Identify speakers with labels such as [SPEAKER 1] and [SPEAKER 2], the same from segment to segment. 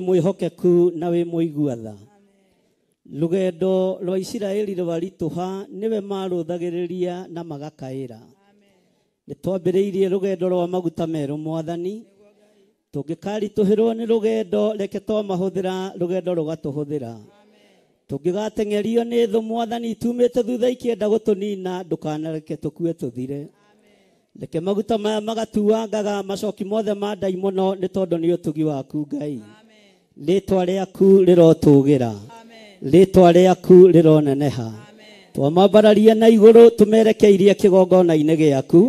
[SPEAKER 1] mwĩhokeku na wĩ mũigua tha. Rũgendo rwa Isiraeli rwaritũha nĩwe marũthagĩrĩria na magakaĩra. Nĩ twambĩrĩirie rũgendo rwa maguta merũ Mwathani. Tũngĩkaritũhĩrwo nĩ rũgendo reke twamahũthĩra rũgendo rũgatũhũthĩra. Tũngĩgateng'erio nĩ thũ Mwathani tumĩte thutha ikĩenda gũtũnina ndũkanareke tũkue tũthire. Reke maguta maya magatuangaga macoki mothe ma ndaimono nĩ tondũ nĩ ũtugi waku Ngai. Rĩtwa rĩaku rĩrotũgĩra. Rĩtwa rĩaku rĩroneneha. Twamambararia na igũrũ tũmerekeirie kĩgongona-inĩ gĩaku.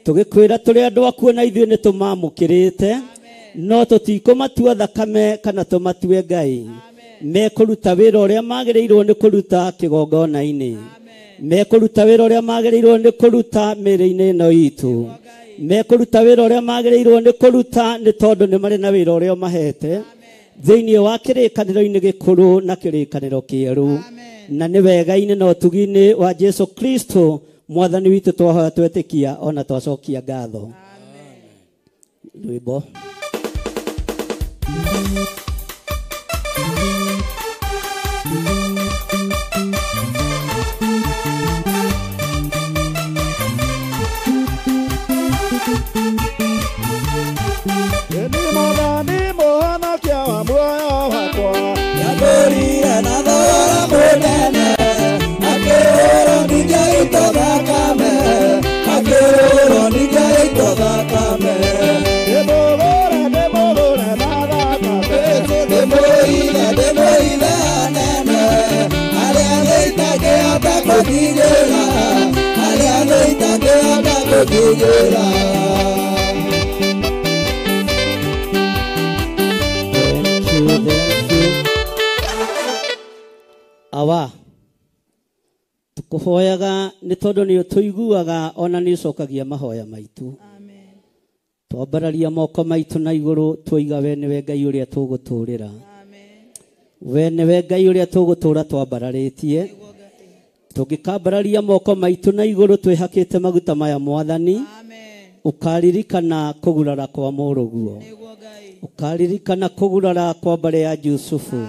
[SPEAKER 1] Tũgĩkwĩra tũrĩ andũ akuo na ithuĩ nĩ tũmamũkĩrĩte. No tũtikũmatua thakame kana tũmatue Ngai. Mekũruta wĩra ũrĩa magĩrĩirwo nĩ kũruta kĩgongona-inĩ. Mekũruta wĩra ũrĩa magĩrĩirwo nĩ kũruta mĩĩrĩ-inĩ ĩno itũ. Mekũruta wĩra ũrĩa magĩrĩirwo nĩ kũruta nĩ tondũ nĩ marĩ na wĩra ũrĩa ũmahete. Thĩinĩ wa kĩrĩkanĩro-inĩ gĩkũrũ na kĩrĩkanĩro kĩerũ. Na nĩ wega-inĩ na ũtugi-inĩ wa Jesu Kristo Mwathani witũ twahoya twetĩkia ona twacokia ngatho. Rwĩmbo. Awa tukuhoyaga nĩ tondũ nĩ ũtũiguaga ona nĩ ũcokagia mahoya maitũ. Twambararia moko maitũ na igũrũ twoiga we nĩwe Ngai ũrĩa tũgũtũũrĩra. We nĩwe Ngai ũrĩa tũgũtũũra twambararĩtie. Tũngĩkambararia moko maitũ na igũrũ twĩhakĩte maguta maya Mwathani. Ũkaririkana kũgurara kwa mũrũguo. Ũkaririkana kũgurara kwa mbarĩ ya Jusufu.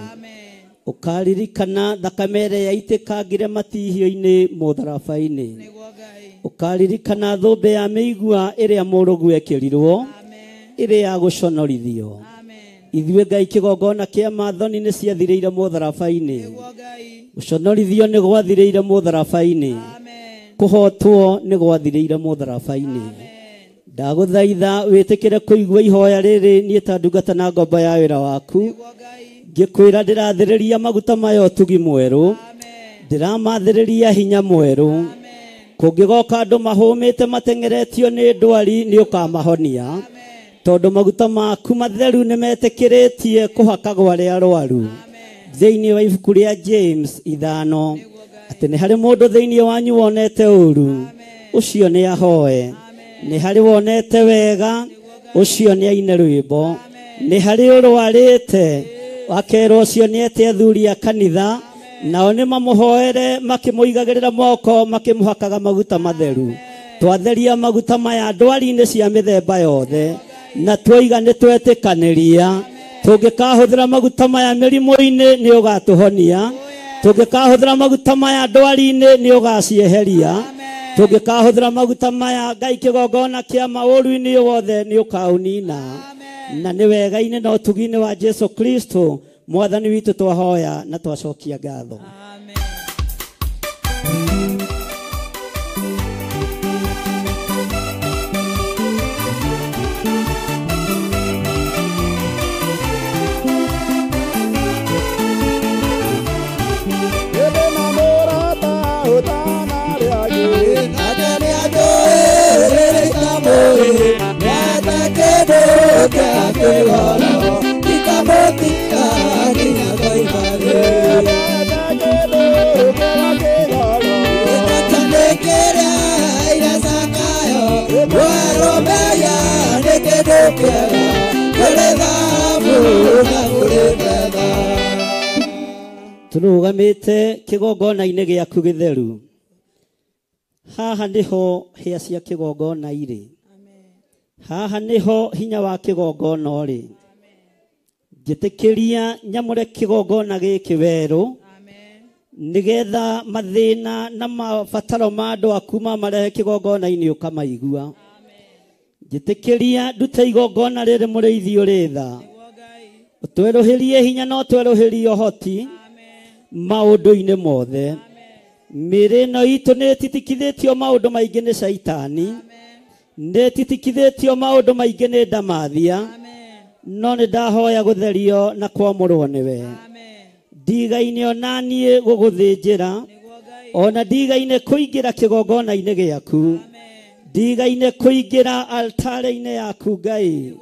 [SPEAKER 1] Ũkaririkana thakame ĩrĩa yaitĩkangire matihio-inĩ mũtharaba-inĩ. Ũkaririkana thũmbĩ ya mĩigua ĩrĩa mũrũguo ekĩrirwo ĩrĩa ya gũconorithio. Ithuĩ Ngai kĩgongona kĩa mathoni nĩ ciathirĩire mũtharaba-inĩ. Gũconorithio nĩ gwathirĩire mũtharaba-inĩ. Kũhotwo nĩ gwathirĩire mũtharaba-inĩ. Ndagũthaitha wĩtĩkĩre kũigua ihoya rĩrĩ niĩ ta ndungata na ngombo ya wĩra waku. Ngĩkwĩra ndĩrathĩrĩria maguta maya ũtugi mwerũ. Ndĩramathĩrĩria hinya mwerũ. Kũngĩgoka andũ mahũmĩte mateng'eretio nĩ ndwari nĩ ũkamahonia. Tondũ maguta maku matheru nĩ metĩkĩrĩtie kũhakagwo arĩa arwaru. Thĩinĩ wa ibuku rĩa James 5 atĩ nĩ harĩ mũndũ thĩinĩ wanyu wonete ũru ũcio nĩ ahoe. Nĩ harĩ wonete wega ũcio nĩ aine rwĩmbo. Nĩ harĩ ũrwarĩte akerwo ũcio nĩ ete athuri a kanitha nao nĩ mamũhoere makĩmũigagĩrĩra moko makĩmũhakaga maguta matheru. Twatheria maguta maya ndwari-inĩ cia mĩthemba yothe na twoiga nĩ twetĩkanĩria. Tũngĩkahũthĩra maguta maya mĩrimũ-inĩ nĩ ũgatũhonia. Tũngĩkahũthĩra maguta maya ndwari-inĩ nĩ ũgacieheria. Tũngĩkahũthĩra maguta maya Ngai kĩgongona kĩa maũru-inĩ wothe nĩ ũkaũnina. Na nĩ wega-inĩ na ũtugi-inĩ wa Jesu Kristo Mwathani witũ twahoya na twacokia ngatho. Tũrũgamĩte kĩgongona-inĩ gĩaku gĩtheru. Haha nĩho hĩa cia kĩgongona irĩ. Haha nĩho hinya wa kĩgongona ũrĩ. Njĩtĩkĩria nyamũre kĩgongona gĩkĩ werũ nĩgetha mathĩna na mabataro ma andũ aku mamarehe kĩgongona-inĩ ũkamaigua. Njĩtĩkĩria ndute igongona rĩrĩ mũrĩithi ũrĩ tha. Ũtwerũhĩrie hinya na ũtwerũhĩrie ũhoti maũndũ-inĩ mothe. Mĩĩrĩ ĩno itũ nĩ ĩtitikithĩtio maũndũ maingĩ nĩ caitani, nĩ ĩtitikithĩtio maũndũ maingĩ nĩ ndamathia, no nĩ ndahoya gũtherio na kwamũrwo nĩwe. Ndigaine ona niĩ gũgũthĩnjĩra, ona ndigaine kũingĩra kĩgongona-inĩ gĩaku, ndigaine kũingĩra altare-inĩ yaku Ngai,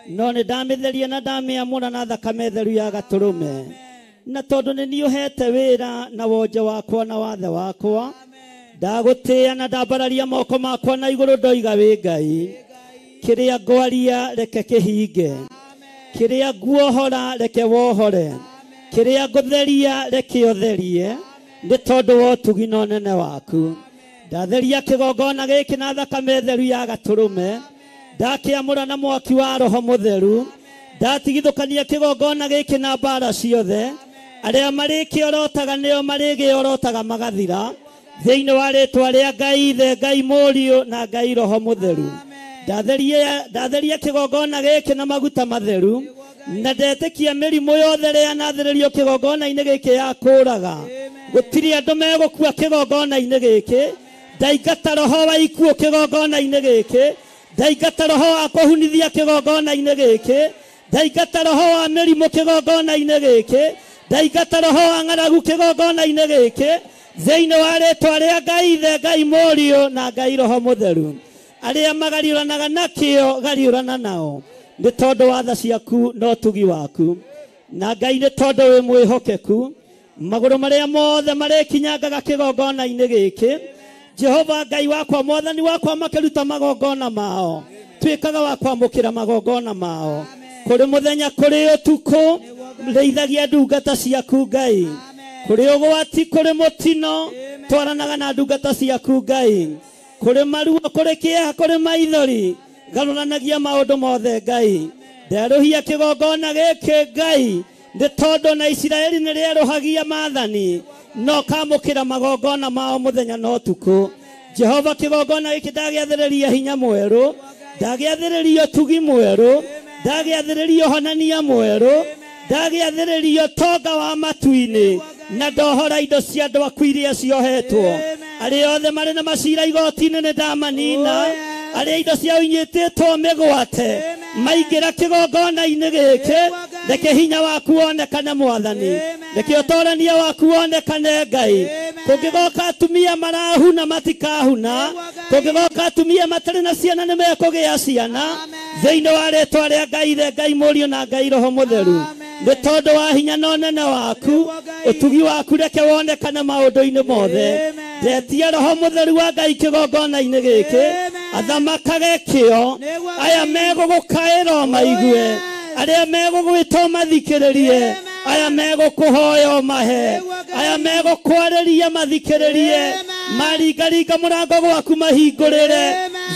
[SPEAKER 1] no nĩ ndamĩtheria na ndamĩamũra na thakame theru ya gatũrũme. Na tondũ nĩ niĩ ũhete wĩra na wonje wakwa na wathe wakwa, ndagũtĩĩa na ndambararia moko makwa na igũrũ ndoiga wĩ Ngai. Kĩrĩa ngwaria reke kĩhinge, kĩrĩa nguohora reke wohore, kĩrĩa ngũtheria reke ũtherie, nĩ tondũ wa ũtugi na ũnene waku. Ndatheria kĩgongona gĩkĩ na thakame theru ya gatũrũme, ndakĩamũra na mwaki wa Roho Mũtheru, ndatigithũkania kĩgongona gĩkĩ na mbara ciothe. Arĩa marĩkĩorotaga nĩo marĩgĩorotaga magathira, thĩinĩ wa rĩtwa rĩa Ngai Ithe, Ngai Mũriũ na Ngai Roho Mũtheru. Ndatheria kĩgongona gĩkĩ na maguta matheru, na ndetĩkia mĩrimũ yothe ĩrĩa yanathĩrĩrio kĩgongona-inĩ gĩkĩ ya kũraga. Gũtirĩ andũ megũkua kĩgongona-inĩ gĩkĩ. Ndaingata roho wa ikuũ kĩgongona-inĩ gĩkĩ, ndaingata roho wa kũhunithia kĩgongona-inĩ gĩkĩ, ndaingata roho wa mĩrimũ kĩgongona-inĩ gĩkĩ, ndaingata roho wa ng'aragu kĩgongona-inĩ gĩkĩ, thĩinĩ wa rĩtwa rĩa Ngai Ithe, Ngai Mũriũ na Ngai Roho Mũtheru. Arĩa magariũranaga nakĩo gariũrana nao, nĩ tondũ wa tha ciaku na ũtugi waku. Na Ngai nĩ tondũ wĩ mwĩhokeku, magũrũ marĩa mothe marĩkinyangaga kĩgongona-inĩ gĩkĩ, Jehova Ngai wakwa, Mwathani wakwa, makĩruta magongona mao, tuĩkaga wa kwamũkĩra magongona mao. Kũrĩ mũthenya, kũrĩ ũtukũ, rĩithagia ndungata ciaku Ngai. Kũrĩ ũgwati, kũrĩ mũtino, twaranaga na ndungata ciaku Ngai. Kũrĩ maruo, kũrĩ kĩeha, kũrĩ maithori, garũranagia maũndũ mothe Ngai. Nderũhia kĩgongona gĩkĩ Ngai, nĩ tondũ na Isiraeli nĩ rĩerũhagia maathani, no kamũkĩra magongona mao mũthenya na ũtukũ. Jehova, kĩgongona gĩkĩ ndagĩathĩrĩria hinya mwerũ, ndagĩathĩrĩria ũtugi mwerũ, ndagĩathĩrĩria ũhonania mwerũ, ndagĩathĩrĩria ũtonga wa matu-inĩ, na ndohora indo cia andũ aku iria ciohetwo. Arĩa othe marĩ na macira igoti-inĩ nĩ ndamanina, arĩa indo ciao inyitĩtwo mĩgwate maingĩra kĩgongona-inĩ gĩkĩ, reke hinya waku wonekane Mwathani, reke ũtorania waku wonekane Ngai. Kũngĩgoka atumia marahuna matikahuna, kũngĩgoka atumia matarĩ na ciana nĩ mekũgĩa ciana, thĩinĩ wa rĩtwa rĩa Ngai Ithe, Ngai Mũriũ na Ngai Roho Mũtheru. Nĩ tondũ wa hinya na ũnene waku, ũtugi waku reke wonekane maũndũ-inĩ mothe. Ndetia Roho Mũtheru wa Ngai kĩgongona-inĩ gĩkĩ, athamakage kĩo, aya megũgũkaĩra maigue, arĩa megũgwĩta mathikĩrĩrie, aya megũkũhoya mahe, aya megũkwarĩria mathikĩrĩrie, maringaringa mũrango gwaku mahingũrĩre,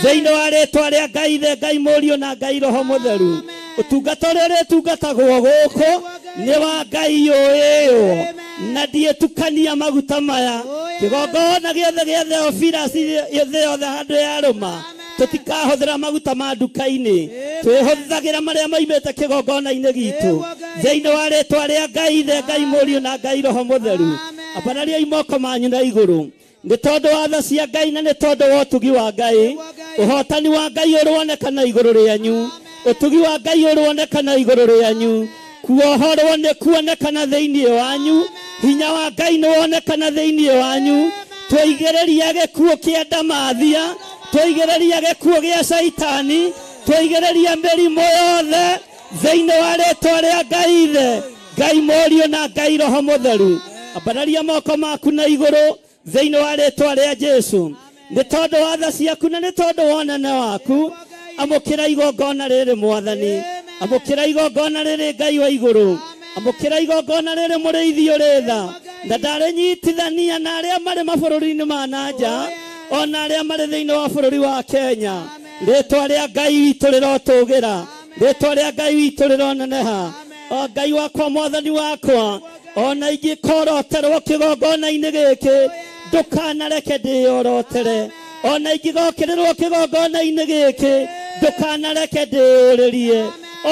[SPEAKER 1] thĩinĩ wa rĩtwa rĩa Ngai Ithe, Ngai Mũriũ na Ngai Roho Mũtheru. Ũtungata ũrĩa ũrĩtungatagwo gũkũ nĩ wa Ngai ũĩywo, na ndiĩtukania maguta maya. Kĩgongona gĩothe gĩa Theophilus gĩothe yothe handũ yarũma, tũtikahũthĩra maguta ma nduka-inĩ, twĩhũthagĩra marĩa maimĩte kĩgongona-inĩ gitũ, thĩinĩ wa rĩtwa rĩa Ngai Ithe, Ngai Mũriũ na Ngai Roho Mũtheru. Ambarariai moko manyu na igũrũ, nĩ tondũ wa tha cia Ngai na nĩ tondũ wa ũtugi wa Ngai. Ũhotani wa Ngai ũronekana igũrũ rĩanyu, ũtugi wa Ngai ũronekana igũrũ rĩanyu, kuohorwo nĩ kuonekana thĩinĩ wanyu, hinya wa Ngai nĩ wonekana thĩinĩ wanyu. Twaigĩrĩria gĩkuũ kĩa ndamathia, twaigĩrĩria gĩkuũ gĩa caitani, twaigĩrĩria mĩrimũ yothe thĩinĩ wa rĩtwa rĩa Ngai Ithe, Ngai Mũriũ na Ngai Roho Mũtheru. Ambararia moko maku na igũrũ thĩinĩ wa rĩtwa rĩa Jesu. Nĩ tondũ wa tha ciaku na nĩ tondũ wa ũnene waku, amũkĩra igongona rĩrĩ Mwathani, amũkĩra igongona rĩrĩ Ngai wa igũrũ, amũkĩra igongona rĩrĩ mũrĩithi ũrĩ tha. Na ndarĩnyitithania na arĩa marĩ mabũrũri-inĩ ma na nja, ona arĩa marĩ thĩinĩ wa bũrũri wa Kenya. Rĩtwa rĩa Ngai witũ rĩrotũgĩra, rĩtwa rĩa Ngai witũ rĩroneneha. O Ngai wakwa mwathani wakwa ona ingĩkoroterwo kĩgongona-inĩ gĩkĩ ndũkanareke ndĩyorotere ona ingĩgokĩrĩrwo kĩgongona-inĩ gĩkĩ ndũkanareke ndĩyũrĩrie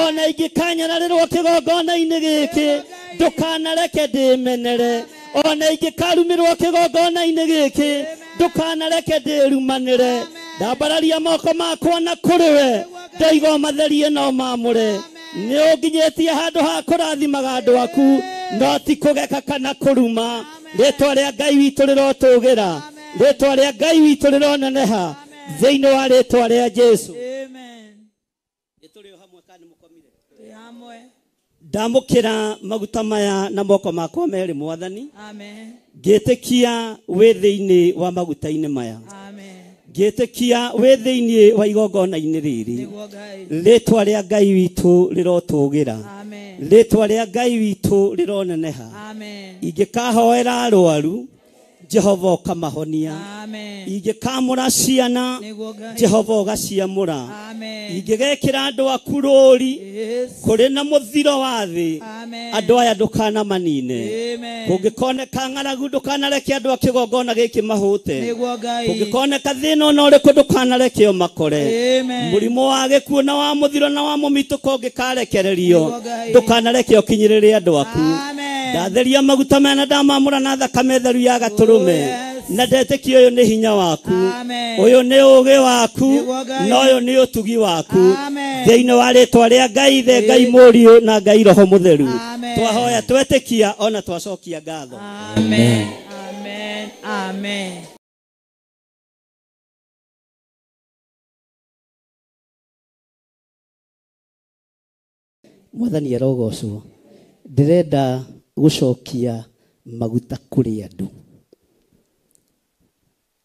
[SPEAKER 1] ona ingĩkanyararĩrwo kĩgongona-inĩ gĩkĩ ndũkanareke ndĩmenere ona ingĩkarumĩrwo kĩgongona-inĩ gĩkĩ ndũkanareke ndĩrumanĩre ndambararia moko makwa na kũrĩ we ndaiga matherie no mamũre nĩ ũnginyĩtie handũ ha kũrathimaga andũ aku no ti kũgeka kana kũruma rĩtwa rĩa Ngai witũ rĩrotũgĩra rĩtwa rĩa Ngai witũ rĩroneneha thĩinĩ wa rĩtwa rĩa Jesu.
[SPEAKER 2] Amen.
[SPEAKER 1] Nĩtũrĩ o hamwe kana nĩmũkomire?
[SPEAKER 2] Twĩ hamwe.
[SPEAKER 1] Ndamũkĩra maguta maya na moko makwa merĩ mwathani.
[SPEAKER 2] Amen.
[SPEAKER 1] Ngĩtĩkia wĩ thĩinĩ wa maguta-inĩ maya.
[SPEAKER 2] Amen.
[SPEAKER 1] Ngĩtĩkia wĩ thĩinĩ wa igongona-inĩ rĩrĩ.
[SPEAKER 2] Nĩguo Ngai.
[SPEAKER 1] Rĩtwa rĩa Ngai witũ rĩrotũgĩra.
[SPEAKER 2] Amen.
[SPEAKER 1] Rĩtwa rĩa Ngai witũ rĩroneneha.
[SPEAKER 2] Amen.
[SPEAKER 1] Ingĩkahoera arwaru Jehova ũkamahonia.
[SPEAKER 2] Amen.
[SPEAKER 1] Ingĩkamũra ciana
[SPEAKER 2] Nĩguo Ngai.
[SPEAKER 1] Jehova ũgaciamũra.
[SPEAKER 2] Amen.
[SPEAKER 1] Ingĩgekĩra andũ aku rũri
[SPEAKER 2] Yes.
[SPEAKER 1] kũrĩ na mũthiro wa thĩ
[SPEAKER 2] Amen.
[SPEAKER 1] andũ aya ndũkanamanine.
[SPEAKER 2] Amen.
[SPEAKER 1] Kũngĩkoneka ng'aragu ndũkanareke andũ a kĩgongona gĩkĩ mahũte.
[SPEAKER 2] Nĩguo Ngai.
[SPEAKER 1] Kũngĩkoneka thĩna ona ũrĩkũ ndũkanareke o makore.
[SPEAKER 2] Amen.
[SPEAKER 1] Mũrimũ wa gĩkuũ na wa mũthiro na wa mũmitũko ũngĩkarekererio
[SPEAKER 2] Nĩguo Ngai.
[SPEAKER 1] ndũkanareke ũkinyĩrĩre andũ aku.
[SPEAKER 2] Amen.
[SPEAKER 1] Ndatheria maguta maya na ndamamũra na thakame theru ya gatũrũme.
[SPEAKER 2] Oh, yes.
[SPEAKER 1] Na ndetĩkia ũyũ nĩ hinya waku.
[SPEAKER 2] Amen.
[SPEAKER 1] Ũyũ nĩ ũũgĩ waku.
[SPEAKER 2] Nĩguo Ngai.
[SPEAKER 1] Na ũyũ nĩ ũtugi waku.
[SPEAKER 2] Amen.
[SPEAKER 1] Thĩinĩ wa rĩtwa rĩa Ngai Ithe, Ngai Mũriũ na Ngai Roho Mũtheru.
[SPEAKER 2] Amen.
[SPEAKER 1] Twahoya twetĩkia ona twacokia ngatho.
[SPEAKER 2] Amen. Amen. Amen.
[SPEAKER 1] Mwathani arogocwo. Ndĩrenda gũcokia maguta kũrĩ andũ.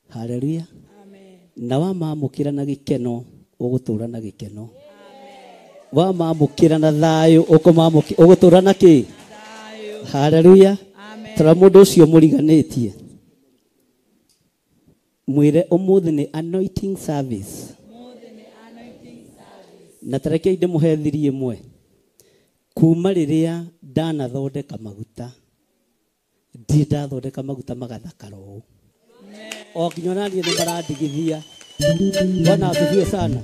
[SPEAKER 1] Haleluya.
[SPEAKER 2] Amen.
[SPEAKER 1] Na wamamũkĩra na gĩkeno ũgũtũra na gĩkeno. Wamamũkĩra na thayũ ũgũtũra na kĩ?
[SPEAKER 2] Thayũ.
[SPEAKER 1] Haleluya.
[SPEAKER 2] Amen.
[SPEAKER 1] Tara mũndũ ũcio mũriganĩtie mwĩre ũmũthĩ nĩ anointing service.
[SPEAKER 2] Mũthĩ nĩ anointing service.
[SPEAKER 1] Na tarekei ndĩmũhe thiri ĩmwe. Kuma rĩrĩa ndanathondeka maguta ndirĩ ndathondeka maguta magathakara ũũ. O nginya ona niĩ nĩ marandigithia. Bwana asifiwe sana.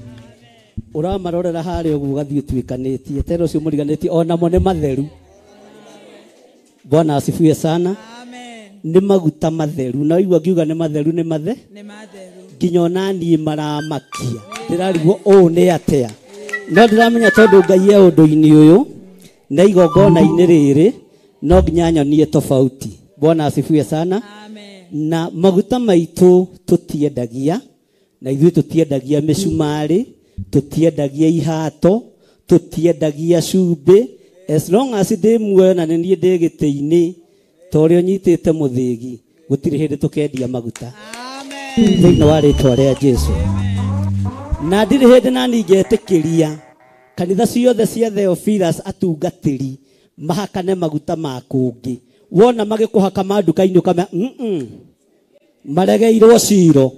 [SPEAKER 1] Ũramarorera harĩa ũguo ũgathiĩ ũtuĩkanĩtie tena ũcio mũriganĩtie onamo nĩ matheru. Bwana asifiwe sana.
[SPEAKER 2] Amen.
[SPEAKER 1] Nĩ maguta matheru na waigua ngiuga nĩ matheru nĩ mathe
[SPEAKER 2] Nĩ matheru.
[SPEAKER 1] nginya ona niĩ maramakia ndĩrarigwo ũũ nĩ atĩa no ndĩramenya tondũ Ngai e ũndũ-inĩ ũyũ na igongona-inĩ rĩrĩ no nginya nyonie tofauti. Bwana asifiwe sana.
[SPEAKER 2] Amen.
[SPEAKER 1] Na maguta maitũ tũtiendagia na ithuĩ tũtiendagia mĩcumarĩ tũtiendagia ihato tũtiendagia cumbĩ as long as ndĩ muoyo na nĩ niĩ ndĩ gĩtĩ-inĩ ta ũrĩa ũnyitĩte mũthĩgi gũtirĩ hĩndĩ tũkendia maguta.
[SPEAKER 2] Amen.
[SPEAKER 1] Thĩinĩ wa rĩtwa rĩa Jesu. Na ndirĩ hĩndĩ nani ngetĩkĩria kanitha ciothe cia Theophilus atungatĩri mahakane maguta ma kũngĩ wona magĩkũhaka ma nduka-inĩ ũkamenya maregeirwo ciro.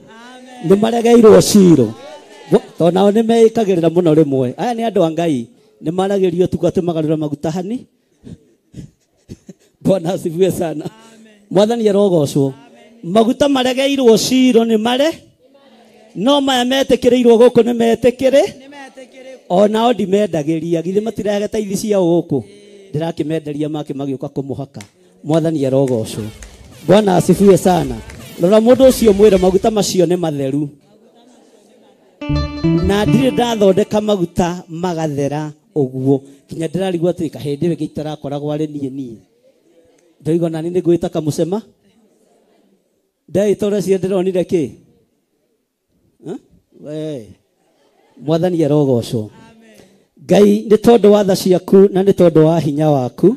[SPEAKER 1] Nĩ maregeirwo ciro tondũ nao nĩ meĩkagĩrĩra mũno rĩmwe. Aya nĩ andũ a Ngai nĩ maragĩrio tu atĩ magarũra maguta hani. Bwana asifiwe sana. Mwathani arogocwo. Maguta maregeirwo ciro nĩ mare no maya metĩkĩrĩirwo gũkũ nĩ metĩkĩrĩ
[SPEAKER 2] Nĩ metĩkĩrĩ.
[SPEAKER 1] onao ndimendagĩria githĩ matirehage taithi ciao gũkũ ndĩrakĩmenderia make magĩũka kũmũhaka. Mwathani arogocwo. Bwana asifiwe sana. Rora mũndũ ũcio mwĩre maguta macio nĩ matheru na ndirĩ ndathondeka maguta magathera ũguo nginya ndĩrarigwo atĩ kahĩndĩ ĩyo gĩitarakoragwo arĩ niĩ niĩ ndoiga nani nĩ ngwĩta kamũcema ndeĩta ũrĩa cio ndĩronire kĩ. We Mwathani arogocwo. Ngai nĩ tondũ wa tha ciaku na nĩ tondũ wa hinya waku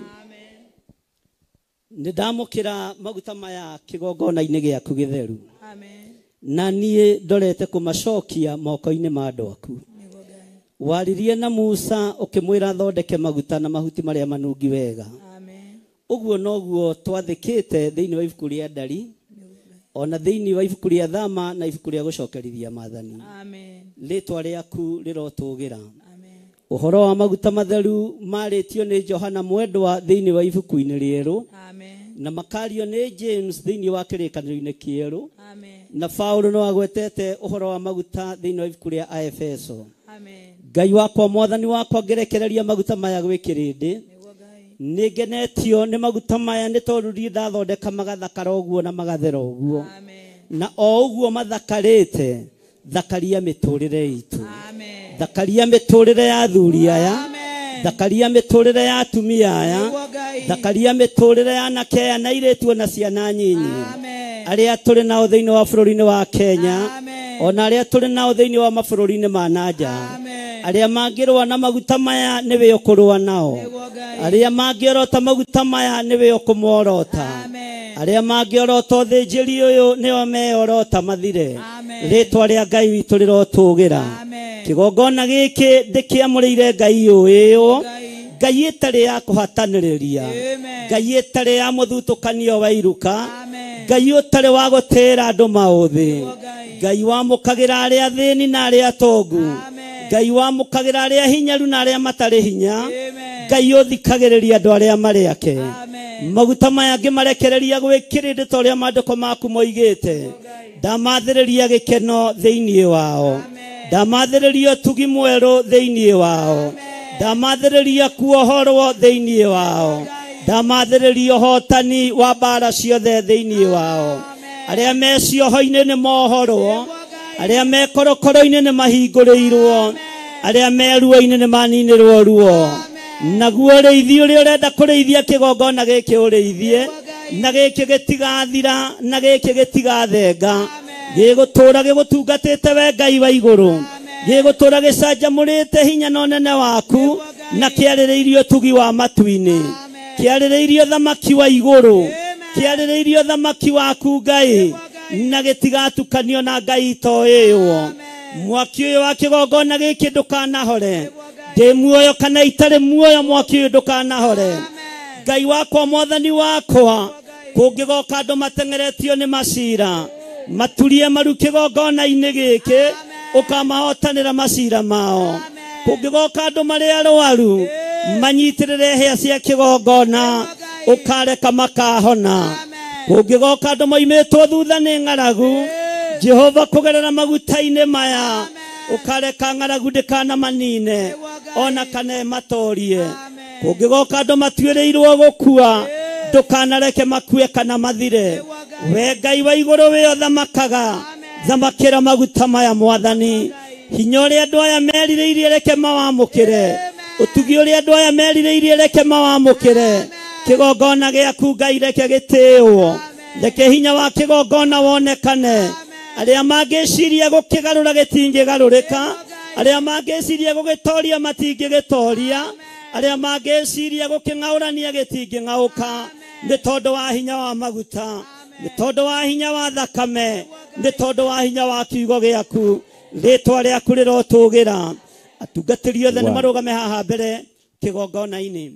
[SPEAKER 1] nĩ ndamũkĩra maguta maya kĩgongona-inĩ gĩaku gĩtheru.
[SPEAKER 2] Amen.
[SPEAKER 1] Na niĩ ndorete kũmacokia moko-inĩ ma andũ aku.
[SPEAKER 2] Nĩguo Ngai.
[SPEAKER 1] Waririe na Musa ũkĩmwĩra thondeke maguta na mahuti marĩa manungi wega.
[SPEAKER 2] Amen.
[SPEAKER 1] Ũguo noguo twathĩkĩte thĩinĩ wa ibuku rĩa Ndari ona thĩinĩ wa ibuku rĩa Thama na ibuku rĩa gũcokerithia maathani.
[SPEAKER 2] Amen.
[SPEAKER 1] Rĩtwa rĩaku rĩrotũgĩra.
[SPEAKER 2] Amen.
[SPEAKER 1] Ũhoro wa maguta matheru marĩtio nĩ Johana Mwendwa thĩinĩ wa ibuku-inĩ rĩerũ.
[SPEAKER 2] Amen.
[SPEAKER 1] Na makario nĩ James thĩinĩ wa kĩrĩkanĩro-inĩ kĩerũ.
[SPEAKER 2] Amen.
[SPEAKER 1] Na Paulo no agwetete ũhoro wa maguta thĩinĩ wa ibuku rĩa Aefeso.
[SPEAKER 2] Amen.
[SPEAKER 1] Ngai wakwa mwathani wakwa ngerekereria maguta maya gwĩ kĩrĩndĩ.
[SPEAKER 2] Nĩguo Ngai.
[SPEAKER 1] Nĩngenetio nĩ maguta maya nĩ tondũ ndirĩ ndathondeka magathakara ũguo na magathera ũguo.
[SPEAKER 2] Amen.
[SPEAKER 1] Na o ũguo mathakarĩte, thakaria mĩtũrĩre itũ.
[SPEAKER 2] Amen.
[SPEAKER 1] Thakaria mĩtũrĩre ya athuri aya.
[SPEAKER 2] Amen.
[SPEAKER 1] Thakaria mĩtũrĩre ya atumia aya.
[SPEAKER 2] Nĩguo Ngai.
[SPEAKER 1] Thakaria mĩtũrĩre ya anake aya na airĩtu ona ciana nyinyi.
[SPEAKER 2] Amen.
[SPEAKER 1] Arĩa tũrĩ nao thĩinĩ wa bũrũri-inĩ wa Kenya.
[SPEAKER 2] Amen.
[SPEAKER 1] Ona arĩa tũrĩ nao thĩinĩ wa mabũrũri-inĩ ma na nja.
[SPEAKER 2] Amen.
[SPEAKER 1] Arĩa mangĩrũa na maguta maya nĩwe ũkũrũa nao.
[SPEAKER 2] Nĩguo Ngai.
[SPEAKER 1] Arĩa mangĩorota maguta maya nĩwe ũkũmorota.
[SPEAKER 2] Amen.
[SPEAKER 1] Arĩa mangĩorota ũthĩnjĩri ũyũ nĩo meorota mathire.
[SPEAKER 2] Amen.
[SPEAKER 1] Rĩtwa rĩa Ngai witũ rĩrotũgĩra.
[SPEAKER 2] Amen.
[SPEAKER 1] Kĩgongona gĩkĩ ndĩkĩamũrĩire Ngai ũyũ.
[SPEAKER 2] Ngai.
[SPEAKER 1] Ngai ĩtarĩ ya kũhatanĩrĩria.
[SPEAKER 2] Amen.
[SPEAKER 1] Ngai ĩtarĩ ya mũthutũkanio wa iruka.
[SPEAKER 2] Amen.
[SPEAKER 1] Ngai ũtarĩ wa gũtĩĩra andũ maũthĩ.
[SPEAKER 2] Nĩguo Ngai.
[SPEAKER 1] Ngai wamũkagĩra arĩa athĩni na arĩa atongu.
[SPEAKER 2] Amen.
[SPEAKER 1] Ngai wamũkagĩra arĩa hinyaru na arĩa matarĩ hinya.
[SPEAKER 2] Amen.
[SPEAKER 1] Ngai ũthikagĩrĩria andũ arĩa marĩ ake.
[SPEAKER 2] Amen.
[SPEAKER 1] Maguta maya ngĩmarekereria gwĩ kĩrĩndĩ ta ũrĩa maandĩko maku moigĩte. Ndamathĩrĩria gĩkeno thĩinĩ wao.
[SPEAKER 2] Amen.
[SPEAKER 1] Ndamathĩrĩria ũtugi mwerũ thĩinĩ wao. Ndamathĩrĩria kuohorwo thĩinĩ wao. Ndamathĩrĩria ũhotani wa mbara ciothe thĩinĩ wao. Arĩa me cioho-inĩ nĩ mohorwo. Arĩa me korokoro-inĩ nĩ mahingũrĩirwo. Arĩa me ruo-inĩ nĩ maninĩrwo ruo. Naguo ũrĩithi ũrĩa ũrenda kũrĩithia kĩgongona gĩkĩ ũrĩithie, na gĩkĩ gĩtigathira, na gĩkĩ gĩtigathenga. Gĩgũtũũra gĩgũtungatĩte we Ngai wa igũrũ. Gĩgũtũũra gĩcanjamũrĩte hinya na ũnene waku, na kĩarĩrĩirio ũtugi wa matu-inĩ. Kĩarĩrĩirio thamaki wa igũrũ. Kĩarĩrĩirio thamaki waku Ngai, na gĩtigatukanio na Ngai itoĩywo. Mwaki ũyũ wa kĩgongona gĩkĩ ndũkanahore. Ndĩ muoyo kana itarĩ muoyo, mwaki ũyũ ndũkanahore. Ngai wakwa mwathani wakwa, kũngĩgoka andũ mateng'eretio nĩ macira, maturie maru kĩgongona-inĩ gĩkĩ, ũkamahotanĩra macira mao. Kũngĩgoka andũ marĩ arwaru, manyitĩrĩre hĩa cia kĩgongona, ũkareka makahona. Kũngĩgoka andũ moimĩtwo thutha nĩ ng'aragu, Jehova kũgerera maguta-inĩ maya, ũkareka ng'aragu ndĩkanamanine, ona kana ĩmatorie. Kũngĩgoka andũ matuĩrĩirwo gũkua, ndũkanareke makue kana mathire. We Ngai wa igũrũ wĩ ũthamakaga, thamakĩra maguta maya mwathani. Hinya ũrĩa andũ aya merirĩirie reke mawamũkĩre. Ũtugi ũrĩa andũ aya merirĩirie reke mawamũkĩre. Kĩgongona gĩaku Ngai reke gĩtĩĩwo. Reke hinya wa kĩgongona wonekane. Arĩa mangĩciria gũkĩgarũra gĩtingĩgarũrĩka. Arĩa mangĩciria gũgĩtoria matingĩgĩtoria. Arĩa mangĩciria gũkĩng'aũrania gĩtingĩng'aũka. Nĩ tondũ wa hinya wa maguta, nĩ tondũ wa hinya wa thakame, nĩ tondũ wa hinya wa kiugo gĩaku. Rĩtwa rĩaku rĩrotũgĩra. Atungatĩri othe nĩ marũgame haha mbere kĩgongona-inĩ.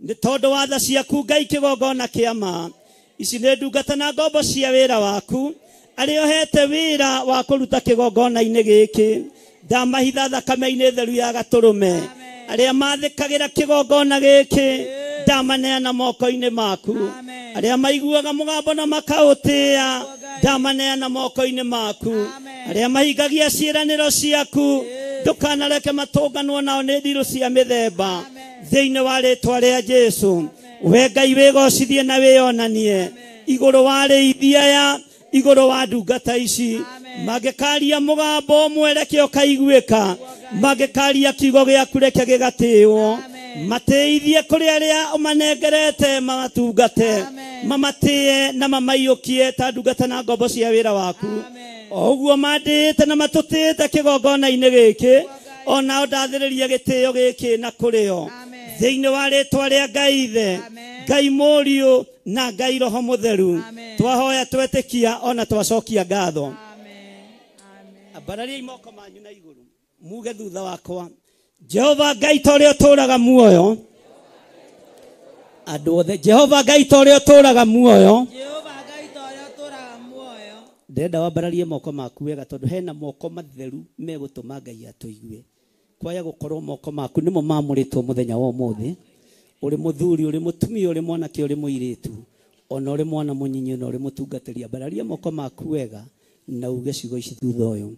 [SPEAKER 1] Nĩ tondũ wa tha ciaku Ngai kĩgongona kĩa ma. Ici nĩ ndungata na ngombo cia wĩra waku, arĩa ũhete wĩra wa kũruta kĩgongona-inĩ gĩkĩ. Ndamahitha thakame-inĩ theru ya gatũrũme. Arĩa mathĩkagĩra kĩgongona gĩkĩ, ndamaneana moko-inĩ maku. Arĩa maiguaga mũgambo na makaũtĩĩa, ndamaneana moko-inĩ maku. Arĩa mahingagia ciĩranĩro ciaku, ndũkanareke matũnganwo nao nĩ ndirũ cia mĩthemba. Thĩinĩ wa rĩtwa rĩa Jesũ, we Ngai wĩgocithie na wĩonanie igũrũ wa rĩithi aya, igũrũ wa ndungata ici. Mangĩkaria mũgambo ũmwe reke ũkaiguĩka, mangĩkaria kiugo gĩaku reke gĩgatĩĩwo. Matĩithie kũrĩ arĩa ũmanengerete mamatungate, mamatĩe na mamaiyũkie ta ndungata na ngombo cia wĩra waku. O ũguo mandĩĩte na matũtĩĩte kĩgongona-inĩ gĩkĩ, onao ndathĩrĩria gĩtĩo gĩkĩ na kũrĩo. Thĩinĩ wa rĩtwa rĩa Ngai Ithe, Ngai Mũriũ na Ngai Roho Mũtheru, twahoya twetĩkia ona twacokia ngatho. Ambarariai moko manyu na igũrũ, muge thutha wakwa, Jehova Ngai ta ũrĩa ũtũũraga muoyo. Andũ othe, Jehova Ngai ta ũrĩa ũtũũraga muoyo.
[SPEAKER 2] Jehova Ngai ta ũrĩa ũtũũraga muoyo.
[SPEAKER 1] Ndĩrenda wambararie moko maku wega, tondũ hena moko matheru megũtũma Ngai atũigue. Kwaya gukorwo moko maku nimo mamuritwo muthenya wa umuthi. Uri muthuri, uri mutumia, uri mwanake, uri muiritu, ona uri mwana munyinyi, na uri mutungatĩri, ambararia moko maku wega na uge ciugo ici thutha ũyũ.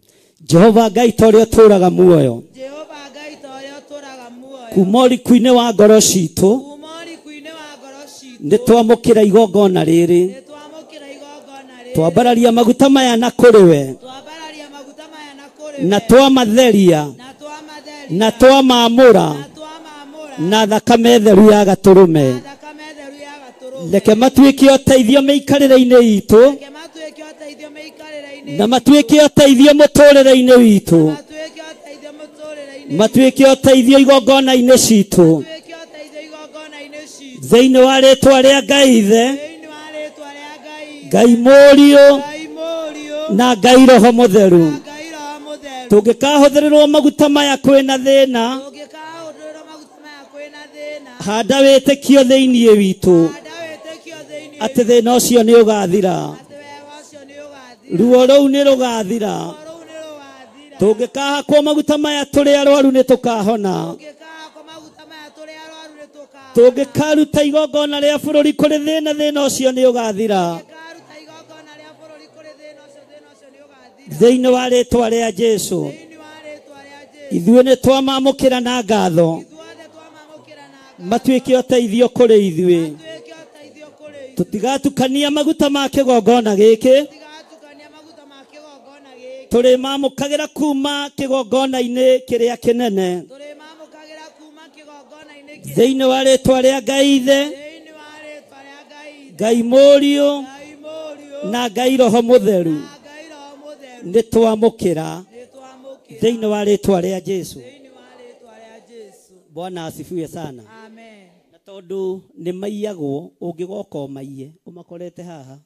[SPEAKER 1] Jehova Ngai ta ũrĩa ũtũũraga muoyo,
[SPEAKER 2] Jehova Ngai ta ũrĩa ũtũũraga muoyo,
[SPEAKER 1] kuma ũriku-inĩ wa ngoro citũ,
[SPEAKER 2] kuma ũriku-inĩ wa ngoro citũ,
[SPEAKER 1] nĩ twamũkĩra igongona rĩrĩ,
[SPEAKER 2] nĩ twamũkĩra igongona rĩrĩ,
[SPEAKER 1] twambararia maguta maya na kũrĩ we,
[SPEAKER 2] twambararia maguta maya na kũrĩ we,
[SPEAKER 1] na twamatheria,
[SPEAKER 2] na twamatheria,
[SPEAKER 1] na twamamũra
[SPEAKER 2] na twamamũra
[SPEAKER 1] na thakame theru ya gatũrũme.
[SPEAKER 2] na thakame theru ya gatũrũme.
[SPEAKER 1] Reke matuĩke ũteithio mĩikarĩre-inĩ itũ,
[SPEAKER 2] Reke matuĩke ũteithio mĩikarĩre-inĩ
[SPEAKER 1] na matuĩke ũteithio mũtũrĩre-inĩ witũ,
[SPEAKER 2] matuĩke ũteithio mũtũrĩre-inĩ
[SPEAKER 1] matuĩke ũteithio igongona-inĩ citũ,
[SPEAKER 2] matuĩke ũteithio igongona-inĩ citũ,
[SPEAKER 1] thĩinĩ wa rĩtwa rĩa Ngai Ithe,
[SPEAKER 2] thĩinĩ wa rĩtwa rĩa Ngai,
[SPEAKER 1] Ngai Mũriũ,
[SPEAKER 2] Ngai Mũriũ,
[SPEAKER 1] na Ngai Roho Mũtheru.
[SPEAKER 2] na Ngai Roho Mũtheru.
[SPEAKER 1] Tũngĩkahũthĩrĩrwo maguta maya kwĩna thĩna,
[SPEAKER 2] Tũngĩkahũthĩrwo maguta maya kwĩna thĩna,
[SPEAKER 1] handa wĩtĩkio thĩinĩ witũ
[SPEAKER 2] handa wĩtĩkio thĩinĩ
[SPEAKER 1] atĩ thĩna ũcio nĩ ũgathira,
[SPEAKER 2] atĩ wega ũcio nĩ ũgathira,
[SPEAKER 1] ruo rũu nĩ rũgathira.
[SPEAKER 2] ruo rũu nĩ rũgathira.
[SPEAKER 1] Tũngĩkahakwo maguta maya tũrĩ arwaru nĩ tũkahona.
[SPEAKER 2] Tũngĩkahakwo maguta maya tũrĩ arwaru nĩ tũkahona.
[SPEAKER 1] Tũngĩkaruta igongona rĩa bũrũri kũrĩ thĩna, thĩna ũcio nĩ ũgathira.
[SPEAKER 2] Tũngĩkaruta igongona rĩa bũrũri kũrĩ thĩna ũcio, thĩna ũcio nĩ ũgathira.
[SPEAKER 1] Thĩinĩ wa rĩtwa rĩa Jesũ,
[SPEAKER 2] Thĩinĩ wa rĩtwa rĩa Jesũ,
[SPEAKER 1] ithuĩ nĩ twamamũkĩra na ngatho,
[SPEAKER 2] ithuothe twamamũkĩra na ngatho,
[SPEAKER 1] matuĩke ũteithio kũrĩ ithuĩ.
[SPEAKER 2] matuĩke ũteithio kũrĩ ithuĩ.
[SPEAKER 1] Tũtigatukania maguta ma kĩgongona gĩkĩ,
[SPEAKER 2] Tũtigatukania maguta ma kĩgongona gĩkĩ,
[SPEAKER 1] tũrĩmamũkagĩra kuma kĩgongona-inĩ kĩrĩa kĩnene,
[SPEAKER 2] tũrĩmamũkagĩra kuma kĩgongona-inĩ kĩrĩa
[SPEAKER 1] thĩinĩ wa rĩtwa rĩa Ngai Ithe,
[SPEAKER 2] thĩinĩ wa rĩtwa rĩa Ngai Ithe,
[SPEAKER 1] Ngai Mũriũ,
[SPEAKER 2] Ngai Mũriũ,
[SPEAKER 1] na Ngai Roho Mũtheru.
[SPEAKER 2] na Ngai Roho Mũtheru.
[SPEAKER 1] Nĩ twamũkĩra
[SPEAKER 2] Nĩ twamũkĩra
[SPEAKER 1] thĩinĩ wa rĩtwa rĩa Jesũ.
[SPEAKER 2] thĩinĩ wa rĩtwa rĩa Jesũ.
[SPEAKER 1] Bwana asifiwe sana.
[SPEAKER 2] Amen.
[SPEAKER 1] Na tondũ nĩ maiyagwo, ũngĩgoka ũmaiye ũmakorete haha.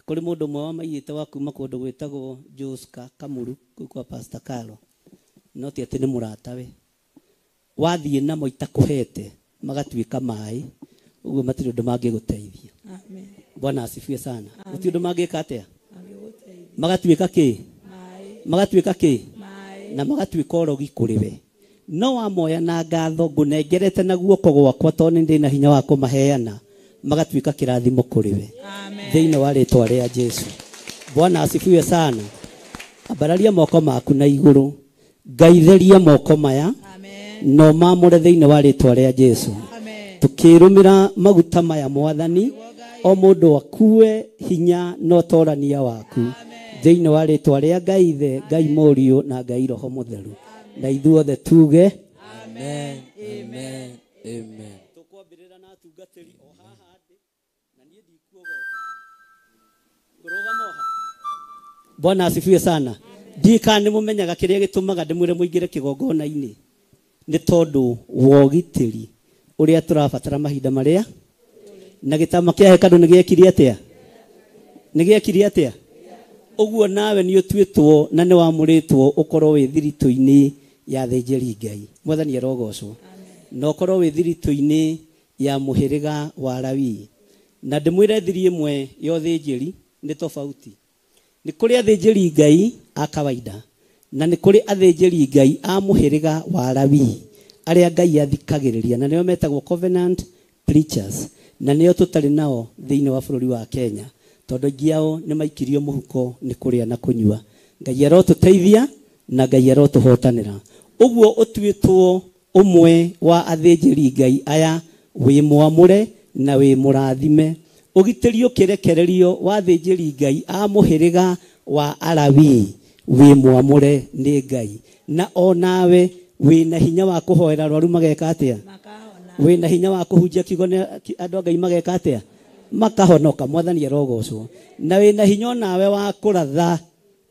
[SPEAKER 1] Kũrĩ mũndũ ũmwe wamaiyĩte wa kuma kũndũ gwĩtagwo Joska Kamuru kũu kwa Pastor Carlo, no ti atĩ nĩ mũratawe. Wathiĩ namo itakũhete magatuĩka maĩ, ũguo matirĩ ũndũ mangĩgũteithia.
[SPEAKER 2] Amen.
[SPEAKER 1] Bwana asifiwe sana. Gũtirĩ ũndũ mangĩka atĩa,
[SPEAKER 2] Angĩgũteithia.
[SPEAKER 1] magatuĩka kĩ,
[SPEAKER 2] Maĩ.
[SPEAKER 1] magatuĩka kĩ,
[SPEAKER 2] Maĩ.
[SPEAKER 1] na magatuĩka ũrogi kũrĩ we. No wamoya na ngatho ngũnengerete na guoko gwakwa tondũ nĩ ndĩ na hinya wa kũmaheana, magatuĩka kĩrathimo kũrĩ we.
[SPEAKER 2] Amen.
[SPEAKER 1] Thĩinĩ wa rĩtwa rĩa Jesũ. Bwana asifiwe sana. Ambararia moko maku na igũrũ, Ngai theria moko maya
[SPEAKER 2] Amen.
[SPEAKER 1] no mamũre thĩinĩ wa rĩtwa rĩa Jesũ.
[SPEAKER 2] Amen.
[SPEAKER 1] Tukĩrũmĩra maguta maya Mwathani, o mũndũ akue hinya na ũtorania waku thĩinĩ wa rĩtwa rĩa Ngai Ithe, Ngai Mũriũ, na Ngai Roho Mũtheru. Na ithuothe tuge
[SPEAKER 3] Amen. Amen. Amen.
[SPEAKER 1] Tũkwambĩrĩra na atungatĩri o haha ndĩ, na niĩ ndikuogoka. Ngũrũgama o haha. Bwana asifiwe sana. Ndiĩ kana nĩ mũmenyaga kĩrĩa gĩtũmaga ndĩmwĩre mũingĩre kĩgongona-inĩ, nĩ tondũ wa ũgitĩri ũrĩa tũrabatara mahinda marĩa, na gĩtama kĩa hekarũ nĩ gĩekire atĩa? Nĩ gĩekire atĩa? Ũguo nawe nĩ ũtuĩtwo na nĩ wamũrĩtwo ũkorwo wĩ thiritũ-inĩ ya athĩnjĩri Ngai. Mwathani arogocwo. Na ũkorwo wĩ thiritũ-inĩ ya mũhĩrĩga wa Lawi. Na ndĩmwĩre thiri ĩmwe ya ũthĩnjĩri nĩ tofauti. Nĩ kũrĩ athĩnjĩri Ngai a kawaida, na nĩ kũrĩ athĩnjĩri Ngai a mũhĩrĩga wa Lawi arĩa Ngai athikagĩrĩria, na nĩo metagwo covenant preachers, na nĩo tũtarĩ nao thĩinĩ wa bũrũri wa Kenya, tondũ aingĩ ao nĩ maikirio mũhuko nĩ kũrĩa na kũnyua. Ngai arotũteithia na Ngai arotũhotanĩra. Ũguo ũtuĩtwo ũmwe wa athĩnjĩri Ngai aya, wĩ mwamũre na wĩ mũrathime, ũgitĩri ũkĩrekererio wa athĩnjĩri Ngai a mũhĩrĩga wa Alawi, wĩ mwamũre nĩ Ngai. Na onawe wĩna hinya wa kũhoera arwaru mageka atĩa?
[SPEAKER 2] Makahona.
[SPEAKER 1] Wĩna hinya wa kũhunjia kiugo nĩ andũ a Ngai mageka atĩa? Makahonoka. Mwathani arogocwo. Na wĩna hinya onawe wa kũratha,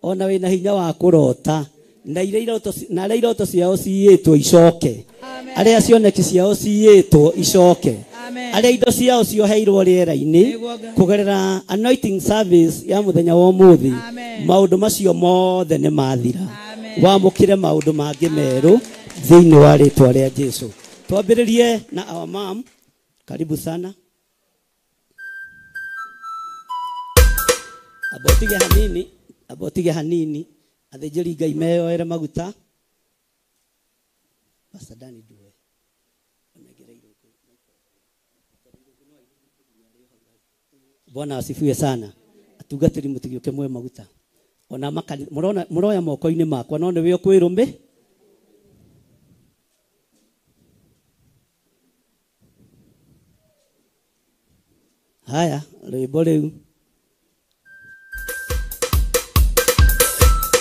[SPEAKER 1] ona wĩna hinya wa kũrota, na iria iroto na arĩa iroto ciao ciyĩtwo icoke,
[SPEAKER 2] Amen.
[SPEAKER 1] arĩa cioneki ciao ciyĩtwo icoke,
[SPEAKER 2] Amen.
[SPEAKER 1] arĩa indo ciao cioheirwo rĩera-inĩ
[SPEAKER 2] Nĩguo Ngai.
[SPEAKER 1] kũgerera anointing service ya mũthenya wa ũmũthĩ,
[SPEAKER 2] Amen.
[SPEAKER 1] maũndũ macio mothe nĩ mathira.
[SPEAKER 2] Amen.
[SPEAKER 1] Wamũkĩre maũndũ mangĩ merũ thĩinĩ wa rĩtwa rĩa Jesũ. Twambĩrĩrie na our mom. Karibu sana. Amba ũtige hanini, amba ũtige hanini, athĩnjĩri Ngai meyoere maguta. Pastor Dani Due Bwana asifiwe sana. Atungatĩri mũtigĩũke mwe maguta. Ona makani mũrona mũroya moko-inĩ makwa no nĩwe ũkwĩrũmĩ. Haya, rwĩmbo rĩu.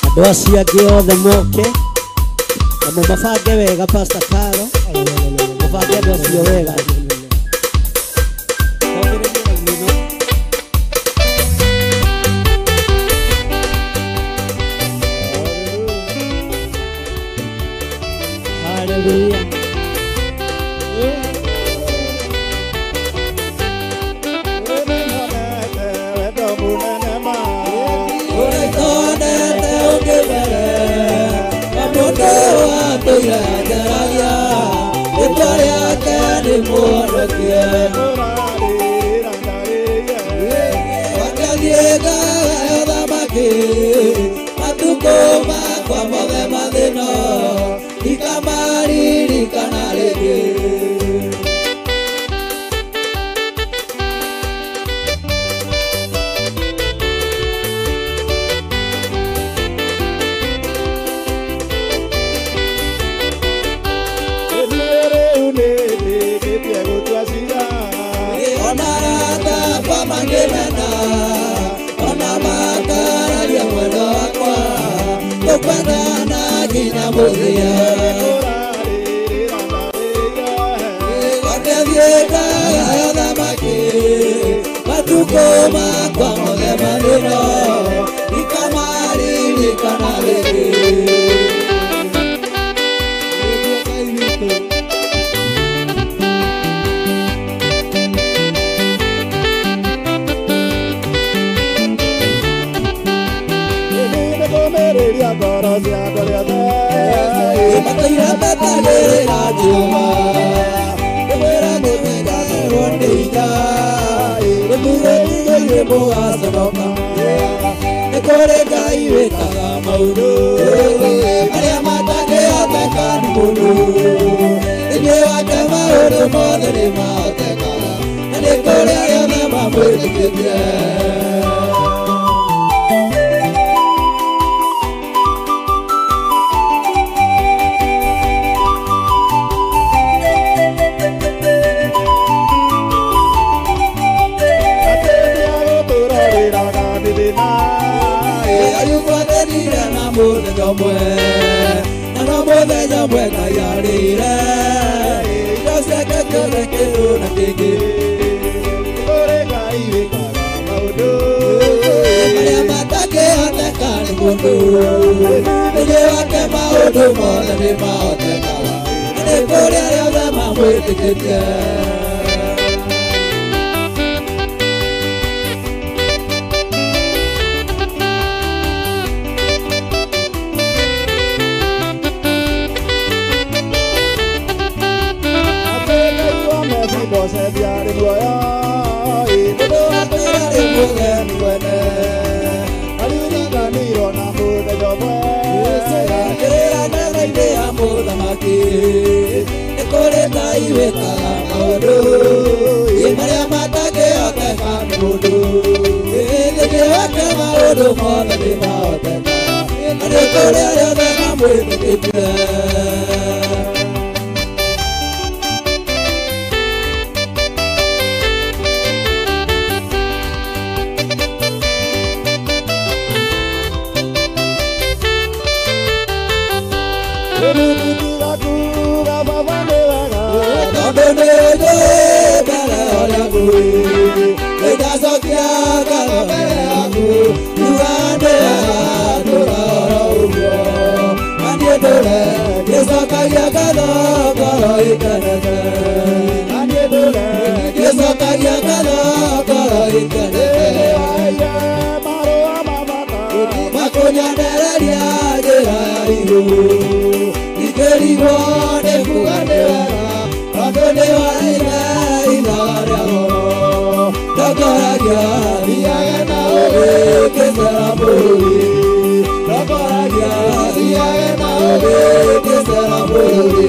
[SPEAKER 1] Andũ acio angĩ othe moke na mũmabange wega Pastor Karo. Mũbange andũ acio wega. Hallelujah.
[SPEAKER 4] ngĩcera bũrũri.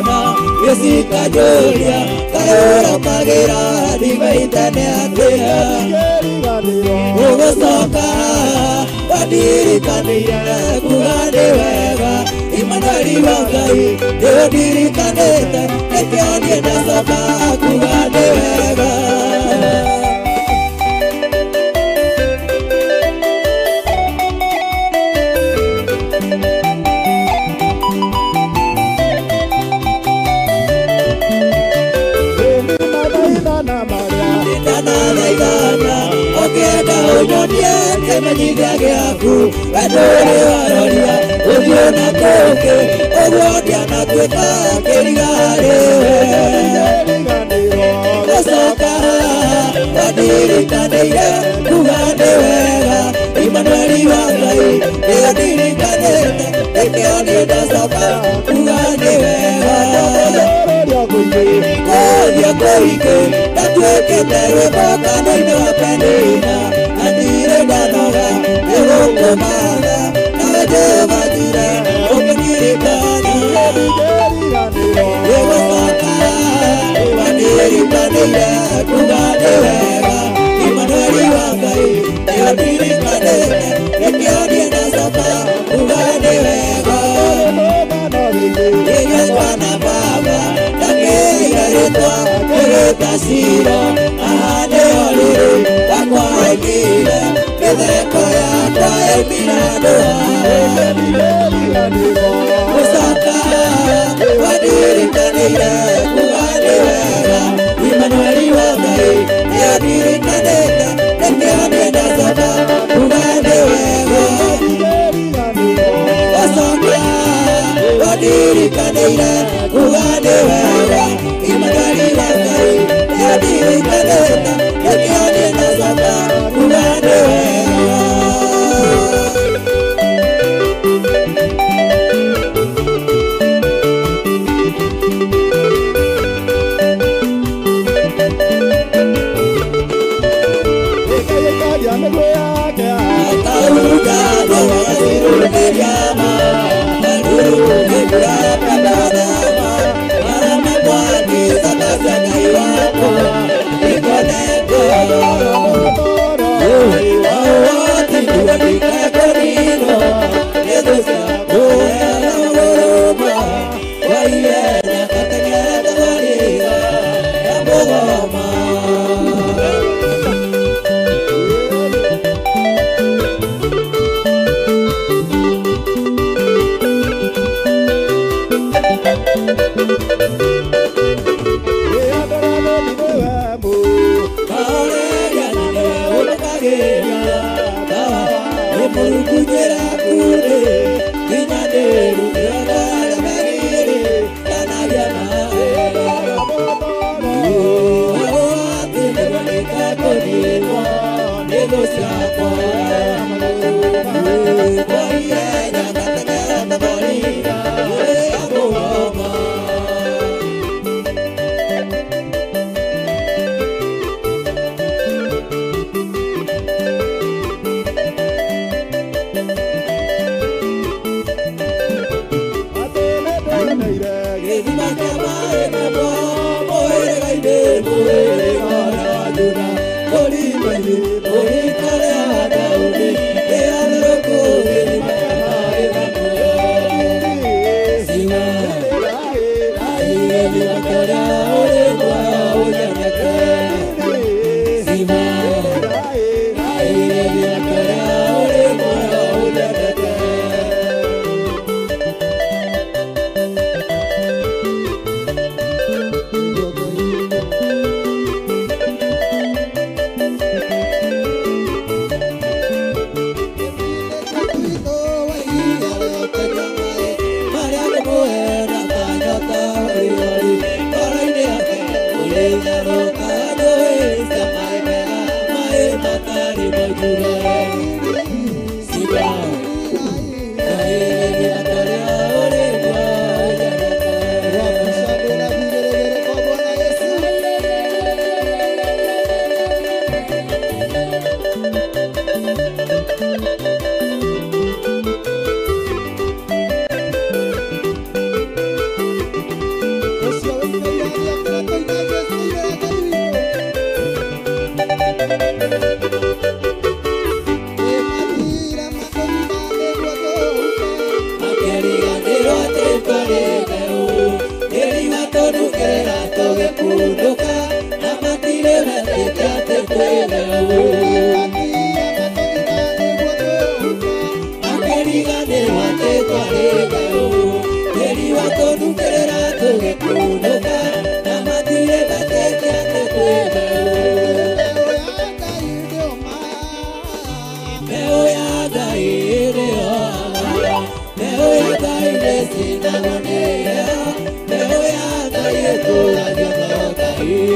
[SPEAKER 4] Ngĩciona gĩcikanjũria kayũra magĩra ndimaitane atĩa ũgũcoka wandirikanĩire kuga nĩ wega Imanueli wa Ngai nĩũndirikanĩte nĩkĩo niĩ ndacoka kuga nĩ wega. Ũkĩenda ũnyonie kĩmenyithia gĩaku wendo ũrĩ waroria ũthiũ na kũngĩ ũguo ndianatuĩka kĩriga harĩwe gũcoka wandirikanĩire kuga nĩ wega Imanueli wa Ngai nĩũndirikanĩte nĩkĩo niĩ ndacoka kuga nĩ wega. Kũũria kũingĩ ndatuĩkĩte rwĩmbo kanua-inĩ wa Penina na ndirĩ ndanoga nĩgũkũmatha nawe Jehova Jire ũkĩndirikana nĩgũcoka wandirikanĩire kuga nĩ wega Imanueli wa Ngai nĩũndirikanĩte nĩkĩo niĩ ndacoka kuga nĩ wega. Ngĩgĩtwa na baba ndakĩiga rĩtwa ngĩgĩta Shilo haha nĩho rĩrĩ wakwa waimire mĩtheko yakwa yaumire handũ haha gũcoka wandirikanĩire kuga nĩ wega Imanueli wa Ngai nĩũndirikanĩte nĩkĩo niĩ ndacoka kuga nĩ wega. Gũcoka wandirikanĩire kuga nĩ wega Imanueli wa Ngai nĩũndirikanĩte nĩkĩo niĩ ndacoka kuga nĩ wega. Twariganĩrwo atĩ twarĩ mbeũ Tĩri watũnungĩrĩra tũgĩkunũka Na matirĩ metĩkia atĩ twĩ mbeũ Mbeũ ya Ngai nĩyoga Mbeũ ya Ngai nĩcinagwo nĩ heho Mbeũ ya Ngai ĩtũragio no Ngai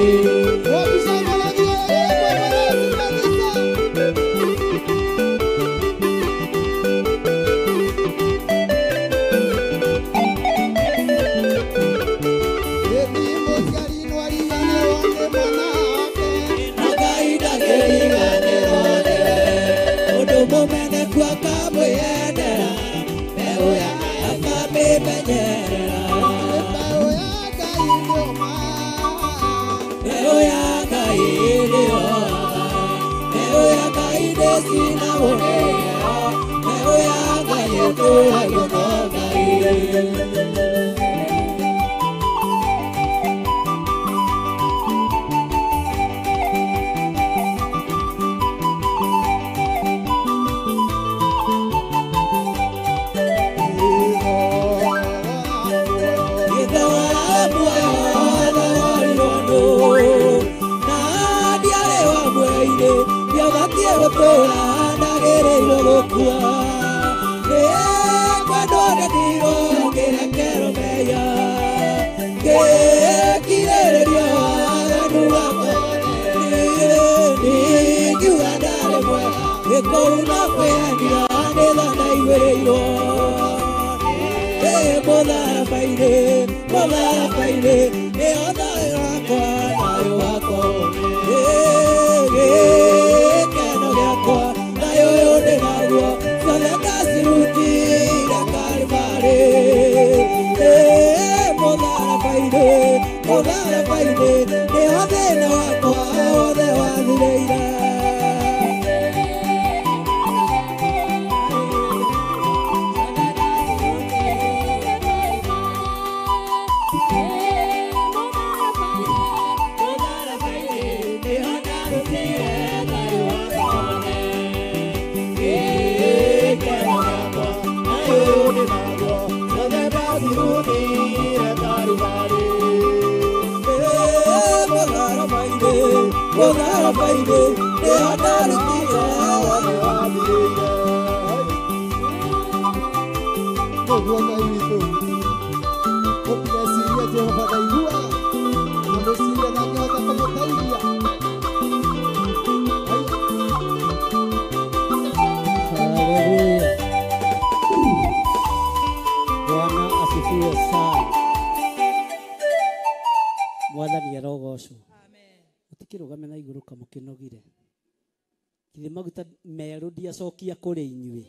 [SPEAKER 1] Ndiacokia kũrĩ inyuĩ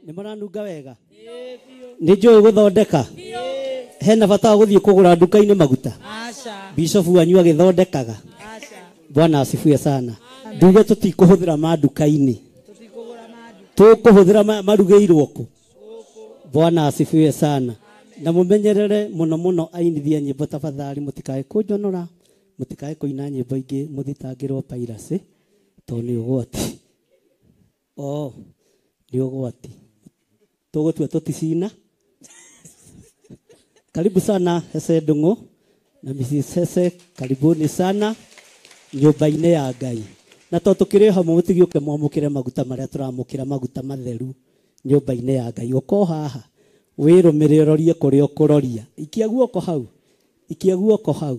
[SPEAKER 1] nĩ mũranunga wega nĩ njũĩ gũthondeka hena bata wa gũthiĩ kũgũra nduka-inĩ maguta bishofu wanyu agĩthondekaga Bwana asifiwe sana nduge tũtikũhũthĩra ma nduka-inĩ tũkũhũthĩra marugĩirwo kũ Bwana asifiwe sana na mũmenyerere mũno mũno ainithia nyĩmbo tafadhali mũtikae kũnjonora mũtikae kũina nyĩmbo ingĩ mũthitangĩrwo piracy tondũ nĩ ũgwati Oh, nĩ ũgwati tũgũtua tũticina. Karibu sana Hese Ndung'u na Mrs. Hese, karibuni sana nyũmba-inĩ ya Ngai. Na to tũkĩrĩ hamwe mũtigĩũke mwamũkĩre maguta marĩa tũramũkĩra maguta matheru nyũmba-inĩ ya Ngai. Ũko haha wĩrũmĩrĩre ũrorie kũrĩa ũkũroria. Ikia guoko hau, ikia guoko hau,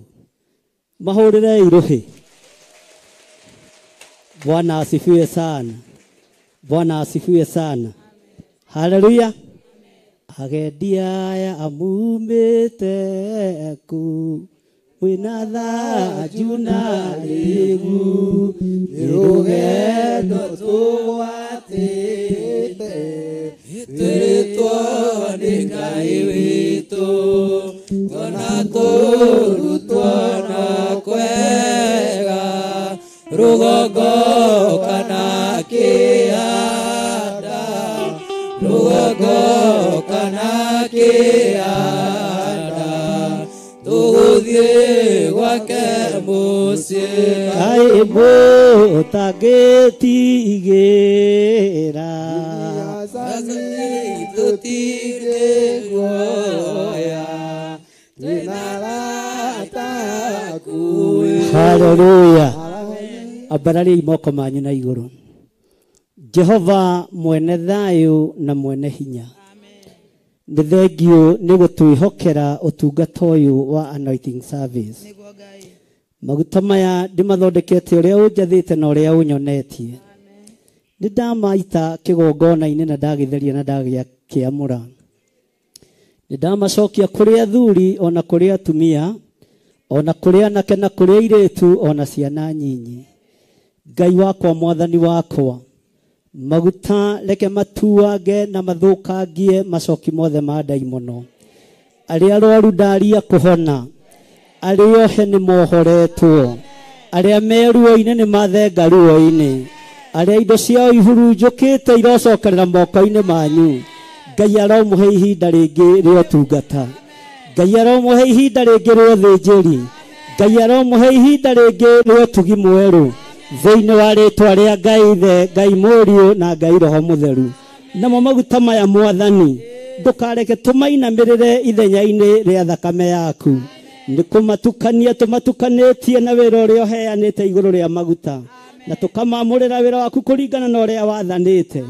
[SPEAKER 1] mahũrĩre irũhĩ. Bwana asifiwe sana. Bwana asifiwe sana. Haleluya. Agendi aya amumĩte ku mwĩna thanju na rĩgu
[SPEAKER 4] nĩ rũgendo tũgwatĩte twĩrĩtwo nĩ Ngai witũ twana kũrutwo na kwega rũgongo kana kĩanda rũgongo kana kĩanda
[SPEAKER 3] Tũgũthiĩ gwake mũciĩ.
[SPEAKER 1] Kaĩ mũtangĩtigĩra.
[SPEAKER 3] Tũtirĩ guoya, twĩna arata akuĩ.
[SPEAKER 1] Haleluya. Ambarariai moko manyu na igũrũ. Jehova mwene thayũ na mwene hinya, nĩ thengiũ nĩ gũtwĩhokera ũtungata ũyũ wa anointing service. Maguta maya ndĩmathondekete ũrĩa ũnjathĩte na ũrĩa ũnyonetie. Nĩ ndamaita kĩgongona-inĩ na ndagĩtheria na ndagĩkĩamũra. Nĩ ndamacokia kũrĩ athuri ona kũrĩ atumia, ona kũrĩ anake na kũrĩ airĩtu ona ciana nyinyi. Ngai wakwa, mwathani wakwa, maguta reke matuange na mathũkangie macoki mothe ma ndaimono. Arĩa arwaru ndaria kũhona, arĩa ohe nĩ mohoretwo, arĩa me ruo-inĩ nĩ mathenga ruo-inĩ, arĩa indo ciao ihurunjũkĩte irocokerera moko-inĩ manyu. Ngai aromũhe ihinda rĩngĩ rĩa ũtungata. Ngai aromũhe ihinda rĩngĩ rĩa ũthĩnjĩri. Ngai aromũhe ihinda rĩngĩ rĩa ũtugi mwerũ. Thĩinĩ wa rĩtwa rĩa Ngai Ithe, Ngai Mũriũ na Ngai Roho Mũtheru. Namo maguta maya mwathani, ndũkareke tũmainamĩrĩre ithenya-inĩ rĩa thakame yaku. Nĩ kũmatukania tũmatukanĩtie na wĩra ũrĩa ũheanĩte igũrũ rĩa maguta, na tũkamamũrĩra wĩra waku kũringana na ũrĩa wathanĩte.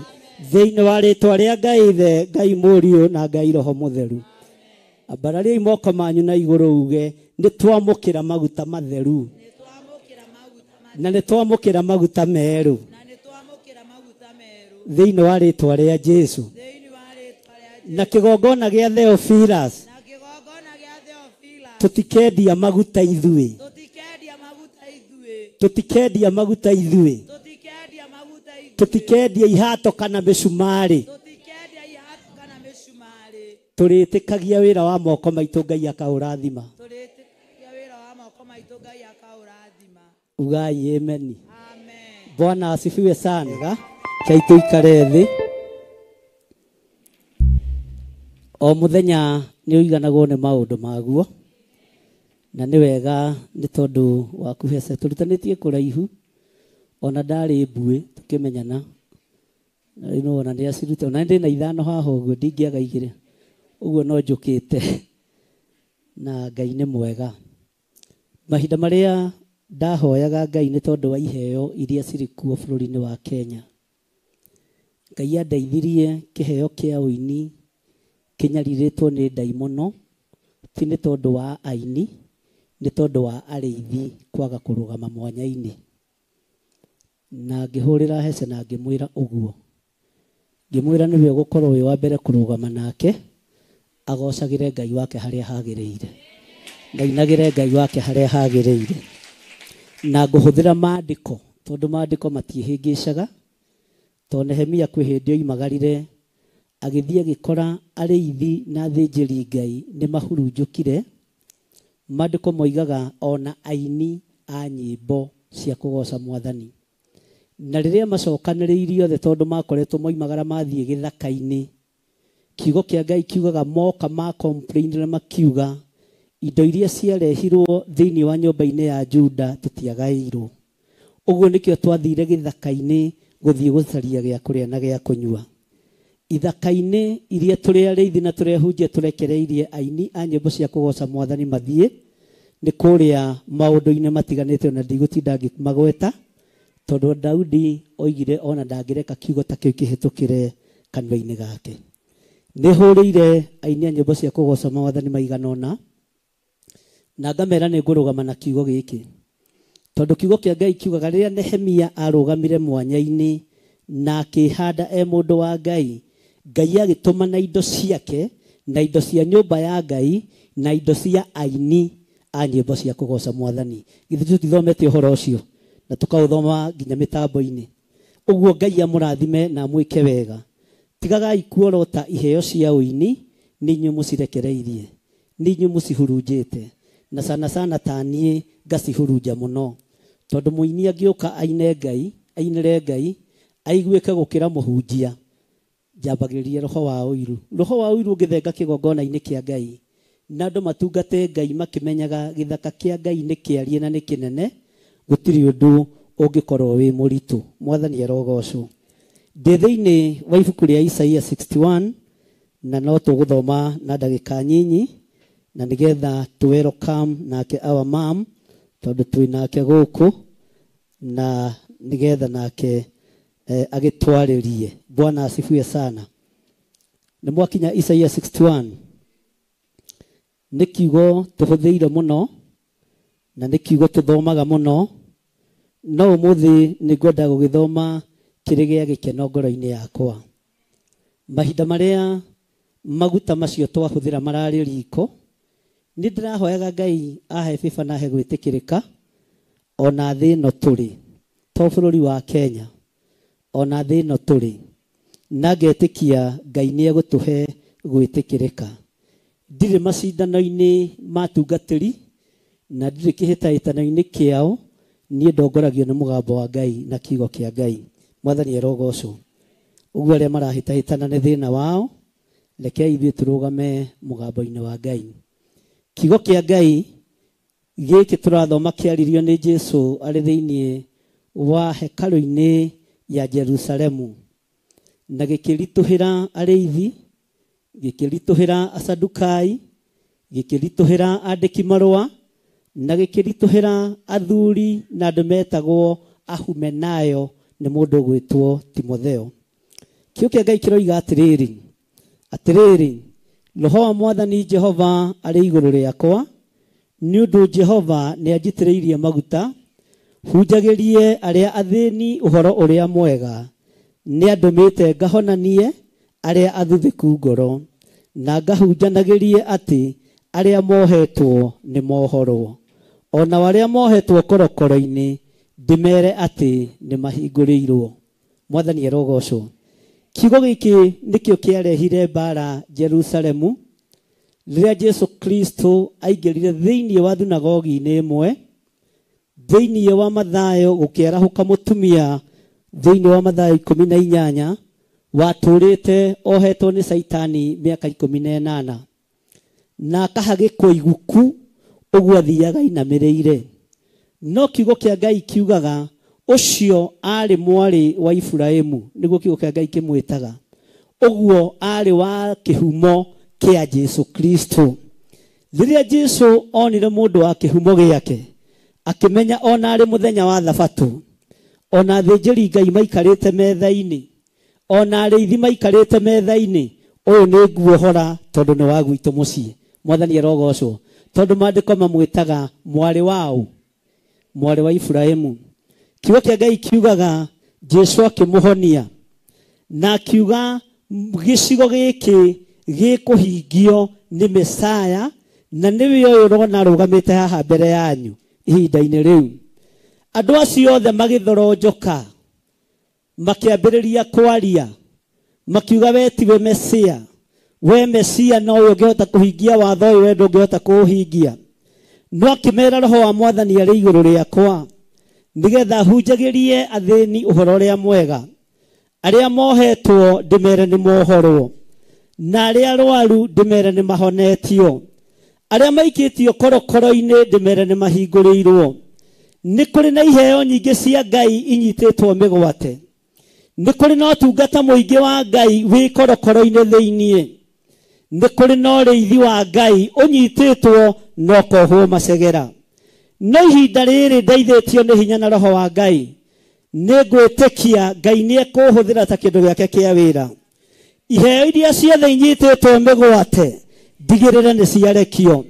[SPEAKER 1] Thĩinĩ wa rĩtwa rĩa Ngai Ithe, Ngai Mũriũ na Ngai Roho Mũtheru. Ambarariai moko manyu na igũrũ uge, nĩ twamũkĩra maguta matheru, na nĩ twamũkĩra maguta merũ thĩinĩ wa rĩtwa rĩa Jesu. Na kĩgongona gĩa Theophilus, tũtikendia maguta ithuĩ, tũtikendia maguta ithuĩ, tũtikendia ihato kana mĩcumarĩ, tũrĩtĩkagia wĩra wa moko maitũ Ngai akaũrathima. Ugai ameni. Bwana asifiwe sana. Kei tũikare thĩ. O mũthenya nĩ ũiganagwo nĩ maũndũ maguo, na nĩ wega nĩ tondũ waku hece tũrutanĩtie kũraihu, ona ndarĩ mbuĩ tũkĩmenyana, na rĩu nĩwona nĩ acirute, ona ndĩ na ithano haha ũguo ndingĩaga igĩrĩ, ũguo no njũkĩte, na Ngai nĩ mwega. Mahinda marĩa ndahoyaga Ngai nĩ tondũ wa iheo iria cirĩ kuo bũrũri-inĩ wa Kenya, Ngai andeithirie kĩheo kĩa ũini kĩnyarirĩtwo nĩ ndaimono, ti nĩ tondũ wa aini, nĩ tondũ wa arĩithi kwaga kũrũgama mwanya-inĩ. Na ngĩhũrĩra Hece na ngĩmwĩra ũguo, ngĩmwĩra nĩwe ũgũkorwo wĩ wa mbere kũrũgama nake, agocagĩre Ngai wake harĩa hagĩrĩire, na ainagĩre Ngai wake harĩa hagĩrĩire. Na ngũhũthĩra maandĩko, tondũ maandĩko matiĩhĩngĩcaga. Tondũ Nehemia kwĩ hĩndĩ oimagarire agĩthiĩ agĩkora arĩithi na athĩnjĩri Ngai nĩ mahurunjũkire. Maandĩko moigaga ona aini a nyĩmbo cia kũgoca mwathani. Na rĩrĩa macokanĩrĩirie othe, tondũ makoretwo moimagara mathiĩ gĩthaka-inĩ, kiugo kĩa Ngai kiugaga moka ma complain na makiuga indo iria ciarehirwo thĩinĩ wa nyũmba-inĩ ya Juda tũtiagaĩirwo. Ũguo nĩkĩo twathire gĩthaka-inĩ gũthiĩ gũcaria gĩa kũrĩa na gĩa kũnyua. Ithaka-inĩ iria tũrĩ arĩithi na tũrĩ ahunjia tũrekereirie aini a nyĩmbo cia kũgoca mwathani mathiĩ, nĩ kũrĩa maũndũ-inĩ matiganĩte, ona ndigũtinda ngĩmagweta, tondũ Daudi oigire ona ndangĩreka kiugo ta kĩu kĩhĩtũkĩre kanua-inĩ gake. Nĩ hũrĩire aini a nyĩmbo cia kũgoca mwathani maigana ũna, na ngamera nĩ ngũrũgama na kiugo gĩkĩ, tondũ kiugo kĩa Ngai kiugaga rĩrĩa Nehemia arũgamire mwanya-inĩ na akĩhanda e mũndũ wa Ngai, Ngai agĩtũma na indo ciake, na indo cia nyũmba ya Ngai, na indo cia aini a nyĩmbo cia kũgoca mwathani. Githĩ tũtithomete ũhoro ũcio na tũkaũthoma nginya mĩtambo-inĩ? Ũguo Ngai amũrathime na amwĩke wega. Tigagai kuorota iheo cia ũini, nĩ inyuĩ mũcirekereirie, nĩ inyuĩ mũcihurunjĩte, na sana sana ta niĩ ngacihurunja mũno, tondũ mũini angĩũka aine Ngai, ainĩre Ngai, aiguĩke gũkĩra mũhunjia, njambagĩrĩria roho wa ũiru. Roho wa ũiru ũngĩthenga kĩgongona-inĩ kĩa Ngai, Na andũ matungate Ngai makĩmenyaga gĩthaka kĩa Ngai nĩ kĩarie na nĩ kĩnene, gũtirĩ ũndũ ũngĩkorwo wĩ mũritũ. Mwathani arogocwo. Ndĩ thĩinĩ wa ibuku rĩa Isaia 61 na no tũgũthoma na ndagĩka nyinyi na nĩgetha tũ welcome nake our mom tondũ twĩ nake gũkũ na nĩgetha nake agĩtwarĩrie. Bwana asifiwe sana. Nĩ mwakinya Isaia 61. Nĩ kiugo tũhũthĩire mũno na nĩ kiugo tũthomaga mũno, no ũmũthĩ nĩ ngwenda gũgĩthoma kĩrĩ gĩa gĩkeno ngoro-inĩ yakwa. Mahinda marĩa maguta macio twahũthĩra mararĩ riko, nĩ ndĩrahoyaga Ngai ahe bĩba na ahe gwĩtĩkĩrĩka ona thĩ ĩno tũrĩ, to bũrũri wa Kenya, ona thĩ ĩno tũrĩ, na ngetĩkia Ngai nĩ egũtũhe gwĩtĩkĩrĩka. Ndirĩ macindano-inĩ ma tungatĩri na ndirĩ kĩhĩtahĩtano-inĩ kĩao, niĩ ndongoragio nĩ mũgambo wa Ngai na kiugo kĩa Ngai. Mwathani arogocwo. Ũguo arĩa marahĩtahĩtana nĩ thĩna wao, reke ithuĩ tũrũgame mũgambo-inĩ wa Ngai. Kiugo kĩa Ngai gĩkĩ tũrathoma kĩaririo nĩ Jesũ arĩ thĩinĩ wa hekarũ-inĩ ya Jerusalemu, na gĩkĩritũhĩra arĩithi, gĩkĩritũhĩra asadukai, gĩkĩritũhĩra andĩki marũa, na gĩkĩritũhĩra athuri na andũ metagwo Ahumenayo nĩ mũndũ ũgwĩtwo Timotheo. Kiugo kĩa Ngai kĩroiga atĩrĩrĩ, atĩrĩrĩ, Roho wa Mwathani Jehova arĩ igũrũ rĩakwa, nĩ ũndũ Jehova nĩ anjitĩrĩirie maguta hunjagĩrie arĩa athĩni ũhoro ũrĩa mwega, nĩ andũmĩte ngahonanie arĩa athuthĩku ngoro, na ngahunjanagĩrie atĩ arĩa mohetwo nĩ mohorwo, ona arĩa mohetwo korokoro-inĩ ndĩmere atĩ nĩ mahingũrĩirwo. Mwathani arogocwo. Kiugo gĩkĩ nĩkĩo kĩarehire mbara Jerusalemu rĩrĩa Jesu Kristo aingĩrire thĩinĩ wa thunagogi-inĩ ĩmwe. Thĩinĩ wa Mathayo gũkĩarahũka mũtumia thĩinĩ wa Mathayo 18 watũrĩte ohetwo nĩ Caitani mĩaka 18 na akahagĩkwo iguku ũguo athiaga inamĩrĩire. No kiugo kĩa Ngai kiugaga ũcio arĩ mwarĩ wa Iburahĩmu, nĩguo kiugo kĩa Ngai kĩmwĩtaga, ũguo arĩ wa kĩhumo kĩa Jesu Kristo. Rĩrĩa Jesu onire mũndũ wa kĩhumo gĩake, akĩmenya ona arĩ mũthenya wa Thabatũ, ona athĩnjĩri Ngai maikarĩte metha-inĩ, ona arĩithi maikarĩte metha-inĩ, ũyũ nĩ nguohora tondũ nĩ wa gwitũ mũciĩ. Mwathani arogocwo. Tondũ maandĩko mamwĩtaga mwarĩ waũ, mwarĩ wa Iburahĩmu. Kiugo kĩa Ngai kiugaga Jesu akĩmũhonia na akiuga gĩcigo gĩkĩ gĩkũhingio nĩ Mesaya, na nĩwe ũyũ ũrona arũgamĩte haha mbere yanyu ihinda-inĩ rĩu. Andũ acio othe magĩthoronjoka, makĩambĩrĩria kwaria, makiuga we tiwe Mesia, we Mesia no ũyũ ũngĩhota kũhingia watho ũyũ, we ndũngĩhota kũũhingia. No akĩmera Roho wa Mwathani arĩ igũrũ rĩakwa, nĩgetha hunjagĩrie athĩni ũhoro ũrĩa mwega, arĩa mohetwo ndĩmere nĩ mohorwo, na arĩa arwaru ndĩmere nĩ mahonetio, arĩa maikĩtio korokoro-inĩ ndĩmere nĩ mahingũrĩirwo. Nĩ kũrĩ na iheo nyingĩ cia Ngai inyitĩtwo mĩgwate, nĩ kũrĩ na ũtungata mũingĩ wa Ngai wĩ korokoro-inĩ thĩiniĩ, nĩ kũrĩ na ũrĩithi wa Ngai ũnyitĩtwo na ũkohwo macegera. No ihinda rĩrĩ ndeithĩtio nĩ hinya na Roho wa Ngai, nĩ ngwĩtĩkia Ngai nĩ ekũhũthĩra ta kĩndũ gĩake kĩa wĩra. Iheo iria ciothe inyitĩtwo mĩgwate ndigĩrĩre nĩ ciarekio,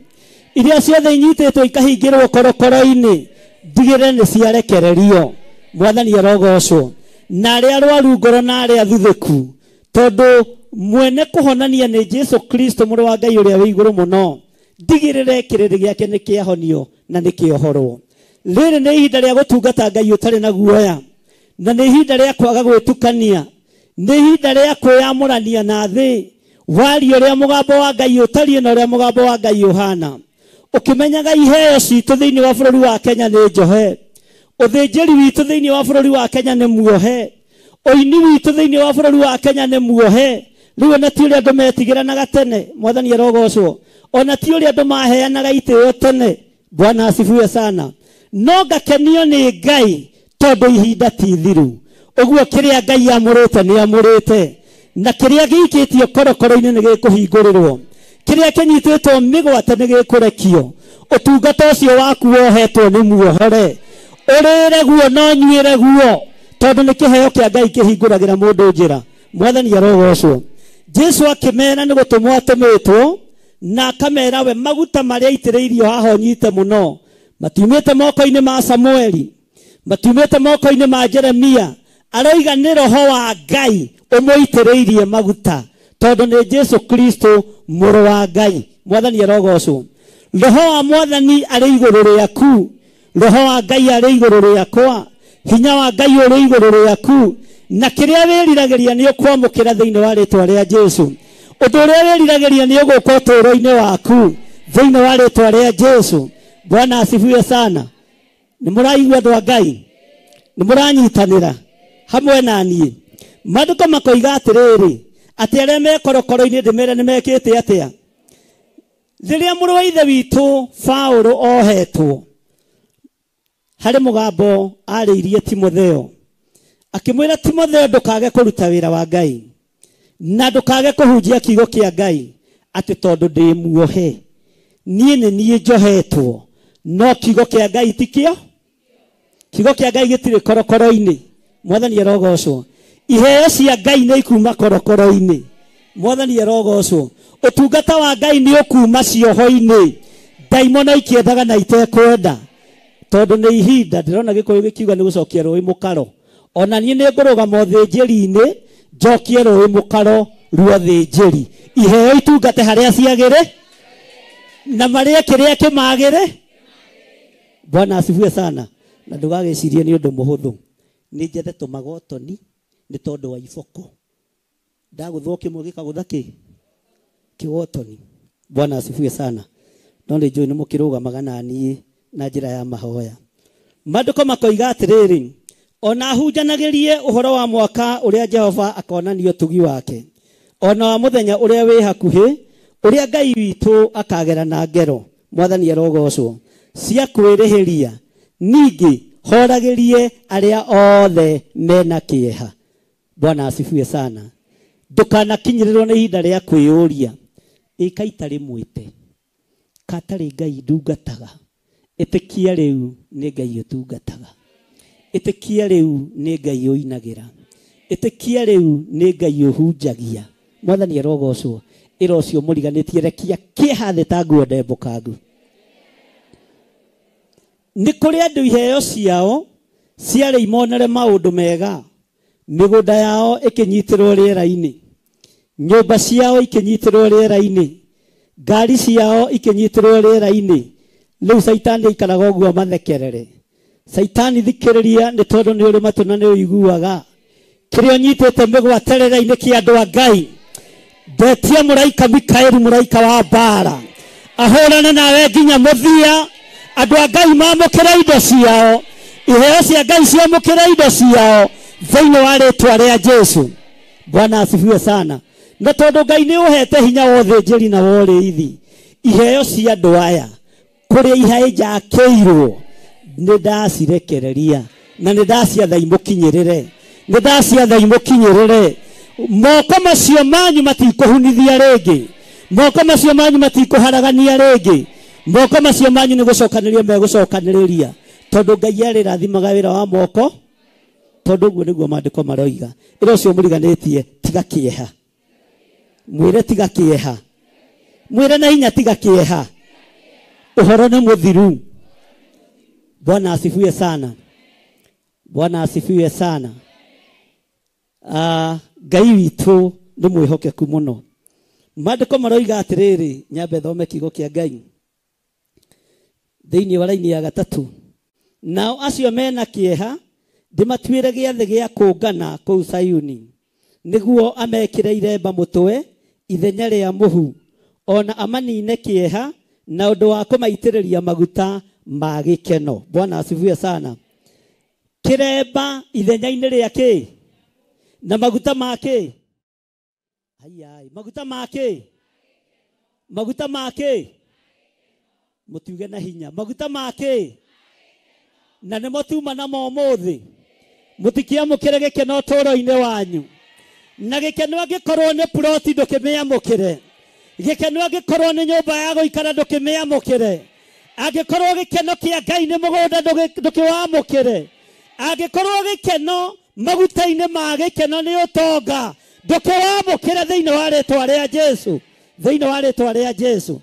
[SPEAKER 1] iria ciothe inyitĩtwo ikahingĩrwo korokoro-inĩ ndigĩrĩre nĩ ciarekererio. Mwathani arogocwo. Na arĩa arwaru ngoro na arĩa athuthĩku, tondũ mwene kũhonania nĩ Jesu Kristo mũrũ wa Ngai ũrĩa wĩ igũrũ mũno, ndigĩrĩre kĩrĩndĩ gĩake nĩ kĩahonio na nĩ kĩohorwo. Rĩrĩ nĩ ihinda rĩa gũtungata Ngai ũtarĩ na guoya, na nĩ ihinda rĩa kwaga gwĩtukania, nĩ ihinda rĩa kwĩyamũrania na thĩ, waria ũrĩa mũgambo wa Ngai ũtariĩ na ũrĩa mũgambo wa Ngai ũhana, ũkĩmenyaga iheo citũ thĩinĩ wa bũrũri wa Kenya nĩ njohe, ũthĩnjĩri witũ thĩinĩ wa bũrũri wa Kenya nĩ muohe, ũini witũ thĩinĩ wa bũrũri wa Kenya nĩ muohe. Rĩu ona ti ũrĩa andũ metigĩranaga tene. Mwathani arogocwo. Ona ti ũrĩa andũ maheanaga itĩo tene. Bwana asifiwe sana. No ngakenio nĩ Ngai tondũ ihinda ti ithiru. Ũguo kĩrĩa Ngai amũrĩte nĩ amũrĩte. Na kĩrĩa gĩikĩtio korokoro-inĩ nĩ gĩkũhingũrĩrwo. Kĩrĩa kĩnyitĩtwo mĩgwate nĩ gĩkũrekio. Ũtungata ũcio waku wohetwo nĩ muohore. Ũrĩre guo na ũnyuĩre guo tondũ nĩ kĩheo kĩa Ngai kĩhingũragĩra mũndũ njĩra. Mwathani arogocwo. Jesu akĩmera nĩ gũtũmwo atũmĩtwo na akamera we maguta marĩa aitĩrĩirio haha ũnyite mũno matiumĩte moko-inĩ ma Samueli, matiumĩte moko-inĩ ma Jeremia. Aroiga nĩ roho wa Ngai ũmũitĩrĩirie maguta tondũ nĩ Jesu Kristo mũrũ wa Ngai. Mwathani arogocwo. Roho wa Mwathani arĩ igũrũ rĩaku. Roho wa Ngai arĩ igũrũ rĩakwa. Hinya wa Ngai ũrĩ igũrũ rĩaku. Na kĩrĩa wĩriragĩria nĩ ũkwamũkĩra thĩinĩ wa rĩtwa rĩa Jesu. Ũndũ ũrĩa wĩriragĩria nĩ ũgũka ũtũũro-inĩ waku thĩinĩ wa rĩtwa rĩa Jesu. Bwana asifiwe sana. Nĩ mũraigua andũ a Ngai? Nĩ mũranyitanĩra hamwe na niĩ? Maandĩko makoiga atĩrĩrĩ, atĩ arĩa me korokoro-inĩ ndĩmere nĩ mekĩte atĩa? Rĩrĩa mũrũ wa ithe witũ Paũlũ ohetwo, harĩ mũgambo arĩirie Timotheo akĩmwĩra, Timotheo, ndũkage kũruta wĩra wa Ngai na ndũkage kũhunjia kiugo kĩa Ngai, atĩ tondũ ndĩ muohe. Niĩ nĩ niĩ njohetwo, no kiugo kĩa Ngai ti kĩo. Kiugo kĩa Ngai gĩtirĩ korokoro-inĩ. Mwathani arogocwo. Iheo cia Ngai nĩ ikuma korokoro-inĩ. Mwathani arogocwo. Ũtungata wa Ngai nĩ ũkuma cioho-inĩ. Ndaimono ikĩendaga na itekwenda. Tondũ nĩ ihinda ndĩrona Gĩkũyũ gĩkiuga nĩ gũcokia rũĩ mũkaro. Ona niĩ nĩ ngũrũgama ũthĩnjĩri-inĩ njokie rũĩ mũkaro ruothĩnjĩri. Iheo itungate harĩa ciagĩrĩ na marĩe kĩrĩa kĩmagĩrĩ. Bwana asifiwe sana. Na ndũgagĩcirie nĩ ũndũ mũhũthũ. Nĩ njethe tũmagotoni nĩ tondũ wa iboko. Ndagũthwo kĩmwe gĩkagũtha kĩ? Kĩgotoni. Bwana asifiwe sana. No nĩ njũĩ nĩ mũkĩrũgamaga na niĩ na njĩra ya mahoya. Maandĩko makoiga atĩrĩrĩ, ona hunjanagĩrie ũhoro wa mwaka ũrĩa Jehova akonania ũtugi wake, ona wa mũthenya ũrĩa wĩ hakuhĩ, ũrĩa Ngai witũ akagera na ngero. Mwathani arogocwo. Cia kwĩrĩhĩria. Ningĩ horagĩrie arĩa othe mena kĩeha. Bwana asifiwe sana. Ndũkanakinyĩrĩrwo nĩ ihinda rĩa kwĩyũria, ĩka itarĩ mwĩte, katarĩ Ngai ndungataga. Ĩtĩkia rĩu nĩ Ngai ũtungataga. Ĩtĩkia rĩu nĩ Ngai ũinagĩra. Ĩtĩkia rĩu nĩ Ngai ũhunjagia. Mwathani arogocwo. Ĩra ũcio mũriganĩtie, rekia kĩeha thĩ ta nguo ndembũkangu. Nĩ kũrĩ andũ iheo ciao ciarĩ imonere maũndũ mega. Mĩgũnda yao ĩkĩnyitĩrwo rĩera-inĩ, nyũmba ciao ikĩnyitĩrwo rĩera-inĩ, ngari ciao ikĩnyitĩrwo rĩera-inĩ. Rĩu Caitani aikaraga ũguo mathekerere. Caitani thikĩrĩria, nĩ tondũ nĩ ũrĩ matũ na nĩ ũiguaga. Kĩrĩa ũnyitĩte mĩgwate rĩera-inĩ kĩa andũ a Ngai, ndetia mũraika Mikaeli, mũraika wa mbara, ahũrane nawe nginya mũthia. Andũ a Ngai mamũkĩre indo ciao, iheo cia Ngai ciamũkĩre indo ciao thĩinĩ wa rĩtwa rĩa Jesu. Bwana asifiwe sana. Na tondũ Ngai nĩ ũhete hinya wa ũthĩnjĩri na wa ũrĩithi, iheo cia andũ aya kũrĩa ihaĩnjakĩirwo nĩ ndacirekereria na nĩ ndaciatha imũkinyĩrĩre, nĩ ndaciatha imũkinyĩrĩre. Moko macio manyu matikũhunithia rĩngĩ, moko macio manyu matikũharagania rĩngĩ, moko macio manyu nĩ gũcokanĩrĩria megũcokanĩrĩria, tondũ Ngai arĩrathimaga wĩra wa moko, tondũ ũguo nĩguo maandĩko maroiga. Ĩra ũcio mũriganĩtie, tiga kĩeha. Mwĩre tiga kĩeha. Mwĩre na hinya tiga kĩeha. Ũhoro nĩ mũthiru. Bwana asifiwe sana. Bwana asifiwe sana. Ngai witũ nĩ mwĩhokeku mũno. Maandĩko maroiga atĩrĩrĩ, nyambe thome kiugo kĩa Ngai thĩinĩ wa raini ya gatatũ. Nao acio mena kĩeha ndĩmatuĩre gĩathĩ gĩa kũngana kũu Sayuni, nĩguo amekĩre iremba mũtwe ithenya rĩa mũhu, ona amanine kĩeha na ũndũ wa kũmaitĩrĩria maguta ma gĩkeno. Bwana asifiwe sana. Kĩremba ithenya-inĩ rĩa kĩ? Na maguta ma kĩ? Ai, maguta ma kĩ? Maguta ma kĩ? Mũtiuge na hinya. Maguta ma kĩ? Na nĩmo tuma namo ũmũthĩ. Mũtikĩamũkĩre gĩkeno ũtũũro-inĩ wanyu. Na gĩkeno angĩkorwo nĩ ploti ndũkĩmĩamũkĩre. Gĩkeno angĩkorwo nĩ nyũmba ya gũikara ndũkĩmĩamũkĩre. Angĩkorwo gĩkeno kĩa Ngai nĩ mũgũnda ndũkĩwamũkĩre. Angĩkorwo gĩkeno maguta-inĩ ma gĩkeno nĩ ũtonga ndũkĩwamũkĩre thĩinĩ wa rĩtwa rĩa Jesu. Thĩinĩ wa rĩtwa rĩa Jesu.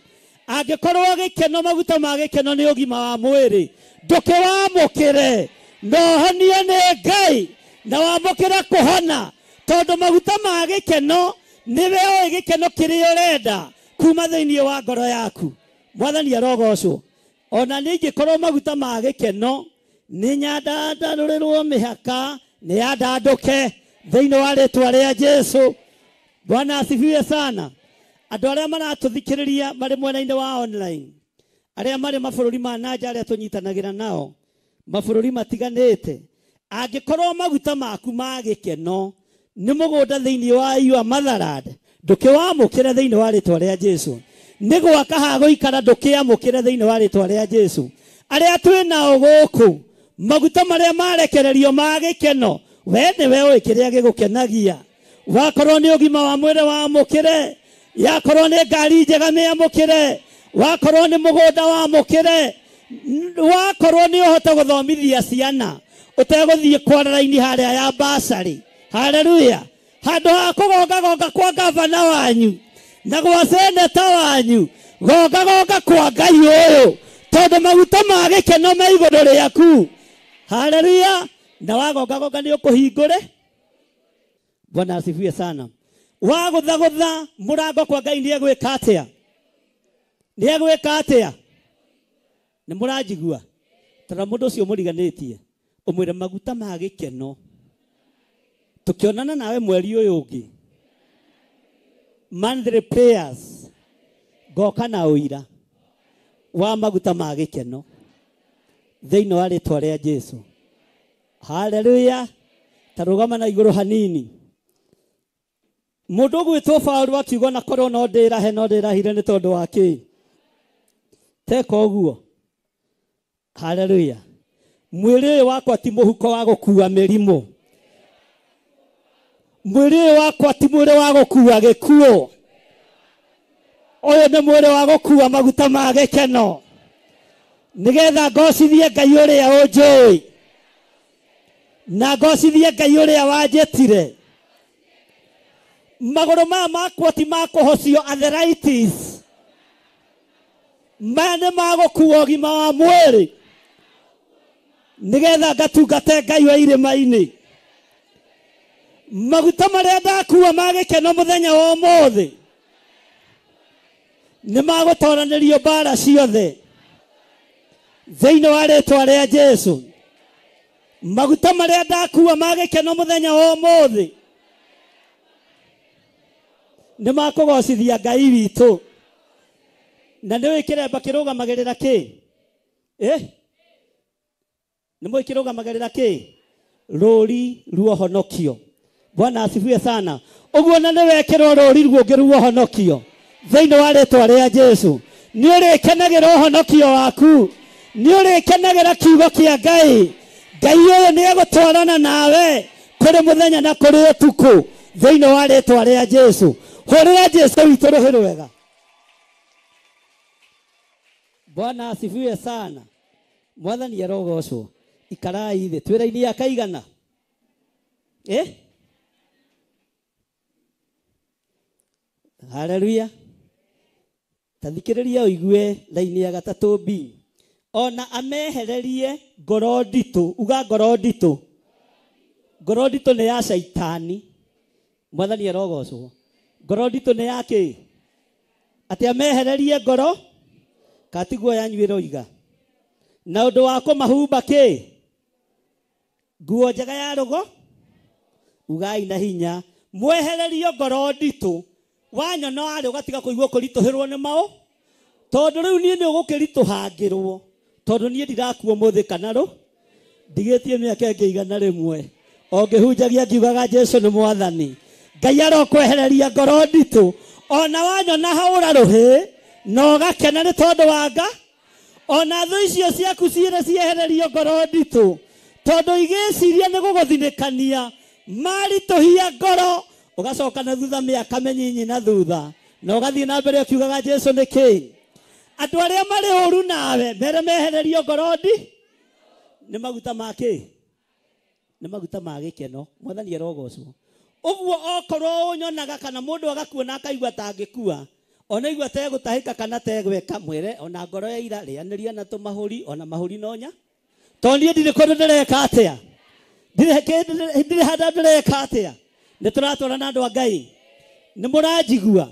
[SPEAKER 1] Angĩkorwo gĩkeno maguta ma gĩkeno nĩ ũgima wa mwĩrĩ ndũkĩwamũkĩre. Na ũhonio nĩ Ngai na wamũkĩre kũhona tondũ maguta ma gĩkeno nĩwe ũĩ gĩkeno kĩrĩa ũrenda kuma thĩinĩ wa ngoro yaku. Mwathani arogocwo. Ona nĩ ingĩkorwo maguta ma gĩkeno nĩ nyandandarũrĩrwo mĩhaka nĩ yandandũke thĩinĩ wa rĩtwa rĩa Jesu. Bwana asifiwe sana. Andũ arĩa maratũthikĩrĩria marĩ mwena-inĩ wa online, arĩa marĩ mabũrũri ma nanja arĩa tũnyitanagĩra nao mabũrũri matiganĩte, angĩkorwo maguta maku ma gĩkeno nĩ mũgũnda thĩinĩ wa your motherland ndũkĩwamũkĩre thĩinĩ wa rĩtwa rĩa Jesu. Nĩ gwaka ha gũikara ndũkĩamũkĩre thĩinĩ wa rĩtwa rĩa Jesu. Arĩa twĩ nao gũkũ maguta marĩa marekererio ma gĩkeno we nĩwe ũĩ kĩrĩa gĩgũkenagia. Wakorwo nĩ ũgima wa mwĩrĩ wamũkĩre, yakorwo nĩ ngari njega mĩamũkĩre, wakorwo nĩ mũgũnda wamũkĩre, wakorwo nĩ ũhote gũthomithia ciana ũtegũthiĩ kwara raini harĩa ya basarĩ. Haleluya. Handũ ha kũgongagonga kwa gavana wanyu na gwa seneta wanyu, gongagonga kwa Ngai ũyũ tondũ maguta ma gĩkeno me igũrũ rĩaku. Haleluya. Na wagongagonga nĩ ũkũhingũre. Bwana asifiwe sana. Wagũthagũtha mũrango kwa Ngai nĩ egwĩka atĩa? Nĩ egwĩka atĩa? Nĩ mũranjigua? Tara mũndũ ũcio mũriganĩtie ũmwĩre maguta ma gĩkeno tũkĩonana nawe mweri ũyũ ũngĩ monthly prayers ngoka na ũira wa maguta ma gĩkeno thĩinĩ wa rĩtwa rĩa Jesu. Haleluya. Tarũgama na igũrũ hanini. Mũndũ ũgwĩtwo Paũlũ akiuga na korwo no ndĩrahe no ndĩrahire nĩ tondũ wa kĩ? Teka ũguo. Haleluya. Mwĩrĩ ũyũ wakwa ti mũhuko wa gũkua mĩrimũ. Mwĩrĩ ũyũ wakwa ti mwĩrĩ wa gũkua gĩkuũ. Ũyũ nĩ mwĩrĩ wa gũkua maguta ma gĩkeno nĩgetha ngocithie Ngai ũrĩa ũnjũĩ na ngocithie Ngai ũrĩa wanjĩtire. Magũrũ maya makwa ti ma kũhocio arthritis, maya nĩ ma gũkua ũgima wa mwĩrĩ nĩgetha ngatungate Ngai wa irĩma-inĩ. Maguta marĩa ndakua ma gĩkeno mũthenya wa ũmũthĩ nĩ magũtoranĩrio mbara ciothe thĩinĩ wa rĩtwa rĩa Jesu. Maguta marĩa ndakua ma gĩkeno mũthenya wa ũmũthĩ nĩ makũgocithia Ngai witũ. Na nĩ ũĩ kĩremba kĩrũgamagĩrĩra kĩ? Nĩ mũĩ kĩrũgamagĩrĩra kĩ? Rũri ruohonokio. Bwana asifiwe sana. Ũguo na nĩ wekĩrwo rũri ruũngĩ ruohonokio thĩinĩ wa rĩtwa rĩa Jesu. Nĩ ũrĩkenagĩra ũhonokio waku, nĩ ũrĩkenagĩra kiugo kĩa Ngai. Ngai ũyũ nĩ egũtwarana nawe kũrĩ mũthenya na kũrĩ ũtukũ thĩinĩ wa rĩtwa rĩa Jesu. Hũrĩra Jesu witũ rũhĩ rwega. Bwana asifiwe sana. Mwathani arogocwo. Ikarai thĩ. Twĩ raini ya kaigana? Haleluya. Ta thikĩrĩria ũigue raini ya gatatũ B. Ona amehererie ngoro nditũ. Uga ngoro nditũ. Ngoro nditũ nĩ ya caitani. Mwathani arogocwo. Ngoro nditũ nĩ ya kĩ? Atĩ amehererie ngoro katiguo yanyu ĩroiga. Na ũndũ wa kũmahumba kĩ? Nguo njega ya rũgo. Ugai na hinya. Mwehererio ngoro nditũ. Wanyona warĩ ũgatiga kũigua kũritũhĩrwo nĩ maũ tondũ rĩu niĩ nĩ ũgũkĩritũhangĩrwo tondũ niĩ ndirakua ũmũthĩ kana rũ ndigĩtie mĩaka ĩngĩ 100 o ngĩhunjagia ngiugaga Jesu nĩ mwathani. Ngai arokwehereria ngoro nditũ. Ona wanyona haũra rũhĩ Na ũgakena nĩ tondũ wa nga ona thũ icio ciaku ciĩre ciehererio ngoro nditũ tondũ igĩciria nĩ gũgũthinĩkania maritũhia ngoro ũgacoka na thutha mĩaka mĩnyinyi na thutha na ũgathiĩ na mbere ũkiugaga Jesu nĩ kĩĩ. Andũ arĩa marĩ ũru nawe mere mehererio ngoro ndi nĩ maguta ma kĩĩ? Nĩ maguta ma gĩkeno. Mwathani arogocwo. Ũguo okorwo ũnyonaga kana mũndũ agakuona akaigua ta angĩkua ona igua tegũtahĩka kana tegwĩka mwĩre ona ngoro ya ira rĩanĩria na tũmahũri ona mahũri nonya tondũ niĩ ndirĩ kũndũ ndĩreka atĩa, ndirĩ handũ ndĩreka atĩa. Nĩ tũratwarana andũ a Ngai, nĩ mũranjigua.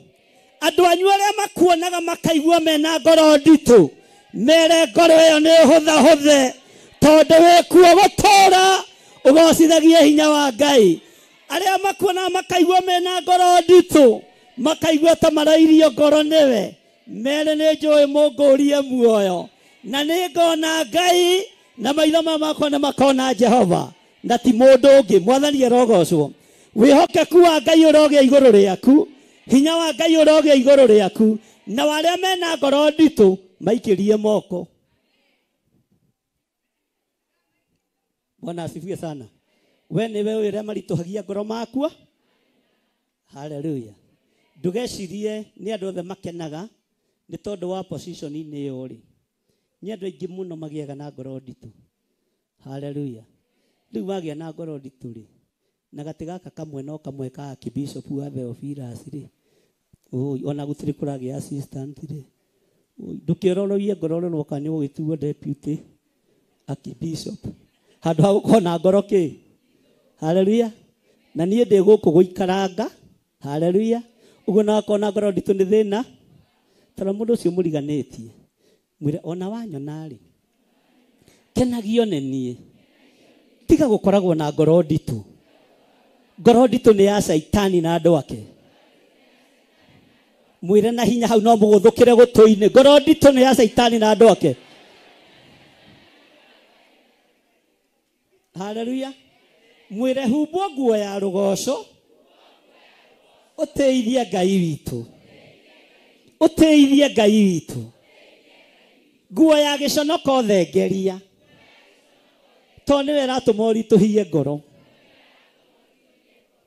[SPEAKER 1] Andũ anyu arĩa makuonaga makaigua mena ngoro nditũ mere ngoro ĩyo nĩ hũthahũthe tondũ wĩkuo gũtũũra ũgocithagie hinya wa Ngai. Arĩa makuonaga makaigua mena ngoro nditũ makaigua ta marairio ngoro nĩwe mere nĩ njũĩ mũngũrie muoyo na nĩ ngona Ngai na maitho makwa nĩ makona Jehova na ti mũndũ ũngĩ. Mwathani arogocwo. Wĩhokeku wa Ngai ũrogĩa igũrũ rĩaku, hinya wa Ngai ũrogĩa igũrũ rĩaku, na arĩa mena ngoro nditũ maikĩrie moko. Bwana asifiwe sana. We nĩwe ũrĩa maritũhagia ngoro makwa. Haleluya. Ndũgecirie nĩ andũ othe makenaga nĩ tondũ wa position-inĩ ĩyo rĩ. Nĩ andũ aingĩ mũno magĩaga na ngoro nditũ. Haleluya. Rĩu wagĩa na ngoro nditũ rĩ, na gatĩ gaka kamwe no kamwe ka Archbishop wa Theophilus rĩ, ona gũtirĩ kũragĩa assistant rĩ, ndũkĩororoie ngoro rũrwo kana nĩ ũgĩtuo deputy Archbishop handũ ha gũkorwo na ngoro kĩ. Haleluya. Na niĩ ndĩ gũkũ gũikaranga. Haleluya. Ũguo na wakorwo na ngoro nditũ nĩ thĩna tara mũndũ ũcio mũriganĩtie mwĩre ona wanyona rĩ kenagio nĩ niĩ, tiga gũkoragwo na ngoro nditũ. Ngoro nditũ nĩ ya Caitani na andũ ake. Mwĩre na hinya hau no mũgũthũkĩre gũtũ-inĩ, ngoro nditũ nĩ ya Caitani na andũ ake. Haleluya. Mwĩre humbwo nguo ya rũgoco ũtĩithie Ngai witũ, ũtĩithie Ngai witũ. Nguo ya gĩconoko thengeria tondũ nĩwe ĩratũma ũritũhie ngoro,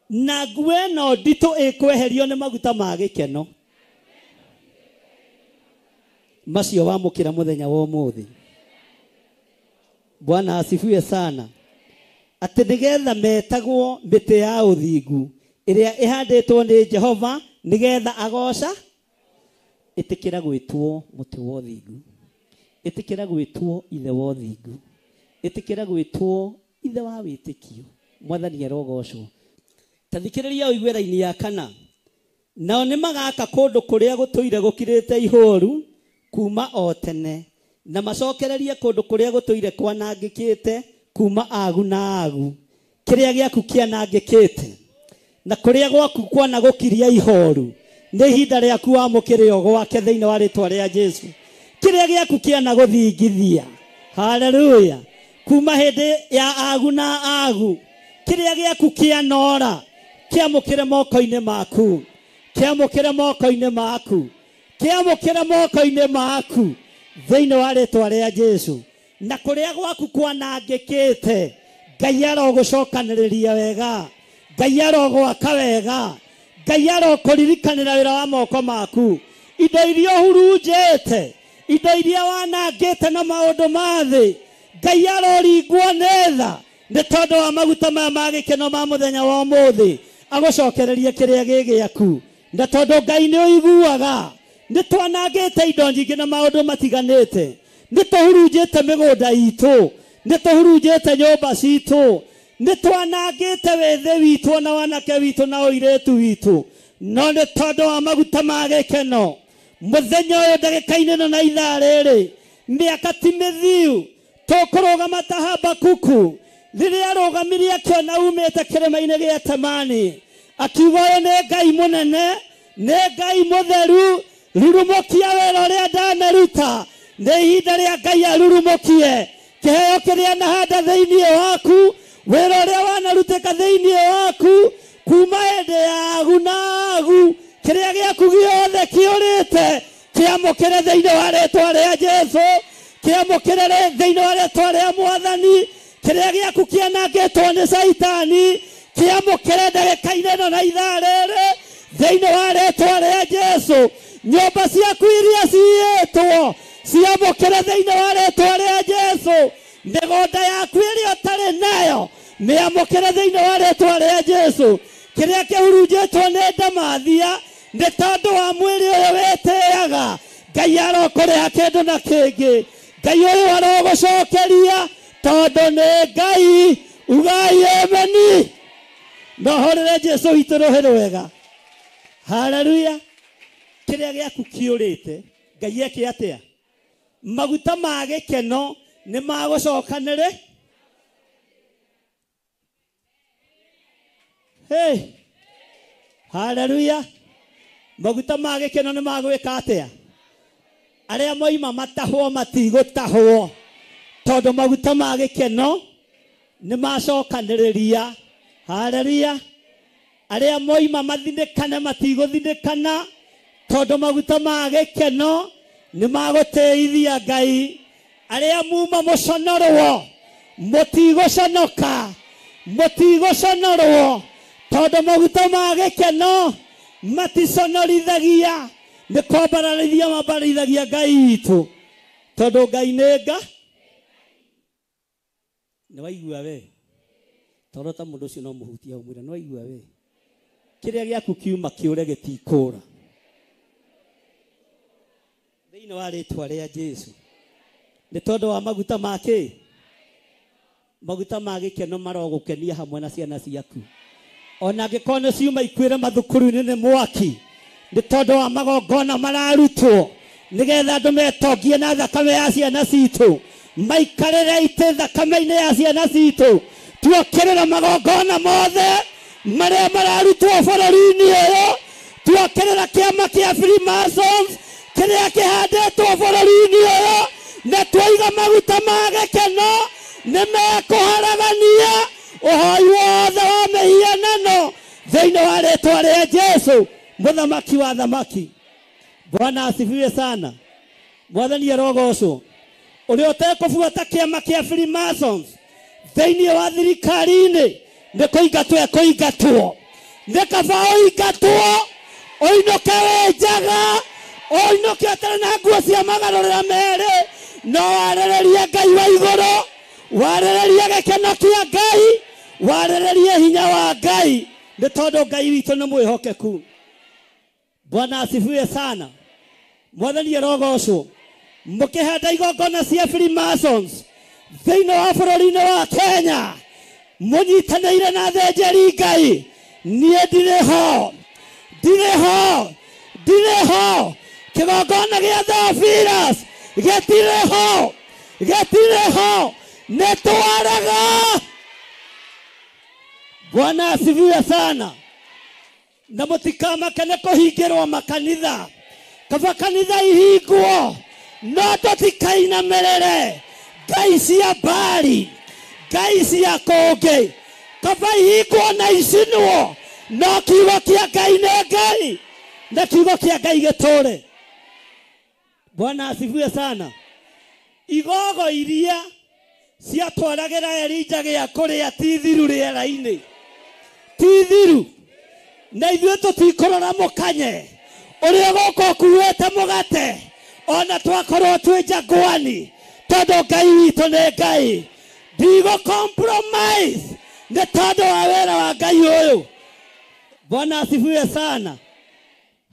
[SPEAKER 1] na nguo ĩno nditũ ĩkweherio nĩ maguta ma gĩkeno macio wamũkĩra mũthenya wa ũmũthĩ. Bwana asifiwe sana. Atĩ nĩgetha metagwo mĩtĩ ya ũthingu ĩrĩa ĩhandĩtwo nĩ Jehova nĩgetha agoca. Ĩtĩkĩra gwĩtwo mũtĩ wa ũthingu, ĩtĩkĩra gwĩtwo ithe wa ũthingu, ĩtĩkĩra gwĩtwo ithe wa wĩtĩkio. Mwathani arogocwo. Ta thikĩrĩria ũigue raini ya kana. Nao nĩ magaka kũndũ kũrĩa gũtũire gũkirĩte ihũru kuma o tene, na macokererie kũndũ kũrĩa gũtũire kwanangĩkĩte kuma agu na agu. Kĩrĩa gĩaku kĩanangĩkĩte na kũrĩa gwaku kwana gũkiria ihoru nĩ ihinda rĩaku wamũkĩre ũgwake thĩinĩ wa rĩtwa rĩa Jesu. Kĩrĩa gĩaku kĩana gũthingithia. Haleluya. Kuma hĩndĩ ya agu na agu, kĩrĩa gĩaku kĩanora kĩamũkĩre moko-inĩ maku, kĩamũkĩre moko-inĩ maku, kĩamũkĩre moko-inĩ maku thĩinĩ wa rĩtwa rĩa Jesu. Na kũrĩa gwaku kwanangĩkĩte Ngai arogũcokanĩrĩria wega, Ngai arogwaka wega, Ngai arokũririkanĩra wĩra wa moko maku. Indo iria ũhurunjĩte, indo iria wanangĩte na maũndũ ma thĩ, Ngai aroringwo nĩ tha nĩ tondũ wa maguta maya ma gĩkeno ma mũthenya wa ũmũthĩ agũcokererie kĩrĩa gĩ gĩaku. Na tondũ Ngai nĩ ũiguaga, nĩ twanangĩte indo nyingĩ na maũndũ matiganĩte, nĩ tũhurunjĩte mĩgũnda itũ, nĩ tũhurunjĩte nyũmba citũ, nĩ twanangĩte wĩthĩ witũ na wanake witũ na ũirĩtu witũ, no nĩ tondũ wa maguta ma gĩkeno mũthenya ũyũ ndagĩka-inĩ ĩno na ithaa rĩrĩ mĩaka ti mĩthiu tũkũrũgama ta Habakuku rĩrĩa arũgamirie akĩona umĩte kĩrĩma-inĩ gĩa Temani akiuga ũyũ nĩ Ngai mũnene, nĩ Ngai mũtheru, rurumũkia wĩra ũrĩa ndanaruta. Nĩ ihinda rĩa Ngai arurumũkie kĩheo kĩrĩa nahanda thĩinĩ waku, wĩra ũrĩa wanarutĩka thĩinĩ waku kuma hĩndĩ ya agu na agu, kĩrĩa gĩaku gĩothe kĩũrĩte Kĩamũkĩre thĩinĩ wa rĩtwa rĩa Jesũ, kĩamũkĩre thĩinĩ wa rĩtwa rĩa Mwathani. Kĩrĩa gĩaku kĩanangĩtwo nĩ Caitani kĩamũkĩre ndagĩka-inĩ ĩno na ithaa rĩrĩ thĩinĩ wa rĩtwa rĩa Jesũ. Nyũmba ciaku iria ciiyĩtwo ciamũkĩre thĩinĩ wa rĩtwa rĩa Jesũ. Mĩgũnda yaku ĩrĩa ũtarĩ nayo mĩamũkĩre thĩinĩ wa rĩtwa rĩa Jesũ. Kĩrĩa kĩhurunjĩtwo nĩ ndamathia nĩ tondũ wa mwĩrĩ ũyũ wĩtĩaga, Ngai arokũrĩha kĩndũ na kĩngĩ. Ngai ũyũ arogũcokeria tondũ nĩ Ngai. Ugai ameni. No horere Jesũ witũ rũhĩ rwega. Haleluya. Kĩrĩa gĩaku kĩũrĩte Ngai eke atĩa? Maguta ma gĩkeno nĩ magũcokanĩrĩ. Hey. Haleluya. Maguta ma gĩkeno nĩ magwĩka atĩa? Arĩa moima matahwo matigũtahwo, tondũ maguta ma gĩkeno nĩ macokanĩrĩria. Haleluya. Arĩa moima mathinĩkane matigũthinĩkana, tondũ maguta ma gĩkeno nĩ magũtĩithia Ngai. Arĩa muma mũconorwo mũtigũconoka, mũtigũconorwo, tondũ maguta ma gĩkeno maticonorithagia, nĩ kwambararithia mambararithia Ngai witũ, tondũ Ngai nĩ nga. Nĩ waigua we? Tondũ ta mũndũ ũcio no mũhutia ũmwĩre, nĩ waigua we? Kĩrĩa gĩaku kiuma kĩũre gĩtikũra thĩinĩ wa rĩtwa rĩa Jesũ. Nĩ tondũ wa maguta ma kĩ? Maguta ma gĩkeno marogũkenia hamwe na ciana ciaku. Ona angĩkorwo nĩ ciuma ikuĩre mathukuru-inĩ nĩ mwaki, nĩ tondũ wa magongona mararutwo nĩgetha andũ metongie na thakame ya ciana citũ, maikarĩre itĩ thakame-inĩ ya ciana citũ. Tuokĩrĩra magongona mothe marĩa mararutwo bũrũri-inĩ ũyũ, tuokĩrĩra kĩama kĩa Freemasons kĩrĩa kĩhandĩtwo bũrũri-inĩ ũyũ, na twaiga maguta ma gĩkeno nĩ mekũharagania ũhoi wothe wa mĩhianano thĩinĩ wa rĩtwa rĩa Jesũ, mũthamaki wa thamaki. Bwana asifiwe sana. Mwathani arogocwo. Ũrĩa ũtekũbuata kĩama kĩa Freemasons thĩinĩ wa thirikari-inĩ nĩ kũingatwo ekũingatwo. Nĩ kaba ũingatwo ũinũke wĩ njaga, ũinũke ũtarĩ na nguo cia magarũrĩra merĩ, no warĩrĩrie Ngai wa igũrũ, warĩrĩrie gĩkeno kĩa Ngai, warĩrĩrie hinya wa Ngai, nĩ tondũ Ngai witũ nĩ mwĩhokeku. Bwana asifiwe sana. Mwathani arogocwo. Mũkĩhanda igongona cia Freemasons thĩinĩ wa bũrũri-inĩ wa Kenya, mũnyitanĩire na athĩnjĩri Ngai, niĩ ndirĩ ho, ndirĩ ho, ndirĩ ho. Kĩgongona gĩa Theophilus gĩtirĩ ho, gĩtirĩ ho, nĩ twaraga. Bwana asifiwe sana. Na mũtikamake nĩ kũhingĩrwo makanitha, kaba kanitha ihingwo, no tũtikainamĩrĩre ngai cia Baali, ngai cia kũngĩ. Kaba ihingwo na icinwo, no kiugo kĩa Ngai nĩ Ngai, na kiugo kĩa Ngai gĩtũre. Bwana asifiwe sana. Igogo iria ciatwaragĩra Elija gĩa kũrĩa ti thiru rĩera-inĩ, ti thiru. Na ithuĩ tũtikũrora mũkanye ũrĩa gũkũ ũkuĩte mũgate, ona twakorwo twĩ njangwani, tondũ Ngai witũ nĩ Ngai. Ndigũ compromise nĩ tondũ wa wĩra wa Ngai ũyũ. Bwana asifiwe sana.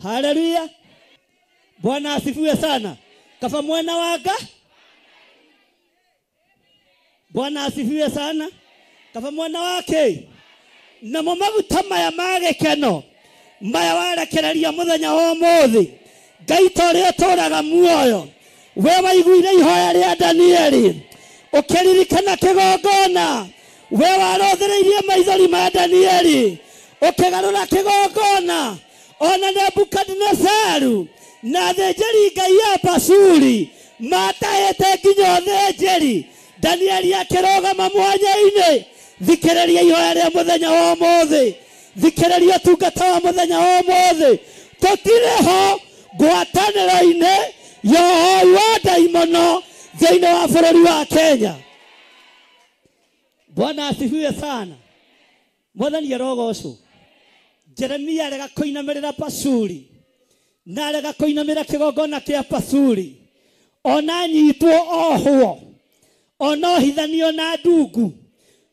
[SPEAKER 1] Haleluya. Bwana asifiwe sana. Kaba mwena wa nga. Bwana asifiwe sana. Kaba mwena wake. Namo maguta maya ma gĩkeno maya warekereria mũthenya wa ũmũthĩ, Ngai ta ũrĩa ũtũũraga muoyo, we waiguire ihoya rĩa Danieli ũkĩririkana kĩgongona, we warũthĩrĩirie maithori ma Danieli ũkĩgarũra kĩgongona, ona Nebukadinezaru na athĩnjĩri Ngai a Pashuri matahĩte nginya ũthĩnjĩri, Danieli akĩrũgama mwanya-inĩ. Thikĩrĩria ihoya rĩa mũthenya wa ũmũthĩ, thikĩrĩria ũtungata wa mũthenya wa ũmũthĩ. Tũtirĩ ho ngwatanĩro-inĩ ya wa ndaimono thĩinĩ wa bũrũri wa Kenya. Bwana asifiwe sana. Mwathani arogocwo. Jeremia arega kũinamĩrĩra Pashuri na arega kũinamĩra kĩgongona kĩa Pashuri, ona nyitwo ohwo, ona ohithanio na ndungu.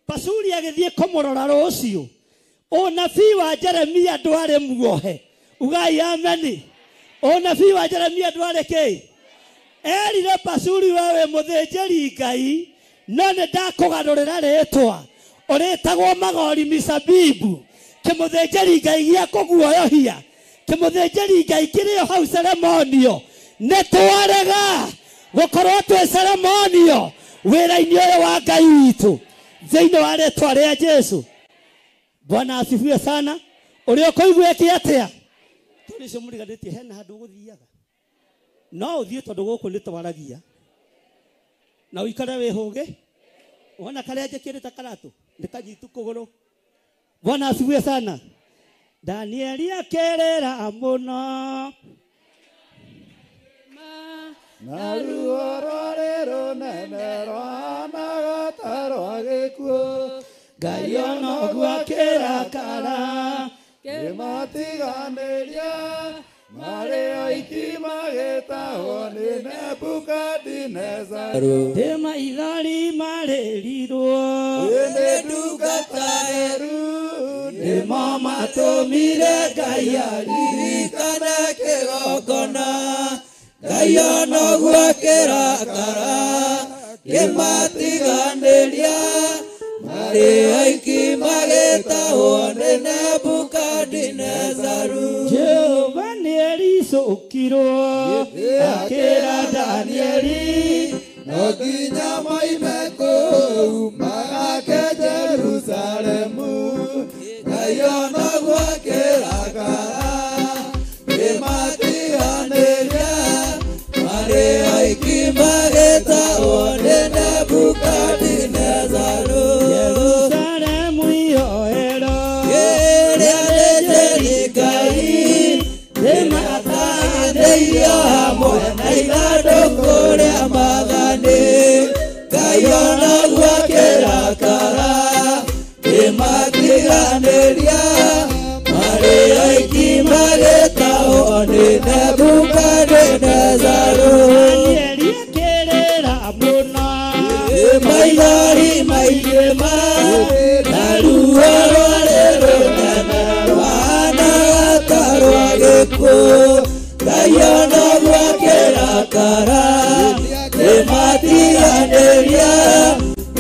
[SPEAKER 1] Pashuri agĩthiĩ kũmũrora rũciũ. Ũnabii wa Jeremia ndwarĩ muohe. Ugai ameni. Ũnabii wa Jeremia ndwarĩ kĩ? Erire Pashuri, wewe mũthĩnjĩri Ngai, no nĩ ndakũgarũrĩra rĩtwa, ũrĩtagwo Magori Misabibu. Kĩmũthĩnjĩri Ngai gĩa kũguoyohia, kĩmũthĩnjĩri Ngai kĩrĩ o hau ceremonio. Nĩ twarega gũkorwo twĩ ceremonio wĩra-inĩ ũyũ wa Ngai witũ thĩinĩ wa rĩtwa rĩa Jesu. Bwana asifiwe sana. Ũrĩa ũkũigua eke atĩa? Tondũ ũcio mũriganĩtie hena handũ ũgũthiaga, no ũthiĩ tondũ gũkũ nĩ twaragia na ũikare wĩhũge. Wona karĩa njĩkĩrĩte karatũ nĩ kanyitu kũgũrũ. Bwana asifiwe sana. Danieli akerera mũno
[SPEAKER 3] na ruo rwarĩ rũnene rwahanaga ta rwa gĩkuũ.
[SPEAKER 1] Ngai onoguo akĩrakara
[SPEAKER 3] Kĩmatiganĩria marĩ oiki magĩtahwo nĩ Nebukadinezaru.
[SPEAKER 1] Ndĩ maithori marĩrirwo
[SPEAKER 3] Nĩ ndungata theru
[SPEAKER 4] nĩmo matũmire Ngai aririkane kĩgongona. Ngai onoguo akĩrakara kĩmatiganĩria marĩ oiki magĩtahwo nĩ Nebukadinezaru.
[SPEAKER 1] Jehova nĩericũkirwo akĩra Danieli,
[SPEAKER 3] no nginya moime kũu magake Jerusalemu. Ngai onoguo akĩrakara kĩmatiganĩria marĩ oiki magĩtahwo nĩ Nebukadinezaru.
[SPEAKER 1] Jerusalemu ihoero
[SPEAKER 4] Ĩrĩa thĩnjĩri Ngai nĩmatanĩirio hamwe na ithandũkũ rĩa maathani. Ngai onoguo akĩrakara kĩmatiganĩria marĩ oiki magĩtahwo nĩ Nebukadinezaru.
[SPEAKER 1] Danieli akĩrĩra mũno
[SPEAKER 4] Maithori maingĩ ma na ruo rwarĩ rũnene rwahanaga ta rwa gĩkuũ. Ngai onoguo akĩrakara kĩmatiganĩria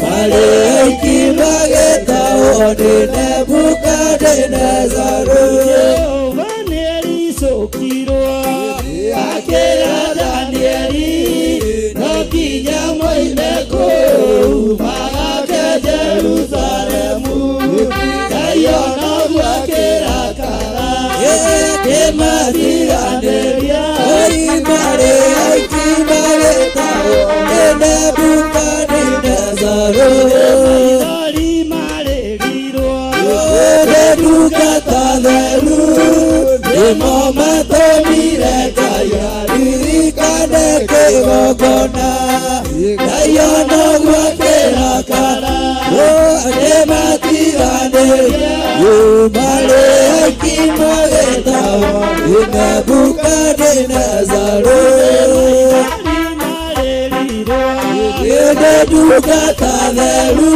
[SPEAKER 4] marĩ oiki magĩtahwo nĩ Nebukadinezaru.
[SPEAKER 1] Jehova nĩericũkirwo akĩra Danieli, no nginya moime kũu magake Jerusalemu. Ngai onoguo akĩrakara
[SPEAKER 4] Kĩmatiganĩria marĩ oiki magĩtahwo nĩ Nebukadinezaru.
[SPEAKER 1] Maithori marĩrirwo
[SPEAKER 4] Nĩ ndungata theru nĩmo matũmire Ngai aririkane kĩgongona. Ngai onoguo akĩrakara kĩmatiganĩria marĩ oiki magĩtahwo nĩ Nebukadinezaru.
[SPEAKER 1] Maithori marĩrirwo
[SPEAKER 4] Nĩ ndungata theru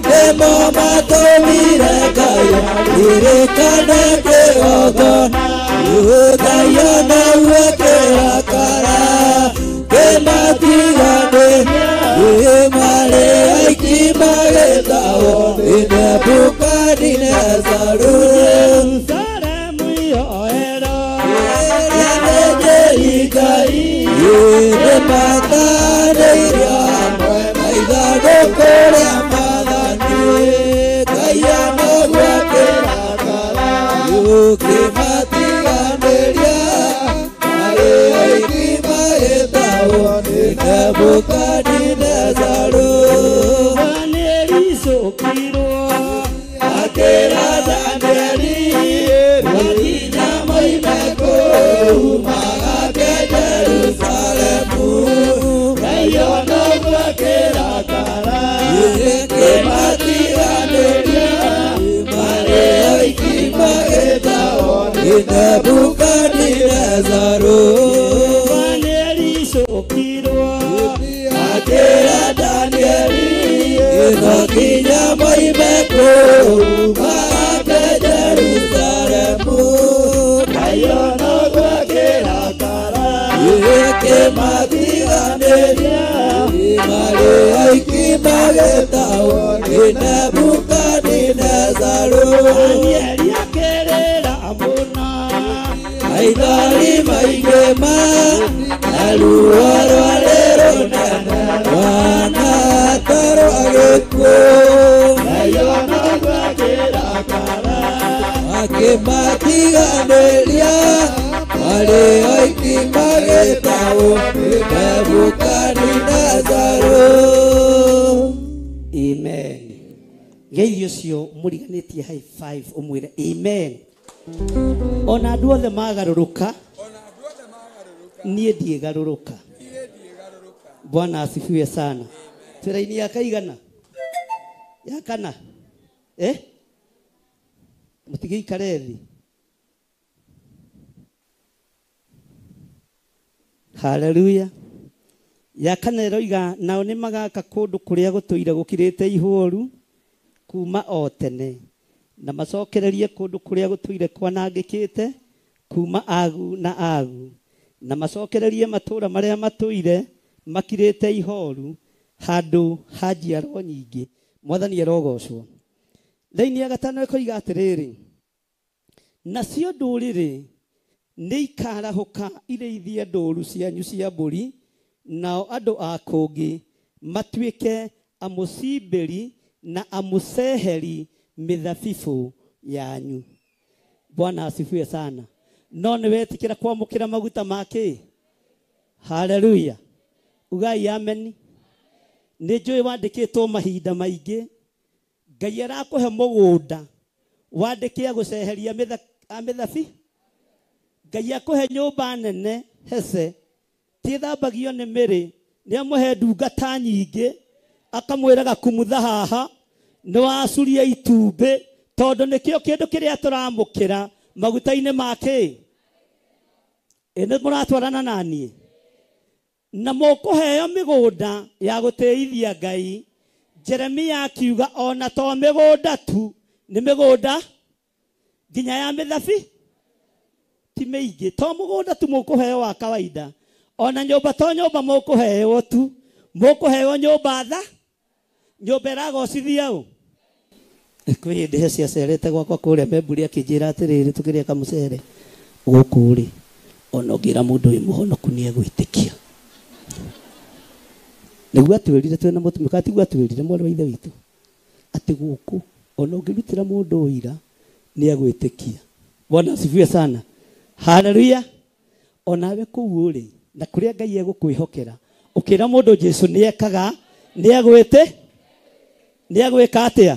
[SPEAKER 4] nĩmo matũmire Ngai aririkane kĩgongona. Ngai onoguo akĩrakara kĩmatiganĩria marĩ oiki magĩtahwo nĩ Nebukadinezaru.
[SPEAKER 1] Jerusalemu ihoero
[SPEAKER 4] Ĩrĩa thĩnjĩri Ngai nĩmatanĩirio hamwe na ithandũkũ rĩa maathani. Ngai onoguo akĩrakara kĩmatiganĩria marĩ oiki magĩtahwo nĩ Nebukadinezaru.
[SPEAKER 1] Jehova nĩericũkirwo
[SPEAKER 4] Akĩra Danieli, no nginya moime kũu magake Jerusalemu. Nebukadnezaru.
[SPEAKER 1] Danieli cokirwo
[SPEAKER 4] akĩra Danieli no nginya moime kũu magake Jerusalemu.
[SPEAKER 3] Ngai ona gwakĩrakara
[SPEAKER 4] ĩkĩmatiganĩria marĩ aiki magĩtahwo nĩ Nebukadnezaru.
[SPEAKER 1] Danieli akĩrĩra mũno
[SPEAKER 4] Maithori maingĩ ma na ruo rwarĩ rũnene mwana atarwo agĩkuũ.
[SPEAKER 3] Ngai ona gwakĩrakara
[SPEAKER 4] akĩmatiganĩria marĩ oiki magĩtahwo nĩ Nebukadnezaru.
[SPEAKER 1] Amen. Ngeithi ũcio mũriganĩtie high five ũmwĩre amen. Ona andũ othe magarũrũka, niĩ ndiĩgarũrũka. Bwana asifiwe sana. Twĩra-inĩ ya kaigana ya kana eh mũtigĩikare thĩ. Haleluya. Ya kana ĩroiga nao nĩ magaka kũndũ kũrĩa gũtũire gũkirĩte ihooru kuma o tene, na macokererie kũndũ kũrĩa gũtũire kwanangĩkĩte kuma agu na agu, na macokererie matũũra marĩa matũire makirĩte ihooru handũ ha njiarwa nyingĩ. Mwathani arogocwo. Thĩinĩ ya gatano ĩkoiga atĩrĩrĩ, nacio ndũrĩrĩ nĩ ikarahũka irĩithie ndũru cianyu cia mbũri, nao andũ a kũngĩ matuĩke amũcimbĩri na amũceheri mĩthabibũ yanyu. Bwana asifiwe sana. No nĩ wetĩkĩra kwamũkĩra maguta ma kĩ? Haleluya. Ugai amen. Nĩ njũĩ wandĩkĩtwo mahinda maingĩ. Ngai arakũhe mũgũnda wandĩke agũceheria mĩthabi. Ngai akũhe nyũmba nene hece ti thambagio nĩ mĩrĩ, nĩ amũhe ndungata nyingĩ, akamwĩraga kumutha haha nĩ wacuria itumbĩ, tondũ nĩkĩo kĩndũ kĩrĩa tũramũkĩra maguta-inĩ ma kĩ? Ĩ nĩ mũratwarana na niĩ? Na mũkũheo mĩgũnda ya gũtĩithia Ngai. Jeremia akiuga ona to mĩgũnda tu, nĩ mĩgũnda nginya ya mĩthabi ti mĩingĩ. To mũgũnda tu mũkũheo wa kawaida, ona nyũmba to nyũmba mũkũheo tu, mũkũheo nyũmba tha, nyũmba ĩragocithia ũ. Kwĩ hĩndĩ he ciacerete gwakwa kũrĩa Memburi akĩnjĩra atĩrĩrĩ, tũkĩrĩa kamũcere gũkũ rĩ, ona ũngĩra mũndũ wĩ mũhonoku nĩ egwĩtĩkia. Nĩguo atwĩrire twĩna mũtumia, kana tiguo atwĩrire mwarĩ wa ithe witũ, atĩ gũkũ ona ũngĩrutĩra mũndũ ũira nĩ egwĩtĩkia. Bwana asifiwe sana. Haleluya. Onawe kũu ũrĩ na kũrĩa Ngai egũkwĩhokera, ũkĩra mũndũ Jesu nĩ ekaga, nĩ egwĩtĩ, nĩ egwĩka atĩa?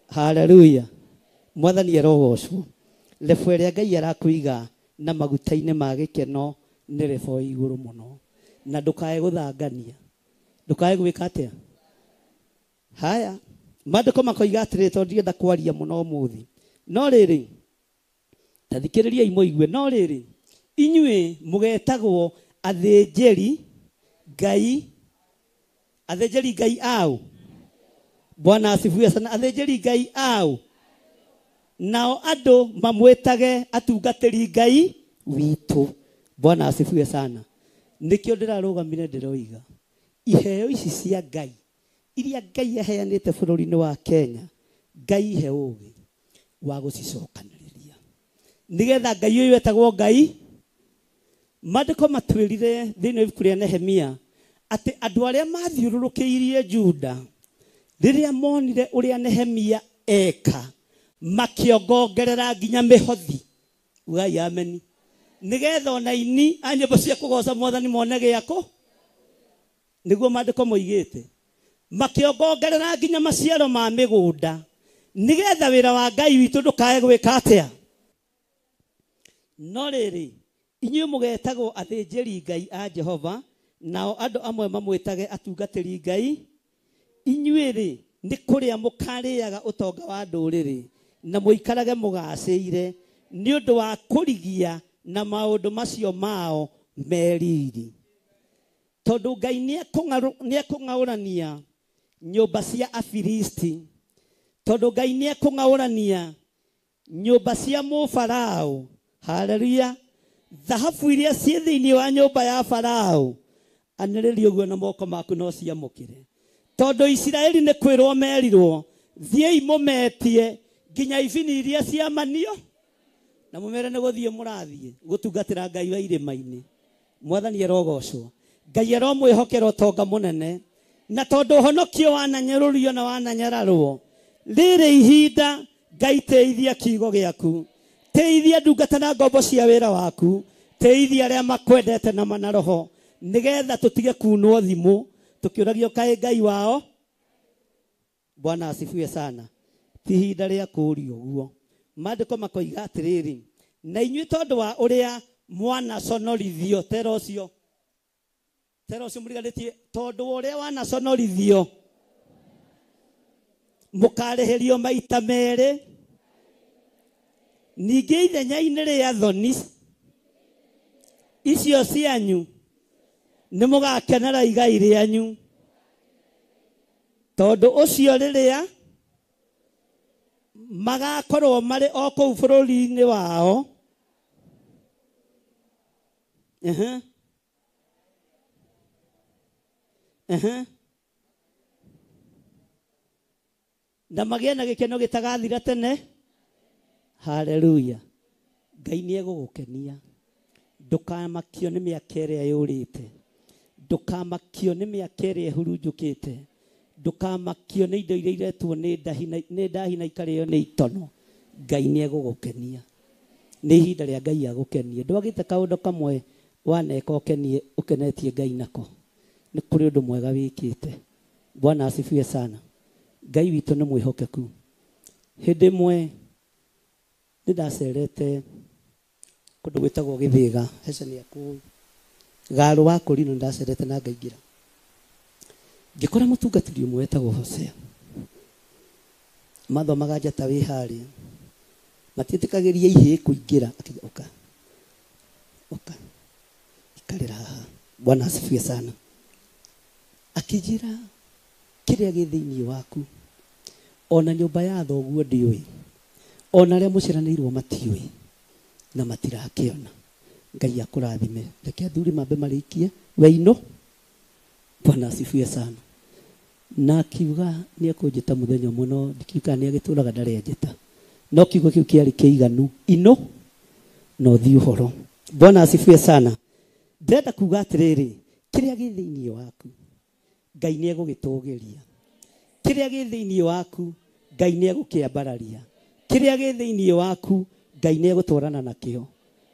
[SPEAKER 1] Haleluya. Mwathani arogocwo. Lebo ĩrĩa Ngai arakũiga na maguta-inĩ ma gĩkeno nĩ lebo igũrũ mũno, na ndũkae gũthangania, ndũkae gwĩka atĩa? Haya, maandĩko makoiga atĩrĩrĩ, tondũ ndienda kwaria mũno ũmũthĩ, no rĩrĩ ta thikĩrĩriai mũigue. No rĩrĩ, inyuĩ mũgetagwo athĩnjĩri Ngai, athĩnjĩri Ngai au. Bwana asifiwe sana. Athĩnjĩri Ngai au, nao andũ mamwĩtage atungatĩri Ngai witũ. Bwana asifiwe sana. Nĩkĩo ndĩrarũgamire ndĩroiga iheo ici cia Ngai iria Ngai aheanĩte bũrũri-inĩ wa Kenya, Ngai ihe ũũgĩ wa gũcicokanĩrĩria nĩgetha Ngai ũyũ wetagwo Ngai. Maandĩko matwĩrire thĩinĩ wa ibuku rĩa Nehemia atĩ andũ arĩa mathiũrũrũkĩirie Juda rĩrĩa monire ũrĩa Nehemia eka, makĩongongerera nginya mĩhothi. Ugai ameni. Nĩgetha ona aini a nyĩmbo cia kũgoca Mwathani mone gĩako, nĩguo maandĩko moigĩte, makĩongongerera nginya maciaro ma mĩgũnda nĩgetha wĩra wa Ngai witũ ndũkae gwĩka atĩa. No rĩrĩ, inyuĩ mũgetagwo athĩnjĩri Ngai a Jehova, nao andũ amwe mamwĩtage atungatĩri Ngai. Inyuĩ rĩ, nĩ kũrĩa mũkarĩaga ũtonga wa ndũrĩrĩ, na mũikarage mũgacĩire. Nĩ ũndũ wa kũrigia na maũndũ macio mao meriri. Tondũ Ngai nĩekũng'aũrania nyũmba cia Afilisti. Tondũ Ngai nĩekũng'aũrania nyũmba cia Mũfarao. Haleluya. Thahabu iria ciĩ thĩinĩ wa nyũmba ya Farao, anĩrĩria ũguo na moko maku no ciamũkĩre. Tondũ Isiraeli nĩ kwĩrwo merirwo, thiĩi mũmetie nginya ibini iria ciamanio, na mũmere nĩ gũthiĩ mũrathiĩ gũtungatĩra Ngai wa irĩma-inĩ. Mwathani arogocwo. Ngai aromwĩhokera ũtonga mũnene. Na tondũ ũhonokio wananyũrũrio na wananyararwo, rĩrĩ ihinda Ngai teithia kiugo gĩaku, teithia ndungata na ngombo cia wĩra waku, teithia arĩa makwendete na mana roho, nĩgetha tũtige kunwo thimũ tũkĩũragio kaĩ Ngai wao. Bwana asifiwe sana. Ti ihinda rĩa kũũrio ũguo. Maandĩko makoiga atĩrĩrĩ, na inyuĩ tondũ wa ũrĩa mwanaconorithio, tera ũcio mũriganĩtie, tondũ wa ũrĩa wanaconorithio mũkarĩhĩrio maita merĩ, ningĩ ithenya-inĩ rĩa thoni icio cianyu nĩ mũgakenera igai rĩanyu. Tondũ ũcio rĩrĩa magakorwo marĩ o kũu bũrũri-inĩ wao, na magĩe na gĩkeno gĩtagathira tene. Haleluya. Ngai nĩ egũgũkenia. Ndũkamakio nĩ mĩaka ĩrĩa yũrĩte, ndũkamakio nĩ mĩaka ĩrĩa ĩhurunjũkĩte, ndũkamakio nĩ indo iria iretwo nĩ ndahi na ikarĩo nĩ itono. Ngai nĩ egũgũkenia. Nĩ ihinda rĩa Ngai agũkenie. Ndwagĩte kaũndũ kamwe waneka ũkenie ũkenetie Ngai nako, nĩ kũrĩ ũndũ mwega wĩkĩte. Bwana asifiwe sana. Ngai witũ nĩ mwĩhokeku. Hĩndĩ ĩmwe nĩ ndacerete kũndũ gwĩtagwo Gĩthĩga, heceni ya kũu Garũ wa Kũrino, ndacerete na ngaingĩra, ngĩkora mũtungatĩri ũmwe wetagwo Hosea. Mathomaga njata wĩ harĩa, matiĩtĩkagĩria ihĩĩ kũingĩra. Akiuga ũka, ũka ikarĩra haha. Bwana asifiwe sana. Akĩnjĩra kĩrĩa gĩ thĩinĩ waku, ona nyũmba ya thoguo ndiũĩ, ona arĩa mũciaranĩirwo matiũĩ na matirakĩona. Ngai akũrathime. Reke athuri mambe marĩkie weino. Bwana asifiwe sana. Na akiuga nĩ ekũnjĩta mũthenya ũmwe, no ndikiuga nĩ agĩtũraga ndarĩ anjĩta, no kiugo kĩu kĩarĩ kĩiganu ino na ũthiĩ ũhoro. Bwana asifiwe sana. Ndĩrenda kuga atĩrĩrĩ, kĩrĩa gĩ thĩinĩ waku Ngai nĩ egũgĩtũgĩria. Kĩrĩa gĩ thĩinĩ waku Ngai nĩ egũkĩambararia. Kĩrĩa gĩ thĩinĩ waku Ngai nĩ egũtwarana nakĩo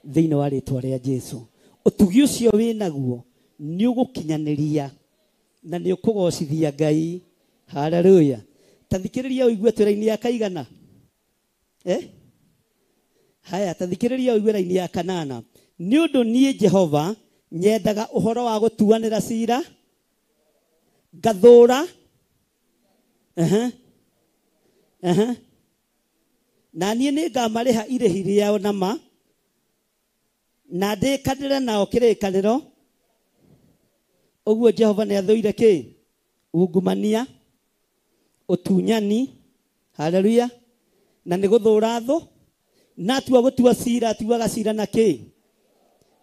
[SPEAKER 1] thĩinĩ wa rĩtwa rĩa Jesu. Ũtugi ũcio wĩnaguo nĩ ũgũkinyanĩria na nĩ ũkũgocithia Ngai. Haleluya. Ta thikĩrĩria ũigue twĩra-inĩ ya kaigana, Haya, ta thikĩrĩria ũigue raini ya kanana. Nĩ ũndũ niĩ Jehova nyendaga ũhoro wa gũtuanĩra cira, ngathũra, na niĩ nĩngamarĩha irĩhi rĩao na ma, na ndĩkanĩre nao kĩrĩkanĩro. Ũguo Jehova nĩ athũire kĩ? Ungumania, ũtunyani. Haleluya. Na nĩ gũthũra thũ, na atua gũtua cira, atuaga cira na kĩ?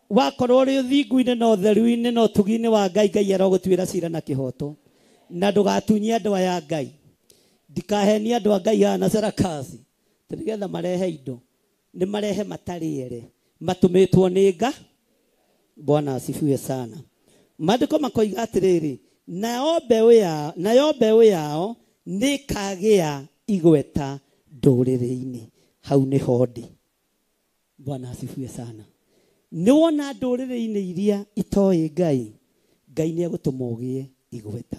[SPEAKER 1] Wakorwo ũrĩ ũthingu-inĩ na ũtheru-inĩ na ũtugi-inĩ wa Ngai, Ngai arogũtuĩra cira na kĩhoto. Na ndũgatunyie andũ aya Ngai. Ndikahenie andũ a Ngai haha na sarakasi, nĩgetha marehe indo. Nĩ marehe matarĩ ere, matũmĩtwo nĩ nga. Bwana asifiwe sana. Maandĩko makoiga atĩrĩrĩ, nayo mbeũ yao nĩĩkagĩa igweta ndũrĩrĩ-inĩ. Hau nĩho ndĩ. Bwana asifiwe sana. Nĩ wona ndũrĩrĩ-inĩ iria itoĩ Ngai, Ngai nĩ egũtũma ũgĩe igweta.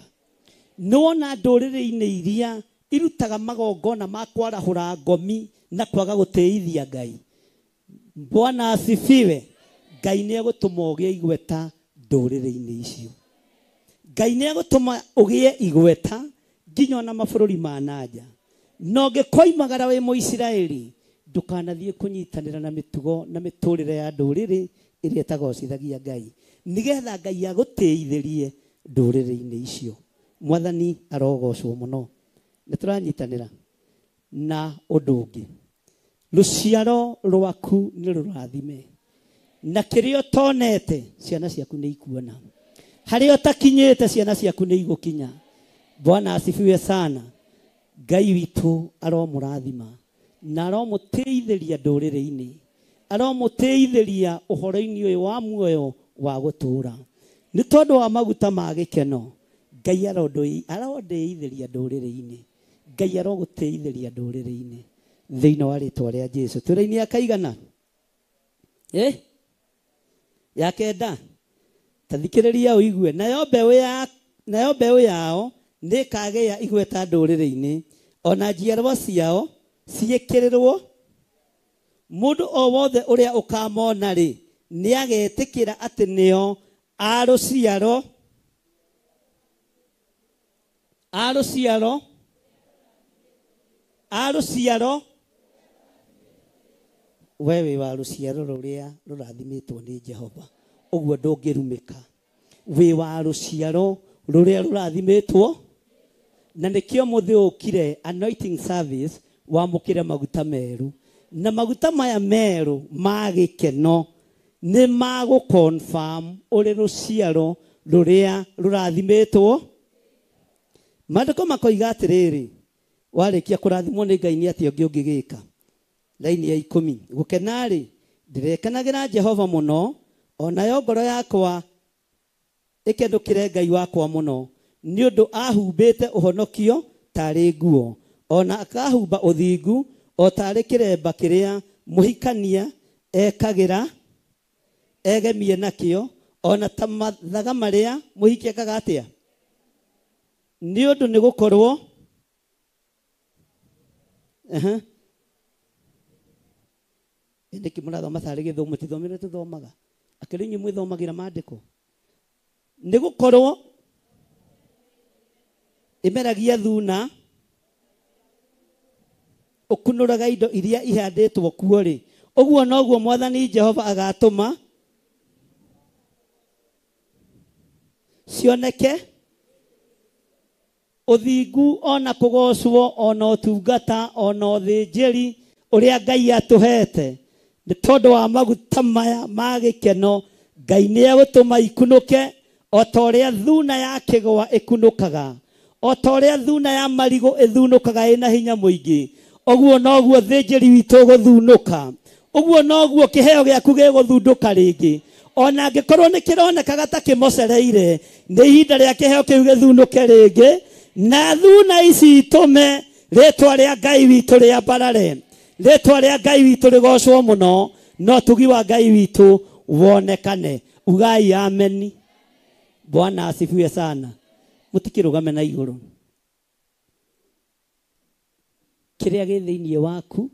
[SPEAKER 1] Nĩ wona ndũrĩrĩ-inĩ iria irutaga magongona ma kwarahũra ngomi na kwaga gũtĩithia Ngai. Bwana asifiwe. Ngai nĩ egũtũma ũgĩe igweta ndũrĩrĩ-inĩ icio. Ngai nĩ egũtũma ũgĩe igweta nginya ona mabũrũri ma nanja. Na ũngĩkoimagara wĩ Mũisiraeli, Ndũkanathiĩ kũnyitanĩra na mĩtugo na mĩtũrĩre ya ndũrĩrĩ ĩrĩa ĩtagocithagia Ngai, nĩgetha Ngai agũtĩithĩrie ndũrĩrĩ-inĩ icio. Mwathani arogocwo mũno. Nĩ tũranyitanĩra na ũndũ ũngĩ. Rũciaro rwaku nĩ rũrathime, na kĩrĩa ũtonete ciana ciaku nĩ ikuona, harĩa ũtakinyĩte ciana ciaku nĩ igũkinya. Bwana asifiwe sana. Ngai witũ aromũrathima na aromũteithĩria ndũrĩrĩ-inĩ, aromũteithĩria ũhoro-inĩ ũyũ wa muoyo wa gũtũũra. Nĩ tondũ wa maguta ma gĩkeno, Ngai arondeithĩria ndũrĩrĩ-inĩ, Ngai arogũteithĩria ndũrĩrĩ-inĩ thĩinĩ wa rĩtwa rĩa Jesu. Twĩra-inĩ ya kaigana? Ya kenda. Tathikĩrĩria ũigue. Nayo mbeũ yao nĩĩkagĩa igweta ndũrĩrĩ-inĩ, ona njiarwa ciao ciĩkĩrĩrwo. Mũndũ o wothe ũrĩa ũkamona rĩ, nĩagetĩkĩra atĩ nĩo a rũciaro, a rũciaro, a rũciaro. We wĩ wa rũciaro rũrĩa rũrathimĩtwo nĩ Jehova, ũguo ndũngĩrumĩka. Wĩ wa rũciaro rũrĩa rũrathimĩtwo, na nĩkĩo mũthĩ ũkire anointing service wamũkĩre maguta meru. Na maguta maya meru ma gĩkeno nĩ magũ confirm ũrĩ rũciaro rũrĩa rũrathimĩtwo. Maandĩko makoiga atĩrĩrĩ, warĩkia kũrathimwo nĩ Ngai nĩ atĩa ũngĩ ũngĩgĩka? Laini ya 10, gũkena-rĩ, ndĩrekenagĩra Jehova mũno, onayo ngoro yakwa ĩkenũkĩre Ngai wakwa mũno, nĩ ũndũ ahumbĩte ũhonokio tarĩ nguo, ona akahumba ũthingu o tarĩ kĩremba kĩrĩa mũhikania ekagĩra egemie nakĩo, ona ta mathaga marĩa mũhiki ekaga atĩa? Nĩ ũndũ nĩ gũkorwo nĩkĩ mũrathoma tarĩ gĩthomo tithomire tũthomaga akĩrĩ inyuĩ mwĩthomagĩra maandĩko. Nĩ gũkorwo ĩmeragia thuna, ũkunũraga indo iria ihandĩtwo kuo rĩ, ũguo noguo Mwathani Jehova agatũma cioneke ũthingu ona kũgocwo ona ũtungata ona ũthĩnjĩri ũrĩa Ngai atũhete. Nĩ tondũ wa maguta maya ma gĩkeno, Ngai nĩ egũtũma ikunũke o ta ũrĩa thuna ya kĩgwa ĩkunũkaga, o ta ũrĩa thuna ya marigũ ĩthunũkaga ĩna hinya mũingĩ, ũguo noguo thĩnjĩri witũ ũgũthunũka, ũguo noguo kĩheo gĩaku gĩgũthundũka rĩngĩ. Ona angĩkorwo nĩ kĩronekaga ta kĩmocereire, nĩ ihinda rĩa kĩheo kĩu gĩthunũke rĩngĩ, na thuna ici itũme rĩtwa rĩa Ngai witũ rĩambarare, rĩtwa rĩa Ngai witũ rĩgocwo mũno, no tugi wa Ngai witũ wonekane. Ugai ameni. Bwana asifiwe sana. Mũtikĩrũgame na igũrũ. Kĩrĩa gĩ thĩinĩ waku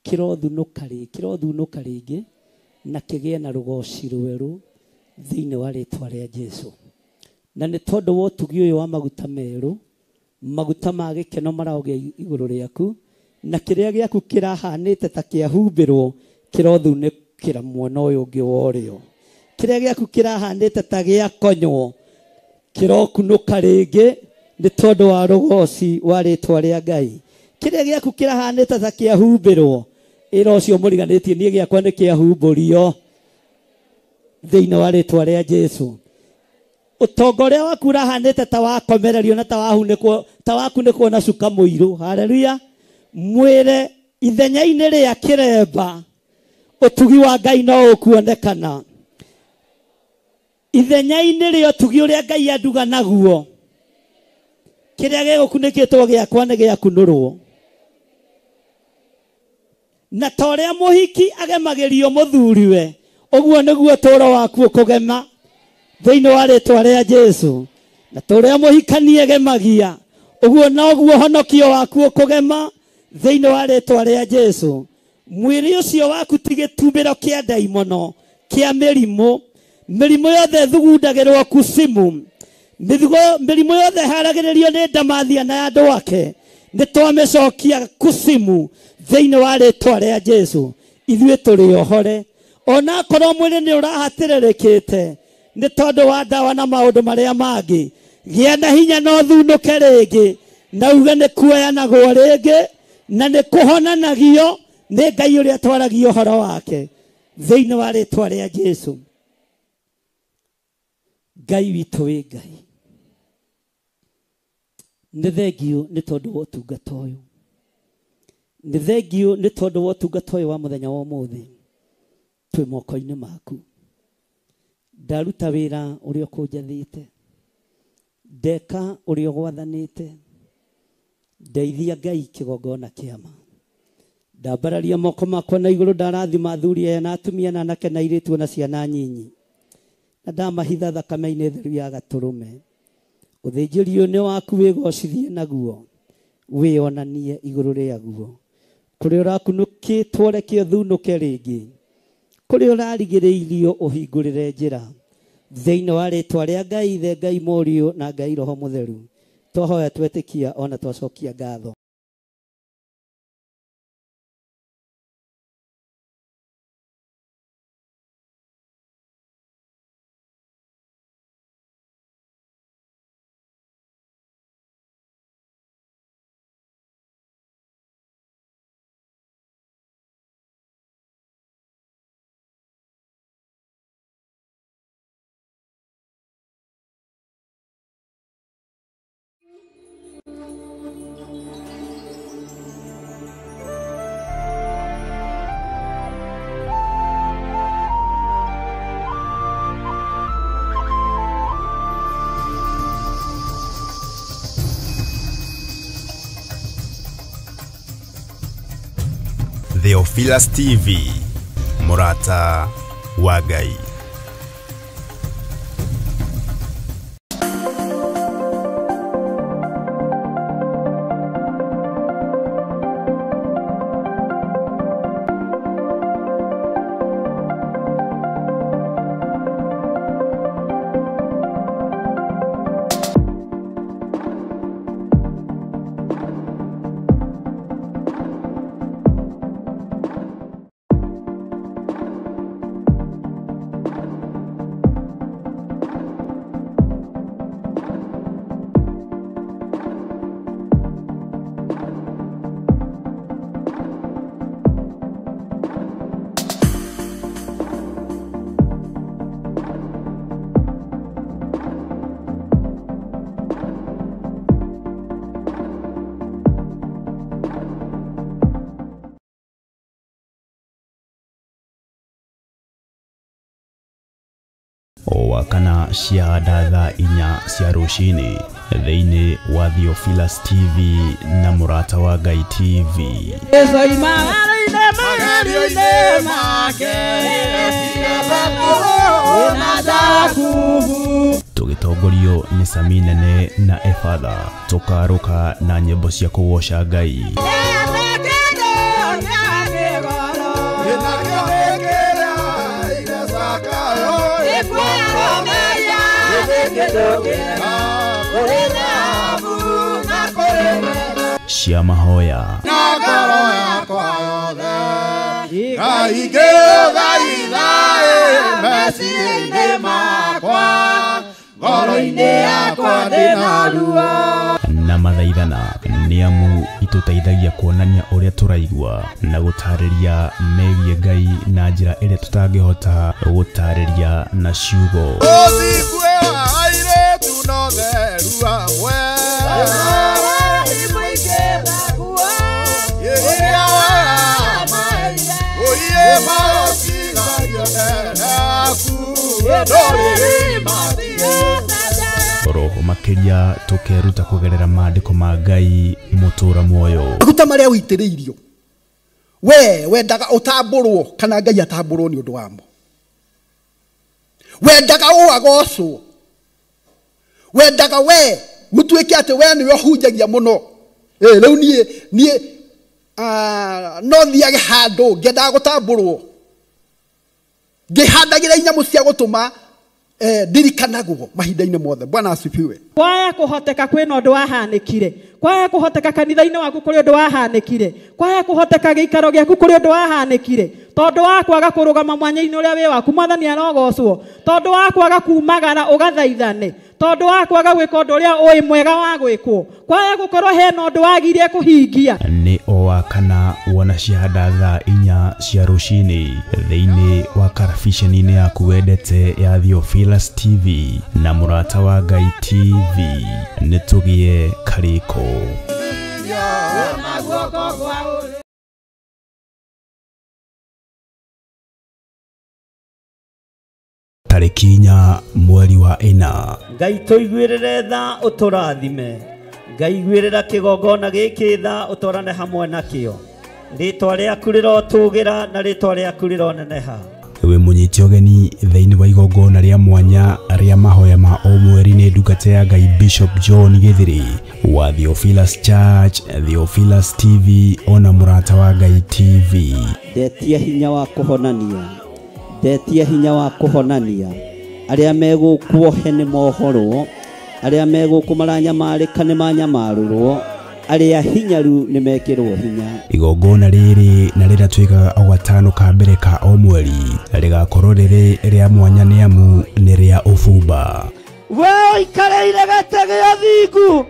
[SPEAKER 1] kĩrothunũka rĩ, kĩrothunũka rĩngĩ na kĩgĩe na rũgoci rwerũ thĩinĩ wa rĩtwa rĩa Jesu. Na nĩ tondũ wa ũtugi ũyũ wa maguta merũ, maguta ma gĩkeno maraogĩa igũrũ rĩaku, na kĩrĩa gĩaku kĩrahanĩte ta kĩahumbĩrwo kĩrothunĩkĩra mwena ũyũ ũngĩ wa ũrĩo. Kĩrĩa gĩaku kĩrahanĩte ta gĩakonywo kĩrokunũka rĩngĩ nĩ tondũ wa rũgoci wa rĩtwa rĩa Ngai. Kĩrĩa gĩaku kĩrahanĩte ta kĩahumbĩrwo, ĩra ũcio mũriganĩtie niĩ gĩakwa nĩ kĩahumbũrio thĩinĩ wa rĩtwa rĩa Jesu. Ũtonga ũrĩa waku ũrahanĩte ta wakomererio na ta wakunĩkwo na cuka mũirũ. Haleluya. Mwĩre ithenya-inĩ rĩa kĩremba ũtugi wa Ngai no ũkuonekana. Ithenya-inĩ rĩa ũtugi ũrĩa Ngai anduga naguo, kĩrĩa gĩgũkunĩkĩtwo gĩakwa nĩ gĩakunũrwo. Na ta ũrĩa mũhiki agemagĩrio mũthuriwe, ũguo nĩguo ũtũũro waku ũkũgema thĩinĩ wa rĩtwa rĩa Jesu. Na ta ũrĩa mũhikani egemagia, ũguo noguo ũhonokio waku ũkũgema thĩinĩ wa rĩtwa rĩa Jesu. Mwĩrĩ ũcio waku ti gĩtumbĩro kĩa ndaimono kĩa mĩrimũ. Mĩrimũ yothe ĩthugundagĩrwo kusimu, mĩrimũ yothe ĩharagĩrĩrio nĩ ndamathia na andũ ake, nĩ twamĩcokia kusimu Thĩinĩ wa rĩtwa rĩa Jesu ithuĩ tũrĩ ohore ona korwo mwĩrĩ nĩ ũrahatĩrĩrĩkĩte nĩ tondũ wa ndawa na maũndũ marĩa mangĩ gĩa na hinya na ũthunũke rĩngĩ na uge nĩ kuoyanagwo rĩngĩ na nĩ kũhonanagio nĩ Ngai ũrĩa twaragia ũhoro wake thĩinĩ wa rĩtwa rĩa Jesu. Ngai witũ wĩ Ngai, nĩ thengio nĩ tondũ wa ũtungata ũyũ, nĩ thengio nĩ tondũ wa ũtungata ũyũ wa mũthenya wa ũmũthĩ. Twĩ moko-inĩ maku, ndaruta wĩra ũrĩa ũkũnjathĩte, ndeka ũrĩa ũgwathanĩte, ndeithia Ngai kĩgongona kĩama, ndambararia moko makwa na igũrũ, ndarathima athuri aya na atumia na anake na airĩtu na ciana nyinyi, na ndamahitha thakame-inĩ theru ya gatũrũme. Ũthĩnjĩri ũyũ nĩ waku, wĩgocithie naguo, wĩonanie igũrũ rĩaguo. Kũrĩa ũrakunũkĩtwo reke ũthunũke rĩngĩ, kũrĩa ũrarigĩrĩirio ũhingũrĩre njĩra. Thĩinĩ wa rĩtwa rĩa Ngai Ithe, Ngai Mũriũ na Ngai Roho Mũtheru, twahoya twetĩkia ona twacokia ngatho.
[SPEAKER 5] Theophilus TV, Murata wa Ngai. Wakana cia thaa 4 cia rũcinĩ thĩinĩ wa Theophilus TV na Mũrata wa Ngai TV. Tũgĩtongorio nĩ Sami Nene na Efatha, tũkarũka na nyĩmbo cia kũgoca Ngai. Cia mahoya na mathaithana nĩ amu itũteithagia kuonania ũrĩa tũraigua na gũtarĩria megiĩ Ngai na njĩra ĩrĩa tũtangĩhota gũtarĩria na ciugo. Roho makĩria tũkeruta kũgerera maandĩko ma Ngai mũtũra muoyo.
[SPEAKER 6] Maguta marĩa ũitĩrĩirio we wendaga ũtambũrwo kana Ngai atambũrwo nĩ ũndũ wamo, wendaga ũagocwo, wendaga we gũtuĩke atĩ we nĩwe ũhunjagia mũno. Rĩu niĩ no thiage handũ ngĩendaga gũtambũrwo, ngĩhandagĩra inyamũ cia gũtũma Ndirikanagwo mahinda-inĩ mothe. Bwana asifiwe.
[SPEAKER 7] Kwaya kũhoteka kwĩna ũndũ wahanĩkire, kwaya kũhoteka kanitha-inĩ waku kũrĩ ũndũ wahanĩkire, kwaya kũhoteka gĩikaro gĩaku kũrĩ ũndũ wahanĩkire, tondũ wa kwaga kũrũgama mwanya-inĩ ũrĩa wĩ waku Mwathani arogocwo, tondũ wa kwaga kumagara ũgathaithane, tondũ wa kwaga gwĩka ũndũ ũrĩa ũĩ mwega wa gwĩkwo, kwaya gũkorwo hena ũndũ wagirie kũhingia.
[SPEAKER 5] Nĩ o wa kana wona ciahanda thaa 4 cia rũcinĩ thĩinĩ wa karabiceni-inĩ yaku wendete ya Theophilus TV na Mũrata wa Ngai TV. Nĩ tũgĩe karĩko. Tarĩki 4 mweri wa 4.
[SPEAKER 1] Ngai tũiguĩrĩre tha ũtũrathime, Ngai iguĩrĩra kĩgongona gĩkĩ tha ũtwarane hamwe nakĩo, rĩtwa rĩaku rĩrotũgĩra na rĩtwa rĩaku rĩroneneha.
[SPEAKER 5] Wĩ mũnyite ũgeni thĩinĩ wa igongona rĩa mwanya rĩa mahoya ma o mweri nĩ ndungata ya Ngai Bishop John Githiri wa Theophilus Church, Theophilus TV ona Mũrata wa Ngai TV.
[SPEAKER 1] Ndetia hinya wa kũhonania, ndetia hinya wa kũhonania, arĩa megũkuohe nĩ mohorwo, arĩa megũkũ maranyamarĩka nĩ manyamarũrwo, arĩa hinyaru nĩ mekĩrwo hinya.
[SPEAKER 5] Igongona rĩrĩ na rĩrĩa twĩkaga o gatano ka mbere ka o mweri rĩgakorwo rĩrĩ rĩa mwanya nĩ amu nĩ rĩa ũbumba.
[SPEAKER 1] We ũikarĩire gĩtĩ gĩa thingu,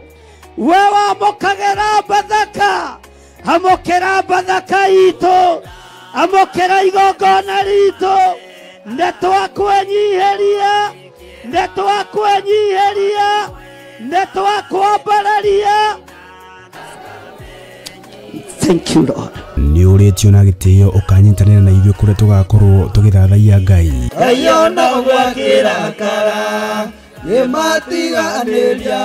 [SPEAKER 1] we wamũkagĩra Bathaka, amũkĩra Bathaka itũ, amũkĩra igongona ritũ, nĩ twakwenyiheria, nĩ twakwenyiheria, nĩ twakwambararia. Thank you, Lord.
[SPEAKER 5] Nĩ ũrĩtio na gĩtĩo ũkanyitanĩra na ithuĩ kũrĩa tũgakorwo tũgĩthathaiya Ngai.
[SPEAKER 3] Ngai ona gwakĩrakara nĩmatiganĩria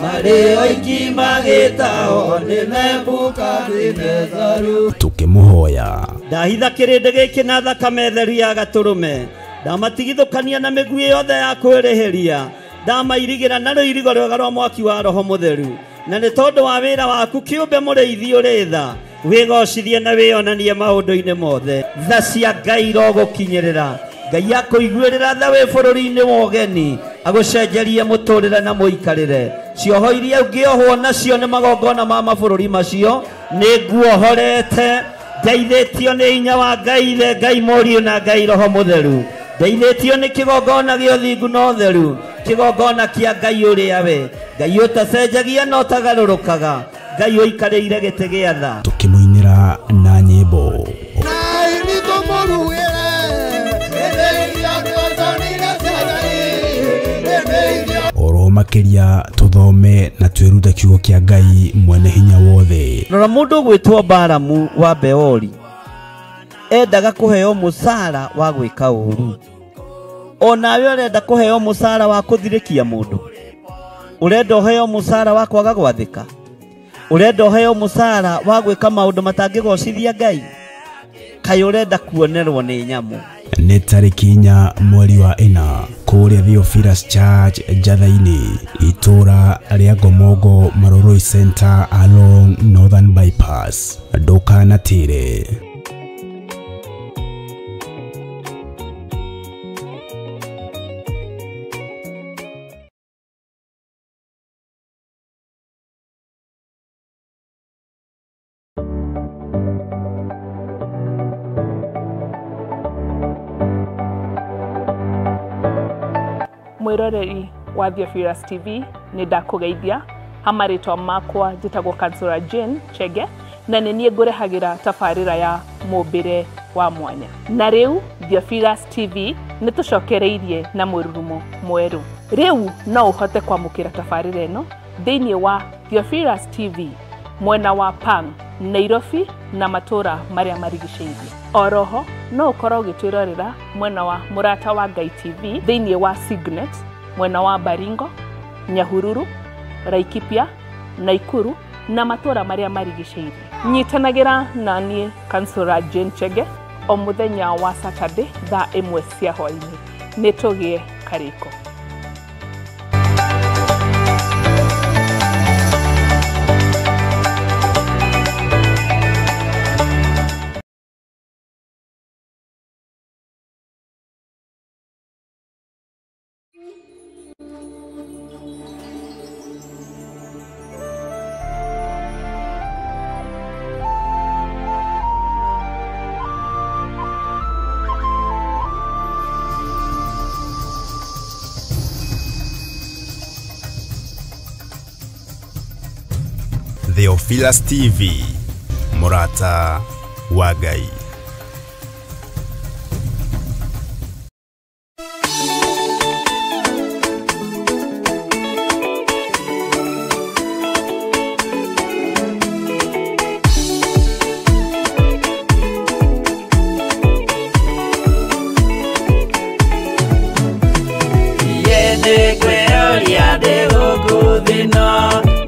[SPEAKER 3] marĩ oiki magĩtao nĩ Nebukadinetharu.
[SPEAKER 5] Tũkĩmũhoya.
[SPEAKER 1] Ndahitha kĩrĩndĩ gĩkĩ na thakame theru ya gatũrũme, ndamatigithũkania na mĩguĩ yothe ya kwĩrĩhĩria, ndamairigĩra na rũirigo rwega rwa mwaki wa Roho Mũtheru, na nĩ tondũ wa wĩra waku kĩũmbe mũrĩithi ũrĩ tha, wĩgocithie na wĩonanie maũndũ-inĩ mothe. Tha cia Ngai irogũkinyĩrĩra, Ngai akũiguĩrĩra tha wĩ bũrũri-inĩ wa ũgeni, agũcenjerie mũtũrĩre na mũikarĩre. Cioho iria ũngĩohwo nacio nĩ magongona ma mabũrũri macio nĩ nguohorete, ndeithĩtio nĩ hinya wa Ngai Ithe, Ngai Mũriũ na Ngai Roho Mũtheru, ndeithĩtio nĩ kĩgongona gĩa ũthingu na ũtheru, kĩgongona kĩa Ngai ũrĩa we Ngai ũtacenjagia na ũtagarũrũkaga, Ngai ũikarĩire gĩtĩ gĩa tha.
[SPEAKER 5] Tũkĩmũinĩra na nyĩmbo. Oro makĩria tũthome na twĩrute kiugo kĩa Ngai mwene hinya wothe.
[SPEAKER 1] Rora mũndũ ũgwĩtwo Balamu wa Beori endaga kũheo mũcara wa gwĩka ũru, onawe ũrenda kũheo mũcara wa kũthirĩkia mũndũ, ũrenda ũheo mũcara wa kwaga gwathĩka, ũrenda ũheo mũcara wa gwĩka maũndũ matangĩgocithia Ngai, kaĩ ũrenda kuonerwo nĩ nyamũ.
[SPEAKER 5] Nĩ tarĩki 4 mweri wa 4 kũrĩa Theophilus Church Njatha-inĩ, itũra rĩa Ngomongo Maroroi Center along Northern Bypass. Ndũkanatĩre.
[SPEAKER 8] Mwiroreri wa Theophilus TV nĩ ndakũgeithia ha marĩtwa makwa njĩtagwo Kansura Jane Chege na nĩ niĩ ngũrehagĩra tabarĩra ya mũmbĩre wa mwanya. Na rĩu Theophilus TV nĩ tũcokereirie na mũrurumo mwerũ. Rĩu no ũhote kwamũkĩra tabarĩra ĩno thĩinĩ wa Theophilus TV mwena wa Pang, Nairobi na matũra marĩa marigicĩirie. Oroho no ũkorwo ũgĩtwĩrorera mwena wa Mũrata wa Ngai TV thĩinĩ wa Signet mwena wa Baringo, Nyahururu, Laikipia, Naikuru na matũra marĩa marigicĩirie. Nyitanagĩra na niĩ Kansura Jane Chege o mũthenya wa Saturday thaa 1 cia hwaĩ-inĩ. Nĩ tũgĩe karĩko.
[SPEAKER 5] Theophilus TV, Murata wa Ngai.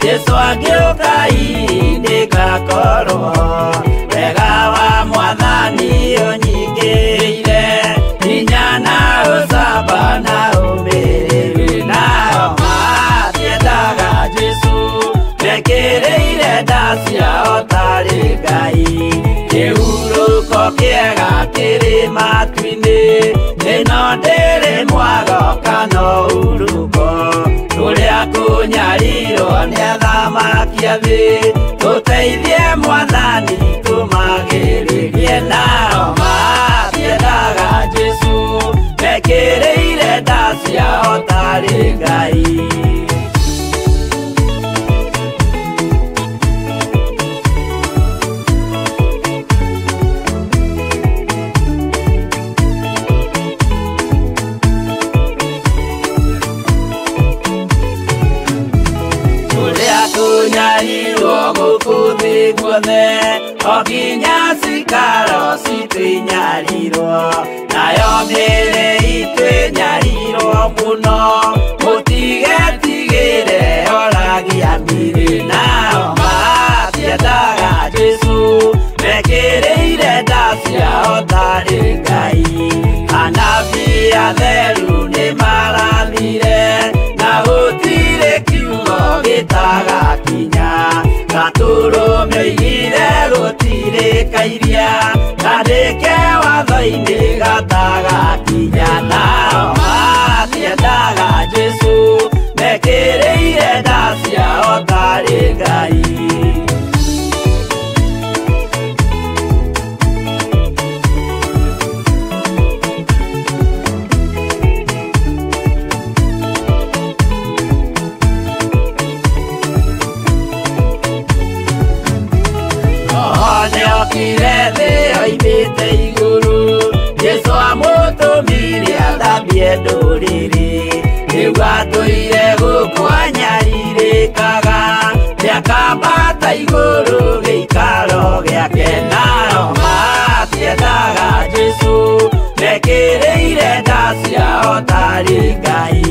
[SPEAKER 3] Jesu agĩũka ndĩgakorwo wega wa mwathani ũnyingĩrĩire hinya na ũcamba na ũmĩrĩru nao matiendaga Jesu mekĩrĩire nda ciao tarĩ Ngai kĩhurũko kĩega kĩrĩ matu-inĩ ĩno ndĩrĩ mwago kana ũhurũko tũrĩa kũnyarirwo nĩ athamaki a thĩ tũteithie mwathani tũmagĩrĩrie nao matiendaga Jesu mekĩrĩire nda ciao tarĩ Ngai. Kunyarirwo gũkũ thĩ guothe o nginya cikaro citũ inyarirwo nayo mĩĩrĩ itũ ĩnyarirwo mũno mũtigetigĩre oragia mĩĩrĩ nao matiendaga Jesu mekĩrĩire nda ciao tarĩ Ngai anabii atheru nĩmarathire na gũtirĩ kiugo gĩtagakinya gatũrũme oigire gũtirĩ kairia kandĩke watho-inĩ gatagakinya nao matiendaga Jesu mekĩrĩire nda ciao tarĩ Ngai. Nĩokire thĩ oimĩte igũrũ Jesu amũtũmire athambie ndũrĩrĩ rĩu atũire gũkũ anyarirĩkaga nĩakambata igũrũ gĩikaro gĩake nao matiendaga Jesu mekĩrĩire nda ciao tarĩ Ngai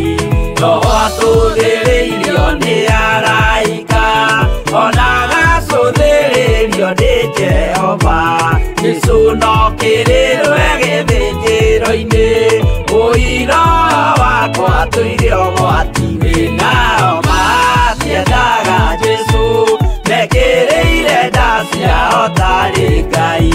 [SPEAKER 3] Roho atũthĩrĩirio nĩ araika ona agacũthĩrĩrio nĩ Jehova Jesu no kĩrĩrwe gĩthĩnjĩro-inĩ ũira wakwa tũire ũgwati-inĩ nao matiendaga Jesu mekĩrĩire nda ciao tarĩ Ngai.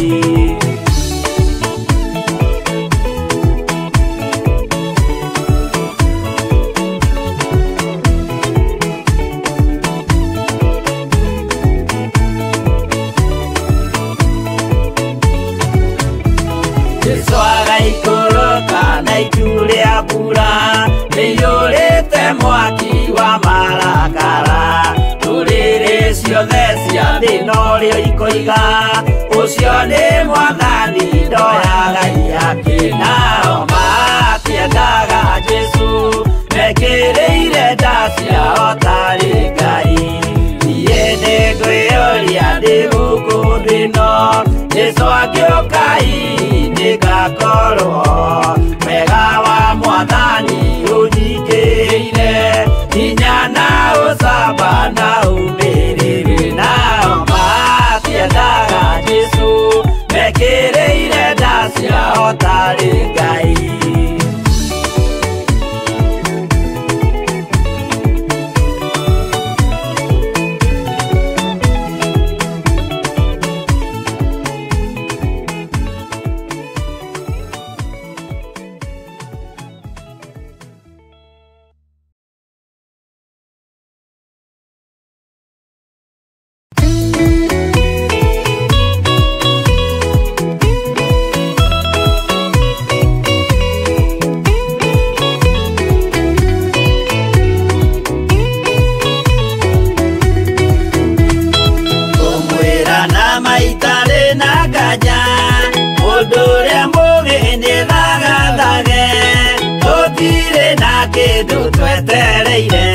[SPEAKER 3] Jesu agaikũrũka na itu rĩa mbura rĩiyũrĩte mwaki wa marakara ndũrĩrĩ ciothe cia thĩ norĩo ikoiga ũcio nĩ mwathani ndoyaga ihaki nao matiendaga Jesu mekĩrĩire nda ciao tarĩ Ngai niĩ nĩngwĩyũria ndĩ gũkũ thĩ ĩno Jesu agĩũka ndĩgakorwo wega wa mwathani ũnyingĩrĩire hinya na ũcamba na ũmĩrĩru nao matiendaga Jesu mekĩrĩire nda ciao tarĩ Ngai. Twetereire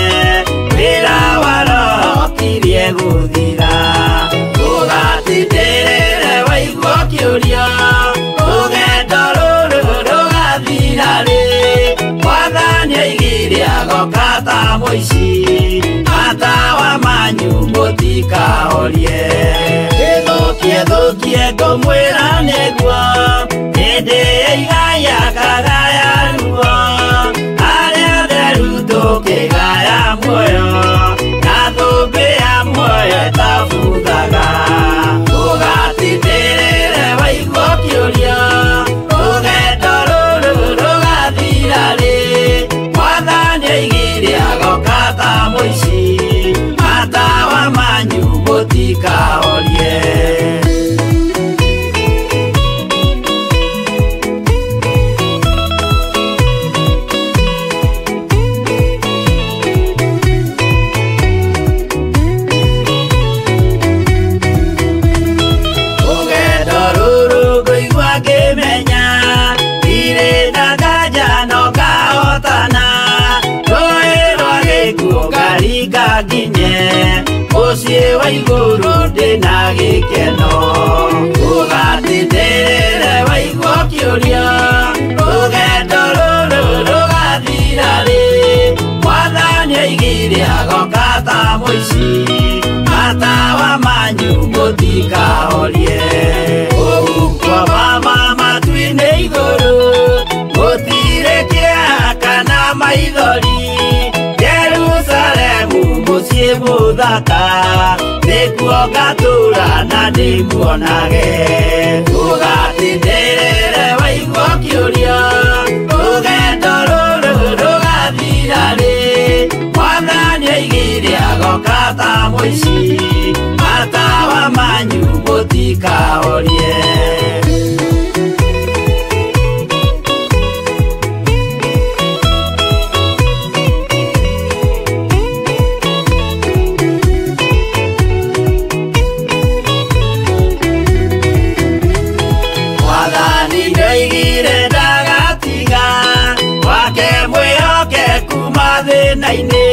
[SPEAKER 3] wĩra wa Roho kirie gũthira ũgatindĩrĩre waigua kĩũria rũgendo rũrũ rũgathira rĩ Mwathani oigire agoka ta mũici matawa manyu mũtikahorie ĩthũkie thũkie ngũmwĩra nĩguo hĩndĩ ĩigaya kagaya ruo arĩa theru tũkĩgaya muoyo na thũmbĩ ya muoyo ĩtabuthaga ũgatindĩrĩre waigua kĩũria rũgendo rũrũ rũgathira rĩ Mwathani oigire agoka ta mũici matawa manyu mũtikahorie. Nginye mũciĩ wa igũrũ ndĩna gĩkeno ũgatindĩrĩre waigua kĩũria rũgendo rũrũ rũgathira rĩ Mwathani oigire agoka ta mũici matawa manyu mũtikahorie ũguo mama matu-inĩ igũrũ gũtirĩ kĩeha kana maithori Jerusalemu mũciĩ mũthaka nĩkuo ngatũũra na ndĩmuonage ũgatindĩrĩre waigua kĩũria rũgendo rũrũ rũgathira rĩ Mwathani oigire agoka ta mũici matawa manyu mũtikahorie. Thĩna-inĩ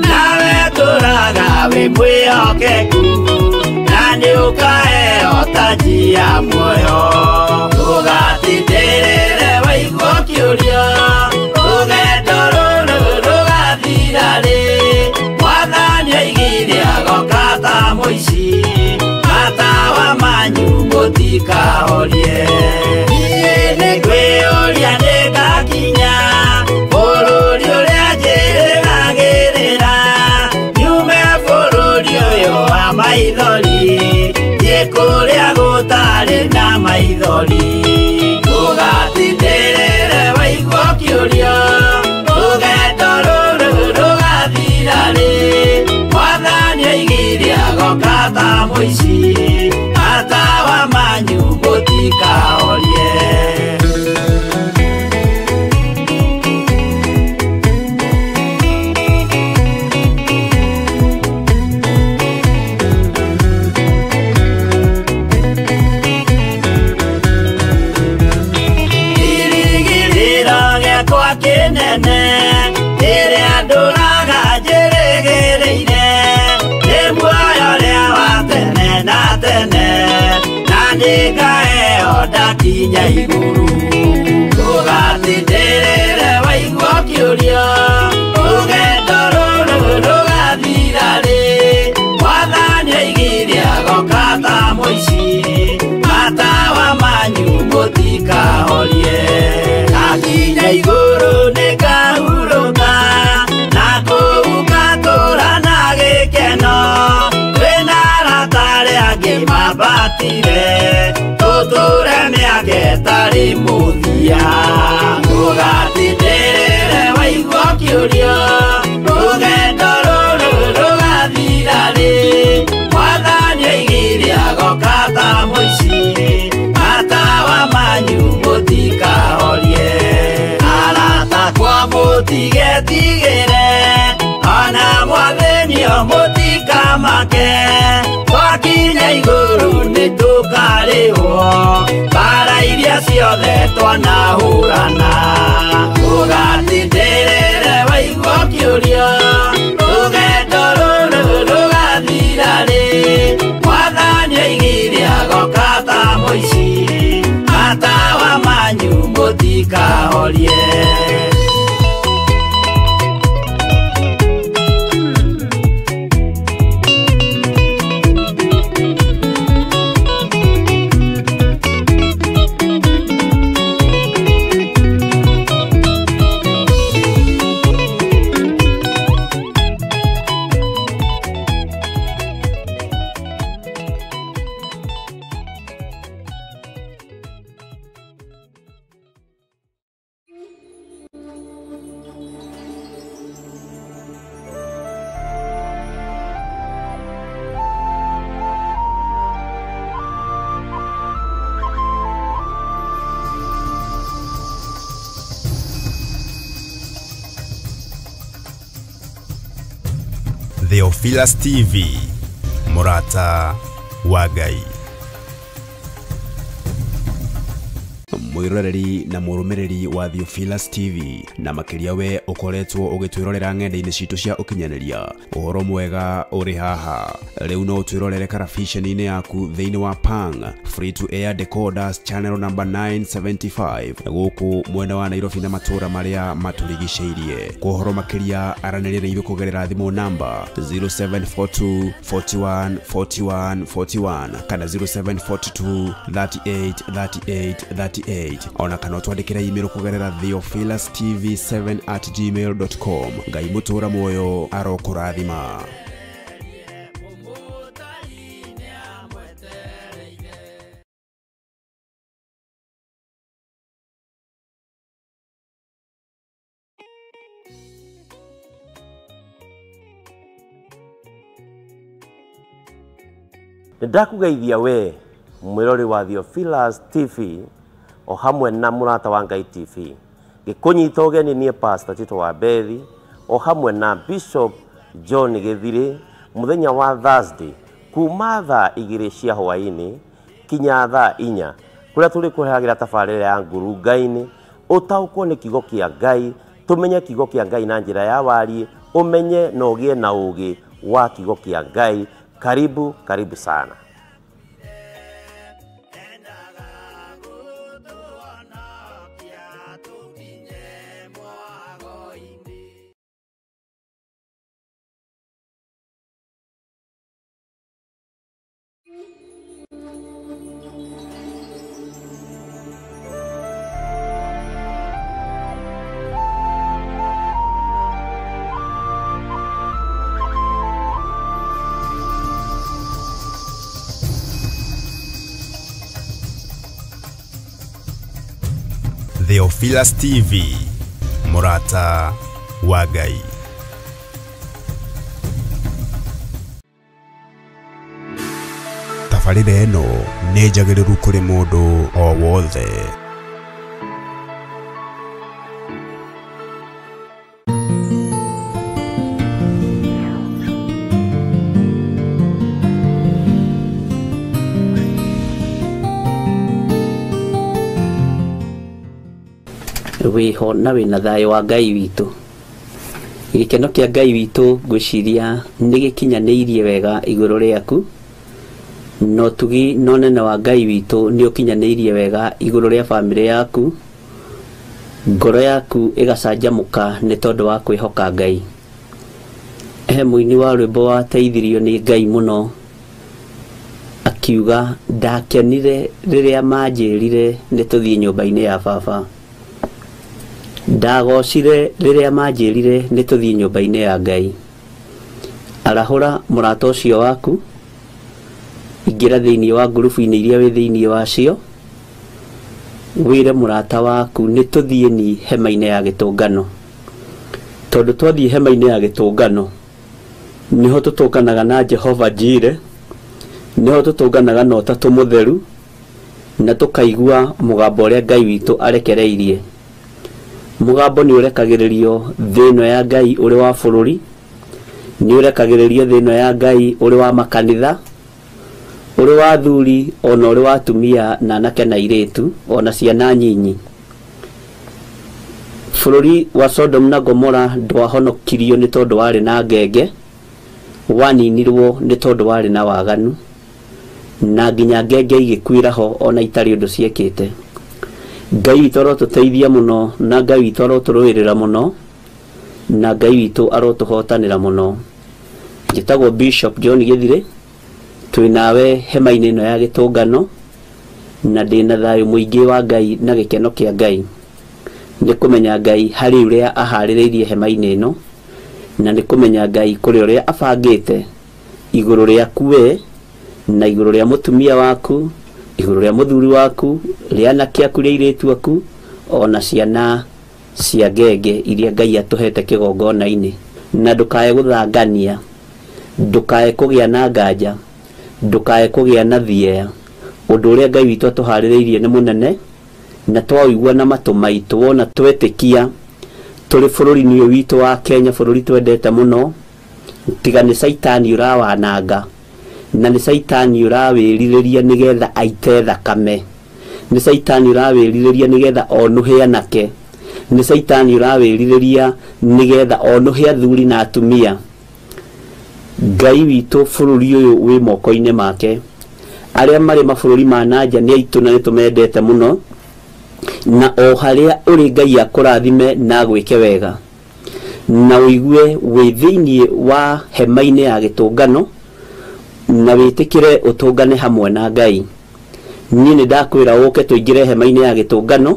[SPEAKER 3] nawe tũraga wĩ mwĩhokeku na nĩũkaheo taji ya muoyo ũgatindĩrĩre waigua kĩũria rũgendo rũrũ rũgathira rĩ Mwathani oigire agoka ta mũici matawa manyu mũtikahorie niĩ nĩngwĩyũria nĩngakinya bũrũri ũrĩa njĩrĩgagĩrĩra nyume bũrũri ũyũ wa maithori thiĩ kũrĩa gũtarĩ na maithori ũgatindĩrĩre waigua kĩũria rũgendo rũrũ rũgathira rĩ Mwathani oigire agoka ta mũici matawa manyu mũtikahorie. Kĩnene ĩrĩa ndũraga njĩrĩgĩrĩire nĩ muoyo ũrĩa wa tene na tene na nĩngaheo ndakinya igũrũ ũgatindĩrĩre waigua kĩũria rũgendo rũrũ rũgathira rĩ Mwathani oigire agoka ta mũici matawa manyu mũtikahorie ndakinya igũrũ nĩngahurũka na kũu ngatũũra na gĩkeno twĩna arata arĩa angĩ mambatire tũtũũre mĩaka ĩtarĩ mũthia ũgatindĩrĩre waigua kĩũria rũgendo rũrũ rũgathira rĩ Mwathani oigire agoka ta mũici matawa manyu mũtikahorie arata kwa mũtigetigĩre ona mwathĩnio mũtikamake twakinya igũrũ nĩtũkarĩhwo mbara iria ciothe twanahũrana ũgatindĩrĩre waigua ũkĩũria rũgendo rũrũ rũgathira rĩ Mwathani oigire agoka ta mũici matawa manyu mũtikahorie.
[SPEAKER 5] Theophilus TV, Murata wa Ngai. Mwiroreri na murumiriri wa Theophilus TV na makiria we ukoretwo ugitwirorera ng'enda-inĩ citũ cia ũkinyanĩria ũhoro mwega ũrĩ haha rĩu no ũtwĩrorere karabiceni-inĩ yaku thĩinĩ wa Pang free to air decoders channel number 975 gũkũ mwena wa Nairobi na matũra marĩa matũrigicĩirie. Kwa ũhoro makĩria aranĩria na ithuĩ kũgerera thimũ namba 0742 41 41 41 kana 0742 38 38 38 ona kana twandikira email kugerera theophilustv7@gmail.com. Ngai mutura moyo arokurathima.
[SPEAKER 9] Ndakugeithia we mwirori wa Theophilus TV o hamwe na Murata wa Ngai TV gikunyita ugeni nie Pastor Tito wa Bethi o hamwe na Bishop John Githiri muthenya wa Thursday kuma thaa 2 cia hwaini kinya thaa 4 kuria turi kuheagira tabarĩra ya ngurunga-inĩ ũtaũkwo nĩ kiugo kĩa Ngai tumenye kiugo kĩa Ngai na njĩra ya warie ũmenye na ũgĩe na ũũgĩ wa kiugo kĩa Ngai. Karibu, karibu sana.
[SPEAKER 5] Theophilus TV, Murata wa Ngai. Tabarĩra ĩno nĩ njagĩrĩru kũrĩ mũndũ o wothe.
[SPEAKER 1] Wĩho na wĩna thayũ wa Ngai witũ. Gĩkeno kĩa Ngai witũ ngwĩciria nĩ gĩkinyanĩirie wega igũrũ rĩaku, no tugi no nene wa Ngai witũ nĩ ũkinyanĩirie wega igũrũ rĩa bamĩrĩ yaku, ngoro yaku ĩgacanjamũka nĩ tondũ wa kwĩhoka Ngai. He mũini wa rwĩmbo wateithirio nĩ Ngai mũno akiuga ndakenire rĩrĩa manjĩrire nĩ tũthiĩ nyũmba-inĩ ya baba. Ndagocire rĩrĩa manjĩrire nĩ tũthiĩ nyũmba-inĩ ya Ngai. Arahũra mũrata ũcio waku, ingĩra thĩinĩ wa ngurubu-inĩ iria wĩ thĩinĩ wacio, wĩre mũrata waku nĩ tũthiĩ ni hema-inĩ ya gĩtũngano. Tondũ twathiĩ hema-inĩ ya gĩtũngano nĩho tũtũnganaga na Jehova Jire, nĩho tũtũnganaga na Ũtatũ Mũtheru, na tũkaigua mũgambo ũrĩa Ngai witũ arekereirie. Mũgambo nĩ ũrekagĩrĩrio thĩ ĩno ya Ngai ũrĩ wa bũrũri, nĩ ũrekagĩrĩrio thĩ ĩno ya Ngai ũrĩ wa makanitha, ũrĩ wa athuri ona ũrĩ wa atumia na anake na airĩtu ona ciana nyinyi. Bũrũri wa Sodom na Gomora ndwahonokirio nĩ tondũ warĩ na ngenge, waninirwo nĩ tondũ warĩ na waganu, na nginya ngenge igĩkuĩra ho ona itarĩ ũndũ ciekĩte. Ngai witũ arotũteithia mũno, na Ngai witũ arotũrũĩrĩra mũno, na Ngai witũ arotũhotanĩra mũno. Njĩtagwo Bishop John Gĩthirĩ, twĩ nawe hema-inĩ ĩno ya gĩtũngano, na ndĩna thayũ mũingĩ wa Ngai na gĩkeno kĩa Ngai. Nĩ kũmenya Ngai harĩ ũrĩa aharĩrĩirie hema-inĩ ĩno, na nĩ kũmenya Ngai kũrĩ ũrĩa abangĩte igũrũ rĩaku we, na igũrũ rĩa mũtumia waku, igũrũ rĩa mũthuri waku, rĩa anake aku, rĩa airĩtu aku, ona ciana cia ngenge iria Ngai atũhete kĩgongona-inĩ. Na ndũkae gũthangania, ndũkae kũgĩa na nganja, ndũkae kũgĩa na thieya. Ũndũ ũrĩa Ngai witũ atũharĩrĩirie nĩ mũnene, na twaũigua na matũ maitũ, wona twetĩkia tũrĩ bũrũri-inĩ ũyũ witũ wa Kenya, bũrũri twendete mũno, tiga nĩ caitani ũrawananga, na nĩ caitani ũrawĩrirĩria nĩgetha aite thakame, nĩ caitani ũrawĩrirĩria nĩgetha onũhe anake, nĩ caitani ũrawĩrirĩria nĩgetha onũhe athuri na atumia. Ngai witũ bũrũri ũyũ wĩ moko-inĩ make. Arĩa marĩ mabũrũri ma nanja nĩ aitũ na nĩtũmendete mũno, na o harĩa ũrĩ Ngai akũrathime na agwĩke wega, na ũigue wĩ thĩinĩ wa hema-inĩ ya gĩtũngano, na wĩtĩkĩre ũtũngane hamwe na Ngai. Niĩ nĩ ndakwĩra ũke tũingĩre hema-inĩ ya gĩtũngano,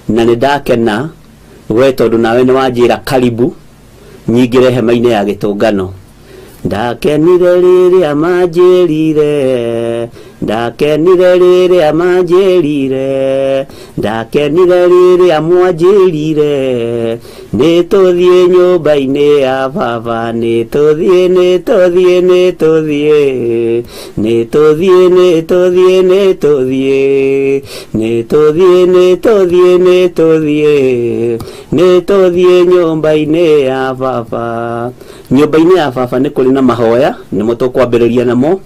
[SPEAKER 1] na nĩ ndakena we tondũ nawe nĩ wanjĩra karibu nyingĩre hema-inĩ ya gĩtũngano. Ndakenire rĩrĩa manjĩrire, ndakenire rĩrĩa manjĩrire, ndakenire rĩrĩa mwanjĩrire, nĩ tũthiĩ nyũmba-inĩ ya baba, nĩ tũthiĩ, nĩ tũthiĩ, nĩ tũthiĩ, nĩ tũthiĩ, nĩ tũthiĩ, nĩ tũthiĩ, nĩ tũthiĩ, nĩ tũthiĩ, nĩ tũthiĩ, nĩ tũthiĩ nyũmba-inĩ ya baba. Nyũmba-inĩ ya baba nĩ kũrĩ na mahoya, nĩmo tũkwambĩrĩria namo.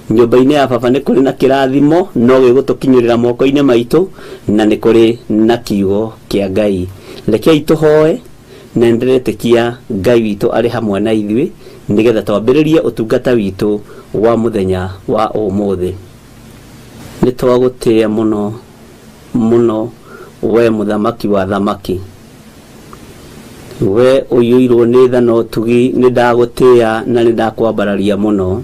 [SPEAKER 1] Nyũmba-inĩ ya baba nĩ kũrĩ na kĩrathimo, no gĩgũtũkinyĩrĩra moko-inĩ maitũ, na nĩ kũrĩ na kiugo kĩa Ngai. Rekei tũhoe, na nĩndĩretĩkia Ngai witũ arĩ hamwe na ithuĩ, nĩgetha twambĩrĩrie ũtungata witũ wa mũthenya wa ũmũthĩ. Nĩ twagũtĩĩa mũno mũno, we mũthamaki wa thamaki, we ũiyũirwo nĩ tha na ũtugi, nĩ ndagũtĩĩa na nĩ ndakwambararia mũno.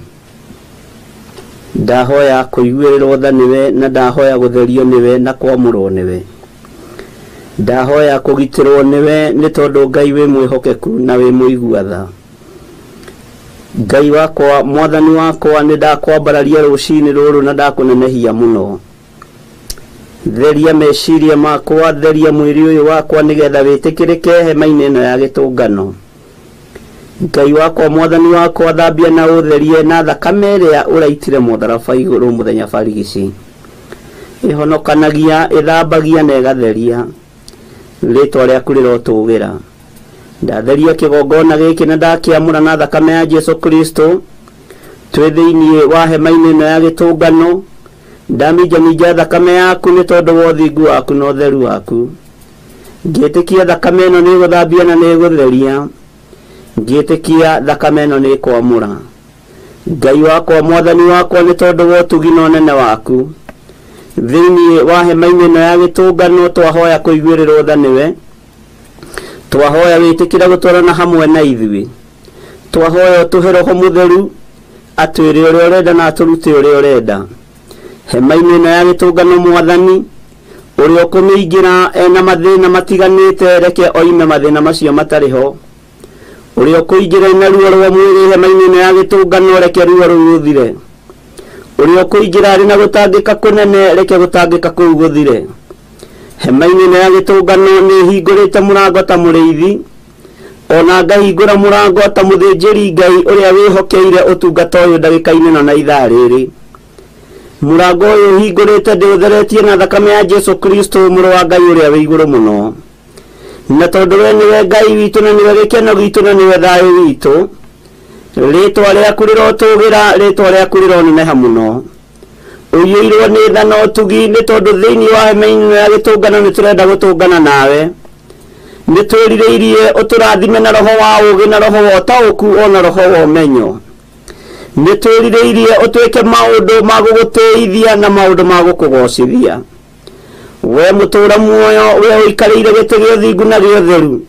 [SPEAKER 1] Ndahoya kũiguĩrĩrwo tha nĩwe, na ndahoya gũtherio nĩwe na kwamũrwo nĩwe. Ndahoya kũgitĩrwo nĩwe, nĩ tondũ Ngai wĩ mwĩhokeku na wĩ mũigua tha. Ngai wakwa, mwathani wakwa, nĩ ndakwambararia rũcinĩ rũrũ na ndakũnenehia mũno. Theria meciria makwa, theria mwĩrĩ ũyũ wakwa, nĩgetha wĩtĩkĩrĩke hema-inĩ ĩno ya gĩtũngano. Ngai wakwa, mwathani wakwa, thambia na ũtherie na thakame ĩrĩa ũraitire mũtharaba igũrũ mũthenya barigici. Ĩhonokanagia, ĩthambagia na ĩgatheria. Rĩtwa rĩaku rĩrotũgĩra. Ndatheria kĩgongona gĩkĩ na ndakĩamũra na thakame ya Jesu Kristo. Twĩ thĩinĩ wa hema-inĩ ĩno ya gĩtũngano, ndaminjaminja thakame yaku nĩ tondũ wa ũthingu waku na ũtheru waku. Ngĩtĩkia thakame ĩno nĩ ĩgũthambia na nĩ ĩgũtheria. Ngĩtĩkia thakame ĩno nĩ ĩkwamũra. Ngai wakwa, mwathani wakwa, nĩ tondũ wa ũtugi na ũnene waku, thĩinĩ wa hema-inĩ ĩno ya gĩtũngano twahoya kũiguĩrĩrwo tha nĩwe. Twahoya wĩtĩkĩre gũtwarana hamwe na ithuĩ. Twahoya ũtũhe Roho Mũtheru atwĩre ũrĩa ũrenda na atũrute ũrĩa ũrenda. Hema-inĩ ĩno ya gĩtũngano mwathani, ũrĩa ũkũmĩingĩra ena mathĩna matiganĩte, reke oime mathĩna macio matarĩ ho. Ũrĩa ũkũingĩra ena ruo rwa mwĩrĩ hema-inĩ ĩno ya gĩtũngano, reke ruo rũu rũthire. Ũrĩa ũkũingĩra arĩ na gũtangĩka kũnene, reke gũtangĩka kũu gũthire. Hema-inĩ ĩno ya gĩtũngano nĩ hingũrĩte mũrango ta mũrĩithi, ona ngahingũra mũrango ta mũthĩnjĩri Ngai ũrĩa wĩhokeire ũtungata ũyũ ndagĩka-inĩ ĩno na ithaa rĩrĩ. Mũrango ũyũ hingũrĩte ndĩũtheretie na thakame ya Jesu Kristo, mũrũ wa Ngai ũrĩa wĩ igũrũ mũno. Na tondũ we nĩwe Ngai witũ, na nĩwe gĩkeno gitũ, na nĩwe thayũ witũ, rĩtwa rĩaku rĩrotũgĩra, rĩtwa rĩaku rĩroneneha mũno. Ũiyũirwo nĩ tha na ũtugi, nĩ tondũ thĩinĩ wa hema-inĩ ĩno ya gĩtũngano nĩ tũrenda gũtũngana nawe. Nĩ twĩrirĩirie ũtũrathime na roho wa ũũgĩ na roho wa ũtaũku ona roho wa ũmenyo. Nĩ twĩrirĩirie ũtwĩke maũndũ ma gũgũtĩithia na maũndũ ma gũkũgocithia. We mũtũũra muoyo, we ũikarĩire gĩtĩ gĩa ũthingu na gĩa ũtheru,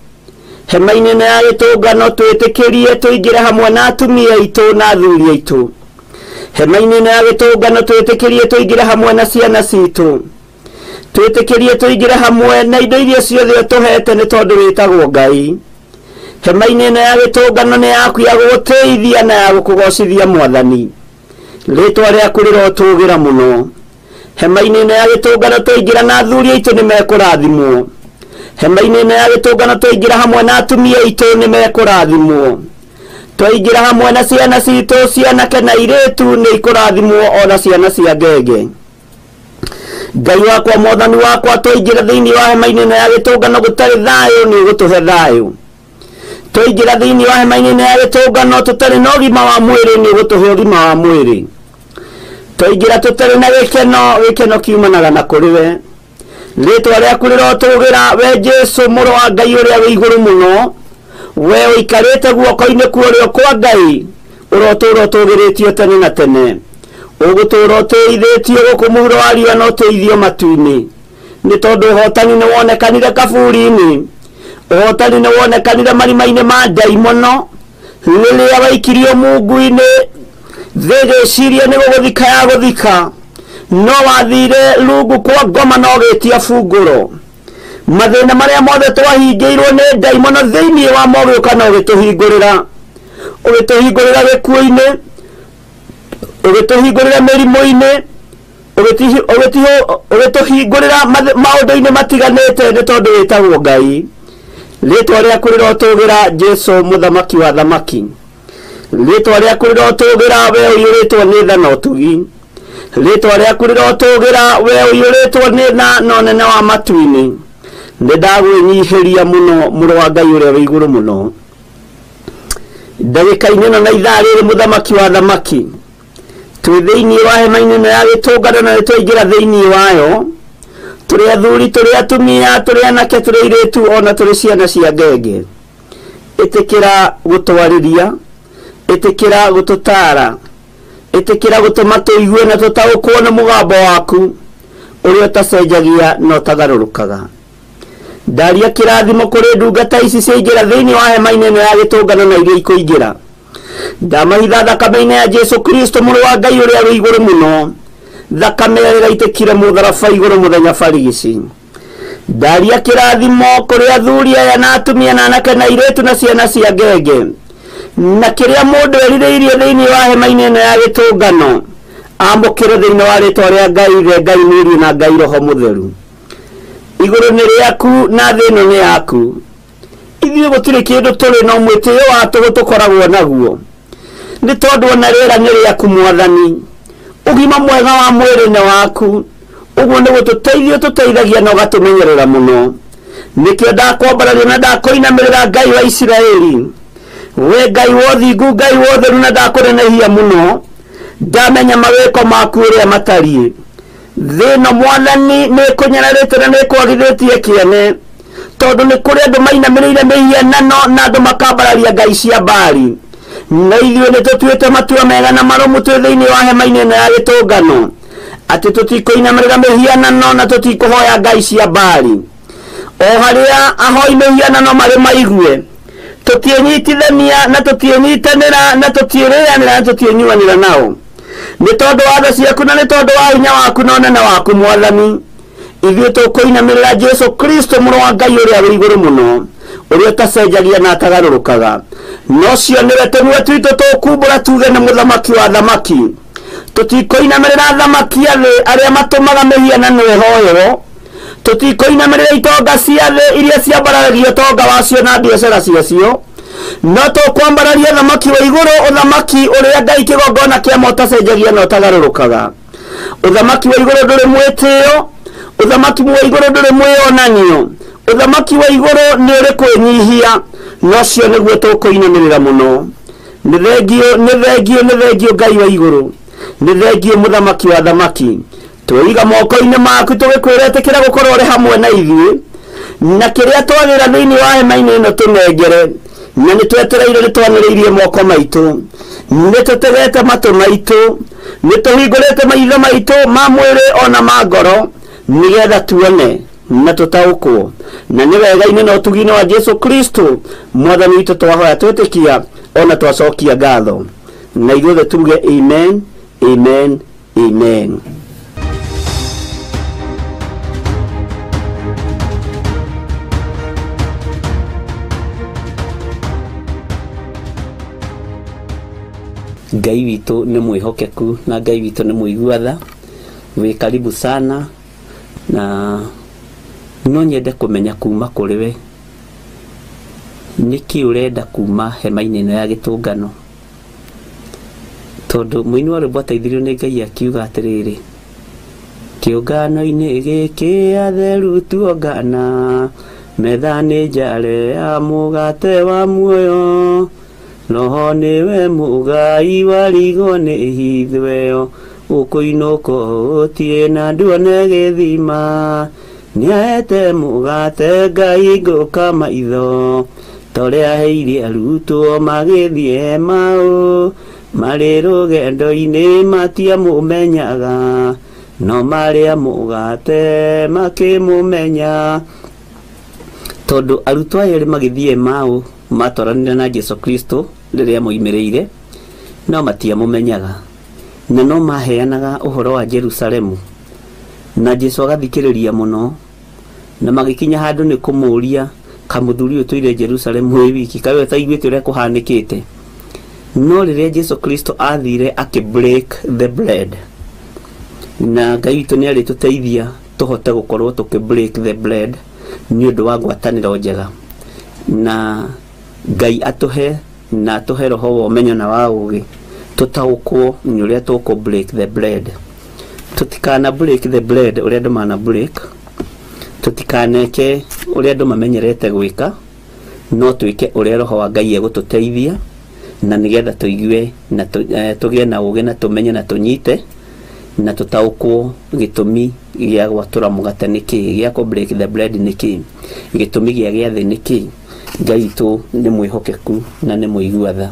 [SPEAKER 1] hema-inĩ ĩno ya gĩtũngano twĩtĩkĩrie tũingĩre hamwe na atumia aitũ na athuri aitũ. Hema-inĩ ĩno ya gĩtũngano twĩtĩkĩrie tũingĩre hamwe na ciana citũ. Twĩtĩkĩrie tũingĩre hamwe na indo iria ciothe ũtũhete nĩ tondũ wĩtagwo Ngai. Hema-inĩ ĩno ya gĩtũngano nĩ yaku ya gũgũtĩithia na ya gũkũgocithia Mwathani. Rĩtwa rĩaku rĩrotũgĩra mũno. Hema-inĩ ĩno ya gĩtũngano twaingĩra na athuri aitũ nĩ mekũrathimwo. Hema-inĩ ĩno ya gĩtũngano twaingĩra hamwe na atumia aitũ nĩ mekũrathimwo. Twaingĩra hamwe na ciana citũ, cianake na airĩtu nĩ ikũrathimwo ona ciana cia ngenge. Ngai wakwa, Mwathani wakwa, twaingĩra thĩinĩ wa hema-inĩ ĩno ya gĩtũngano gũtarĩ thayũ, nĩ ũgũtũhe thayũ. Twaingĩra thĩinĩ wa hema-inĩ ĩno ya gĩtũngano tũtarĩ na ũgima wa mwĩrĩ, nĩ ũgũtũhe ũgima wa mwĩrĩ. Twaingĩra tũtarĩ na gĩkeno, gĩkeno kiumanaga na kũrĩ we. Rĩtwa rĩaku rĩrotũgĩra, we Jesũ mũrũ wa Ngai ũrĩa wĩ igũrũ mũno, we ũikarĩte guoko-inĩ kwa ũrĩo kwa Ngai, ũrotũũra ũtũgĩrĩtio tene na tene. Ũgũtũũra ũtĩithĩtio gũkũ mũhuro wa riũa na ũtĩithio matu-inĩ. Nĩ tondũ ũhotani nĩ wonekanire kaburi-inĩ, ũhotani nĩ wonekanire marima-inĩ ma ndaimono. Rĩrĩa waikirio mungu-inĩ, thĩ ĩgĩciria nĩ gũgũthika ya gũthika, no wathire rungu kwa ngoma na ũgĩtia bungũro. Mathĩna marĩa mothe twahingĩirwo nĩ ndaimono thĩinĩ wa mo ũgĩũka na ũgĩtũhingũrĩra. Ũgĩtũhingũrĩra gĩkuũ-inĩ, ũgĩtũhingũrĩra mĩrimũ-inĩ, ũgĩtũhingũrĩra maũndũ-inĩ matiganĩte nĩ tondũ wĩtagwo Ngai. Rĩtwa rĩaku rĩrotũgĩra, Jesũ mũthamaki wa thamaki. Rĩtwa rĩaku rĩrotũgĩra, we ũiyũrĩtwo nĩ tha na ũtugi. Rĩtwa rĩaku rĩrotũgĩra, we ũiyũrĩtwo nĩ tha na ũnene wa matu-inĩ. Nĩ ndagwĩnyihĩria mũno, mũrũ wa Ngai ũrĩa wĩ igũrũ mũno. Ndagĩka-inĩ ĩno na ithaa rĩrĩ, mũthamaki wa thamaki, twĩ thĩinĩ wa hema-inĩ ĩno ya gĩtũngano na nĩ twaingĩra thĩinĩ wayo. Tũrĩ athuri, tũrĩ atumia, tũrĩ anake, tũrĩ airĩtu, ona tũrĩ ciana cia ngenge. Ĩtĩkĩra gũtwarĩria, ĩtĩkĩra gũtũtaara, ĩtĩkĩra gũtũma tũigue na tũtaũkwo nĩ mũgambo waku ũrĩa ũtacenjagia na ũtagarũrũkaga. Ndaria kĩrathimo kũrĩ ndungata ici ciaingĩra thĩinĩ wa hema-inĩ ĩno ya gĩtũngano na iria ikũingĩra. Ndamahitha thakame-inĩ ya Jesũ Kristo mũrũ wa Ngai ũrĩa wĩ igũrũ mũno, thakame ĩrĩa ĩraitĩkire mũtharaba igũrũ mũthenya barigici. Ndaria kĩrathimo kũrĩ athuri aya na atumia na anake na airĩtu na ciana cia ngenge, na kĩrĩa mũndũ erirĩirie thĩinĩ wa hema-inĩ ĩno ya gĩtũngano amũkĩre thĩinĩ wa rĩtwa rĩa Ngai Ithe, Ngai Mũriũ na Ngai Roho Mũtheru. Igũrũ nĩ rĩaku na thĩ ĩno nĩ yaku. Ithuĩ gũtirĩ kĩndũ tũrĩ no mwĩtĩo wa tũhũ tũkoragwo naguo, nĩ tondũ ona rĩera nĩ rĩaku Mwathani. Ũgima mwega wa mwĩrĩ nĩ waku, ũguo nĩ gũtũteithia ũtũteithagia na ũgatũmenyerera mũno. Nĩkĩo ndakwambararia na ndakũinamĩrĩra Ngai wa Isiraeli, we Ngai wa ũthingu, Ngai wa ũtheru, na ndakũnenehia mũno. Ndamenya mawĩko maku ũrĩa matariĩ. Thĩ ĩno Mwathani nĩ ĩkũnyararĩte na nĩ ĩkwagithĩtie kĩene, tondũ nĩ kũrĩ andũ mainamĩrĩire mĩhianano na andũ makambararia ngai cia Baali. Na ithuĩ nĩ tũtuĩte matua mega na marũmu twĩ thĩinĩ wa hema-inĩ ĩno ya gĩtũngano, atĩ tũtikũinamĩrĩra mĩhianano na tũtikũhoya ngai cia Baali. O harĩa ahoi mĩhianano marĩ maigue, tũtiĩnyitithania na tũtiĩnyitanĩra na tũtiĩrĩanĩra na tũtiĩnyuanĩra nao, nĩ tondũ wa tha ciaku na nĩ tondũ wa hinya waku na ũnene waku Mwathani. Ithuĩ tũkũinamĩrĩra Jesũ Kristo mũrũ wa Ngai ũrĩa wĩ igũrũ mũno, ũrĩa ũtacenjagia na atagarũrũkaga. No cio nĩwe tũnua twitũ tũkumbũra tuge nĩ mũthamaki wa thamaki. Tũtikũinamĩrĩra thamaki a thĩ arĩa matũmaga mĩhianano ĩhoywo. Tũtikũinamĩrĩra itonga cia thĩ iria ciambararagia ũtonga wacio na biacara ciacio, no tũkwambararia thamaki wa igũrũ, ũthamaki ũrĩa Ngai kĩgongona kĩa ũtacenjagia na ũtagarũrũkaga. Ũthamaki wa igũrũ ndũrĩ mwĩtĩo, ũthamaki wa igũrũ ndũrĩ mwĩonanio, ũthamaki wa igũrũ nĩ ũrĩ kwĩnyihia, na ũcio nĩguo tũkũinamĩrĩra mũno. Nĩ thengio, nĩ thengio, nĩ thengio Ngai wa igũrũ, nĩ thengio mũthamaki wa thamaki. Twĩiga moko-inĩ maku tũgĩkwĩra ĩtĩkĩra gũkorwo ũrĩ hamwe na ithuĩ,
[SPEAKER 3] Na kĩrĩa twagĩra thĩinĩ wa hema-inĩ ĩno tũnengere, na nĩ twetereire nĩ twanĩrĩirie moko maitũ, nĩ tũtegete matũ maitũ, nĩ tũhingũrĩte maitho maitũ ma mwĩrĩ ona ma ngoro, nĩgetha tuone na tũtaũkwo. Na nĩ wega-inĩ na ũtugi-inĩ wa Jesu Kristo mwathani witũ twahoya twĩtĩkia ona twacokia ngatho, na ithuothe tuge amen, amen, amen. Ngai witũ nĩ mwĩhokeku na Ngai witũ nĩ mũigua tha. Wĩ karibu sana, na no nyende kũmenya kuma kũrĩ we nĩkĩ ũrenda kuma hema-inĩ ĩno ya gĩtũngano, tondũ mũini wa rwĩmbo ateithirio nĩ Ngai akiuga atĩrĩrĩ, kĩũngano-inĩ gĩkĩ atheru tuongana, metha nĩ njare ya mũgate wa muoyo, roho nĩwe mũgai warigwo nĩ hithweo, ũkũinũka ũtie na nduone gĩthima, nĩaete mũgate Ngai ngũka maitho, torĩa aheire arutwo magĩthiĩ Emau, marĩ rũgendo-inĩ matiamũmenyaga, no marĩa mũgate makĩmũmenya. Tondũ arutwo aya erĩ magĩthiĩ Emau matwaranire na Jesu Kristo rĩrĩa moimĩrĩire, no matiamũmenyaga, na no maheanaga ũhoro wa Jerusalemu, na Jesu agathikĩrĩria mũno, na magĩkinya handũ nĩ kũmũũria kamũthuri ũyũ tũire Jerusalemu wĩ wiki, kaĩ we ũtaiguĩte ũrĩa kũhanĩkĩte. No rĩrĩa Jesu Kristo athire akĩ break the bread, na Ngai witũ nĩ arĩtũteithia tũhote gũkorwo tũkĩ break the bread nĩ ũndũ wa ngwatanĩro njega, na Ngai atũhe na atũhe roho wa ũmenyo na wa ũgĩ, tũtaũkwo nĩ ũrĩa tũkũ break the bread. Tũtikana break the bread ũrĩa andũ mana break, tũtikaneke ũrĩa andũ mamenyerete gwĩka, no twĩke ũrĩa roho wa Ngai egũtũteithia, na nĩgetha tũigue na tũgĩe na ũgĩ na tũmenye na tũnyite na tũtaũkwo gĩtũmi gĩa gwatũra mũgate nĩ kĩĩ, gĩa kũ break the bread nĩ kĩĩ, gĩtũmi gĩa gĩathĩ nĩ kĩĩ. Ngai witũ nĩ mwĩhokeku na nĩ mũigua tha.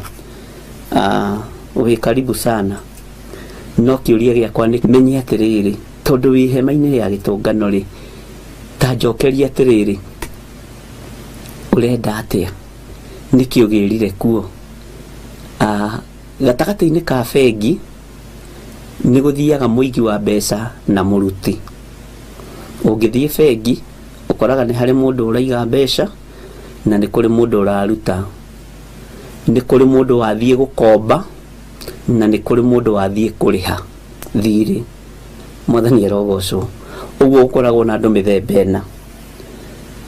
[SPEAKER 3] Wĩ karibu sana. No kĩũria gĩakwa nĩ menye atĩrĩrĩ, tondũ wĩ hema-inĩ ya gĩtũngano rĩ, ta njokeria atĩrĩrĩ, ũrenda atĩa? Nĩkĩ ũgĩrire kuo? Gatagatĩ-inĩ ka bengi nĩ gũthiaga mũigi wa mbeca na mũruti. Ũngĩthiĩ bengi ũkoraga nĩ harĩ mũndũ ũraiga mbeca na nĩ kũrĩ mũndũ ũraruta, nĩ kũrĩ mũndũ wathiĩ gũkomba na nĩ kũrĩ mũndũ wathiĩ kũrĩha thirĩ. Mwathani arogocwo. Ũguo gũkoragwo na andũ mĩthemba ĩna.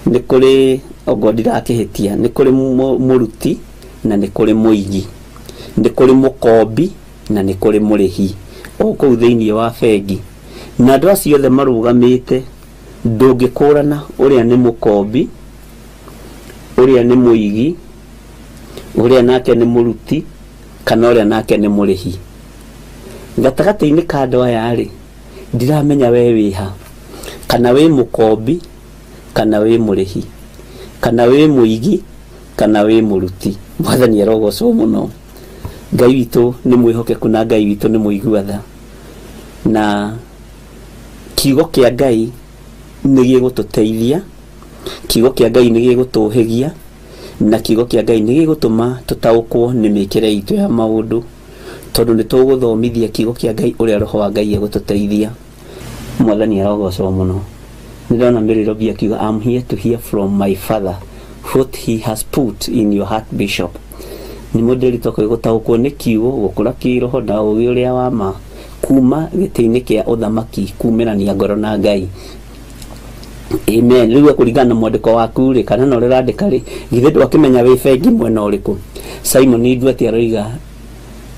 [SPEAKER 3] Nĩ kũrĩ, ongorwo ndirakĩhĩtia, nĩ kũrĩ mũruti na nĩ kũrĩ mũigi, nĩ kũrĩ mũkombi na nĩ kũrĩ mũrĩhi o kũu thĩinĩ wa bengi. Na andũ acio othe marũgamĩte, ndũngĩkũrana ũrĩa nĩ mũkombi, ũrĩa nĩ mũigi, ũrĩa nake nĩ mũruti, kana ũrĩa nake nĩ mũrĩhi. Gatagatĩ-inĩ ka andũ aya rĩ, ndiramenya we wĩha, kana wĩ mũkombi, kana wĩ mũrĩhi, kana wĩ mũigi, kana wĩ mũruti. Mwathani arogocwo mũno. Ngai witũ nĩ mwĩhokeku na Ngai witũ nĩ mũigua tha, na kiugo kĩa Ngai nĩ gĩgũtũteithia, kiugo kĩa Ngai nĩ gĩgũtũhĩgia, na kiugo kĩa Ngai nĩ gĩgũtũma tũtaũkwo nĩ mĩkĩre itũ ya maũndũ, tondũ nĩ tũgũthomithia kiugo kĩa Ngai ũrĩa roho wa Ngai egũtũteithia. Mwathani arogocwo mũno. Nĩ ndona Mary Robi akiuga, I'm here to hear from my father what he has put in your heart, Bishop. Nĩ mũndũ toka gũtaũkwo nĩ kiugo, gũkũra kĩroho na ũgĩ ũrĩa wa ma, kuma gĩtĩ-inĩ kĩa ũthamaki, kumĩrania ngoro na Ngai. Amen. Rĩu kũringana na mwandĩko waku rĩ, kana na ũrĩa ũrandĩka rĩ, githĩ ndwakĩmenya wĩ bengi mwena ũrĩkũ? Simon Nduati aroiga,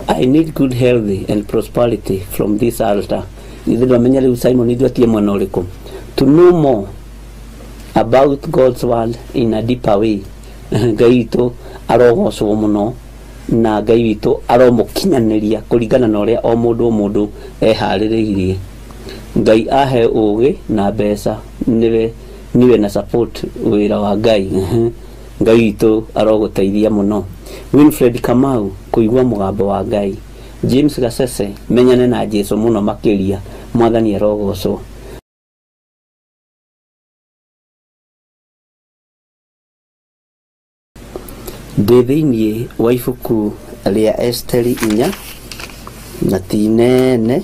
[SPEAKER 3] I need good health and prosperity from this altar. Githĩ ndwamenya rĩu Simon Nduati e mwena ũrĩkũ? To know more about God's word in a deeper way. Ngai witũ arogocwo mũno, na Ngai witũ aromũkinyanĩria kũringana na ũrĩa o mũndũ o mũndũ eharĩrĩirie. Ngai ahe ũgĩ na mbeca nĩwe Niwe na support wĩra wa Ngai. Ngai witũ arogũteithia mũno. Winfred Kamau, kũigua mũgambo wa Ngai. James Gasese, menyane na Jesu mũno makĩria. Mwathani arogocwo. Ndĩ thĩinĩ wa ibuku rĩa Esteri 4, na ti nene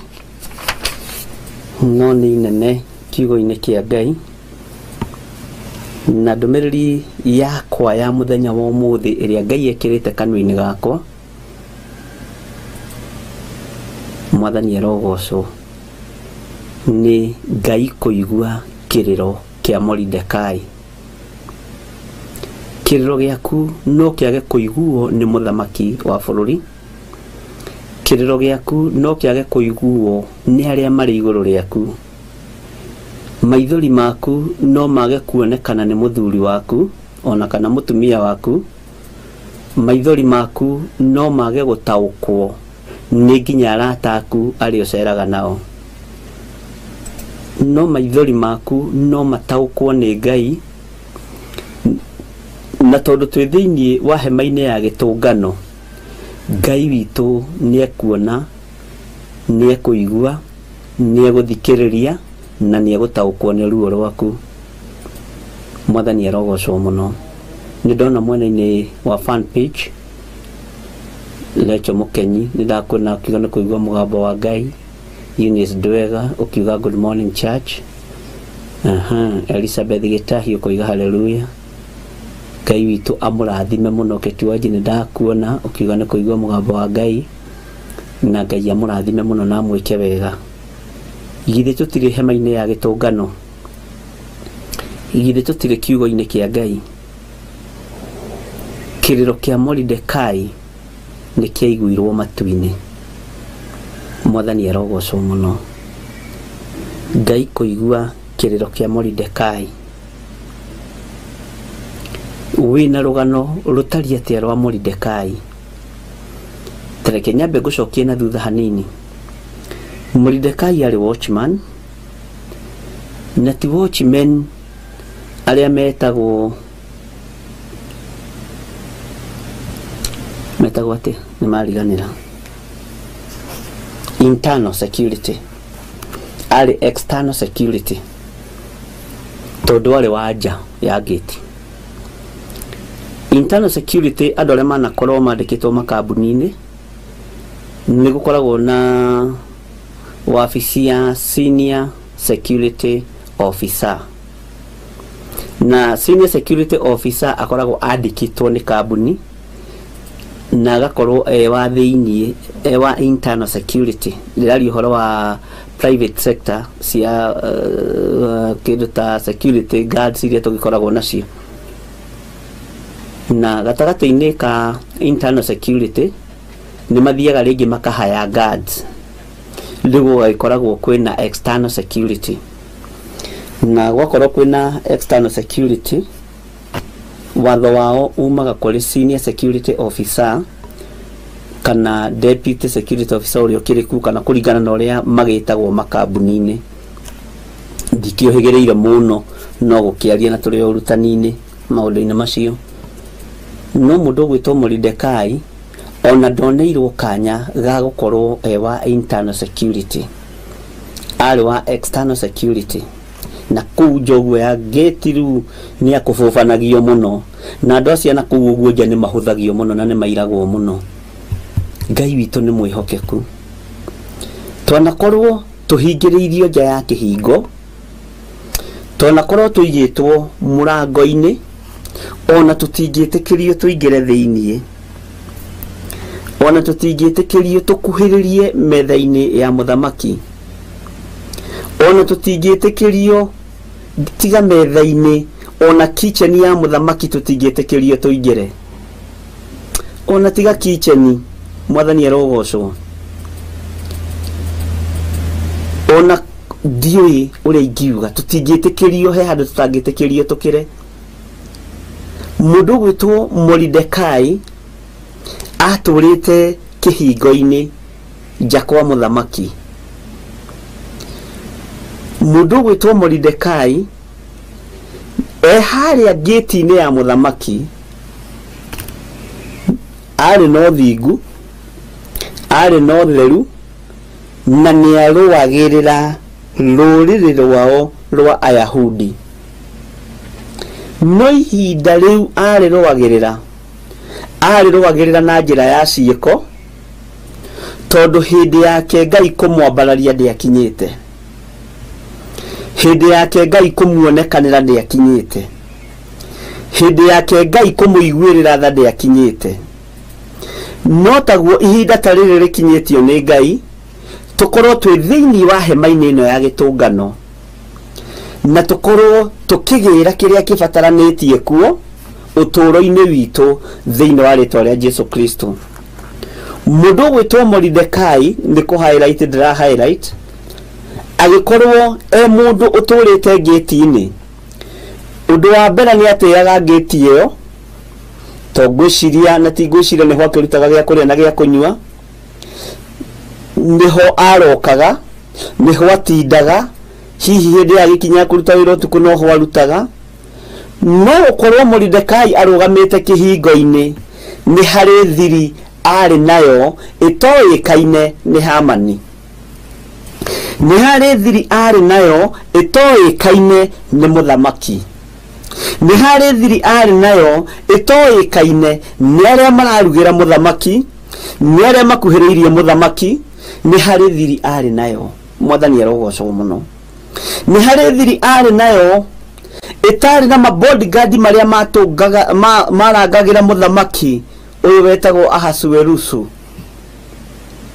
[SPEAKER 3] no nĩ inene kiugo-inĩ kĩa Ngai. Na ndũmĩrĩri yakwa ya mũthenya wa ũmũthĩ ĩrĩa Ngai ekĩrĩte kanua-inĩ gakwa, Mwathani arogocwo, nĩ Ngai kũigua kĩrĩro kĩa Moridekai. Kĩrĩro gĩaku no kĩage kũiguo nĩ mũthamaki wa bũrũri. Kĩrĩro gĩaku no kĩage kũiguo nĩ arĩa marĩ igũrũ rĩaku. Maithori maku no mage kuonekana nĩ mũthuri waku ona kana mũtumia waku. Maithori maku no mage gũtaũkwo nĩ nginya arata aku arĩa ũceraga nao. No maithori maku no mataũkwo nĩ Ngai. Na tondũ twĩ thĩinĩ wa hema-inĩ ya gĩtũngano, Ngai witũ nĩekuona, nĩekũigua, nĩegũthikĩrĩria na nĩegũtaũkwo nĩ ruo rwaku. Mwathani arogocwo mũno. Nĩ ndona mwena-inĩ wa fan page Lecho Mũkenyi, nĩ ndakuona ũkiuga nĩ kũigua mũgambo wa Ngai. Eunice Ndwega ũkiuga good morning church. Elizabeth Gĩtahi ũkoiga hallelujah. Ngai witũ amũrathime mũno. Kĩtuanji nĩ ndakuona ũkiuga nĩ kũigua mũgambo wa Ngai, na Ngai amũrathime mũno na amwĩke wega. Githĩ tũtirĩ hema-inĩ ya gĩtũngano? Githĩ tũtirĩ kiugo-inĩ kĩa Ngai? Kĩrĩro kĩa Moridekai nĩ kĩaiguirwo matu-inĩ. Mwathani arogocwo mũno. Ngai kũigua kĩrĩro kĩa Moridekai. Wĩna rũgano rũtariĩ atĩa rwa Moridekai? Tareke nyambe ngũcokie na thutha hanini. Moridekai arĩ watchman, na ti watchman arĩa metagwo atĩa, nĩ mariganĩra. Internal security, arĩ external security tondũ arĩ wa nja ya gate. Internal security andũ arĩa manakorwo mandĩkĩtwo makambuni-inĩ, nĩ gũkoragwo na wabici ya senior security officer, na senior security officer akoragwo andĩkĩtwo nĩ kambuni na agakorwo e wa thĩinĩ, e wa internal security. Ndĩraria ũhoro wa private sector cia kĩndũ ta security guards iria tũgĩkoragwo nacio. Na gatagatĩ-inĩ ka internal security nĩ mathiaga rĩngĩ makahaya guards, rĩu gũgagĩkoragwo kwĩna external security. Na gwakorwo kwĩna external security, watho wao umaga kũrĩ senior security officer kana deputy security officer ũrĩa ũkĩrĩ kũu, kana kũringana na ũrĩa magĩtagwo makambuni-inĩ. Ndikĩũhĩgĩrĩire mũno no gũkĩaria na tũrĩ ũrutani-inĩ maũndũ-inĩ macio. No mũndũ ũgwĩtwo Moridekai ona ndoneirwo kanya ga gũkorwo e wa internal security, arĩ wa external security. Na kũu nja ũguo ya gate rĩu nĩ akũbũbanagio mũno, na andũ acio na kũu ũguo nja nĩ mahũthagio mũno na nĩ mairagwo mũno. Ngai witũ nĩ mwĩhokeku. Twanakorwo tũhingĩrĩirio nja ya kĩhingo, twanakorwo tũigĩtwo mũrango-inĩ, ona tũtingĩtĩkĩrio tũingĩre thĩinĩ, ona tũtingĩtĩkĩrio tũkuhĩrĩrie metha-inĩ ya mũthamaki, ona tũtingĩtĩkĩrio tiga metha-inĩ, ona kitchen ya mũthamaki tũtingĩtĩkĩrio tũingĩre, ona tiga kitchen. Mwathani arogocwo. Ona ndiũĩ ũrĩa ingiuga, tũtingĩtĩkĩrio, he handũ tũtangĩtĩkĩrio tũkĩre. Mũndũ ũgwĩtwo Moridekai atũrĩte kĩhingo-inĩ nja kwa mũthamaki. Mũndũ ũgwĩtwo Moridekai E harĩa gate-inĩ ya mũthamaki arĩ na ũthingu, arĩ na ũtheru, na nĩarũagĩrĩra rũrĩrĩ rwao rwa Ayahudi. No ihinda rĩu arĩrũagĩrĩra na njĩra ya ciĩko, tondũ hĩndĩ yake Ngai kũmwambararia ndĩakinyĩte, hĩndĩ yake Ngai kũmuonekanĩra ndĩakinyĩte, hĩndĩ yake Ngai kũmũiguĩrĩra tha ndĩakinyĩte. No taguo ihinda ta rĩrĩ rĩkinyĩtio nĩ Ngai tũkorwo twĩ thĩinĩ wa hema-inĩ ĩno ya gĩtũngano, na tũkorwo tũkĩgĩra kĩrĩa kĩbataranĩtie kuo ũtũũro-inĩ witũ thĩinĩ wa rĩtwa rĩa Jesu Kristo. Mũndũ ũgwĩtwo Moridekai, nĩ kũ highlight ndĩra highlight, agĩkorwo e mũndũ ũtũrĩte ngĩti-inĩ. Ũndũ wa mbere nĩ atĩaga ngĩti ĩyo, to ngwĩciria na ti ngwĩciria nĩho akĩrutaga gĩa kũrĩa na gĩa kũnyua, nĩho arokaga, nĩho atindaga, hihi hĩndĩ ya gĩkinya kũruta wĩra ũtukũ noho arutaga. No gũkorwo Moridekai arũgamĩte kĩhingo-inĩ nĩ harĩ thiri arĩ nayo ĩtoĩkaine nĩ Hamani, nĩ harĩ thiri arĩ nayo ĩtoĩkaine nĩ mũthamaki, nĩ harĩ thiri arĩ nayo ĩtoĩkaine nĩ arĩa mararugĩra mũthamaki, nĩ arĩa makuhĩrĩirie mũthamaki, nĩ harĩ thiri arĩ nayo. Mwathani arogocwo mũno. Nĩ harĩ thiri arĩ nayo ĩtarĩ na mabodyguard marĩa matũngaga marangagĩra mũthamaki ũyũ wetagwo Ahasuerusu.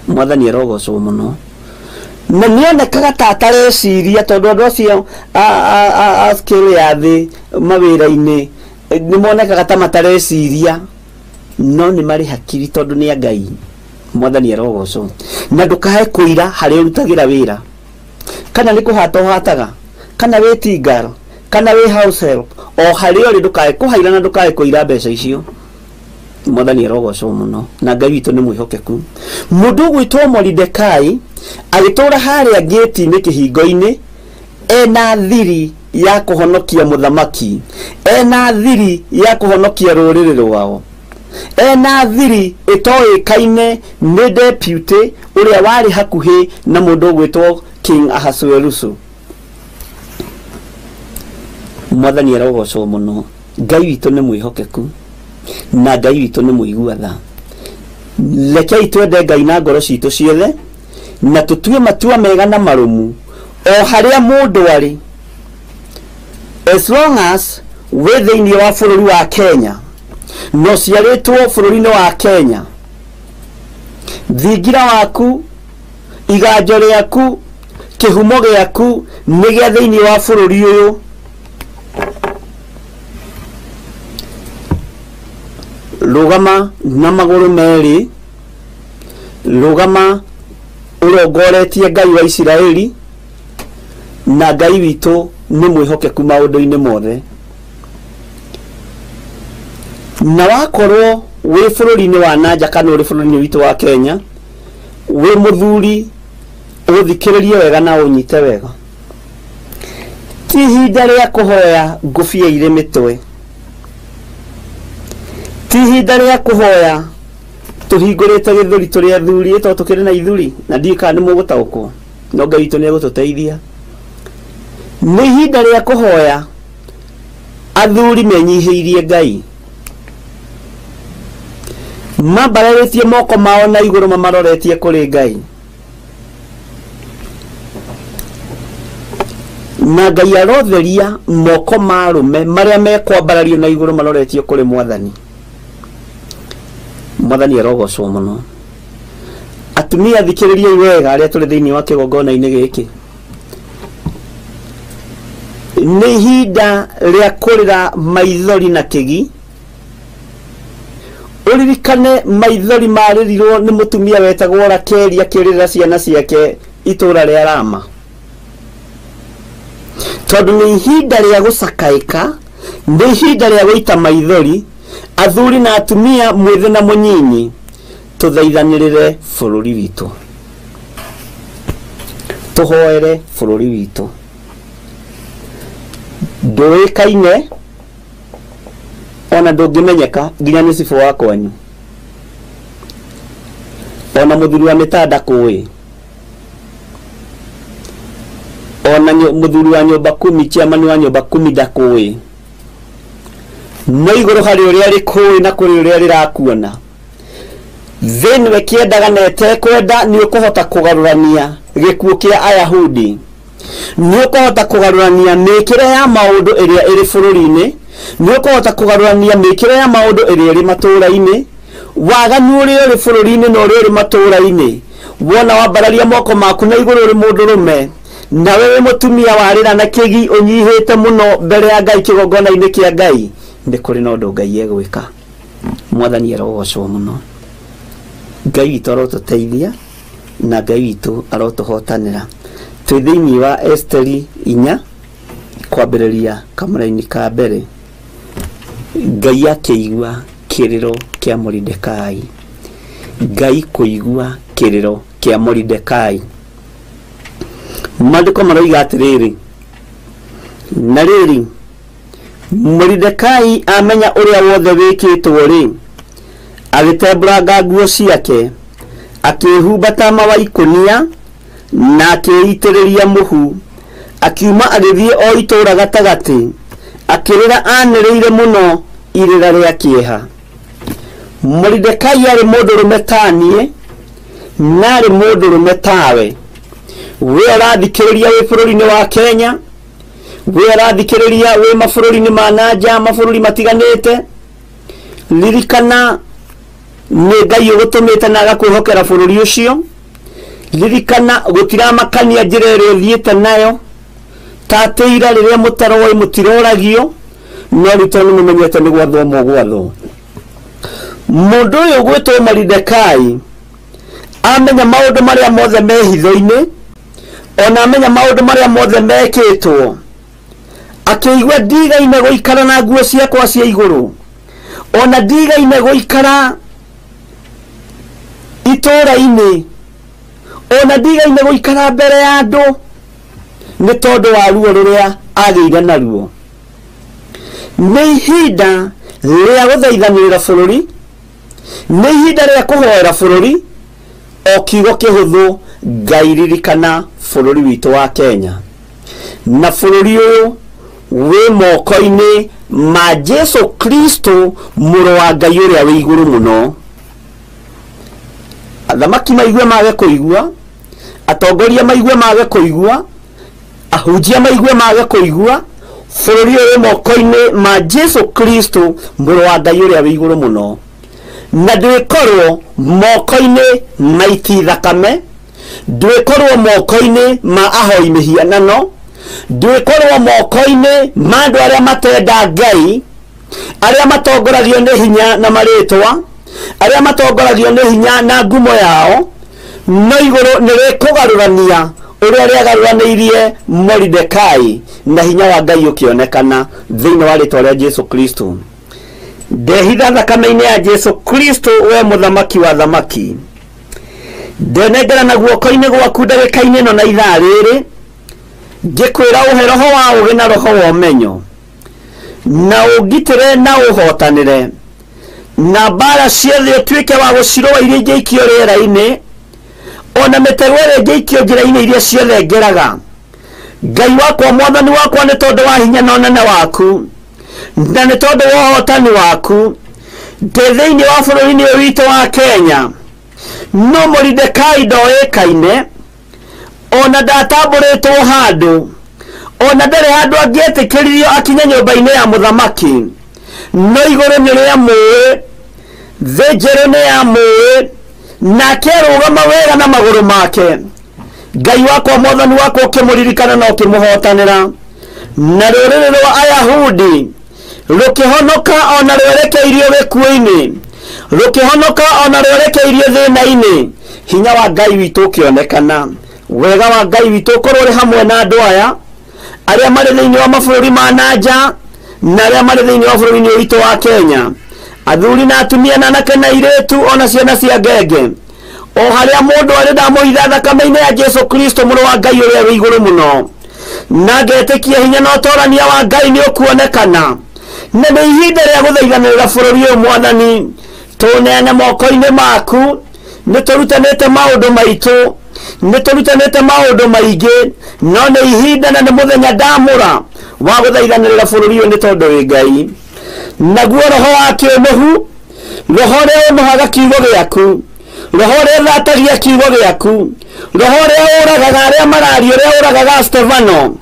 [SPEAKER 3] Mwathani arogocwo mũno. Na nĩonekaga ta atareciria, tondũ andũ acio a scale ya thĩ mawĩra-inĩ nĩmonekaga ta matareciria, no nĩ marĩ hakiri tondũ nĩ a Ngai. Mwathani arogocwo. Na ndũkae kũira harĩa ũrutagĩra wĩra, kana nĩ kũhata ũhataga, kana wĩ tingar, kana wĩ house help, o harĩa ũrĩ ndũkae kũhaira na ndũkae kũira mbeca icio. Mwathani arogocwo mũno, na Ngai witũ nĩ mwĩhokeku. Mũndũ ũgwĩtwo Moridekai agĩtũra harĩa ngĩti-inĩ kĩhingo-inĩ, ena thiri ya kũhonokia mũthamaki, ena thiri ya kũhonokia rũrĩrĩ rwao, ena thiri ĩtoĩkaine nĩ deputy ũrĩa warĩ hakuhĩ na mũndũ ũgwĩtwo King Ahasuerusu. Mwathani arogocwo mũno. Ngai witũ nĩ mwĩhokeku na Ngai witũ nĩ mũigua tha. Rekei twende Ngai na ngoro citũ ciothe, na tũtue matua mega na marũmu o harĩa mũndũ arĩ, as long as wĩ thĩinĩ wa bũrũri wa Kenya, no ciarĩtwo bũrũri-inĩ wa Kenya, thingira waku, iganjo rĩaku, kĩhumo gĩaku nĩ gĩa thĩinĩ wa bũrũri ũyũ. Rũgama na magũrũ merĩ, rũgama ũrongoretie Ngai wa Isiraeli, na Ngai witũ nĩ mwĩhokeku maũndũ-inĩ mothe. Na wakorwo wĩ bũrũri-inĩ wa nanja kana ũrĩ bũrũri-inĩ witũ wa Kenya, wĩ mũthuri, ũthikĩrĩrie wega na ũnyite wega. Ti ihinda rĩa kũhoya ngũbia irĩ mĩtwe, ti ihinda rĩa kũhoya tũhingũrĩte gĩthũri tũrĩ athuri, tondũ tũkĩrĩ na ithuri, na ndiũĩ kana nĩ mũgũtaũkwo, no Ngai witũ nĩ egũtũteithia. Nĩ ihinda rĩa kũhoya athuri menyihĩirie Ngai, mambararĩtie moko mao na igũrũ mamaroretie kũrĩ Ngai, na Ngai arotheria moko ma arũme marĩa mekwambarario na igũrũ maroretio kũrĩ Mwathani. Mwathani arogocwo mũno. Atumia thikĩrĩriai wega arĩa tũrĩ thĩinĩ wa kĩgongona-inĩ gĩkĩ. Nĩ ihinda rĩa kũrĩra maithori na kĩgi. Ũririkane maithori marĩrirwo nĩ mũtumia wetagwo Rakeli akĩrĩra ciana ciake itũra rĩa Rama, tondũ nĩ ihinda rĩa gũcakaĩka, nĩ ihinda rĩa gũita maithori. Athuri na atumia, mwĩthĩ na mũnyinyi, tũthaithanĩrĩre bũrũri witũ, tũhoere bũrũri witũ. Ndũĩkaine Ona ndũngĩmenyeka nginya nĩ cibũ wa kwanyu. Ona mũthuri wa mĩtanda kũĩ. Ona mũthuri wa nyũmba kumi, chairman wa nyũmba kumi ndakũĩ. No igũrũ harĩ ũrĩa rĩkũĩ na kũrĩ ũrĩa rĩrakuona. Thĩ nĩwe kĩendaga na ĩtekwenda, nĩ ũkũhota kũgarũrania gĩkuũ kĩa Ayahudi. Nĩ ũkũhota kũgarũrania mĩkĩre ya maũndũ ĩrĩa ĩrĩ bũrũri-inĩ. Nĩ ũkũhota kũgarũrania mĩkĩre ya maũndũ ĩrĩa ĩrĩ matũũra-inĩ. Waganu ũrĩa ũrĩ bũrũri-inĩ na ũrĩa ũrĩ matũũra-inĩ. Wona wambararia moko maku na igũrũ ũrĩ mũndũrũme, nawe wĩ mũtumia warĩra na kĩgi ũnyihĩte mũno mbere ya Ngai kĩgongona-inĩ kĩa Ngai, nĩ kũrĩ na ũndũ Ngai egwĩka. Mwathani arogocwo mũno. Ngai witũ arotũteithia na Ngai witũ arotũhotanĩra. Twĩ thĩinĩ wa Esteri 4 kwambĩrĩria kamũraini ka mbere. Ngai akĩigua kĩrĩro kĩa Moridekai. Ngai kũigua kĩrĩro kĩa Moridekai. Maandĩko maroiga atĩrĩrĩ, na rĩrĩ, Moridekai amenya ũrĩa wothe wĩkĩtwo rĩ, agĩtembũranga nguo ciake, akĩĩhumba tama wa ikũnia na akĩĩitĩrĩria mũhu, akiuma agĩthiĩ o itũũra gatagatĩ, akĩrĩra anĩrĩire mũno irĩra rĩa kĩeha. Moridekai arĩ mũndũrũme ta niĩ, na arĩ mũndũrũme tawe. We ũrathikĩrĩria wĩ bũrũri-inĩ wa Kenya, we ũrathikĩrĩria wĩ mabũrũri-inĩ ma nanja, mabũrũri matiganĩte, ririkana nĩ Ngai ũgũtũmĩte na agakwĩhokera bũrũri ũcio. Ririkana gũtiramakania njĩra ĩrĩa ũthiĩte nayo, tatĩira rĩrĩa mũtaroĩ mũtiroragio, no rĩu tondũ nĩ mũmenyete nĩ gwathwo mũgwathwo. Mũndũ ũyũ ũgwĩtwo Moridekai amenya maũndũ marĩa mothe me hitho-inĩ, ona amenya maũndũ marĩa mothe mekĩtwo, akĩigua ndigaine gũikara na nguo ciakwa cia igũrũ, ona ndigaine gũikara itũũra-inĩ, ona ndigaine gũikara mbere ya andũ, nĩ tondũ wa ruo rũrĩa agĩire naruo. Nĩ ihinda rĩa gũthaithanĩrĩra bũrũri, nĩ ihinda rĩa kũhoera bũrũri, o kiugo kĩhũthũ, Ngai ririkana bũrũri witũ wa Kenya. Na bũrũri ũyũ wĩ moko-inĩ ma Jesu Kristo, mũrũ wa Ngai ũrĩa wĩ igũrũ mũno. Athamaki maigue mage kũigua, atongoria maigue mage kũigua, ahunjia maigue mage kũigua, bũrũri ũyũ wĩ moko-inĩ ma Jesu Kristo, mũrũ wa Ngai ũrĩa wĩ igũrũ mũno. Na ndwĩkorwo moko-inĩ ma iti thakame, ndwĩkorwo moko-inĩ ma ahoi mĩhianano, ndwĩkorwo moko-inĩ ma andũ arĩa matenda Ngai, arĩa matongoragio nĩ hinya na marĩtwa, arĩa matongoragio nĩ hinya na ngumo yao, no igũrũ nĩ rĩkũgarũrania ũrĩa rĩagarũranĩirie Moridekai na hinya wa Ngai ũkĩonekana thĩinĩ wa rĩtwa rĩa Jesu Kristo. Ndehitha thakame-inĩ ya Jesu Kristo, we mũthamaki wa thamaki. Ndenengera na guoko-inĩ gwaku ndagĩka-inĩ ĩno na ithaa rĩrĩ, ngĩkwĩra ũhe roho wa ũũgĩ na roho wa ũmenyo, na ũngitĩre na ũhotanĩre, na mbara ciothe ũtuĩke wa gũcirũa iria ingĩikio rĩera-inĩ, ona mĩtego ĩrĩa ĩngĩikio njĩra-inĩ iria ciothe ngeraga. Ngai wakwa, mwathani wakwa, nĩ tondũ wa hinya na ũnene waku, na nĩ tondũ wa ũhotani waku, ndĩ thĩinĩ wa bũrũri-inĩ ũyũ witũ wa Kenya. No Moridekai ndoĩkaine, ona ndatambũrĩtwo handũ, ona ndarĩ handũ angĩetĩkĩririo akinye nyũmba-inĩ ya mũthamaki, no igũrũ nĩ rĩamũĩ, thĩ njerũ nĩ yamũĩ, nake arũgama wega na magũrũ make. Ngai wakwa, mwathani wakwa, ũkĩmũririkana na ũkĩmũhotanĩra. Na rũrĩrĩ rwa Ayahudi rũkĩhonoka ona rwerekeirio gĩkuũ-inĩ, rũkĩhonoka ona rwerekeirio thĩna-inĩ. Hinya wa Ngai witũ ũkĩonekana, wega wa Ngai witũ ũkorwo ũrĩ hamwe na andũ aya arĩa marĩ thĩinĩ wa mabũrũri ma nanja na arĩa marĩ thĩinĩ wa bũrũri-inĩ witũ wa Kenya, athuri na atumia na anake na airĩtu ona ciana cia ngenge, o harĩa mũndũ arĩ ndamũhitha thakame-inĩ ya Jesu Kristo, mũrũ wa Ngai ũrĩa wĩ igũrũ mũno, na ngetĩkia hinya na ũtorania wa Ngai nĩ ũkuonekana. Na nĩ ihinda rĩa gũthaithanĩrĩra bũrũri ũyũ mwathani, tũneane moko-inĩ maku. Nĩ tũrutanĩte maũndũ maitũ, nĩ tũrutanĩte maũndũ maingĩ, no nĩ ihinda na nĩ mũthenya ndamũra wa gũthaithanĩrĩra bũrũri ũyũ nĩ tondũ wĩ Ngai. Naguo roho wa kĩũmũhu, roho ũrĩa ũmũhaga kiugo gĩaku, roho ũrĩa ũthatagia kiugo gĩaku, roho ũrĩa ũragaga arĩa mararia, ũrĩa ũragaga Stefano,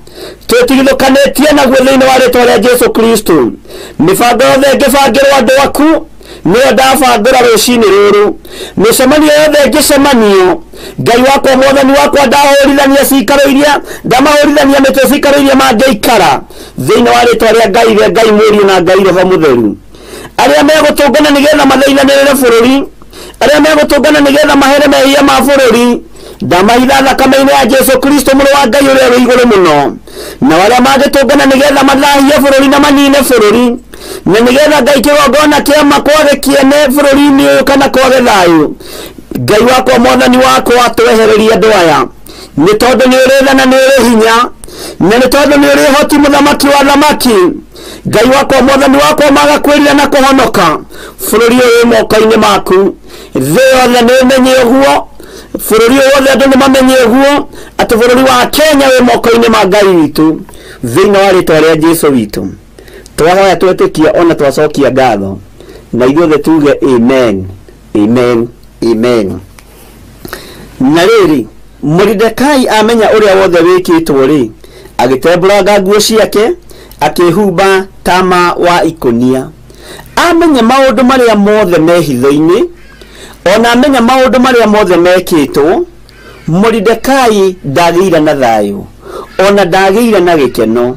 [SPEAKER 3] twĩtigithũkanĩtie naguo thĩinĩ wa rĩtwa rĩa Jesu Kristo. Mĩbango yothe ĩngĩbangĩrwo andũ aku nĩyo ndabangĩra rũcinĩ rũrũ. Mĩcemanio yothe ĩngĩcemanio, Ngai wakwa mwathani wakwa, ndahũrithania cikaro iria, ndamahũrithania mĩtwe cikaro iria mangĩikara thĩinĩ wa rĩtwa rĩa Ngai rĩa Ngai Mũriũ na Ngai Roho Mũtheru. Arĩa megũtũngana nĩgetha mathaithanĩrĩre bũrũri, arĩa megũtũngana nĩgetha mahere mehia ma bũrũri, ndamahitha thakame-inĩ ya Jesu Kristo mũrũ wa Ngai ũrĩa wĩ igũrũ mũno. Na arĩa mangĩtũngana nĩgetha mathahie bũrũri na manine bũrũri, na nĩgetha Ngai kĩgongona kĩa makwage kĩene bũrũri-inĩ ũyũ kana kwage thayũ, Ngai wakwa mwathani wakwa, twehererie andũ aya, nĩ tondũ nĩ ũrĩ tha na nĩ ũrĩ hinya, na nĩ tondũ nĩ ũrĩ ũhoti mũthamaki wa thamaki. Ngai wakwa mwathani wakwa, maga kwĩrira na kũhonoka, bũrũri ũyũ wĩ moko-inĩ maku. Thĩ yothe nĩ ĩmenye ũguo, bũrũri ũyũ wothe andũ nĩ mamenye ũguo, atĩ bũrũri wa Kenya wĩ moko-inĩ ma Ngai witũ. Thĩinĩ wa rĩtwa rĩa Jesu witũ twahoya, twetĩkia ona twacokia ngatho, na ithuothe tuge amen, amen, amen. Na rĩrĩ, Moridekai amenya ũrĩa wothe wĩkĩtwo rĩ, agĩtembũranga nguo ciake, akĩhumba tama wa ikũnia. Amenya maũndũ marĩa mothe me hitho-inĩ, ona amenya maũndũ marĩa mothe mekĩtwo, Moridekai ndagĩire na thayũ, ona ndagĩire na gĩkeno,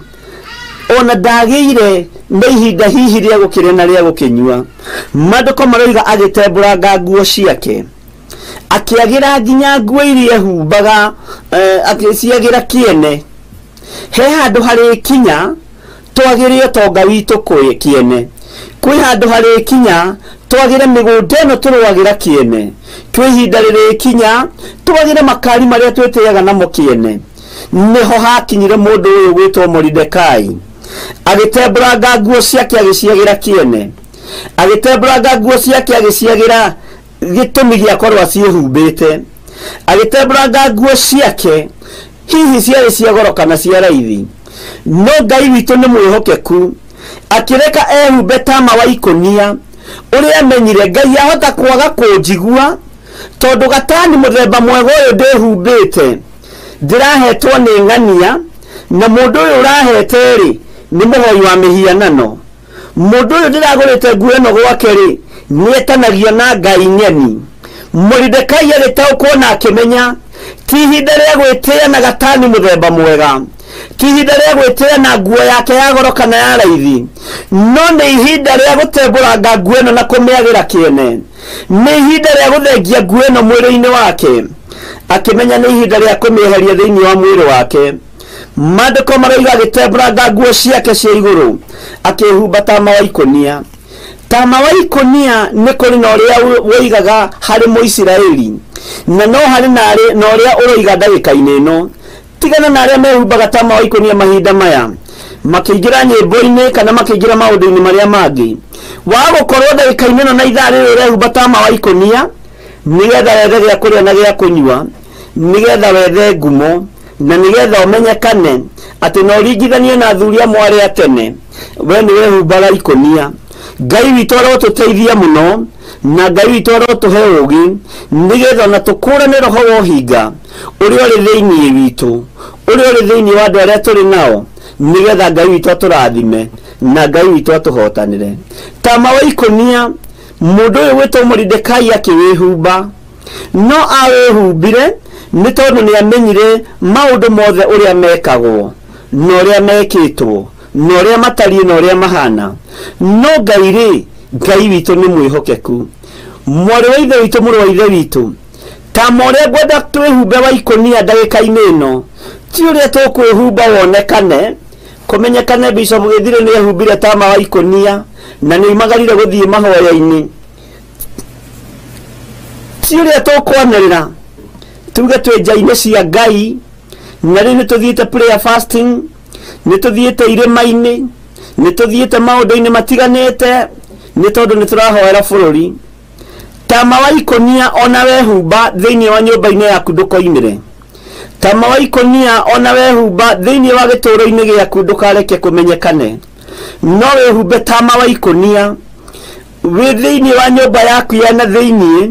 [SPEAKER 3] ona ndagĩire na ihinda hihi rĩa gũkĩrĩa na rĩa gũkĩnyua. Maandĩko maroiga agĩtembũranga nguo ciake, akĩagĩra nginya nguo iria ehumbaga, agĩciagĩra kĩene. He handũ harĩkinya twagĩre ũtonga witũ kĩene, kwĩ handũ harĩkinya twagĩre mĩgũnda ĩno tũrũagĩra kĩene, kwĩ ihinda rĩrĩkinya twagĩre makari marĩa twĩtĩaga namo kĩene. Nĩho hakinyire mũndũ ũyũ gwĩtwo Moridekai, agĩtembũranga nguo ciake agĩciagĩra kĩene, agĩtembũranga nguo ciake agĩciagĩra gĩtũmi gĩa korwo aciĩhumbĩte, agĩtembũranga nguo ciake hihi ciarĩ cia goro kana cia raithi, no Ngai witũ nĩ mwĩhokeku, akĩreka ehumbe tama wa ikũnia ũrĩa amenyire Ngai ahota kwaga kũnjigua, tondũ gatani mũthemba mwega ũyũ ndĩhumbĩte ndĩrahetwo nĩ ng'ania, na mũndũ ũyũ ũrahete rĩ nĩ mũhoi wa mĩhianano, mũndũ ũyũ ndĩragũrĩte nguo ĩno gwake rĩ nĩetanagio na Ngai ng'eni. Moridekai agĩtaũkwo na akĩmenya ti ihinda rĩa gwĩtĩa na gatani mũthemba mwega, ti ihinda rĩa gwĩtĩa na nguo yake ya goro kana ya raithi, no nĩ ihinda rĩa gũtembũranga nguo ĩno na kũmĩagĩra kĩene, nĩ ihinda rĩa gũthengia nguo ĩno mwĩrĩ-inĩ wake. Akĩmenya nĩ ihinda rĩa kũmĩeheria thĩinĩ wa mwĩrĩ wake. Maandĩko maroiga agĩtembũranga nguo ciake cia igũrũ, akĩhumba tama wa ikũnia. Tama wa ikũnia nĩ kũrĩ na ũrĩa woigaga harĩ Mũisiraeli, na no harĩ na ũrĩa ũroiga ndagĩka-inĩ ĩno. Tigana na arĩa mehumbaga tama wa ikũnia mahinda maya, makĩingĩra nyĩmbo-inĩ kana makĩingĩra maũndũ-inĩ marĩa mangĩ. Wa gũkorwo ndagĩka-inĩ ĩno na ithaa rĩrĩ ũrehumba tama wa ikũnia nĩgetha wethe gĩa kũrĩa na gĩa kũnyua, nĩgetha wethe ngumo, na nĩgetha ũmenyekane atĩ no ũringithanie na athuri amwe arĩa tene, we nĩ wehumbaga ikũnia. Ngai witũ arotũteithia mũno, na Ngai witũ arotũhe ũũgĩ, nĩgetha ona tũkũrane roho wa ũhinga ũrĩa ũrĩ thĩinĩ witũ, ũrĩa ũrĩ thĩinĩ wa andũ arĩa tũrĩ nao, nĩgetha Ngai witũ atũrathime na Ngai witũ atũhotanĩre. Tama wa ikũnia mũndũ ũyũ gwĩtwo Moridekai akĩwĩhumba, no awĩhumbire nĩ tondũ nĩ amenyire maũndũ mothe ũrĩa mekagwo na ũrĩa mekĩtwo na ũrĩa matariĩ na ũrĩa mahana. No Ngai rĩ, Ngai witũ nĩ mwĩhokeku. Mwarĩ wa ithe witũ, mũrũ wa ithe witũ, tama ũrĩa ngwenda twĩhumbe wa ikũnia ndagĩka-inĩ ĩno, ti ũrĩa tũkwĩhumba wonekane, kũmenyekane Bishop Gĩthire nĩ ehumbire tama wa ikũnia na nĩ oimagarire gũthiĩ mahoya-inĩ. Ti ũrĩa tũkwanĩrĩra tuge twĩ nja-inĩ cia Ngai, na rĩu nĩ tũthiĩte prayer fasting, nĩ tũthiĩte irĩma-inĩ, Nĩ tũthiĩte maũndũ-inĩ matiganĩte nĩ tondũ nĩ tũrahoera bũrũri. Tama wa ikũnia ona wehumba thĩinĩ wa nyũmba-inĩ yaku ndũkoimĩre. Tama wa ikũnia ona wehumba thĩinĩ wa gĩtũũro-inĩ gĩaku ndũkareke kũmenyekane. No wĩhumbe tama wa ikũnia wĩ thĩinĩ wa nyũmba yaku ya na thĩinĩ,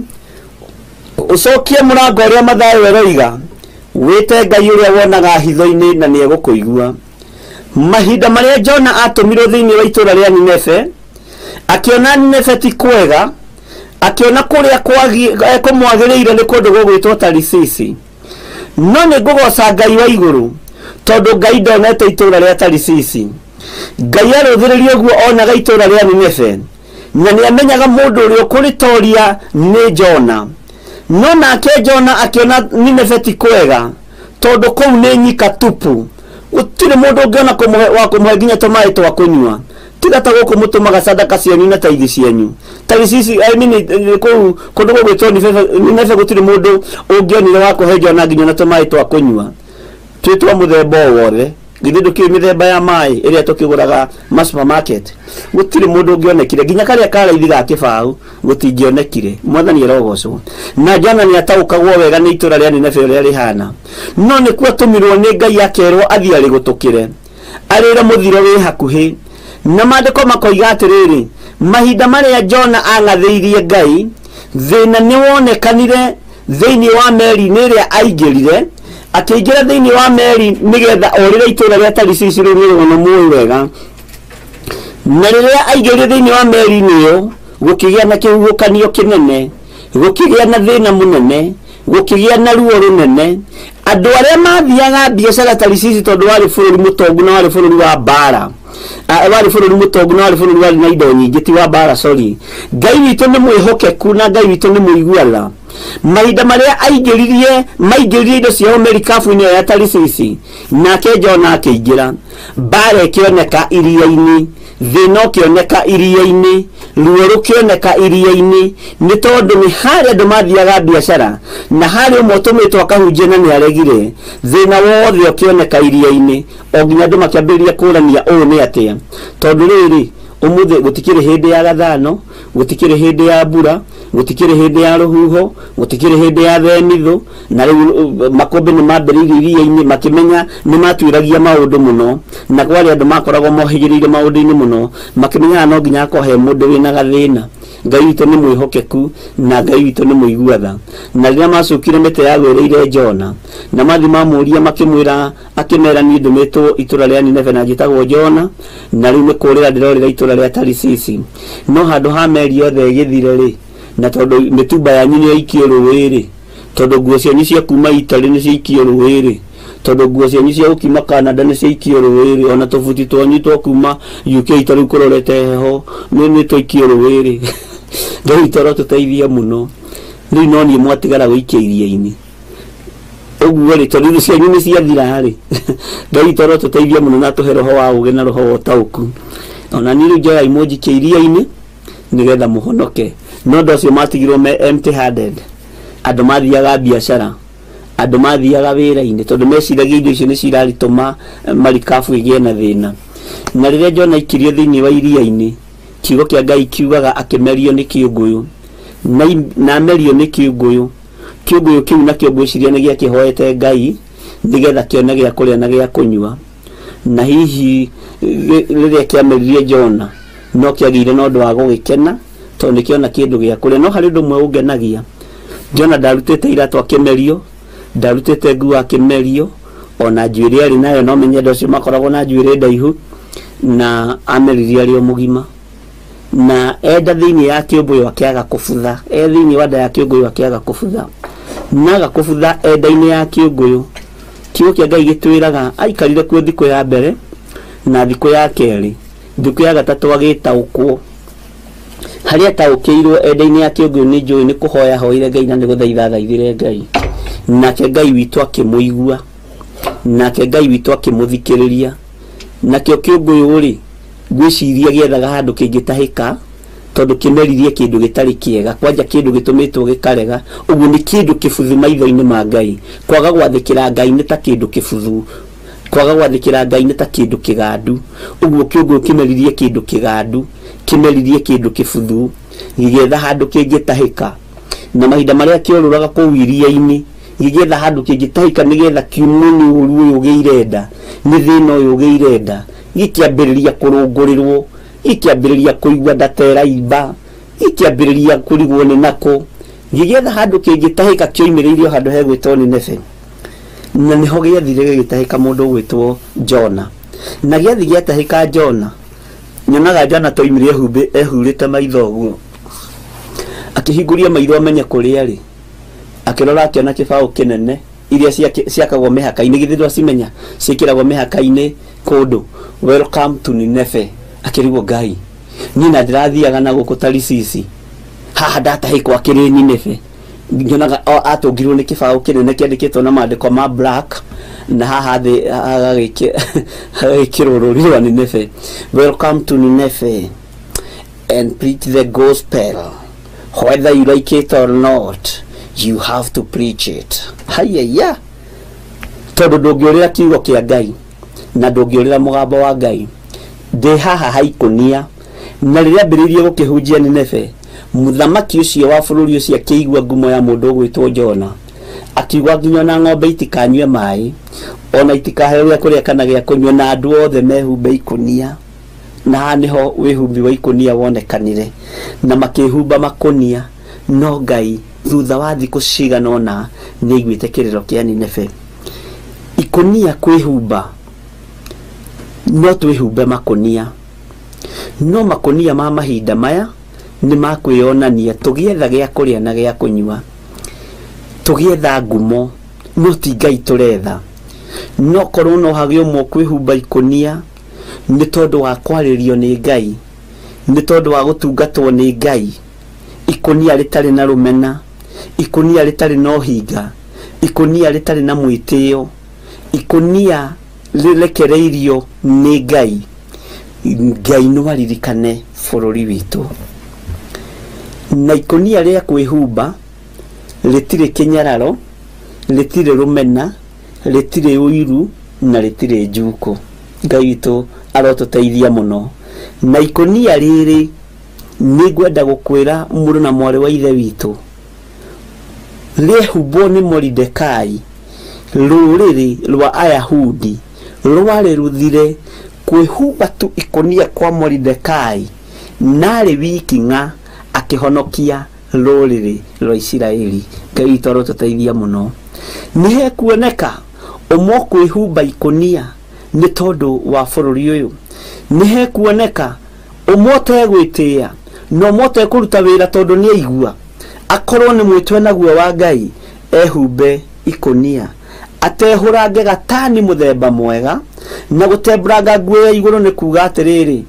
[SPEAKER 3] ũcokie mũrango ũrĩa Mathayo ĩroiga, wĩte Ngai ũrĩa wonaga hitho-inĩ na nĩegũkũigua. Mahinda marĩa Jona atũmirwo thĩinĩ wa itũũra rĩa Nineve, akĩona Nineve ti kwega, akĩona kũrĩa kũmwagĩrĩire nĩ kũndũ gũgwĩtwo Tarisisi. No nĩ ngũgoca Ngai wa igũrũ tondũ Ngai ndonete itũũra rĩa Tarisisi. Ngai arũthĩrĩria ũguo onaga itũũra rĩa Nineve, na nĩamenyaga mũndũ ũrĩa ũkũrĩtoria nĩ Jona. No nake Jona akĩona Nineve ti kwega tondũ kũu nĩ nyika tupu, gũtirĩ mũndũ ũngĩona wa kũmũhe nginya tũmaĩ twa kũnyua, tiga ta gũkũ mũtũmaga sadaka cianyu na taithi cianyu. Tarisisi, I mean, kũu kũndũ gũgwĩtwo Nineve gũtirĩ mũndũ ũngĩonire wa kũhe Jona nginya na tũmaĩ twa kũnyua, twĩ twa mũthemba o wothe. Githĩ ndũkĩũĩ mĩthemba ya maĩ ĩrĩa tũkĩgũraga ma supermarket? Gũtirĩ mũndũ ũngĩonekire nginya karĩa ka raithi ga kĩbaũ gũtingĩonekire. Mwathani arogocwo. Na Jona nĩataũkagwo wega nĩ itũũra rĩa Nineve ũrĩa rĩhana, no nĩkuo atũmirwo nĩ Ngai akerwo athiĩ arĩgũtũkĩre, arĩre mũthiro wĩ hakuhĩ. Na maandĩko makoiga atĩrĩrĩ, mahinda marĩa Jona ang'athĩirie Ngai, thĩna nĩwonekanire thĩinĩ wa meri-inĩ ĩrĩa aingĩrire. Akĩingĩra thĩinĩ wa meri nĩgetha orĩre itũũra rĩa Tarisisi rĩu nĩ rũgano mũĩ wega. Na rĩrĩa aingĩrire thĩinĩ wa meri-inĩ ĩyo, gũkĩgĩa na kĩhuhũkanio kĩnene, gũkĩgĩa na thĩna mũnene, gũkĩgĩa na ruo rũnene. Andũ arĩa mathiaga biacara Tarisisi tondũ warĩ bũrũri mũtongu na warĩ bũrũri wa mbara, warĩ bũrũri mũtongu na warĩ bũrũri warĩ na indo nyingĩ, ti wa mbara, sorry. Ngai witũ nĩ mwĩhokeku na Ngai witũ nĩ mũiguala. Mahinda marĩa aingĩririe maingĩririe indo ciao merikabu-inĩ ĩyo ya Tarisisi, nake Jona akĩingĩra. Mbara ĩkĩoneka iria-inĩ, thĩna ũkĩoneka iria-inĩ, ruo rũkĩoneka iria-inĩ, nĩ tondũ nĩ harĩa andũ mathiaga biacara na harĩ ũmwe ũtũmĩtwo akahunjie na nĩaregire. Thĩna wothe ũkĩoneka iria-inĩ, o nginya andũ makĩambĩrĩria kũrania ũũ nĩ atĩa, tondũ rĩrĩ ũmũthĩ gũtikĩrĩ hĩndĩ ya gathano, gũtikĩrĩ hĩndĩ ya mbura, gũtikĩrĩ hĩndĩ ya rũhuho, gũtikĩrĩ hĩndĩ ya themithũ. Na rĩu makũmbĩ nĩ mambĩrĩirie iria-inĩ, makĩmenya nĩ matuĩragia maũndũ mũno, na kwarĩ andũ makoragwo mohĩgĩrĩire maũndũ-inĩ mũno, makĩmenyaga no nginya akorwo he mũndũ wĩna gathĩna. Ngai witũ nĩ mwĩhokeku na Ngai witũ nĩ mũiguatha. Na rĩrĩa macukire mĩtĩ yagwĩrĩire Jona, na mathi mamũria makĩmwĩra, akĩmera niĩ ndũmĩtwo itũũra rĩa Nineve na njĩtagwo Jona, na rĩu nĩ kũũrĩra ndĩrorĩra itũũra rĩa Tarisisi. No handũ ha meri yothe ĩgĩthire rĩ, na tondũ mĩtumba yanyu nĩ yaikio rũĩ rĩ, tondũ nguo cianyu cia kuma Italy nĩ ciaikio rũĩ rĩ, tondũ nguo cianyu cia gũkiuma Canada nĩ ciaikio rũĩ rĩ, ona tũbuti twanyu twa kuma UK ta rĩu kũrorete heho nĩ twaikio rũĩ rĩ. Ngai witũ arotũteithia mũno. Rĩu no niĩ mwatigara gũikia iria-inĩ ũguo rĩ, tondũ indo cianyu nĩ ciathira rĩ. Ngai witũ arotũteithia mũno na atũhe roho wa ũũgĩ na roho wa ũtaũku. Ona niĩ rĩu njoyai mũnjikie iria-inĩ nĩgetha mũhonoke. No andũ acio matigirwo me empty handed. Andũ mathiaga biacara, andũ mathiaga wĩra-inĩ, tondũ meciragia indo icio nĩ ciraritũma marikabu ĩgĩe na thĩna. Na rĩrĩa Jona aikirio thĩinĩ wa iria-inĩ, kiugo kĩa Ngai kiugaga akĩmerio nĩ kĩũngũyũ, na amerio nĩ kĩũngũyũ. Kĩũngũyũ kĩu nakĩo ngwĩciria nĩ gĩakĩhoete Ngai nĩgetha kĩone gĩa kũrĩa na gĩa kũnyua. Na hihi rĩrĩa kĩameririe Jona no kĩagĩire na ũndũ wa gũgĩkena tondũ nĩkĩona kĩndũ gĩa kũrĩa. No harĩ ũndũ ũmwe ũngenagia, Jona ndarutĩte iratũ akĩmerio, ndarutĩte nguo akĩmerio, ona njuĩrĩ arĩ nayo, no menye andũ acio makoragwo na njuĩrĩ ndaihu, na ameririe arĩ o mũgima. Na enda thĩinĩ ya kĩũngũyũ akĩaga kũbutha, e thĩinĩ wa nda ya kĩũngũyũ akĩaga kũbutha, na aga kũbutha enda-inĩ ya kĩũngũyũ. Kiugo kĩa Ngai gĩtwĩraga aikarire kuo thikũ ya mbere na thikũ ya kerĩ, thikũ ya gatatũ agĩtaũkwo. Harĩa ataũkĩirwo enda-inĩ ya kĩũngũyũ nĩ njũĩ nĩ kũhoya hoire Ngai na nĩ gũthaitha athaithire Ngai, nake Ngai witũ akĩmũigua, nake Ngai witũ akĩmũthikĩrĩria. Nakĩo kĩũngũyũ rĩ, ngwĩciria gĩethaga handũ kĩngĩtahĩka, tondũ kĩmeririe kĩndũ gĩtarĩ kĩega, kwanja kĩndũ gĩtũmĩtwo gĩkarega. Ũguo nĩ kĩndũ kĩbuthu maitho-inĩ ma Ngai. Kwaga gwathĩkĩra Ngai nĩ ta kĩndũ kĩbuthu. Kwaga gwathĩkĩra Ngai nĩ ta kĩndũ kĩgandu. Ũguo kĩũngũyũ kĩmeririe kĩndũ kĩgandu, kĩmeririe kĩndũ kĩbuthu, gĩgĩetha handũ kĩngĩtahĩka. Na mahinda marĩa kĩorũraga kũu iria-inĩ, gĩgĩetha handũ kĩngĩtahĩka nĩgetha kiumwo nĩ ũru ũyũ ũgĩire nda, nĩ thĩna ũyũ ũgĩire nda. Gĩkĩambĩrĩria kũrũngũrĩrwo, gĩkĩambĩrĩria kũigua ndatera imba, gĩkĩambĩrĩria kũrigwo nĩ nakũ. Gĩgĩetha handũ kĩngĩtahĩka kĩoimĩrĩirio handũ hegwĩtwo Nineve. Na nĩho gĩathire gĩgĩtahĩka mũndũ ũgwĩtwo Jona. Na gĩathi gĩatahĩka Jona, nyonaga Jona toimire ehurĩte maitho ũguo. Akĩhingũria maitho amenye kũrĩa arĩ. Akĩrora akĩona kĩbaũ kĩnene iria ciakagwo mĩhaka-inĩ, githĩ ndwacimenya ciĩkĩragwo mĩhaka-inĩ kũndũ, welcome to Nineve. Akĩrigwo, Ngai, niĩ na ndĩrathiaga na gũkũ Tarisisi, haha ndatahĩkwo akĩrĩ Nineve. Nyonaga atũngirwo nĩ kĩbaũ kĩnene kĩandĩkĩtwo na maandĩko ma black, na haha thĩ hagagĩkĩrwo rũri rwa Nineve, welcome to Nineve and preach the gospel, whether you like it or not, you have to preach it. Hayaya, tondũ ndũngĩũrĩra kiugo kĩa Ngai na ndũngĩũrĩra mũgambo wa Ngai. Ndĩ haha haikũnia, na rĩrĩa ambĩrĩirie gũkĩhunjia Nineve, mũthamaki ũcio wa bũrũri ũcio akĩigua ngumo ya mũndũ ũgwĩtwo Jona, akiuga nginya ona ng'ombe itikanyue maĩ, ona itikaheo gĩa kũrĩa kana gĩa kũnyua, na andũ othe mehumbe ikũnia. Na haha nĩho wĩhumbi wa ikũnia wonekanire, na makĩhumba makũnia. No Ngai thutha wa thikũ cigana ũna nĩ aiguĩte kĩrĩro kĩa Nineve. Ikũnia kwĩhumba, no twĩhumbe makũnia, no makũnia ma mahinda maya nĩ makwĩonania, tũgĩetha gĩa kũrĩa na gĩa kũnyua, tũgĩetha ngumo, no ti Ngai tũretha. No korwo no hagĩe ũmwe kwĩhumba ikũnia nĩ tondũ wa kwarĩrio nĩ Ngai, nĩ tondũ wa gũtungatwo nĩ Ngai, ikũnia rĩtarĩ na rũmena, ikũnia rĩtarĩ na ũhinga, ikũnia rĩtarĩ na mwĩtĩo, ikũnia rĩrekereirio nĩ Ngai. Ngai no aririkane bũrũri witũ. Na ikũnia rĩa kwĩhumba rĩtirĩ kĩnyararo, rĩtirĩ rũmena, rĩtirĩ ũiru, na rĩtirĩ njuko. Ngai witũ arotũteithia mũno. Na ikũnia rĩrĩ nĩngwenda gũkwĩra mũrũ na mwarĩ wa ithe witũ, rĩehumbwo nĩ Moridekai, rũrĩrĩ rwa Ayahudi rwarĩ rũthire. Kwĩhumba tu ikũnia kwa Moridekai narĩ wiki ng'a akĩhonokia rũrĩrĩ rwa Isiraeli. Ngai witũ arotũteithia mũno. Nĩ hekuoneka ũmwe kwĩhumba ikũnia nĩ tondũ wa bũrũri ũyũ. Nĩ hekuoneka ũmwe ũtegwĩtĩĩa na ũmwe ũtekũruta wĩra tondũ nĩ aigua, akorwo nĩ mwĩtwe naguo wa Ngai, ehumbe ikũnia, atehũrange gatani mũthemba mwega. Na gũtembũranga nguo ya igũrũ nĩ kuga atĩrĩrĩ,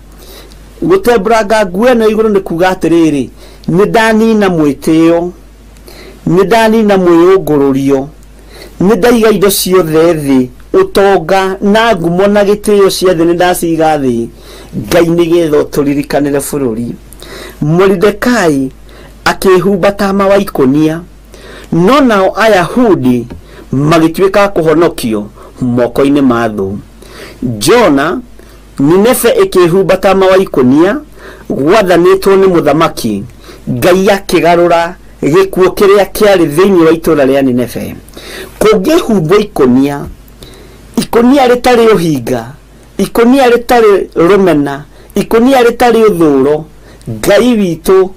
[SPEAKER 3] gũtembũranga nguo ĩno igũrũ nĩ kuga atĩrĩrĩ, nĩ ndanina mwĩtĩo, nĩ ndanina mwĩyũngũrũrio, nĩ ndaiga indo ciothe thĩ, ũtonga na ngumo na gĩtĩo ciothe nĩ ndaciga thĩ, Ngai nĩgetha ũtũririkanĩre bũrũri. Moridekai akĩhumba tama wa ikũnia, no nao Ayahudi magĩtuĩka kũhonokio moko-inĩ ma thũ. Jona, Nineve ĩkĩhumba tama wa ikũnia, gwathanĩtwo nĩ mũthamaki. Ngai akĩgarũra gĩkuũ kĩrĩa kĩarĩ thĩinĩ wa itũũra rĩa Nineve. Kũngĩhumbwo ikũnia, ikũnia rĩtarĩ ũhinga, ikũnia rĩtarĩ rũmena, ikũnia rĩtarĩ ũthũro, Ngai witũ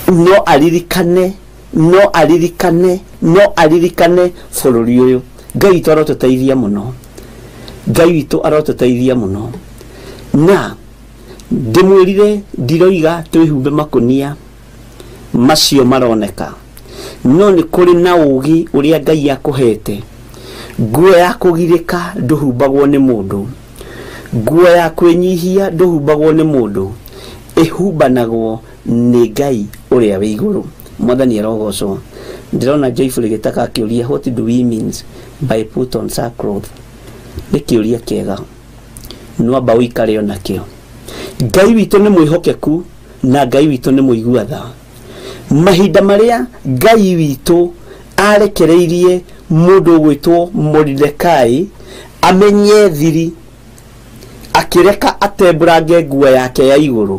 [SPEAKER 3] no aririkane, no aririkane, no aririkane bũrũri ũyũ. Ngai witũ arotũteithia mũno. Ngai witũ arotũteithia mũno. Na ndĩmwĩrire ndiroiga twĩhumbe makũnia macio maroneka, no nĩ kũrĩ na ũũgĩ ũrĩa Ngai akũhete. Nguo ya kũgirĩka ndũhumbagwo nĩ mũndũ, nguo ya kwĩnyihia ndũhumbagwo nĩ mũndũ, ĩhumbanagwo nĩ Ngai ũrĩa wĩ igũrũ. Mwathani arogocwo. Ndĩrona Joyful gĩtaka akĩũria, what do we means by put on sackcloth? Nĩ kĩũria kĩega, no amba ũikare onakĩo. Ngai witũ nĩ mwĩhokeku na Ngai witũ nĩ mũigua tha. Mahinda marĩa Ngai witũ arekereirie Mũndũ ũgwĩtwo Moridekai amenye thiri, akĩreka atembũrange nguo yake ya igũrũ,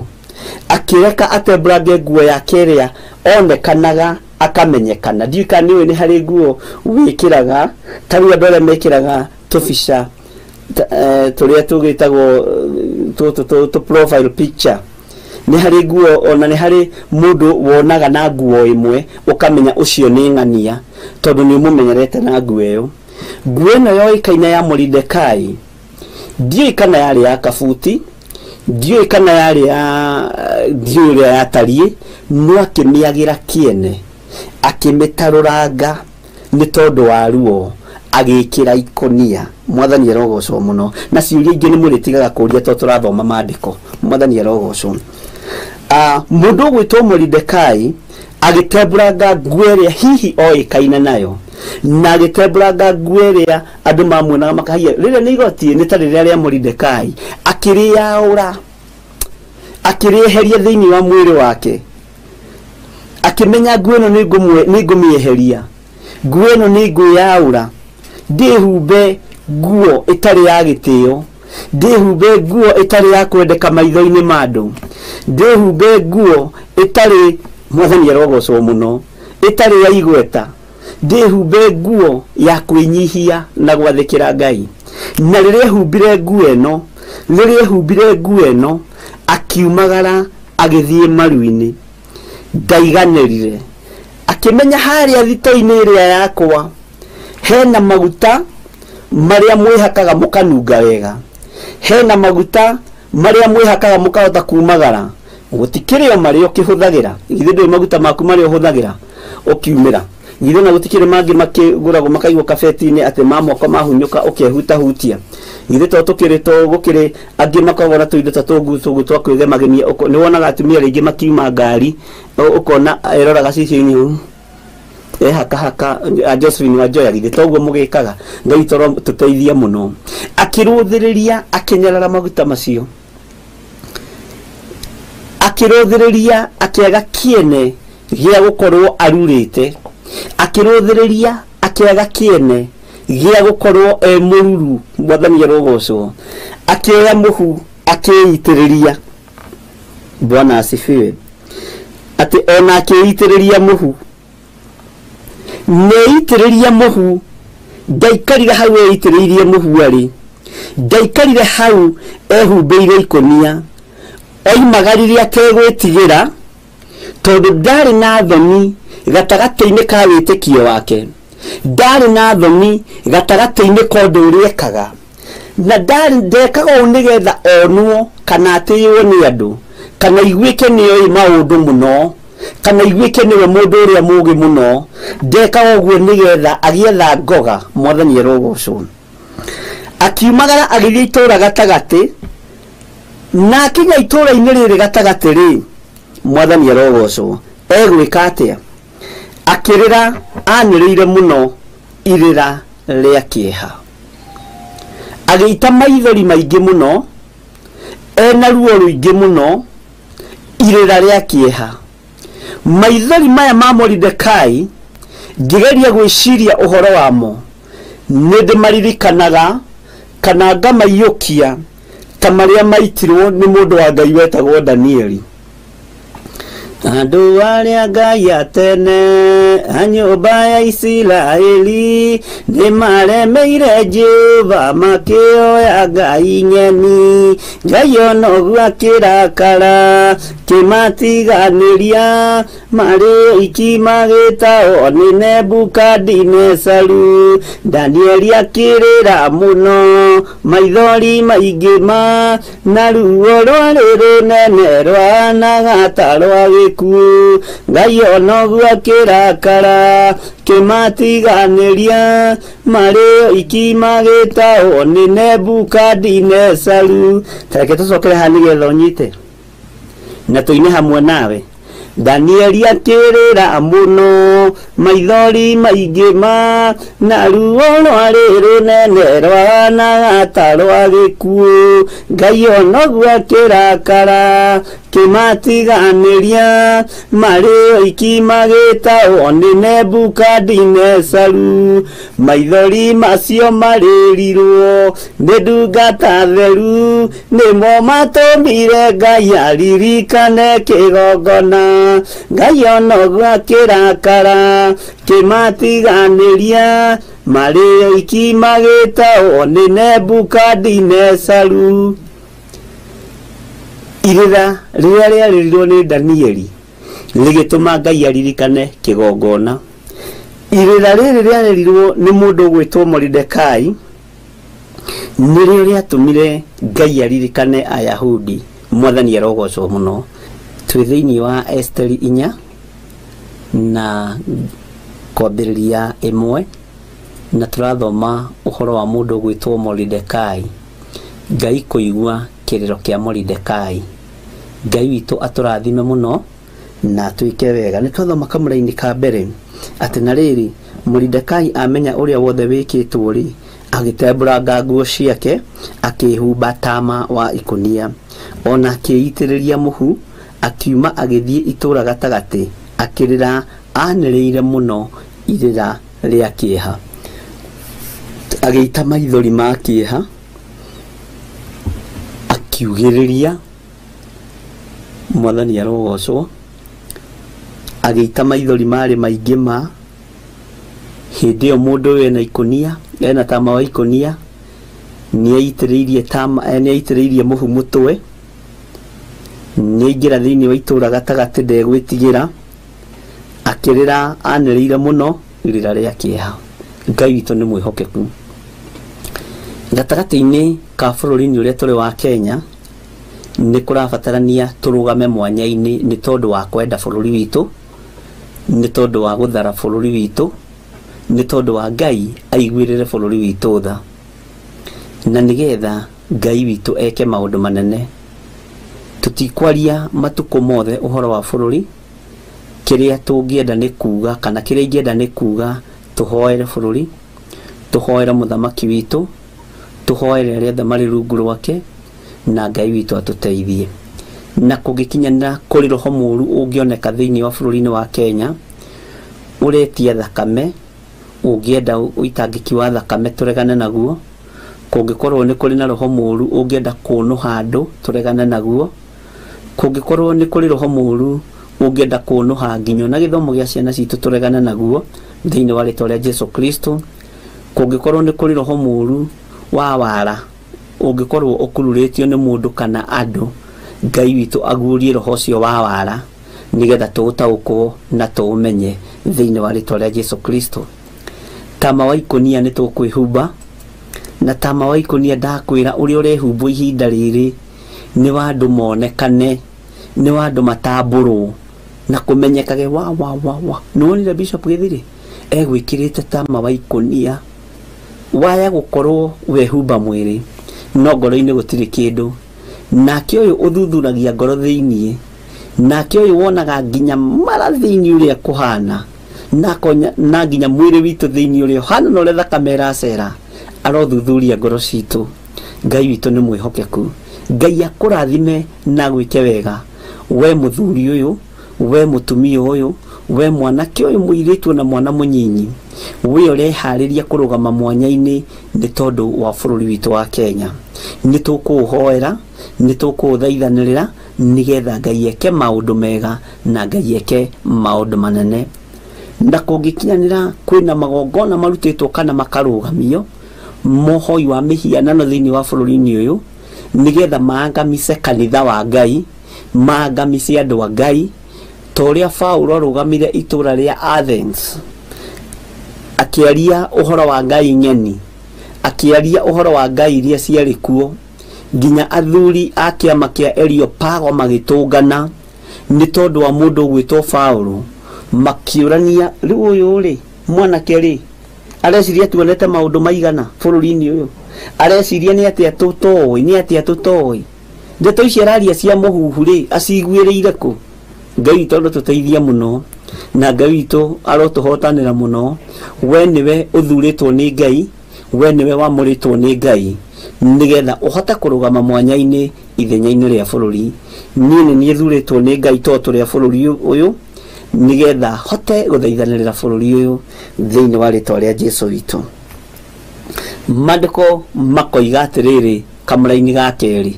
[SPEAKER 3] akĩreka atembũrange nguo yake ĩrĩa onekanaga akamenyekana. Ndiũĩ kana nĩũĩ nĩ harĩ nguo wĩkĩraga ta rĩu andũ arĩa mekĩraga tũbica tũrĩa tũgĩtagwo tũ profile picture. Nĩ harĩ nguo, ona nĩ harĩ mũndũ wonaga na nguo ĩmwe ũkamenya ũcio nĩ ng'ania tondũ nĩ ũmũmenyerete na nguo ĩyo. Nguo ĩno yoĩkaine ya Moridekai, ndiũĩ kana yarĩ ya kabuti, ndiũĩ kana yarĩ ya, ndiũĩ ũrĩa yatariĩ, no akĩmĩagĩra kĩene, akĩmĩtarũranga nĩ tondũ wa ruo, agĩkĩra ikũnia. Mwathani arogocwo mũno. Na ciũria ingĩ nĩ mũrĩtigaga kũria tondũ tũrathoma maandĩko. Mwathani arogocwo. Mũndũ ũgwĩtwo Moridekai agĩtembũranga nguo ĩrĩa hihi oĩkaine nayo, na agĩtembũranga nguo ĩrĩa andũ mamuonaga makahia rĩrĩa nĩ igoti nĩ ta rĩrĩa rĩa Moridekai, akĩrĩaũra, akĩrĩeheria thĩinĩ wa mwĩrĩ wake, akĩmenya nguo ĩno nĩ ngũmĩeheria, nguo ĩno nĩ ngwĩyaũra, ndĩhumbe nguo ĩtarĩ ya gĩtĩo, ndĩhumbe nguo ĩtarĩ ya kwendeka maitho-inĩ ma andũ, ndĩhumbe nguo ĩtarĩ, Mwathani arogocwo mũno, ĩtarĩ ya igweta, ndĩhumbe nguo ya kwĩnyihia na gwathĩkĩra Ngai. Na rĩrĩa ehumbire nguo ĩno, rĩrĩa ehumbire nguo ĩno, akiumagara agĩthiĩ maru-inĩ, ndaiganĩrire, akĩmenya harĩa thito-inĩ ĩrĩa yakwa hena maguta marĩa mwĩhakaga mũkanunga wega, hena maguta marĩa mwĩhakaga mũkahota kumagara, gũtikĩrĩ o marĩa ũkĩhũthagĩra. Githĩ ndũĩ maguta maku marĩa ũhũthagĩra ũkiumĩra? Githĩ ona gũtikĩrĩ mangĩ makĩgũragwo makaigwo kabeti-inĩ atĩ ma moko mahunyũka ũkehutahutia? Githĩ to tũkĩrĩ to gũkĩrĩ angĩ makoragwo na tũindo ta tũngucũgũ twa kwĩgemagenia. Nĩ wonaga atumia rĩngĩ makiuma ngari, ũkona eroraga cicio-inĩ ũũ, ehakahaka a Josephine wa Njoya, githĩ toguo mũgĩkaga? Ngai toro tũteithie mũno. Akĩrũthĩrĩria, akĩnyarara maguta macio, akĩrũthĩrĩria, akĩaga kĩene gĩa gũkorwo arurĩte, akĩrũthĩrĩria, akĩaga kĩene gĩa gũkorwo e mũruru. Mwathani arogocwo. Akĩoya mũhu akĩitĩrĩria. Bwana asifiwe. Atĩ ona akĩitĩrĩria mũhu, nĩitĩrĩria mũhu, ndaikarire hau eitĩrĩirie mũhu arĩ, ndaikarire hau ehumbĩire ikũnia, oimagarire ategwĩtigĩra tondũ ndarĩ na thoni gatagatĩ-inĩ ka wĩtĩkio wake, ndarĩ na thoni gatagatĩ-inĩ ka ũndũ ũrĩa ekaga, na ndarĩ ndekaga ũũ nĩgetha onwo kana atĩĩrwo nĩ andũ, kana iguĩke nĩoĩ maũndũ mũno, kana iguĩke nĩwe mũndũ ũrĩa mũũgĩ mũno. Ndekaga ũguo nĩgetha agĩetha ngoga. Mwathani arogocwo. Akiumagara agĩthiĩ itũũra gatagatĩ, na akinya itũũra-inĩ rĩrĩ gatagatĩ rĩ, Mwathani arogocwo, egwĩka atĩa? Akĩrĩra anĩrĩire mũno irĩra rĩa kĩeha, agĩita maithori maingĩ mũno, ena ruo rũingĩ mũno, irĩra rĩa kĩeha. Maithori maya ma Moridekai ngĩgeria gwĩciria ũhoro wamo, nĩ ndĩmaririkanaga kana ngamaiyũkia ta marĩa maitirwo nĩ mũndũ wa Ngai wetagwo Danieli. Andũ arĩa Ngai a tene a nyũmba ya Isiraeli nĩ maremeire Jehova makĩoya ngai ng'eni. Ngai ona ũguo akĩrakara kĩmatiganĩria, marĩ oiki magĩtahwo nĩ Nebukadinesaru. Danieli akĩrĩra mũno, maithori maingĩ ma, na ruo rwarĩ rũnene rwahanaga ta rwa gĩkuũ. Ngai ona ũguo akĩrakara kĩmatiganĩria, marĩ oiki magĩtahwo nĩ Nebukadinesaru. Ta reke tũcokere haha nĩgetha ũnyite na tũine hamwe nawe. Danieli akĩrĩra mũno, maithori maingĩ ma, na ruo rwarĩ rũnene rwahanaga ta rwa gĩkuũ. Ngai ona ũguo akĩrakara Kĩmatiganĩria marĩ oiki magĩtagwo nĩ Nebukadinesaru. Maithori macio marĩrirwo nĩ ndungata theru, nĩmo matũmire Ngai aririkane kĩgongona. Ngai onoguo akĩrakara, kĩmatiganĩria marĩ oiki magĩtagwo nĩ Nebukadinesaru. Irĩra rĩrĩa rĩarĩrirwo nĩ Danieli rĩgĩtũma Ngai aririkane kĩgongona. Irĩra rĩrĩ rĩarĩrirwo nĩ mũndũ ũgwĩtwo Moridekai nĩrĩo rĩatũmire Ngai aririkane Ayahudi. Mwathani arogocwo mũno. Twĩ thĩinĩ wa Esteri 4 na kwambĩrĩria 1 na tũrathoma ũhoro wa mũndũ ũgwĩtwo Moridekai. Ngai kũigua kĩrĩro kĩa Moridekai. Ngai witũ atũrathime mũno na atwĩke wega. Nĩ twathoma kamũra-inĩ ka mbere atĩ na rĩrĩ, Moridekai amenya ũrĩa wothe wĩkĩtwo rĩ, agĩtembũranga nguo ciake, akĩhumba tama wa ikũnia, ona akĩitĩrĩria mũhu, akiuma agĩthiĩ itũũra gatagatĩ, akĩrĩra anĩrĩire mũno irĩra rĩa kĩeha. Agĩita maithori ma kĩeha, akiugĩrĩria. Mwathani arogocwo. Agĩita maithori marĩ maingĩ ma hĩndĩ ĩyo mũndũ ũyũ ena ikũnia, ena tama wa ikũnia, nĩaitĩrĩirie tama, nĩaitĩrĩirie mũhu mũtwe, nĩaingĩra thĩinĩ wa itũũra gatagatĩ ndegwĩtigĩra, akĩrĩra anĩrĩire mũno irĩra rĩa kĩeha. Ngai witũ nĩ mwĩhokeku. Gatagatĩ-inĩ ka bũrũri-inĩ ũrĩa tũrĩ wa Kenya, nĩ kũrabatarania tũrũgame mwanya-inĩ nĩ tondũ wa kwenda bũrũri witũ, nĩ tondũ wa gũthara bũrũri witũ, nĩ tondũ wa Ngai aiguĩrĩre bũrũri witũ tha, na nĩgetha Ngai witũ eke maũndũ manene. Tũtikwaria matukũ mothe ũhoro wa bũrũri. Kĩrĩa tũngĩenda nĩ kuga, kana kĩrĩa ingĩenda nĩ kuga, tũhoere bũrũri, tũhoere mũthamaki witũ, tũhoere arĩa othe marĩ rungu rwake, na Ngai witũ atũteithie. Na kũngĩkinyanĩra kũrĩ roho mũũru ũngĩoneka thĩinĩ wa bũrũri-inĩ wa Kenya ũretia thakame, ũngĩenda ũitangĩki wa thakame tũregane naguo. Kũngĩkorwo nĩ kũrĩ na roho mũũru ũngĩenda kũnũha andũ tũregane naguo. Kũngĩkorwo nĩ kũrĩ roho mũũru ũngĩenda kũnũha nginya na gĩthomo gĩa ciana citũ tũregane naguo thĩinĩ wa rĩtwa rĩa Jesu Kristo. Kũngĩkorwo nĩ kũrĩ roho mũũru wa wara ũngĩkorwo ũkururĩtio nĩ mũndũ kana andũ, Ngai witũ aguũrie roho ũcio wa wara nĩgetha tũũtaũkwo na tũũmenye thĩinĩ wa rĩtwa rĩa Jesu Kristo. Tama wa ikũnia nĩ tũkwĩhumba, na tama wa ikũnia ndakwĩra ũrĩa ũrehumbwo ihinda rĩrĩ nĩ wa andũ monekane, nĩ wa andũ matambũrwo na kũmenyekage wa wa wa wa. Nĩwonire Bishop Gĩthiri egwĩkĩrĩte tama wa ikũnia, waya gũkorwo wehumba mwĩrĩ no ngoro-inĩ gũtirĩ kĩndũ. Nake ũyũ ũthuthuragia ngoro thĩiniĩ, nake ũyũ wonaga nginya mara thĩiniĩ ũrĩa kũhana, na nginya mwĩrĩ witũ thĩiniĩ ũrĩa ũhana na ũrĩa thakame ĩracera, arothuthuria ngoro citũ. Ngai witũ nĩ mwĩhokeku. Ngai akũrathime na agwĩke wega, we mũthuri ũyũ, we mũtumia ũyũ, we mwanake ũyũ mũirĩtu na mwana mũnyinyi, we ũreharĩria kũrũgama mwanya-inĩ nĩ tondũ wa bũrũri witũ wa Kenya. Nĩ tũkũũhoera, nĩ tũkũũthaithanĩrĩra nĩgetha Ngai eke maũndũ mega na Ngai eke maũndũ manene. Na kũngĩkinyanĩra kwĩna magongona marutĩtwo kana makarũgamio mohoi wa mĩhianano thĩinĩ wa bũrũri-inĩ ũyũ, nĩgetha maangamice kanitha wa Ngai, maangamice andũ a Ngai, ta ũrĩa Paũlũ arũgamire itũũra rĩa Athens akĩaria ũhoro wa Ngai ng'eni, akĩaria ũhoro wa Ngai iria ciarĩ kuo, nginya athuri a kĩama kĩa Areopago magĩtũngana nĩ tondũ wa mũndũ ũgwĩtwo Paũlũ, makĩũrania rĩu ũyũ rĩ mwanake rĩ areciria tuonete maũndũ maigana bũrũri-inĩ ũyũ, areciria nĩ atĩa tũtoĩ, nĩ atĩa tũtoĩ, ndeto ici araria cia mũhuhu rĩ aciguĩrĩire kũ? Ngai witũ arotũteithia mũno, na Ngai witũ arotũhotanĩra mũno. We nĩwe ũthurĩtwo nĩ Ngai, we nĩwe wamũrĩtwo nĩ Ngai, nĩgetha ũhote kũrũgama mwanya-inĩ ithenya-inĩ rĩa bũrũri. Niĩ nĩ niĩ thurĩtwo nĩ Ngai tondũ rĩa bũrũri ũyũ, nĩgetha hote gũthaithanĩrĩra bũrũri ũyũ thĩinĩ wa rĩtwa rĩa Jesũ witũ. Maandĩko makoiga atĩrĩrĩ kamũra-inĩ ga kerĩ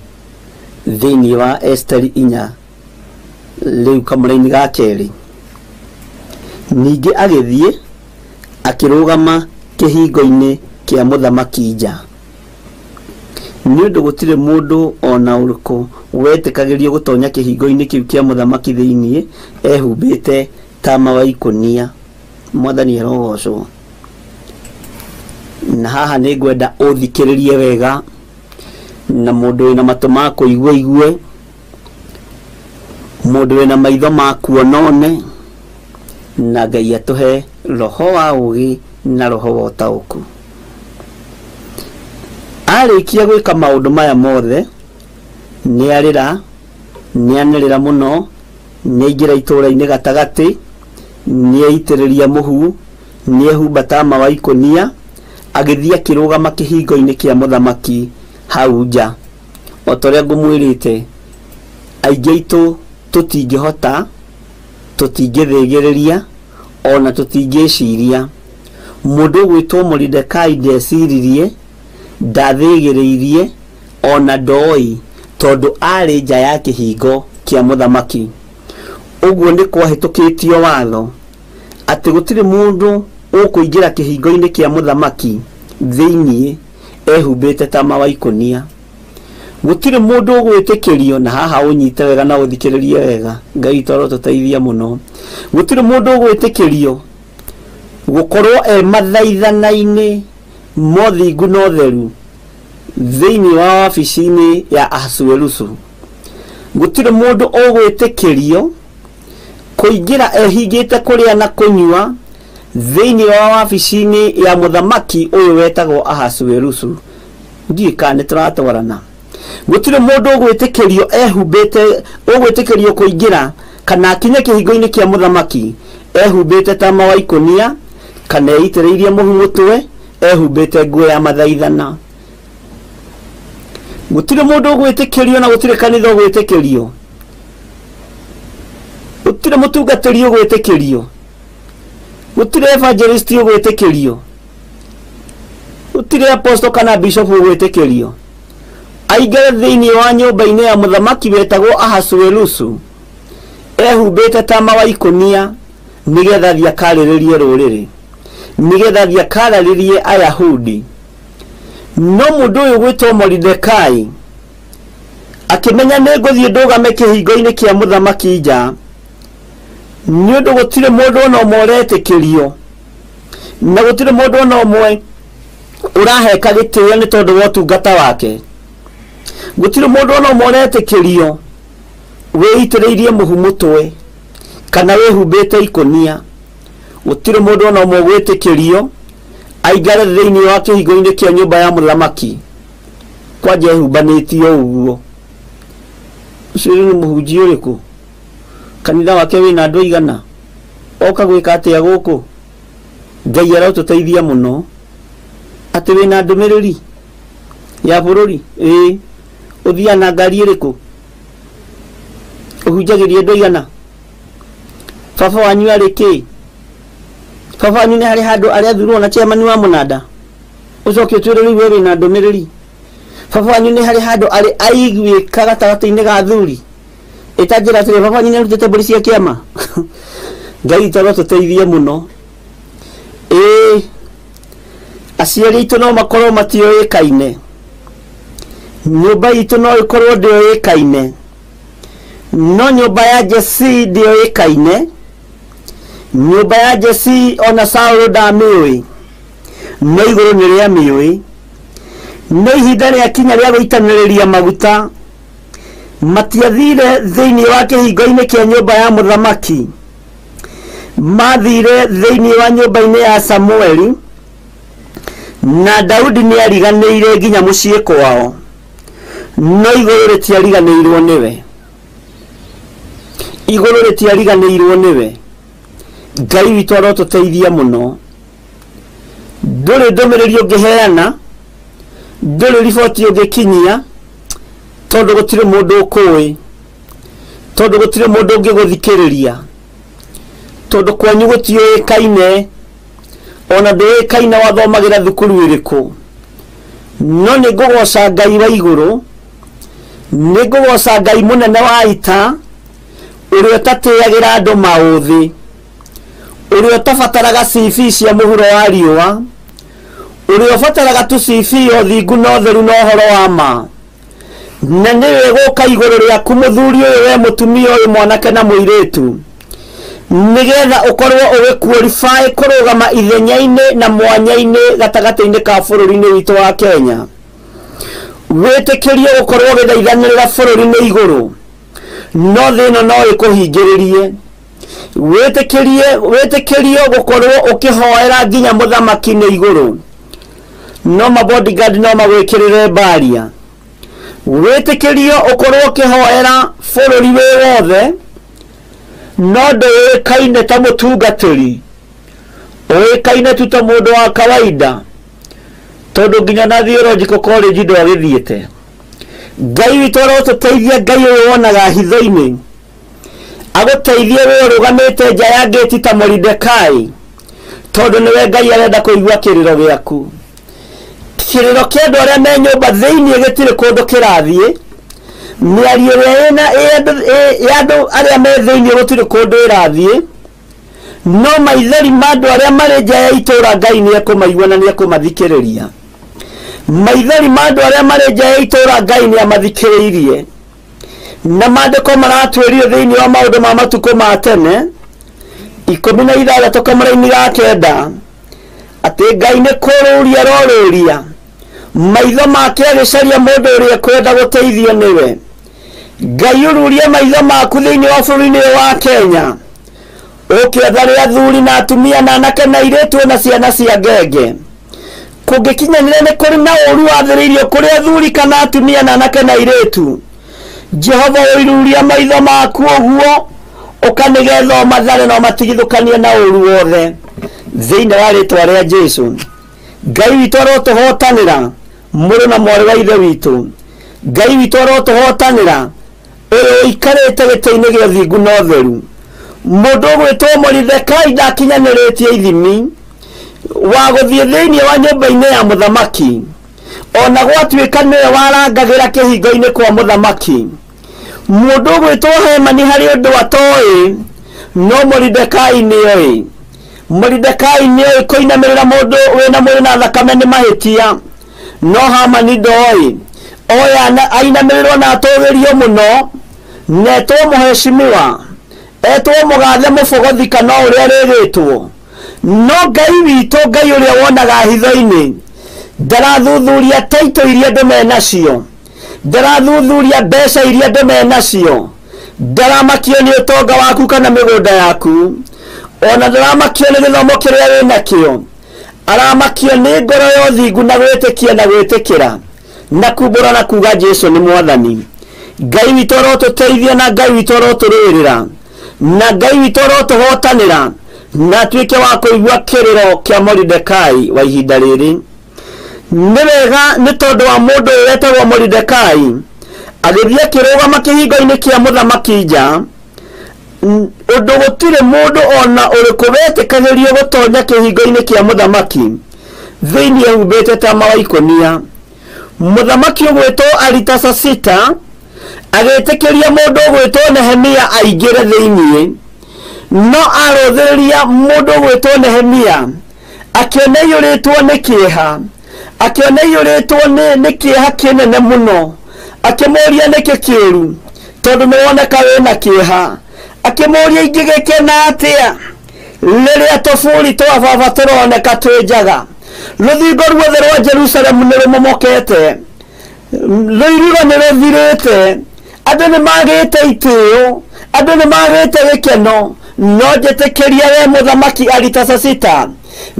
[SPEAKER 3] thĩinĩ wa Esteri 4, rĩu kamũra-inĩ ga kerĩ, ningĩ agĩthiĩ akĩrũgama kĩhingo-inĩ kĩa mũthamaki nja, nĩ ũndũ gũtirĩ mũndũ ona ũrĩkũ wetĩkagĩrio gũtonya kĩhingo-inĩ kĩu kĩa mũthamaki thĩinĩ ehumbĩte tama wa ikũnia. Mwathani arogocwo. Na haha nĩ ngwenda ũthikĩrĩrie wega, na mũndũ wĩna matũ ma kũigua igue, mũndũ wĩna maitho ma kuona one, na Ngai atũhe roho wa ũũgĩ na roho wa ũtaũku. Arĩkia gwĩka maũndũ maya mothe, nĩarĩra, nĩanĩrĩra mũno, nĩaingĩra itũũra-inĩ gatagatĩ, nĩeitĩrĩria mũhu, nĩehumba tama wa ikũnia, agĩthiĩ akĩrũgama kĩhingo-inĩ kĩa mũthamaki hau nja. O ta ũrĩa ngũmwĩrĩte, aingĩ aitũ tũtingĩhota, tũtingĩthĩgĩrĩria, ona tũtingĩciria. Mũndũ ũgwĩtwo Moridekai ndeciririe, ndathĩgĩrĩirie, ona ndoĩ, tondũ arĩ nja ya kĩhingo kĩa mũthamaki. Ũguo nĩ kwahĩtũkĩtio watho atĩ gũtirĩ mũndũ ũkũingĩra kĩhingo-inĩ kĩa mũthamaki thĩinĩ ehumbĩte tama wa ikũnia. Gũtirĩ mũndũ ũgwĩtĩkĩrio, na haha ũnyite wega na ũthikĩrĩrie wega, Ngai witũ arotũteithia mũno. Gũtirĩ mũndũ ũgwĩtĩkĩrio gũkorwo e mathaithana-inĩ mothingu na ũtheru thĩinĩ wa wabici-inĩ ya Ahasuerusu. Gũtirĩ mũndũ ũgwĩtĩkĩrio kũingĩra ehingĩte kũrĩa na kũnyua thĩinĩ wa wabici-inĩ ya mũthamaki ũyũ wetagwo Ahasuerusu. Ndiũĩ kana nĩ tũratwarana. Gũtirĩ mũndũ ũgwĩtĩkĩrio ehumbĩte, ũgwĩtĩkĩrio kũingĩra kana akinye kĩhingo-inĩ kĩa mũthamaki ehumbĩte tama wa ikũnia, kana eitĩrĩirie mũhu mũtwe, ehumbĩte nguo ya mathaithana. Gũtirĩ mũndũ ũgwĩtĩkĩrio na gũtirĩ kanitha ũgwĩtĩkĩrio, gũtirĩ mũtungatĩri ũgwĩtĩkĩrio, gũtirĩ evangelist ũgwĩtĩkĩrio, gũtirĩ apostle kana bishop ũgwĩtĩkĩrio aingĩre thĩinĩ wa nyũmba-inĩ ya mũthamaki wetagwo Ahasuerusu ehumbĩte tama wa ikũnia, nĩgetha athiĩ akarĩrĩrie rũrĩrĩ, nĩgetha athiĩ akararĩrie Ayahudi. No mũndũ ũyũ gwĩtwo Moridekai akĩmenya nĩ ngũthiĩ ndũgame kĩhingo-inĩ kĩa mũthamaki nja, nĩ ũndũ gũtirĩ mũndũ ona ũmwe ũretĩkĩrio, na gũtirĩ mũndũ ona ũmwe ũraheka gĩtĩo nĩ tondũ wa ũtungata wake. Gũtirĩ mũndũ ona ũmwe ũretĩkĩrio wĩitĩrĩirie mũhu mũtwe kana wĩhumbĩte ikũnia. Gũtirĩ mũndũ ona ũmwe ũgwĩtĩkĩrio aingĩre thĩinĩ wa kĩhingo-inĩ kĩa nyũmba ya mũthamaki kwanja ehumbanĩtio ũguo. Ũcio nĩ mũhunjia ũrĩkũ? Kanitha wake wĩna andũ aigana? Oka gwĩka atĩa gũkũ? Ngai arotũteithia mũno. Atĩ wĩna ndũmĩrĩri ya bũrũri? Ĩĩ. Ũthiaga na ngari ĩrĩkũ? Ũhunjagĩria andũ aigana? Baba wanyu arĩ kĩ? Baba wanyu nĩ harĩ handũ arĩathurwo na chairman wa mũnanda? Ũcoke ũtwĩre rĩu we wĩna ndũmĩrĩri. Baba wanyu nĩ harĩ handũ arĩ aiguĩka gatagatĩ-inĩ ga athuri? Ĩtanjĩra atĩrĩ, baba wanyu nĩ arutĩte mbũri cia kĩama? Ngai witũ arotũteithia mũno. Ĩĩ, aciari aitũ no makorwo matiũĩkaine, nyũmba itũ no ĩkorwo ndĩũĩkaine, no nyũmba ya Jesse ndĩũĩkaine. Nyũmba ya Jesse ona Saũlũ ndamĩũĩ, no igũrũ nĩ rĩamĩũĩ. No ihinda rĩakinya rĩa gũitanĩrĩria maguta, matiathire thĩinĩ wa kĩhingo-inĩ kĩa nyũmba ya mũthamaki, mathire thĩinĩ wa nyũmba-inĩ ya Samueli, na Daudi nĩariganĩire nginya mũciĩ kwao, no igũrũ rĩtiariganĩirwo nĩwe. Igũrũ rĩtiariganĩirwo nĩwe. Ngai witũ arotũteithia mũno. Ndũrĩ ndũmĩrĩri ũngĩheana, ndũrĩ riboti ũngĩkinyia, Tondu gutire mundu ukui, tondu gutire mundu ungiguthikiriria, tondu kwanyu gutiuikaine, ona nduikaine wathomagira thukuru iriku. No ni ngugoca Ngai wa iguru, ni ngugoca Ngai munene wa ita, uria utatiagira andu mauthi, uria utabataraga CV cia muhuro wa riua, uria ubataraga tu CV uthingu na utheru na uhoro wa ma. Na niwe guka iguru riaku muthuri uyu we mutumia uyu mwanake na muiritu, nigetha ukorwo ugiqualify kurugama ithenya-ini na mwanya-ini gatagati-ini ka bururi-ini witu wa Kenya. Witikirie gukorwo ugithaithanirira bururi-ini iguru, no thina no ikuhingiririe. Witikirie gukorwo ukihoera nginya muthamaki-ini iguru, no ma bodyguard no magwikirire baria. Witikirie ukorwo ukihoera bururi wi wothe, no nduikaine ta mutungatiri, uikaine tu ta mundu wa kawaida, tondu nginya na theological college ndwagithiite. Ngai witu arotuteithia, Ngai uyu wonaga hitho-ini aguteithie we urugamite nja ya ngĩti ta Moridekai, tondu niwe Ngai arenda kuigua kiriro giaku. Kiriro kia andu aria me nyumba thiini gitiri kundu kirathie, miario ĩrĩa ĩna ya andu aria me thiini gutiri kundu irathie, no maithori ma andu aria mari nja ya itura Ngai ni ekumaigua na ni ekumathikiriria. Maithori ma andu aria mari nja ya itura Ngai ni amathikiririe. Na maandiko maratwĩrio thĩinĩ wa maũndũ ma matukũ ma tene 16 kamũraini ga 9 atĩ Ngai nĩ kũrũria arorũria maitho make agĩcaria mũndũ ũrĩa kwenda gũteithio nĩwe. Ngai ũrurie maitho maku thĩinĩ wa bũrũri-inĩ ũyũ wa Kenya, ũkĩethare athuri na atumia na anake na airĩtu na ciana cia ngenge. Kũngĩkinyanĩra nĩ kũrĩ na ũru wathĩrĩirio kũrĩ athuri kana atumia na anake na airĩtu, Jehova ũiruria maitho maku ũguo ũkanigetha ũmathare na ũmatigithũkanie na ũru wothe thĩinĩ wa rĩtwa rĩa Jesu. Ngai witũ arotũhotanĩra, mũrũ na mwarĩ wa ithe witũ. Ngai witũ arotũhotanĩra, ũyũ ũikarĩte gĩtĩ-inĩ gĩa ũthingu na ũtheru. Mũndũ ũgwĩtwo Moridekai ndakinyanĩrĩtie ithimi wa gũthiĩ thĩinĩ wa nyũmba-inĩ ya mũthamaki, ona gwatuĩka nĩwe warangagĩra kĩhingo-inĩ kwa mũthamaki. Mũndũ ũgwĩtwo Hemani harĩ ũndũ atoĩ, no Moridekai nĩoĩ. Moridekai nĩoĩ kũinamĩrĩra mũndũ wĩna mwĩrĩ na thakame nĩ mahĩtia, no Hamani ndoĩ. Oya ainamĩrĩrwo na atũgĩrio mũno, na etwo mũheshimiwa, etwo mũgathe mũbogothi kana ũrĩa rĩgĩtwo. No Ngai witũ, Ngai ũrĩa wonaga hitho-inĩ, ndarathuthuria taito iria andũ menacio, ndarathuthuria mbeca iria andũ menacio, ndaramakio nĩ ũtonga waku kana mĩgũnda yaku, ona ndaramakio nĩ gĩthomo kĩrĩa wĩnakĩo. Aramakio nĩ ngoro ya ũthingu na gwĩtĩkia na gwĩtĩkĩra na kumbũra na kuga Jesu nĩ mwathani. Ngai witũ arotũteithia na Ngai witũ arotũrũĩrĩra na Ngai witũ arotũhotanĩra, na atuĩke wa kũigua kĩrĩro kĩa Moridekai wa ihinda rĩrĩ. Nĩ wega nĩ tondũ wa mũndũ ũyũ wetagwo Moridekai agĩthiĩ akĩrũgama kĩhingo-inĩ kĩa mũthamaki nja, ũndũ gũtirĩ mũndũ ona ũrĩkũ wetĩkagĩrio gũtonya kĩhingo-inĩ kĩa mũthamaki thĩinĩ ehumbĩte tama wa ikũnia. Mũthamaki ũgwĩtwo Aritasasita agĩtĩkĩria mũndũ ũgwĩtwo Nehemia aingĩre thĩinĩ, no arũthĩrĩria mũndũ ũgwĩtwo Nehemia akĩona aiyũrĩtwo nĩ kĩeha, akĩona aiyũrĩtwo nĩ kĩeha kĩnene mũno, akĩmũũria nĩkĩ kĩũru tondũ nĩwoneka wĩna kĩeha. Akĩmũũria ingĩgĩkena atĩa rĩrĩa tũburi twa baba tũroneka twĩ njaga, rũthingo ruothe rwa Jerusalemu nĩ rũmomokete, rũirigo nĩ rũthirĩte, andũ nĩ magĩte itĩo, andũ nĩ magĩte gĩkeno. No njĩtĩkĩria we mũthamaki Aritasasita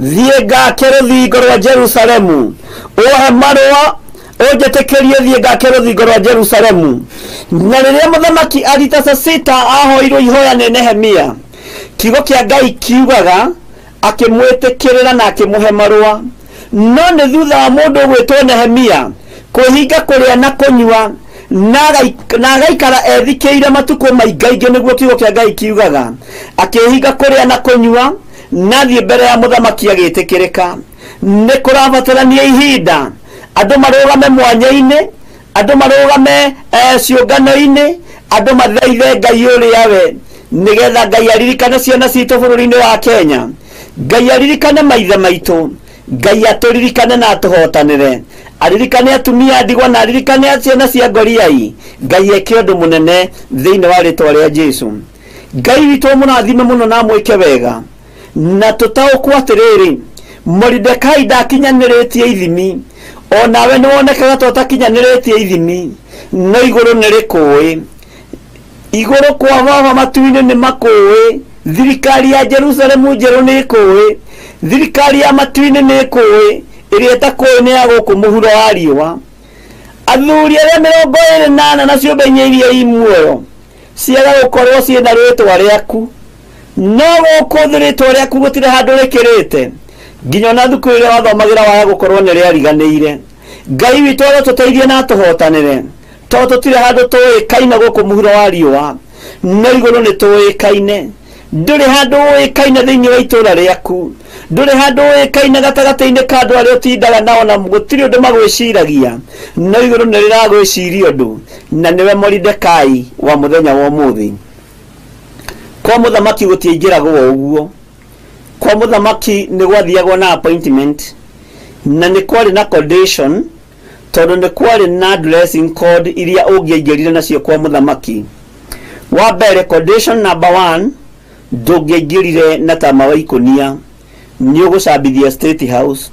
[SPEAKER 3] thiĩ ngake rũthingo rwa Jerusalemu, ũhe marũa ũnjĩtĩkĩrie thiĩ ngake rũthingo rwa Jerusalemu. Na rĩrĩa mũthamaki Aritasasita ahoirwo ihoya nĩ Nehemia, kiugo kĩa Ngai kiugaga akĩmwĩtĩkĩrĩra na akĩmũhe marũa. No nĩ thutha wa mũndũ ũgwĩtwo Nehemia kwĩhinga kũrĩa na kũnyua Na agaikara ethikĩire matukũ maingaingĩ, nĩguo kiugo kĩa Ngai kiugaga. Akĩhinga kũrĩa na kũnyua, na thiĩ mbere ya mũthamaki agĩtĩkĩrĩka. Nĩ kũrabatarania ihinda andũ marũgame mwanya-inĩ, andũ marũgame ciũngano-inĩ, andũ mathaithe Ngai ũrĩa we, nĩgetha Ngai aririkane ciana citũ bũrũri-inĩ wa Kenya, Ngai aririkane maithe maitũ, Ngai atũririkane na atũhotanĩre, aririkane atumia ndigwa na aririkane ciana cia ngoriai. Ngai eke ũndũ mũnene thĩinĩ wa rĩtwa rĩa Jesu. Ngai witũ mũrathime mũno na mwĩke wega, na tũtaũkwo atĩrĩrĩ, Moridekai ndakinyanĩrĩtie ithimi, onawe nĩ wonekaga ta ũtakinyanĩrĩtie ithimi, no igũrũ nĩ rĩkũĩ, igũrũ kwa baba matu-inĩ nĩ makũĩ, thirikari ya Jerusalemu njerũ nĩ ĩkũĩ, thirikari ya matu-inĩ nĩ ĩkũĩ, ĩrĩa ĩtakũĩ nĩ ya gũkũ mũhuro wa riũa. Athuri arĩa 24 na ciũmbe inya iria i muoyo ciaga gũkorwo ciĩna rĩtwa rĩaku, no gũkũ thĩ rĩtwa rĩaku gũtirĩ handũ rĩkĩrĩte, nginya ona thukuru ĩrĩa wathomagĩra waga gũkorwo nĩ rĩariganĩire. Ngai witũ arotũteithie na atũhotanĩre, tondũ tũtirĩ handũ tũĩkaine gũkũ mũhuro wa riũa, no igũrũ nĩ tũĩkaine. Ndũrĩ handũ ũĩkaine thĩinĩ wa itũũra rĩaku, ndũrĩ handũ ũĩkaine gatagatĩ-inĩ ka andũ arĩa ũtindaga nao, na gũtirĩ ũndũ magwĩciragia, no igũrũ nĩ rĩragwĩciria ũndũ, na nĩwe Moridekai wa mũthenya wa ũmũthĩ. Kwa mũthamaki gũtiaingĩragwo ũguo, kwa mũthamaki nĩ gwathiagwo na appointment, na nĩ kwarĩ na condition, tondũ nĩ kwarĩ na dressing code iria ũngĩaingĩrire nacio kwa mũthamaki. Wa mbere, condition number 1, ndũngĩaingĩrire na tama wa ikũnia, nĩ ũgũcambithia State House.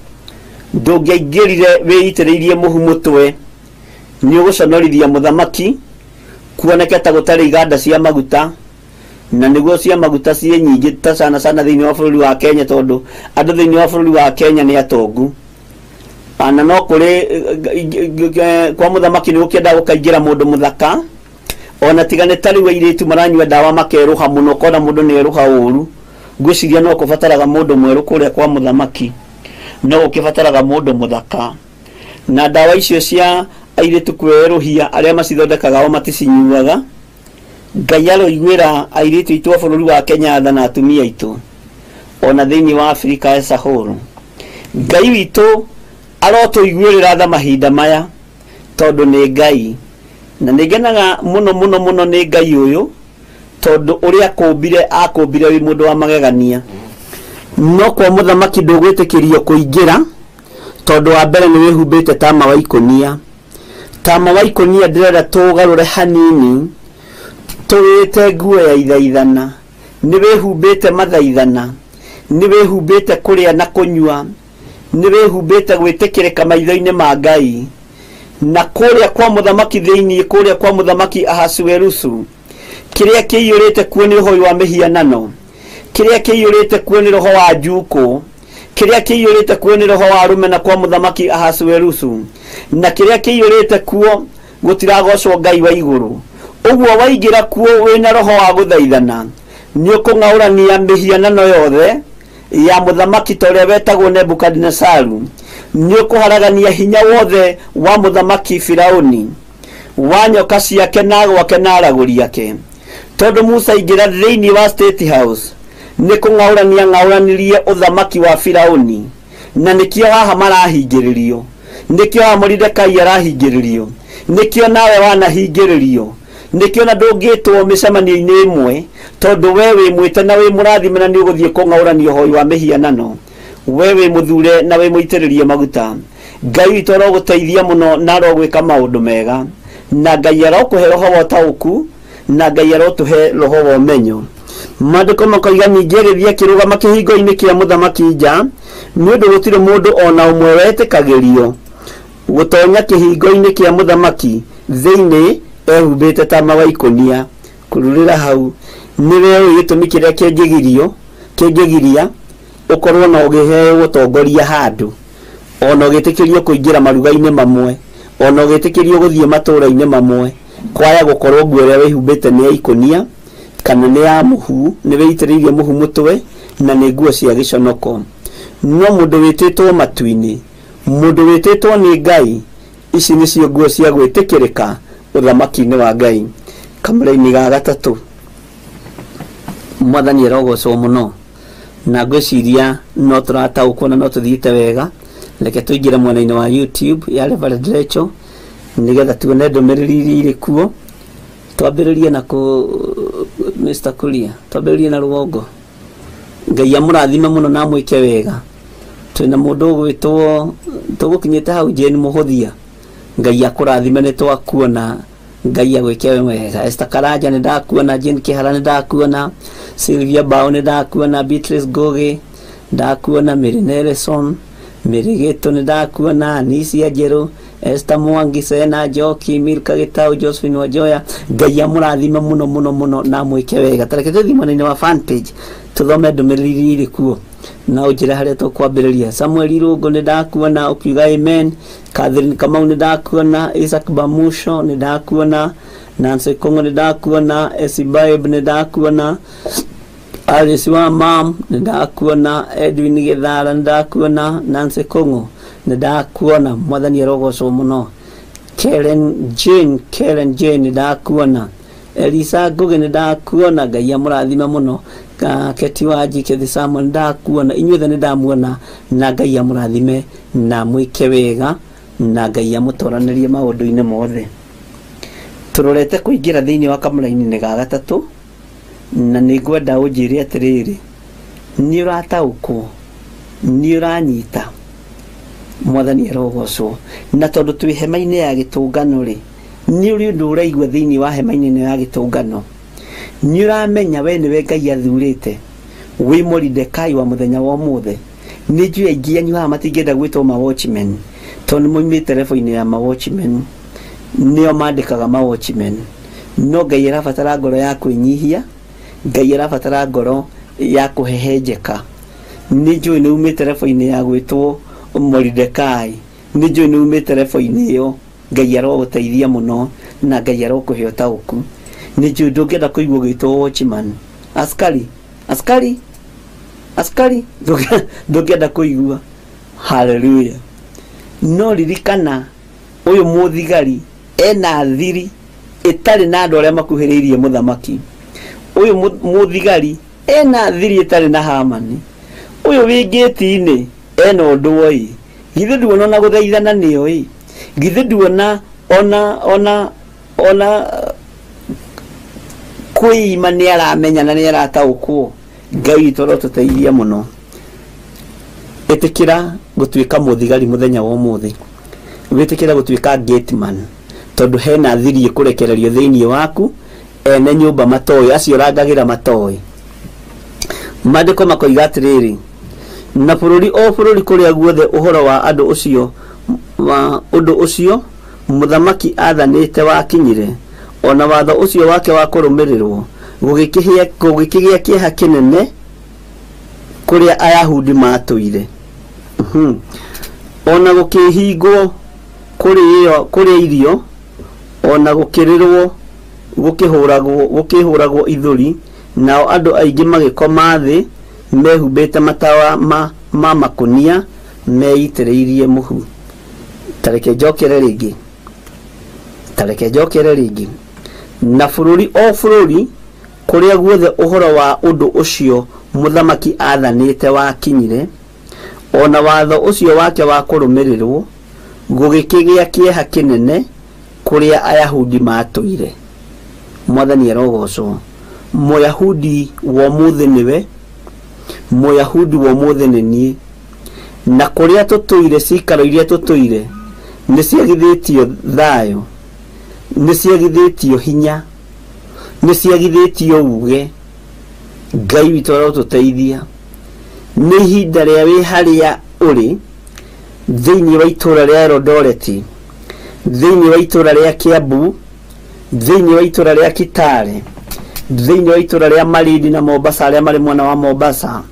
[SPEAKER 3] Ndũngĩaingĩrire wĩitĩrĩirie mũhu mũtwe, nĩ ũgũconorithia mũthamaki, kuoneke ta gũtarĩ iganda cia maguta, na nĩguo cia maguta ciĩ nyingĩ ta sana sana thĩinĩ wa bũrũri wa Kenya, tondũ andũ thĩinĩ wa bũrũri wa Kenya nĩ atongu. Na no kũrĩ kwa mũthamaki nĩ gũkĩendaga gũkaingĩra mũndũ mũthaka, ona tiga nĩ ta rĩu airĩtu maranyua ndawa makerũha mũno, ũkona mũndũ nĩ erũha ũru. Ngwĩciria no kũbataraga mũndũ mwerũ kũrĩa kwa mũthamaki, no gũkĩbataraga mũndũ mũthaka. Na ndawa icio cia airĩtu kwĩerũhia arĩa macithondekaga o maticinyuaga. Ngai aroiguĩra airĩtu aitũ a bũrũri wa Kenya tha na atumia aitũ, ona thĩinĩ wa Afrika ya Sahel. Ngai witũ arotũiguĩrĩra tha mahinda maya, tondũ nĩ Ngai, na nĩ ngenaga mũno mũno mũno nĩ Ngai ũyũ, tondũ ũrĩa akũmbire akũmbire wĩ mũndũ wa magegania. No kwa mũthamaki ndũgwĩtĩkĩrio kũingĩra, tondũ wa mbere nĩ wĩhumbĩte tama wa ikũnia. Tama wa ikũnia ndĩrenda tũgarũre hanini, tũwĩte nguo ya ithaithana. Nĩ wĩhumbĩte mathaithana, nĩ wĩhumbĩte kũrĩa na kũnyua, nĩ wĩhumbĩte gwĩtĩkĩrĩka maitho-inĩ ma Ngai. Na kũrĩa kwa mũthamaki thĩinĩ, kũrĩa kwa mũthamaki Ahasuerusu, kĩrĩa kĩiyũrĩte kuo nĩ ũhoi wa mĩhianano, kĩrĩa kĩiyũrĩte kuo nĩ roho wa njukũ, kĩrĩa kĩiyũrĩte kuo nĩ roho wa rũmena kwa mũthamaki Ahasuerusu, na kĩrĩa kĩiyũrĩte kuo gũtiragocwo Ngai wa igũrũ. Ũguo waingĩra kuo wĩna roho wa gũthaithana, nĩ ũkũng'aũrania mĩhianano yothe ya mũthamaki ta ũrĩa wetagwo Nebukadinesaru, nĩ ũkũharagania hinya wothe wa mũthamaki Firauni, wa nyoka ciake na gwake na aragũri ake. Tondũ Musa aingĩra thĩinĩ wa State House, nĩ kũng'aũrania ng'aũranirie ũthamaki wa Firauni, na nĩkĩo haha marahingĩrĩrio, nĩkĩo haha Moridekai arahingĩrĩrio, nĩkĩo nawe wanahingĩrĩrio, nĩkĩo na ndũngĩtwo mĩcemanio-inĩ ĩmwe, tondũ we wĩ mwĩte na wĩ mũrathime na nĩ ũgũthiĩ kũng'aũrania ũhoi wa mĩhianano. We wĩ mũthure na wĩ mũitĩrĩrie maguta. Ngai witũ arogũteithia mũno na arogwĩka maũndũ mega, na Ngai arokũhe roho wa ũtaũku, na Ngai arotũhe roho wa ũmenyo. Maandĩko makoiga ningĩ agĩthiĩ akĩrũgama kĩhingo-inĩ kĩa mũthamaki nja, nĩ ũndũ gũtirĩ mũndũ ona ũmwe wetĩkagĩrio gũtonya kĩhingo-inĩ kĩa mũthamaki thĩinĩ ehumbĩte tama wa ikũnia. Kũrurĩra hau nĩwe ũĩ gĩtũmi kĩrĩa kĩngĩgiria ũkorwo na ũgĩheo ũtongoria handũ, ona ũgĩtĩkĩrio kũingĩra maruga-inĩ mamwe, ona ũgĩtĩkĩrio gũthiĩ matũũra-inĩ mamwe, kwaya gũkorwo nguo ĩrĩa wĩhumbĩte nĩ ya ikũnia kana nĩ ya mũhu, nĩ wĩitĩrĩirie mũhu mũtwe, na nĩ nguo cia gĩconoko. No mũndũ wĩtĩtwo matu-inĩ, mũndũ wĩtĩtwo nĩ Ngai, ici nĩcio nguo cia gwĩtĩkĩrĩka Ũthamaki-inĩ wa Ngai. Kamũra-inĩ ga gatatũ, Mwathani arogocwo mũno, na ngwĩciria no tũrataũkwo na no tũthiĩte wega. Reke tũingĩre mwena-inĩ wa YouTube ya Reverend Rachel nĩgetha tuone ndũmĩrĩri iria irĩ kuo. Twambĩrĩrie na kũ Mr. Kuria, twambĩrĩrie na rũgongo. Ngai amũrathime mũno na amwĩke wega. Twĩna mũndũ ũgwĩtwo tũgũkinyĩte hau, Jane Mũhũthia, Ngai akũrathime, nĩ twakuona, Ngai agwĩke wega. Esther Karanja nĩ ndakuona, Jane Kĩhara nĩ ndakuona, Sylvia Bao nĩ ndakuona, Beatrice Ngugi ndakuona, Mary Nelson, Mary Gĩtũ nĩ ndakuona, Anisia Njerũ, Esther Mwangi, Sena Njoki, Milka Gĩtau, Josephine Wanjoya, Ngai amũrathime mũno mũno mũno na amwĩke wega. Tareke tũthiĩ mwena-inĩ wa fan page tũthome ndũmĩrĩri iria irĩ kuo na ũnjĩre harĩa tũkwambĩrĩria. Samuel Irũngũ nĩ ndakuona ũkiuga amen. Catherine Kamau nĩ ndakuona, Isaac Bamusho nĩ ndakuona, Nancy Kongo nĩ ndakuona, Esibaib nĩ ndakuona, Alice wa mam nĩ ndakuona, Edwin Gĩthara nĩ ndakuona, Nancy Kongo nĩ ndakuona, Mwathani arogocwo mũno. Karen Jane, Karen Jane nĩ ndakuona, Elisa Ngugi nĩ ndakuona, Ngai amũrathime mũno. Keti Wanji, Kethi Samuel nĩ ndakuona, inyuothe nĩ ndamuona, na Ngai amũrathime na mwĩke wega, na Ngai amũtoranĩrie maũndũ-inĩ mothe. Tũrorete kũingĩra thĩinĩ wa kamũraini-inĩ ga gatatũ, na nĩ ngwenda ũnjĩre atĩrĩrĩ, nĩ ũrataũkwo, nĩ ũranyita? Mwathani arogocwo. Na tondũ twĩ hema-inĩ ya gĩtũngano rĩ, nĩ ũrĩ ũndũ ũraigua thĩinĩ wa hema-inĩ ĩno ya gĩtũngano? Nĩ ũramenya we nĩwe Ngai athurĩte wĩ Moridekai wa mũthenya wa ũmũthĩ? Nĩ njũĩ aingĩ anyu haha matingĩenda gwĩtwo ma watchmen, tondũ nĩ moimĩte level-inĩ ya ma watchmen, nĩo mandĩkaga ma watchmen. No Ngai arabatara ngoro ya kwĩnyihia, Ngai arabatara ngoro ya kũhehenjeka. Nĩ njũĩ nĩ umĩte level-inĩ ya gwĩtwo Moridekai, nĩ njũĩ nĩ umĩte level-inĩ ĩyo. Ngai arogũteithia mũno na Ngai arokũhe ũtaũku. Nĩ njũĩ ndũngĩenda kũigua ũgĩtwo watchman, askari, askari, askari, ndũngĩenda kũigua. Haleluya. No ririkana, ũyũ mũthigari ena thiri ĩtarĩ na andũ arĩa makuhĩrĩirie mũthamaki. Ũyũ mũthigari ena thiri ĩtarĩ na Hamani. Ũyũ wĩ ngĩti-inĩ ena ũndũ oi. Githĩ nduona ona gũthaithana nĩo ĩ? Githĩ nduona ona kwĩima nĩ aramenya na nĩ arataũkwo? Ngai witũ arotũteithia mũno. Ĩtĩkĩra gũtuĩka mũthigari mũthenya wa ũmũthĩ, wĩtĩkĩra gũtuĩka gateman, tondũ hena thiri ĩkũrekererio thĩinĩ waku ene nyũmba matoĩ, acio rangagĩra matoĩ. Maandĩko makoiga atĩrĩrĩ, na bũrũri o bũrũri kũrĩa guothe ũhoro wa andũ ũcio wa ũndũ ũcio mũthamaki athanĩte wakinyire, ona watho ũcio wake wa kũrũmĩrĩrwo, gũgĩkĩgĩa kĩeha kĩnene kũrĩa Ayahudi matũire. Ona gũkĩhingwo kũrĩa irio, ona gũkĩrĩrwo gũkĩhũragwo ithũri, nao andũ aingĩ magĩkoma thĩ mehumbĩte matawa ma makũnia meitĩrĩirie mũhu. Tareke njokere rĩngĩ, tareke njokere rĩngĩ. Na bũrũri o bũrũri kũrĩa guothe ũhoro wa ũndũ ũcio mũthamaki athanĩte wakinyire, ona watho ũcio wake wa kũrũmĩrĩrwo, gũgĩkĩgĩa kĩeha kĩnene kũrĩa Ayahudi matũire. Mwathani arogocwo. Mũyahudi wa ũmũthĩ nĩwe, Mũyahudi wa ũmũthĩ nĩ niĩ. Na kũrĩa tũtũire, cikaro iria tũtũire nĩ ciagithĩtio thayũ, nĩ ciagithĩtio hinya, nĩ ciagithĩtio uge. Ngai witũ arotũteithia. Nĩ ihinda rĩa wĩ harĩa ũrĩ thĩinĩ wa itũra rĩa Eldoret, thĩinĩ wa itũra rĩa Kiambu, thĩinĩ wa itũra rĩa Kitale, thĩinĩ wa itũra rĩa Malindi na Mombasa, arĩa marĩ mwena wa Mombasa,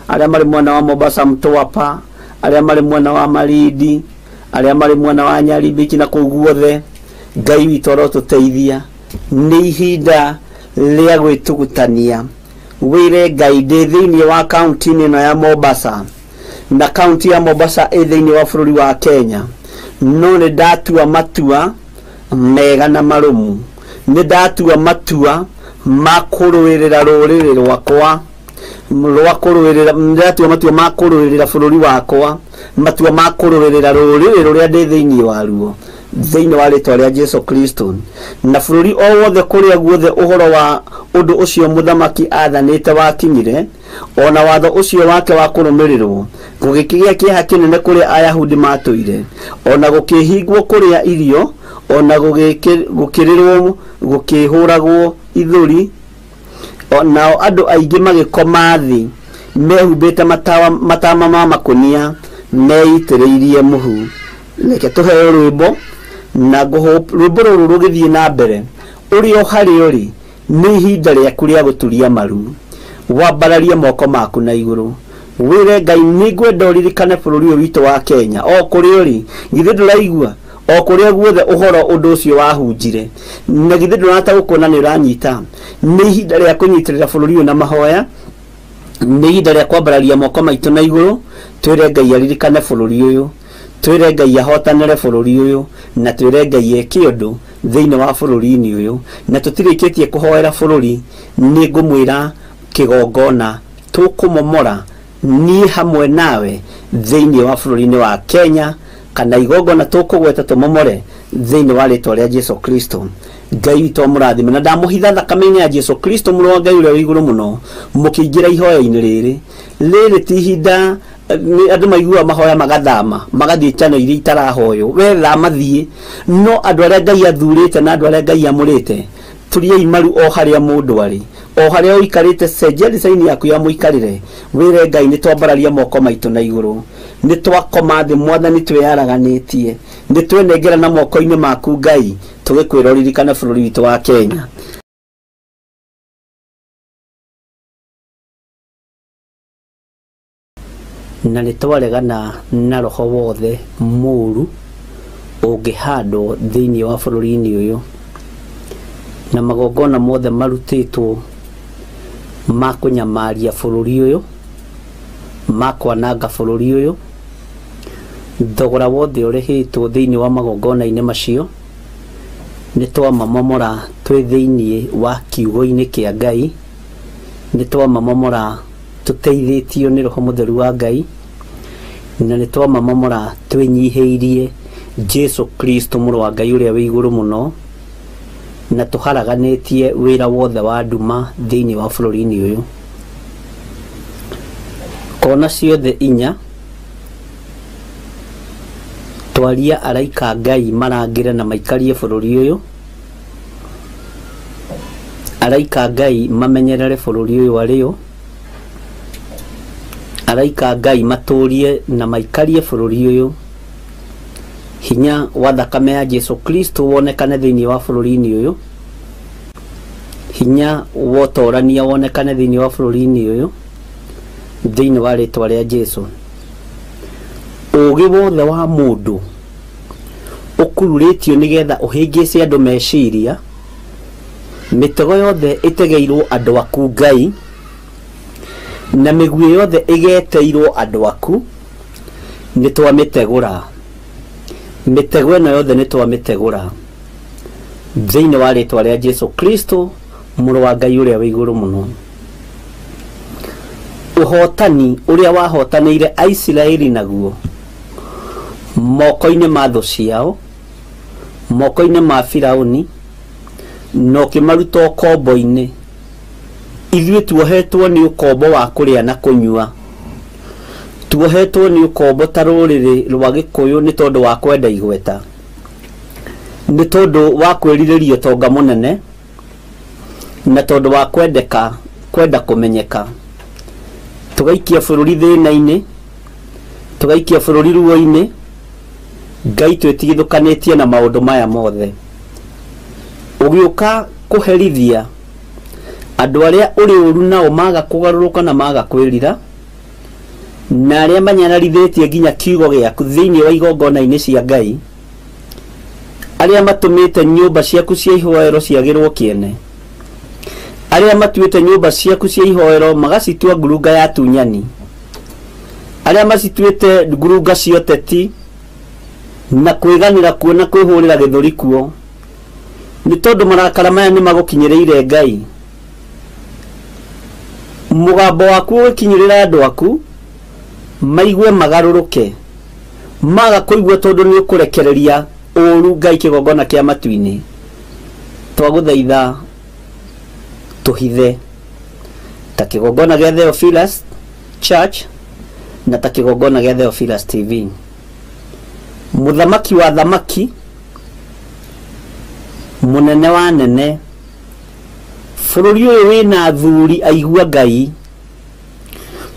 [SPEAKER 3] arĩa marĩ mwena wa Mombasa Mtwapa, arĩa marĩ mwena wa Malindi, arĩa marĩ mwena wa Nyali Beach na kũu guothe, Ngai witũ arotũteithia. Nĩ ihinda rĩa gwĩtugutania, wĩre Ngai ndĩ thĩinĩ wa kaunti-inĩ ĩno ya Mombasa, na kaunti ya Mombasa ĩ thĩinĩ wa bũrũri wa Kenya, no nĩ ndatua matua mega na marũmu. Nĩ ndatua matua ma kũrũĩrĩra rũrĩrĩ rwakwa, rwa kũrũĩrĩra, ndatua matua ma kũrũĩrĩra bũrũri wakwa, matua ma kũrũĩrĩra rũrĩrĩ rũrĩa ndĩ thĩinĩ waruo, thĩinĩ wa rĩtwa rĩa Jesu Kristo. Na bũrũri o wothe kũrĩa guothe ũhoro wa ũndũ ũcio mũthamaki aathanĩte wakinyire, ona watho ũcio wake wa kũrũmĩrĩrwo, gũgĩkĩgĩa kĩeha kĩnene kũrĩa Ayahudi matũire, ona gũkĩhingwo kũrĩa irio, ona gũkĩrĩrwo, gũkĩhũragwo ithũri. Nao andũ aingĩ magĩkoma thĩ mehumbĩte matama ma makũnia, meitĩrĩirie mũhu. Reke tũheo rwĩmbo, na rwĩmbo rũrũ rũgĩthiĩ na mbere. Ũrĩ o harĩa ũrĩ, nĩ ihinda rĩaku rĩa gũturia maru. Wambararie moko maku na igũrũ, wĩre Ngai, nĩ ngwenda ũririkane bũrũri ũyũ witũ wa Kenya. O kũrĩa ũrĩ, githĩ ndũraigua o kũrĩa guothe ũhoro ũndũ ũcio wahunjire, na githĩ ndũrataũkwo na nĩ ũranyita? Nĩ ihinda rĩa kũnyitĩrĩra bũrũri ũyũ na mahoya, nĩ ihinda rĩa kwambararia moko maitũ na igũrũ, twĩre Ngai aririkane bũrũri ũyũ, twĩre Ngai ahotanĩre bũrũri ũyũ, na twĩre Ngai eke ũndũ thĩinĩ wa bũrũri-inĩ ũyũ. Na tũtirĩkĩtie kũhoera bũrũri, nĩ ngũmwĩra kĩgongona tũkũmomora niĩ hamwe nawe thĩinĩ wa bũrũri-inĩ wa Kenya, kana igongona tũkũgweta tũmomore thĩinĩ wa rĩtwa rĩa Jesu Kristo. Ngai witũ amũrathime, na ndamũhitha thakame-inĩ ya Jesu Kristo mũrũ wa Ngai ũrĩa wĩ igũrũ mũno. Mũkĩingĩra ihoya-inĩ rĩrĩ, rĩrĩ ti ihinda andũ maiguaga mahoya magathama magathiĩ channel iria itarahoywo, we thama thiĩ. No andũ arĩa Ngai athurĩte na andũ arĩa Ngai amũrĩte, turiai maru o harĩa mũndũ arĩ, o harĩa ũikarĩte, cenjia design yaku ya mũikarĩre, wĩre Ngai nĩ twambararia moko maitũ na igũrũ, nĩ twakoma thĩ Mwathani twĩyaraganĩtie, nĩ twenengera na moko-inĩ maku Ngai, tũgĩkwĩra ũririkane bũrũri witũ wa Kenya. Na nĩ twaregana na roho wothe mũũru ũngĩhandwo thĩinĩ wa bũrũri-inĩ ũyũ, na magongona mothe marutĩtwo ma kũnyamaria bũrũri ũyũ, ma kwananga bũrũri ũyũ, thogora wothe ũrĩhĩtwo thĩinĩ wa magongona-inĩ macio, nĩ twamamomora twĩ thĩinĩ wa kiugo-inĩ kĩa Ngai, nĩ twamamomora tũteithĩtio nĩ Roho Mũtheru wa Ngai, na nĩ twamamomora twĩnyihĩirie Jesu Kristo mũrũ wa Ngai ũrĩa wĩ igũrũ mũno, na tũharaganĩtie wĩra wothe wa nduma thĩinĩ wa bũrũri-inĩ ũyũ. Kona ciothe inya, twaria araika Ngai marangĩre na maikarie bũrũri ũyũ, araika Ngai mamenyerere bũrũri ũyũ arĩo, araika Ngai matũrie na maikarie bũrũri ũyũ. Hinya wa thakame ya Jesu Kristo wonekane thĩinĩ wa bũrũri-inĩ ũyũ, hinya wa ũtorania wonekane thĩinĩ wa bũrũri-inĩ ũyũ, thĩinĩ wa rĩtwa rĩa Jesu. Ũũgĩ wothe wa mũndũ ũkururĩtio nĩgetha ũhĩngĩce andũ meciria, mĩtego yothe ĩtegeirwo andũ aku Ngai, na mĩguĩ yothe ĩgeteirwo andũ aku, nĩ twamĩtegũra. Mĩtego ĩno yothe nĩ twamĩtegũra thĩinĩ wa rĩtwa rĩa Jesu Kristo mũrũ wa Ngai ũrĩa wĩ igũrũ mũno. Ũhotani ũrĩa wahotanĩire Aisiraeli naguo moko-inĩ ma thũ ciao, moko-inĩ ma Firaũni, na ũkĩmaruta ũkombo-inĩ. Ithuĩ tuohetwo nĩ ũkombo wa kũrĩa na kũnyua, tuohetwo nĩ ũkombo ta rũrĩrĩ rwa Gĩkũyũ nĩ tondũ wa kwenda igweta, nĩ tondũ wa kwĩrirĩria ũtonga mũnene, na tondũ wa kwendeka, kwenda kũmenyeka. Tũgaikia bũrũri thĩna-inĩ, tũgaikia bũrũri ruo-inĩ. Ngai twĩtigithũkanĩtie na maũndũ maya mothe. Ũgĩũka kũherithia andũ arĩa ũrĩ ũru nao maga kũgarũrũka na maga kwĩrira, na arĩa manyararithĩtie nginya kiugo gĩaku thĩinĩ wa igongona-inĩ cia Ngai, arĩa matũmĩte nyũmba ciaku cia ihoero ciagĩrwo kĩene, arĩa matuĩte nyũmba ciaku cia ihoero magacitua ngurunga ya tunyani, arĩa macituĩte ngurunga cia ũteti na kwĩganĩra kuo na kwĩhũrĩra gĩthũri kuo, Nĩ tondũ marakara maya nĩ magũkinyĩrĩire Ngai. Mũgambo waku ũgĩkinyĩrĩra andũ aku maigue magarũrũke. Maga kũigua tondũ nĩ ũkũrekereria ũru Ngai kĩgongona kĩa matu-inĩ. Twagũthaitha tũhithe ta kĩgongona gĩa Theophilus Church na ta kĩgongona gĩa Theophilus TV. Mũthamaki wa thamaki, mũnene wa nene, bũrũri ũyũ wĩna athuri aigua Ngai,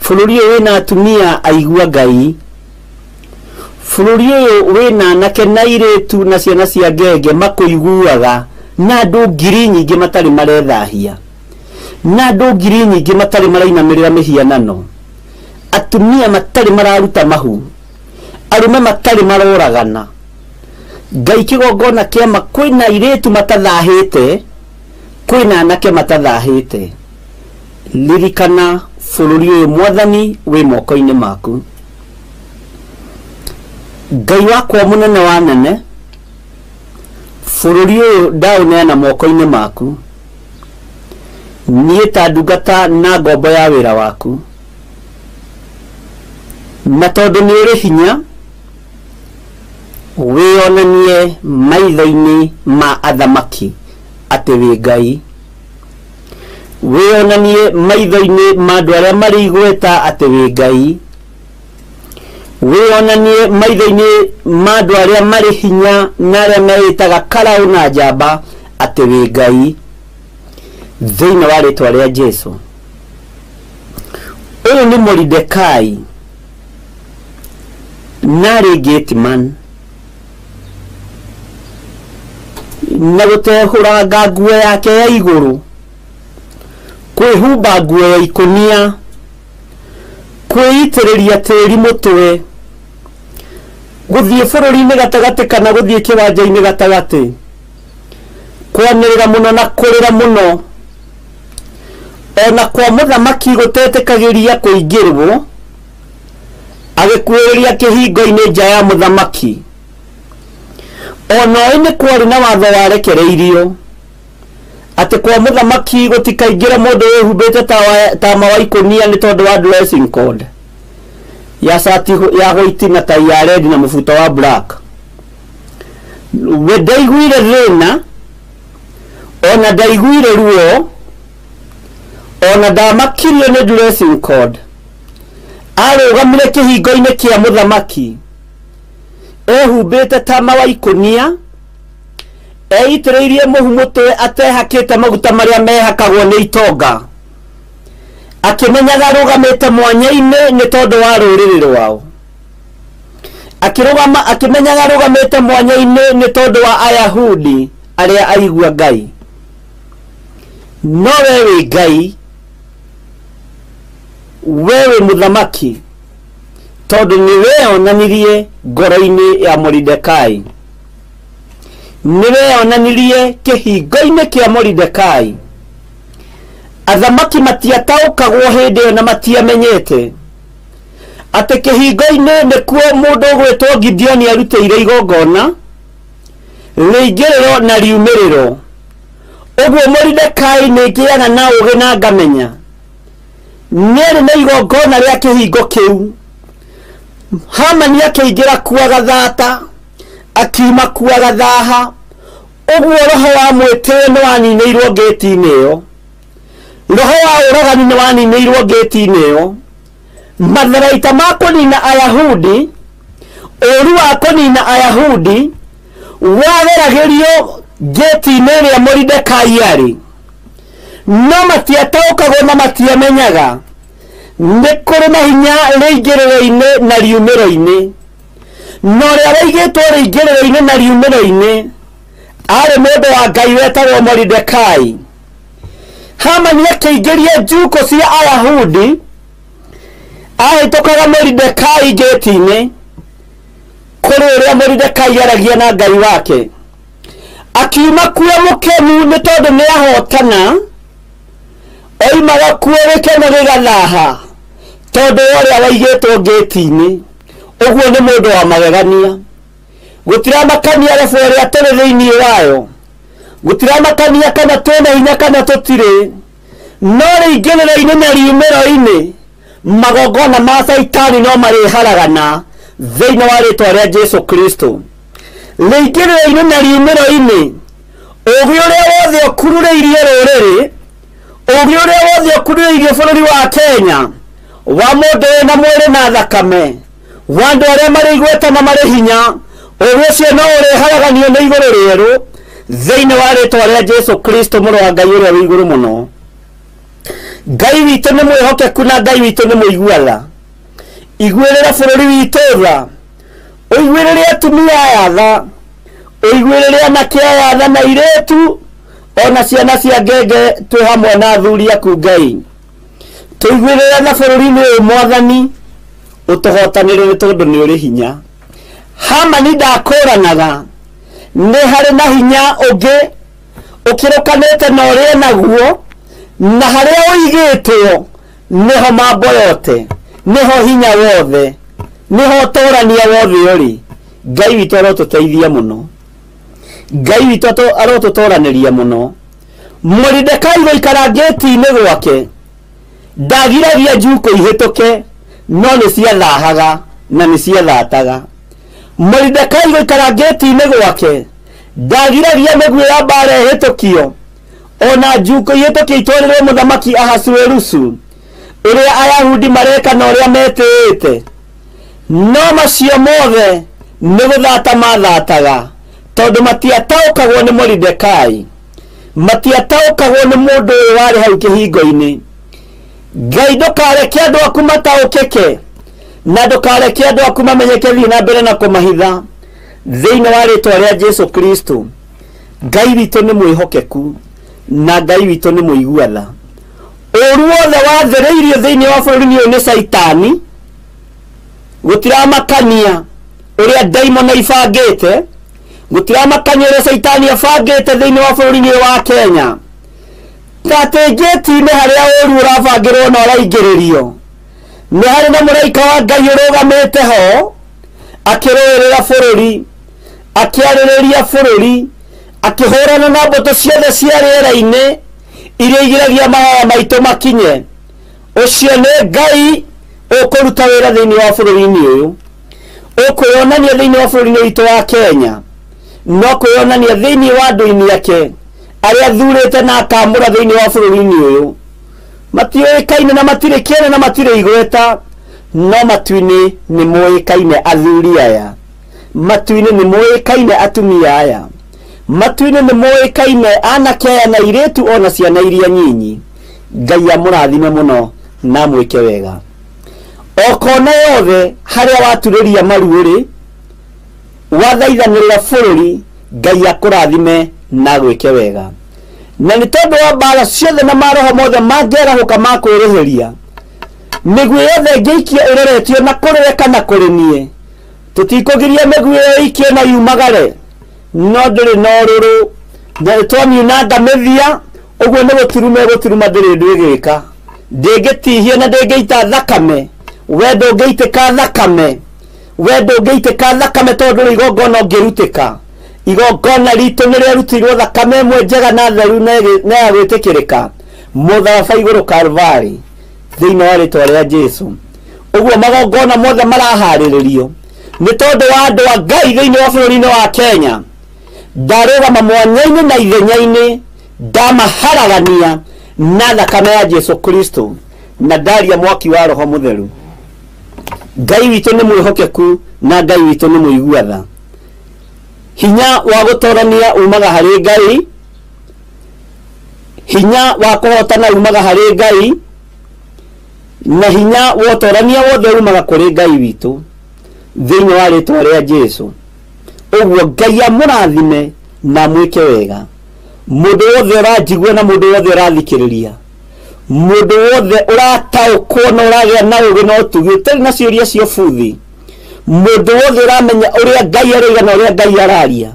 [SPEAKER 3] bũrũri ũyũ wĩna atumia aigua Ngai, bũrũri ũyũ wĩna anake na airĩtu na ciana cia ngenge makũiguaga, na andũ ngiri nyingĩ matarĩ marethahia, na andũ ngiri nyingĩ matarĩ marainamĩrĩra mĩhianano, atumia matarĩ mararuta mahu, arũme matarĩ maroragana. Ngai kĩgongona kĩama kwĩna airĩtu matathahĩte, kwĩna anake matathahĩte. Ririkana bũrũri ũyũ Mwathani wĩ moko-inĩ maku. Ngai wakwa mũnene wa nene, bũrũri ũyũ ndaũneana moko-inĩ maku. Niĩ ta ndungata na ngombo ya wĩra waku, na tondũ nĩ ũrĩ hinya, wĩonanie maitho-inĩ ma athamaki atĩ wĩ Ngai, wĩonanie maitho-inĩ ma andũ arĩa marĩ igweta atĩ wĩ Ngai, wĩonanie maitho-inĩ ma andũ arĩa marĩ hinya na arĩa meĩtaga karaũ na njamba atĩ wĩ Ngai, thĩinĩ wa rĩtwa rĩa Jesu. Ũyũ nĩ Moridekai narĩ gateman, na gũtehũranga nguo yake ya igũrũ, kwĩhumba nguo ya ikũnia, kwĩitĩrĩria tĩri mũtwe, gũthiĩ bũrũri-inĩ gatagatĩ kana gũthiĩ kĩwanja-inĩ gatagatĩ, kwanĩrĩra mũno na kũrĩra mũno, ona kwa mũthamaki gũtetĩkagĩria kũingĩrwo, agĩkuĩrĩria kĩhingo-inĩ nja ya mũthamaki. Ona oĩ nĩ kwarĩ na watho warekereirio atĩ kwa mũthamaki gũtikaingĩre mũndũ wĩhumbĩte tama wa ikũnia nĩ tondũ wa dressing code ya cati ya white na tai ya red na mũbuto wa black. We ndaiguire thĩna, ona ndaiguire ruo, ona ndamakirio nĩ dressing code. Arũgamire kĩhingo-inĩ kĩa mũthamaki ehumbĩte tama wa ikũnia, eitĩrĩirie mũhu mũtwe atehakĩte maguta marĩa mehakagwo nĩ itonga, akĩmenyaga arũgamĩte mwanya-inĩ nĩ tondũ wa rũrĩrĩ rwao, akĩrũgama akĩmenyaga arũgamĩte mwanya-inĩ nĩ tondũ wa Ayahudi arĩa aigua Ngai. No we wĩ Ngai, we wĩ mũthamaki, tondũ nĩ weyonanirie ngoro-inĩ ya Moridekai, nĩ weyonanirie kĩhingo-inĩ kĩa Moridekai. Athamaki matiataũkagwo hĩndĩ ĩyo na matiamenyete atĩ kĩhingo-inĩ nĩkuo mũndũ ũgwĩtwo Gideoni arutĩire igongona rĩingĩrĩro na riumĩrĩro. Ũguo Moridekai nĩ ngĩaga na ũũgĩ na ngamenya nĩarĩ na igongona rĩa kĩhingo kĩu. Hamani akĩingĩra kuaga thata, akiuma kuaga thaha. Ũguo roho wa mwĩtĩo nĩ waninĩirwo ngĩti-inĩ ĩyo, roho wa ũragani nĩ waninĩirwo ngĩti-inĩ ĩyo. Matharaita ma kũnina Ayahudi, ũũru wa kũnina Ayahudi wageragĩrio ngĩti-inĩ ĩrĩa Moridekai arĩ, no matiataũkagwo na matiamenyaga nĩ kũrĩ na hinya rĩingĩrĩro-inĩ na riumĩro-inĩ. Na ũrĩa waigĩtwo rĩingĩrĩro-inĩ na riumĩro-inĩ arĩ mũndũ wa Ngai wetagwo Moridekai. Hamani akĩingĩria njuko cia Ayahudi, ahĩtũkaga Moridekai ngĩti-inĩ kũrĩ ũrĩa Moridekai aragia na Ngai wake. Akiuma kuo mũkenu nĩ tondũ nĩ ahotana, oimaga kuo gĩkeno gĩgathaha tondũ wa ũrĩa waigĩtwo ngĩti-inĩ. Ũguo nĩ mũndũ wa magegania. Gũtiramakania rebo ĩrĩa tũrĩ thĩinĩ wayo, Gũtiramakania kana twĩna hinya kana tũtirĩ, no rĩingĩrĩro-inĩ na riumĩro-inĩ magongona ma Caitani no marĩharagana thĩinĩ wa rĩtwa rĩa Jesu Kristo. Rĩingĩrĩro-inĩ na riumĩro-inĩ ũgĩ ũrĩa wothe ũkururĩirie rũrĩrĩ, ũgĩ ũrĩa wothe ũkururĩirie bũrũri wa Kenya, wa mũndũ wĩna mwĩrĩ na thakame, wa andũ arĩa marĩ igweta na marĩ hinya, ũgĩ ũcio no ũrĩharaganio nĩ igũrũ rĩerũ thĩinĩ wa rĩtwa rĩa Jesu Kristo mũrũ wa Ngai ũrĩa wĩ igũrũ mũno. Ngai witũ nĩ mwĩhokeku na Ngai witũ nĩ mũigua tha. Iguĩrĩra bũrũri witũ tha, ũiguĩrĩre atumia aya tha, ũiguĩrĩre anake aya tha na airĩtu ona ciana cia ngenge twĩ hamwe na athuri aku Ngai. Tũiguĩrĩre tha bũrũri-inĩ ũyũ Mwathani, ũtũhotanĩre nĩ tondũ nĩ ũrĩ hinya. Hamani ndakũranaga, nĩ harĩ na hinya ũngĩ ũkĩrũkanĩte na ũrĩa naguo, na harĩa ũigĩtwo nĩho mambo yote, nĩho hinya wothe, nĩho ũtũrania wothe ũrĩ. Ngai witũ arotũteithia mũno, Ngai witũ arotũtoranĩria mũno. Moridekai gũikara ngĩti-inĩ gwake ndagiragia njukũ ihĩtũke, no nĩ ciathahaga na nĩ ciathataga. Moridekai gũikara ngĩti-inĩ gwake ndagiragia mĩguĩ ya mbara ĩhĩtũkio, ona njukũ ihĩtũkio itwarĩrwo mũthamaki Ahasuerusu, ũrĩa Ayahudi mareka na ũrĩa metĩĩte. No macio mothe nĩ gũthata mathataga, tondũ matiataũkagwo nĩ Moridekai, matiataũkagwo nĩ mũndũ ũyũ warĩ hau kĩhingo-inĩ. Ngai ndũkareke andũ aku mataũkĩke, na ndũkareke andũ aku mamenyeke thiĩ na mbere na kũmahitha thĩinĩ wa rĩtwa rĩa Jesu Kristo. Ngai witũ nĩ mwĩhokeku na Ngai witũ nĩ mũigua tha. Ũru wothe wathĩrĩirio thĩinĩ wa bũrũri ũyũ nĩ Caitani, gũtiramakania ũrĩa ndaimono ibangĩte, gũtiramakania ũrĩa Caitani abangĩte thĩinĩ wa bũrũri ũyũ wa Kenya. Ta atĩ ngĩti-inĩ harĩa ũru ũrabangĩrwo na ũraingĩrĩrio, nĩ harĩ na mũraika wa Ngai ũrũgamĩte ho akĩrũĩrĩra bũrũri, akĩarĩrĩria bũrũri, akĩhũrana na mbũtũ ciothe cia rĩera-inĩ iria igiragia mahoya maitũ makinye. Ũcio nĩ Ngai ũkũruta wĩra thĩinĩ wa bũrũri-inĩ ũyũ, ũkwĩyonania thĩinĩ wa bũrũri-inĩ witũ wa Kenya, no kwĩyonania thĩinĩ wa andũ-inĩ ake arĩa athurĩte na akamũra thĩinĩ wa bũrũri-inĩ ũyũ. Matiũĩkaine na matirĩ kĩene na matirĩ igweta, no matu-inĩ nĩ moĩkaine athuri aya, matu-inĩ nĩ moĩkaine atumia aya, matu-inĩ nĩ moĩkaine anake aya na airĩtu ona ciana iria nyinyi. Ngai amũrathime mũno na amwĩke wega. O kona yothe harĩa waturĩria maru-rĩ, wathaithanĩrĩra bũrũri, Ngai akũrathime na agwĩke wega. Na nĩ tondũ wa mbara ciothe na maroho mothe mangĩarahũka ma kwĩrĩhĩria, mĩguĩ yothe ĩngĩikio ĩroretio na kũrĩ we kana kũrĩ niĩ, tũtikũgiria mĩguĩ ĩyo ĩikio na yumagare, no ndĩrĩ na ũrũrũ, na nĩtwamiunanga mĩthia, ũguo nĩ gũturuma ĩgũturuma, ndĩrĩ ũndũ ĩgĩka. Ndĩngĩtihia na ndĩngĩita thakame, we ndũngĩitĩka thakame, we ndũngĩitĩka thakame tondũ ndũrĩ igongona ũngĩrutĩka. Igongona ritũ nĩ rĩarutirwo thakame ĩmwe njega na theru na ya gwĩtĩkĩrĩka mũtharaba igũrũ Kalvari thĩinĩ wa rĩtwa rĩa Jesu. Ũguo magongona mothe maraharĩrĩrio nĩ tondũ wa andũ a Ngai thĩinĩ wa bũrũri-inĩ wa Kenya. Ndarũgama mwanya-inĩ na ithenya-inĩ, ndamaharagania na thakame ya Jesu Kristo, na ndaria mwaki wa Roho Mũtheru. Ngai witũ nĩ mwĩhokeku na Ngai witũ nĩ mũigua tha. Hinya wa gũtorania umaga harĩ Ngai, hinya wa kũhotana umaga harĩ Ngai, na hinya wa ũtorania wothe umaga kũrĩ Ngai witũ thĩinĩ wa rĩtwa rĩa Jesu. Ũguo Ngai amũrathime na amwĩke wega. Mũndũ wothe ũranjigua na mũndũ wothe ũrathikĩrĩria, mũndũ wothe ũrataũkwo na ũragĩa na ũũgĩ na ũtugi ũtarĩ na ciũria cia ũbuthi, mũndũ wothe ũramenya ũrĩa Ngai aroiga na ũrĩa Ngai araria,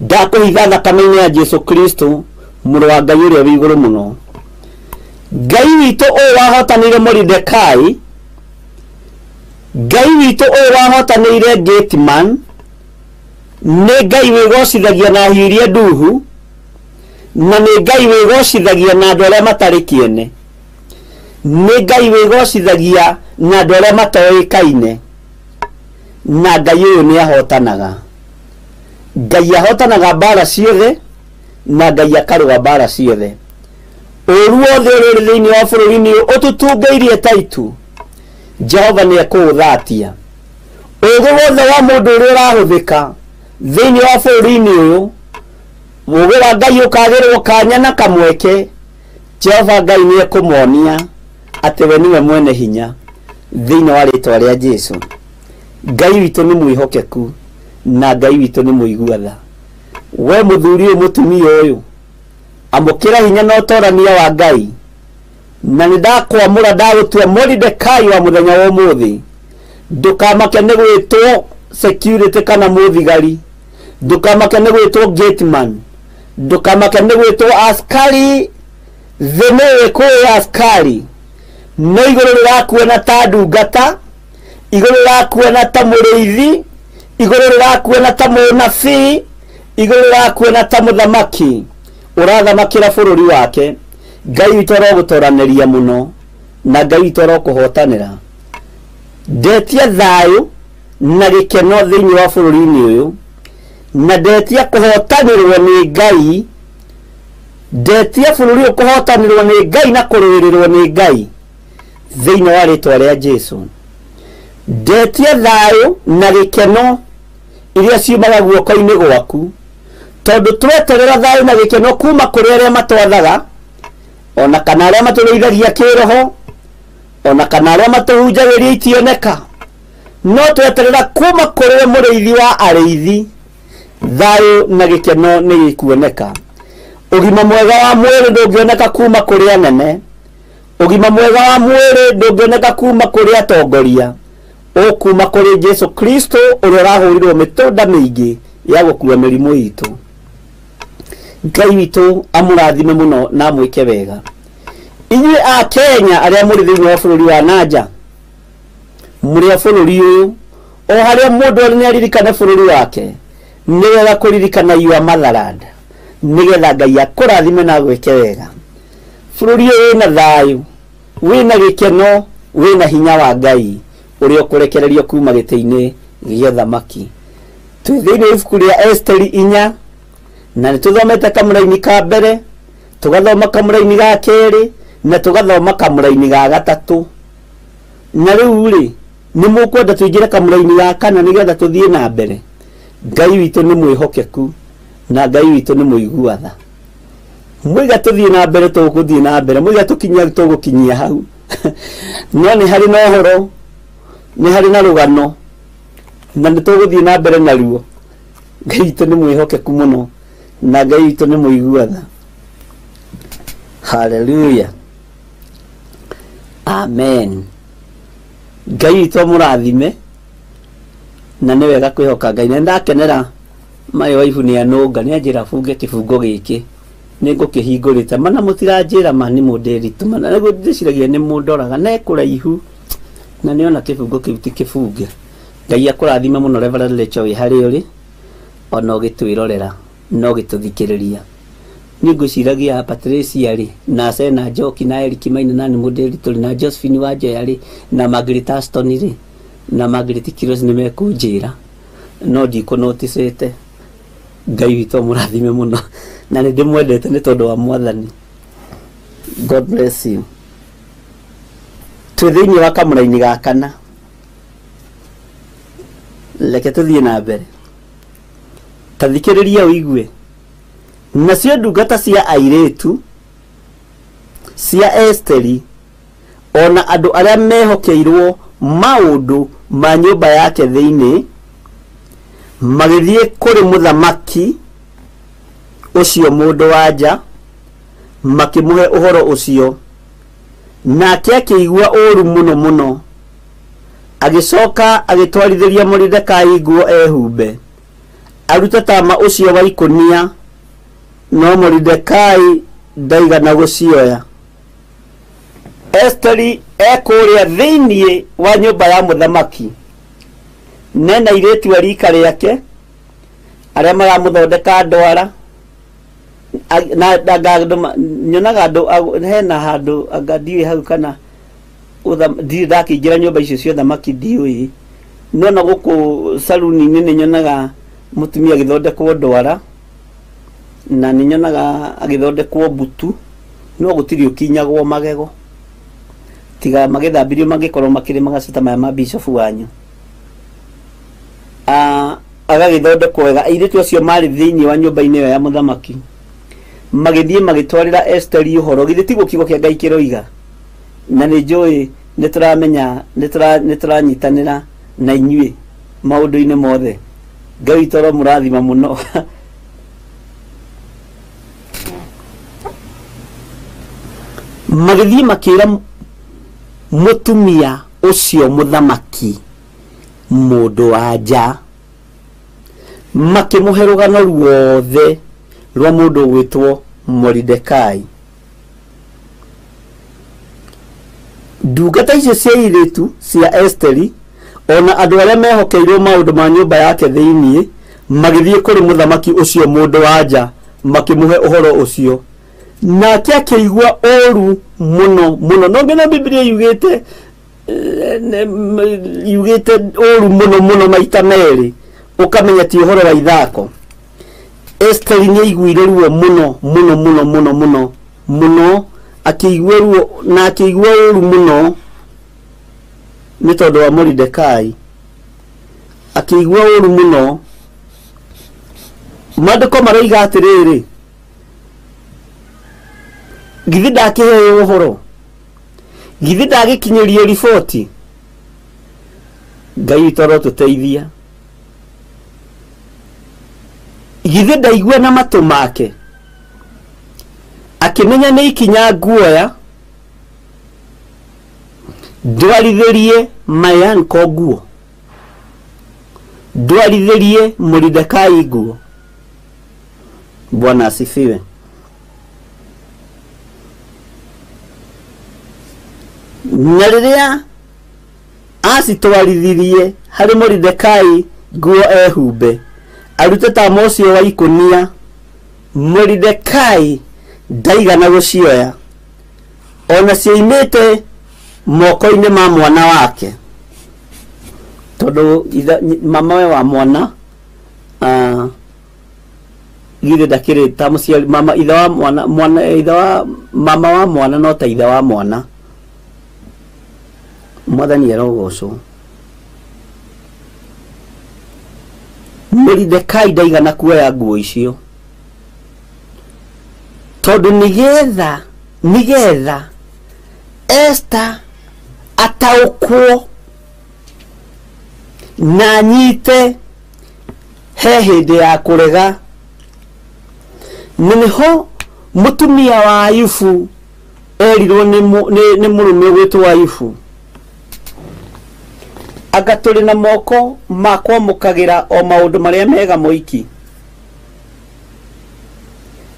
[SPEAKER 3] ndakũhitha thakame-inĩ ya Jesu Kristo mũrũ wa Ngai ũrĩa wĩ igũrũ mũno. Ngai witũ ũyũ wahotanĩire Moridekai, Ngai witũ ũyũ wahotanĩire Gateman, nĩ Ngai wĩgocithagia na hiũ iria nduhu, Na nĩ Ngai wĩgocithagia na andũ arĩa matarĩ kĩene. Nĩ Ngai wĩgocithagia na andũ arĩa matoĩkaine. Na Ngai ũyũ nĩ ahotanaga. Ngai ahotanaga mbara ciothe na Ngai akarũa mbara ciothe. Ũru wothe ũrĩa ũrĩ thĩinĩ wa bũrũri-inĩ ũyũ ũtũtungĩirie ta itu, Jehova nĩ ekũũthatia. Ũgĩ wothe wa mũndũ ũrĩa ũrahũthĩka thĩinĩ wa bũrũri-inĩ ũyũ, ũgĩ wa Ngai ũkagĩrwo kanya na kamweke, Jehova Ngai nĩ ekũmonia atĩ we nĩwe mwene hinya thĩinĩ wa rĩtwa rĩa Jesu. Ngai witũ nĩ mwĩhokeku na Ngai witũ nĩ mũigua tha. We mũthuri ũyũ, mũtumia ũyũ, amũkĩra hinya na ũtorania wa Ngai. Na nĩ ndakwamũra ndagũtua Moridekai wa mũthenya wa ũmũthĩ. Ndũkamake nĩ gwĩtwo security kana mũthigari, ndũkamake nĩ gwĩtwo gateman, ndũkamake nĩ gwĩtwo askari. Thĩ nĩwe kũĩ askari, no igũrũ rĩrakuona ta ndungata, igũrũ rĩrakuona ta mũrĩithi, igũrũ rĩrakuona ta mũnabii, igũrũ rĩrakuona ta mũthamaki ũrathamakĩra bũrũri wake. Ngai witũ arogũtoranĩria mũno na Ngai witũ arokũhotanĩra. Ndetia thayũ na gĩkeno thĩinĩ wa bũrũri-inĩ ũyũ, na ndetia kũhotanĩrwo nĩ Ngai, ndetia bũrũri ũyũ kũhotanĩrwo nĩ Ngai na kũrũĩrĩrwo nĩ Ngai thĩinĩ wa rĩtwa rĩa Jesu. Ndetia thayũ na gĩkeno iria ciumaga guoko-inĩ gwaku, tondũ tweterera thayũ na gĩkeno kuma kũrĩ arĩa matwathaga, ona kana arĩa matũrĩithagia kĩroho, ona kana arĩa matũhunjagĩria itioneka, no tweterera kuma kũrĩ mũrĩithi wa arĩithi, thayũ na gĩkeno nĩ gĩkuoneka. Ũgima mwega wa mwĩrĩ ndũngĩoneka kuma kũrĩ anene, ũgima mwega wa mwĩrĩ ndũngĩoneka kuma kũrĩ atongoria, ũkuma kũrĩ Jesu Kristo ũrĩa ũrahũrirwo mĩtũnda mĩingĩ ya gũkua mĩrimũ itũ. Ngai witũ amũrathime mũno na amwĩke wega. Inyuĩ a Kenya arĩa mũrĩ thĩinĩ wa bũrũri wa nanja, mũrĩ a bũrũri ũyũ, o harĩa mũndũ arĩ nĩaririkane bũrũri wake, nĩ wega kũririkana your motherland, nĩgetha Ngai akũrathime na agwĩke wega. Bũrũri ũyũ wĩna thayũ, wĩna gĩkeno, wĩna hinya wa Ngai ũrĩa ũkũrekererio kuma gĩtĩ-inĩ gĩa ũthamaki. Twĩ thĩinĩ wa ibuku rĩa Esteri 4, na nĩtũthomete kamũraini ka mbere, tũgathoma kamũraini ga kerĩ, na tũgathoma kamũraini ga gatatũ. Na rĩu rĩ, nĩ mũkwenda tũingĩre kamũraini ga kana nĩgetha tũthiĩ na mbere. Ngai witũ nĩ mwĩhokeku na Ngai witũ nĩ mũigua tha. Mwaiga tũthiĩ na mbere tũgũthiĩ na mbere, mwaiga tũkinyia tũgũkinyia hau. No nĩ harĩ na ũhoro, nĩ harĩ na rũgano, na nĩ tũgũthiĩ na mbere naruo. Ngai witũ nĩ mwĩhokeku mũno na Ngai witũ nĩ mũigua tha. Hallelujah, amen. Ngai witũ amũrathime, na nĩ wega kwĩhoka Ngai. Na nĩndakenera my wife nĩ anũnga, nĩ anjĩra bunge kĩbungo gĩkĩ, nĩ ngũkĩhingũrĩte mana mũtiranjĩra ma nĩ mũndĩritũ mana, nĩguo ndĩciragia nĩ mũndoraga na ekũraihu, na nĩona kĩbungo kĩu ti kĩbunge. Ngai akũrathime mũno Reverend Rachel wĩ harĩa ũrĩ, ona ũgĩtwĩrorera na ũgĩtũthikĩrĩria. Niĩ ngwĩciragia Patricia rĩ, na Sena Njoki na Eric Maina na nĩ mũndĩritũ rĩ, na Josephine Wanjoya rĩ, na Margaret Aston rĩ, na Margaret Kiros nĩ mekũnjĩra, no ndikũnoticĩte. Ngai witũ amũrathime mũno, na nĩ ndĩmwendete nĩ tondũ wa Mwathani. God bless you. Twĩ thĩinĩ wa kamũraini ga kana, reke tũthiĩ na mbere. Ta thikĩrĩria ũigue. Nacio ndungata cia airĩtu cia Esteri, ona andũ arĩa mehokeirwo maũndũ ma nyũmba yake thĩinĩ, magĩthiĩ kũrĩ mũthamaki ũcio mũndũ wa nja, makĩmũhe ũhoro ũcio. Nake akĩigua ũũru mũno mũno, agĩcoka agĩtwarithĩria Moridekai nguo ehumbe, arute tama ũcio wa ikũnia, no Moridekai ndaigana gũcioya. Esteri ekũrĩa thĩinĩ wa nyũmba ya mũthamaki, nena airĩtu a rika rĩake arĩa maramũthondeka ndwara, Na anga nyonaga andũ hena handũ anga ndiũĩ hau kana ndirĩ ndakĩingĩra nyũmba icio cia ũthamaki ndiũĩ, no na gũkũ saruni-inĩ nĩ nyonaga mũtumia agĩthondekwo ndwara na nĩ nyonaga agĩthondekwo mbutu, no gũtirĩ ũkinyagwo magego tiga magĩthambirio mangĩkorwo makĩrĩ magaceta maya ma bishop wanyu. Agagĩthondekwo wega. Airĩtu acio marĩ thĩinĩ wa nyũmba-inĩ ĩyo ya mũthamaki magĩthiĩ magĩtwarĩra Esteri ũhoro. Githĩ tiguo kiugo kĩa Ngai kĩroiga? Na nĩ njũĩ nĩ tũramenya, nĩ tũranyitanĩra na inyuĩ maũndũ-inĩ mothe. Ngai witũ aromũrathima mũno. Magĩthiĩ makĩra mũtumia ũcio mũthamaki mũndũ wa nja, makĩmũhe rũgano ruothe rwa mũndũ ũgwĩtwo Moridekai. Ndungata icio cia airĩtu cia Esteri ona andũ arĩa mehokeirwo maũndũ ma nyũmba yake thĩiniĩ magĩthiĩ kũrĩ mũthamaki ũcio mũndũ wa nja makĩmũhe ũhoro ũcio, nake akĩigua ũru mũno mũno. No nginya Biblia yugĩte yugĩte ũru mũno mũno maita merĩ, ũkamenya ti ũhoro wa ithako. Esteri nĩ aiguire ruo mũno mũno mũno mũno mũno mũno, akĩigua ruo na akĩigua ũru mũno nĩ tondũ wa Moridekai, akĩigua ũru mũno. Maandĩko maroiga atĩrĩrĩ, githĩ ndakĩheo ũhoro, githĩ ndagĩkinyĩrio riboti? Ngai witũ arotũteithia. Githĩ ndaigua na matũ make, akĩmenya nĩ ikinya nguoya ndwarithĩrie Mayanko nguo, ndwarithĩrie Moridekai nguo. Bwana asifiwe. Na rĩrĩa acitwarithirie harĩ Moridekai nguo ehumbe arute tama ũcio wa ikũnia, Moridekai ndaigana gũcioya, ona cioimĩte moko-inĩ ma mwana wake, tondũ mamawe wa mwana githĩ ndakĩrĩ ta mũciari mama, ithe wa mwana, mwana ithe wa mama wa mwana no ta ithe wa mwana. Mwathani arogocwo. Moridekai ndaigana kuoya nguo icio, tondũ nĩgetha Esther ataũkwo na anyite he hĩndĩ ya kũrega. Na nĩho mũtumia wa Ayubu erirwo nĩ mũrũme ũgwĩtwo Ayubu, anga tũrĩ na moko ma kwamũkagĩra o maũndũ marĩa mega moiki,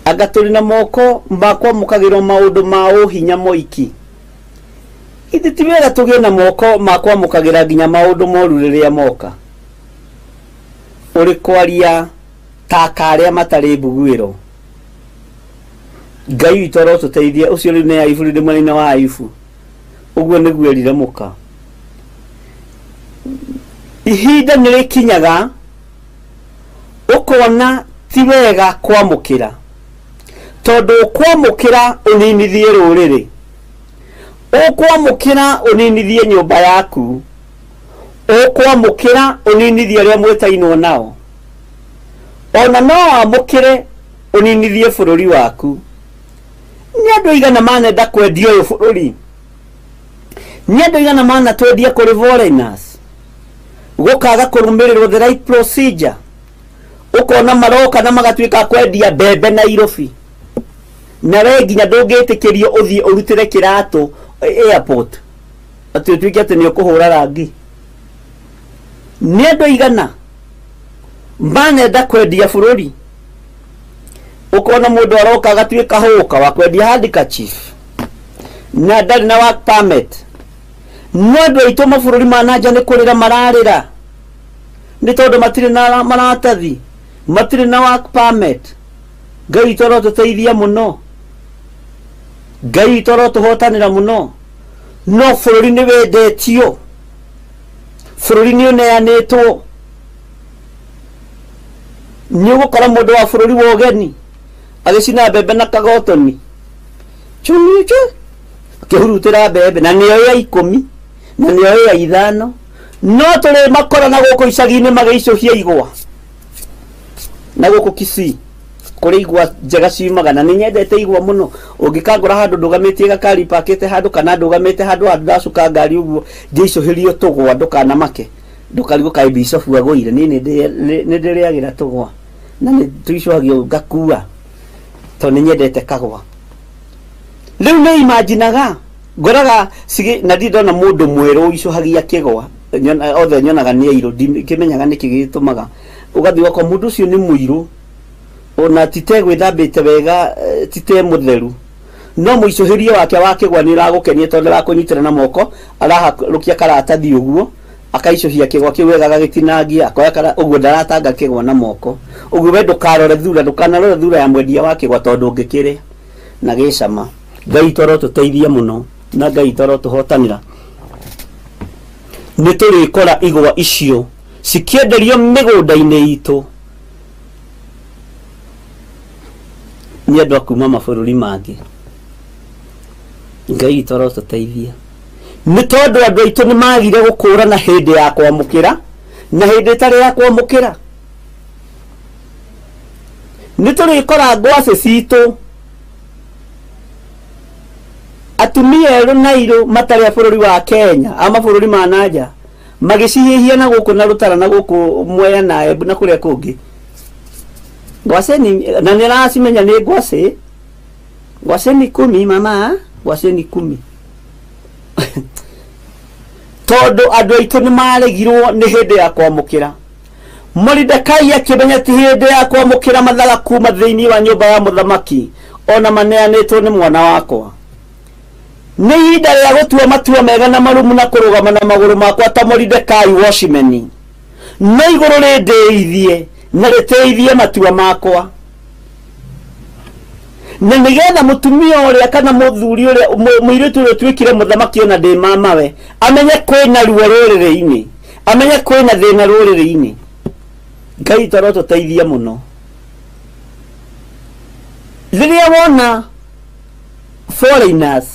[SPEAKER 3] anga tũrĩ na moko ma kwamũkagĩra o maũndũ ma ũhinya moiki. Ithe ti wega tũgĩe na moko ma kwamũkagĩra nginya maũndũ moru rĩrĩa moka. Ũrĩ kwaria ta karĩa matarĩ mbuguĩro. Ngai witũ arotũteithia. Ũcio rĩu nĩ Ayubu, rĩu ndĩ mwena-inĩ wa Ayubu. Ũguo nĩguo erire mũka. Ihinda nĩ rĩkinyaga ũkona ti wega kwamũkĩra, tondũ ũkwamũkĩra ũninithie rũrĩrĩ, ũkwamũkĩra ũninithie nyũmba yaku, ũkwamũkĩra ũninithie arĩa mwĩtainwo nao, ona no wamũkĩre ũninithie bũrũri waku. Nĩ andũ aigana manenda kwendia ũyũ bũrũri? Nĩ andũ aigana manatwendia kũrĩ foreigners, gũkaga kũrũmĩrĩrwo the right procedure? Ũkona maroka na magatuĩka kwendia mbembe Nairobi, na we nginya ndũngĩtĩkĩrio ũthiĩ ũrutĩre kĩratũ airport atĩ ũtuĩke atĩ nĩ ũkũhũra rangi. Nĩ andũ aigana manenda kwendia bũrũri? Ũkona mũndũ aroka agatuĩka hũka wa kwendia handkerchief na ndarĩ na work permit. No andũ aitũ mabũrũri ma na nja nĩ kũrĩra mararĩra nĩ tondũ matirĩ na maratathi, matirĩ na work permit. Ngai witũ arotũteithia mũno, Ngai witũ arotũhotanĩra mũno. No bũrũri nĩ wendetio, bũrũri nĩ ũneanĩtwo. Nĩ ũgũkora mũndũ wa bũrũri wa ũgeni agĩcina mbembe na kagotoni chuchu akĩhurutĩra mbembe, na nĩyo ya 10 na nĩyo ya 5. No tũrĩ makora na gũkũ icagi-inĩ magĩicũhia igwa na gũkũ Kisii kũrĩ igwa njega ciumaga, na nĩ nyendete igwa mũno. Ũngĩkangora handũ ndũgamĩtie gakari pakĩte handũ kana ndũgamĩte handũ handũ ndacuka ngari ũguo ngĩicũhĩrio tũgwa, ndũkanamake, ndũkarigwo kaĩ bicobu agũire. Niĩ nĩ ndĩrĩagĩra tũgwa na nĩ tũicũhagio ngakua tondũ nĩ nyendete kagwa. Rĩu nĩ imaginaga ngoraga na ndirĩ ndona mũndũ mwerũ ũicũhagia kĩgwa, othe nyonaga nĩ airũ, ndikĩmenyaga nĩkĩ gĩtũmaga ũgathiĩ ũgakora mũndũ ũcio nĩ mũirũ, ona tite gwĩthambĩte wega, tite mũtheru, no mũicũhĩrie wake wa kĩgwa nĩ ũragũkenia tondũ arakũnyitĩra na moko, araharũkia karatathi ũguo akaicũhia kĩgwa kĩu wega agagĩtinangia, akoya kara ũguo, ndaratanga kĩgwa na moko ũguo. We ndũkarore thura, ndũkanarore thura ya mwendia wa kĩgwa tondũ ũngĩkĩrĩa na gĩcama. Ngai witũ arotũteithia mũno na Ngai witũ arotũhotanĩra. Nĩ tũrĩkora igwa icio cikĩenderio mĩgũnda-inĩ itũ nĩ andũ a kuma mabũrũri mangĩ. Ngai witũ arotũteithia nĩ tondũ andũ aitũ nĩ magire gũkũrana hĩndĩ ya kwamũkĩra na hĩndĩ ĩtarĩ ya kwamũkĩra. Nĩ tũrĩkora ngwacĩ citũ atumia erũ na airũ matarĩ a bũrũri wa Kenya, a mabũrũri ma nanja, magĩcihĩhia na gũkũ na Rũtara na gũkũ Mwea na Embu na kũrĩa kũngĩ. Ngwacĩ na nĩ aracimenya nĩ ngwacĩ, ngwacĩ ni 10 mama, ngwacĩ ni 10. Tondũ andũ aitũ nĩ maregirwo nĩ hĩndĩ ya kwamũkĩra. Moridekai akĩmenya ti hĩndĩ ya kwamũkĩra mathaga kuma thĩinĩ wa nyũmba ya mũthamaki, ona maneanĩtwo nĩ mwana wakwa. Nĩ ihinda rĩa gũtua matua mega na marũmu na kũrũgama na magũrũ makwa ta Moridekai Washimeni. No igũrũ rĩndĩithie na rĩtĩithie matua makwa, na nĩgetha mũtumia ũrĩa kana mũthuri ũrĩa mũirĩtu ũrĩa ũtuĩkire mũthamaki ona ndĩ mamawe amenye kwĩna ruo rũrĩrĩ-inĩ, amenye kwĩna thĩna rũrĩrĩ-inĩ. Ngai witũ arotũteithia mũno. Rĩrĩa wona foreigners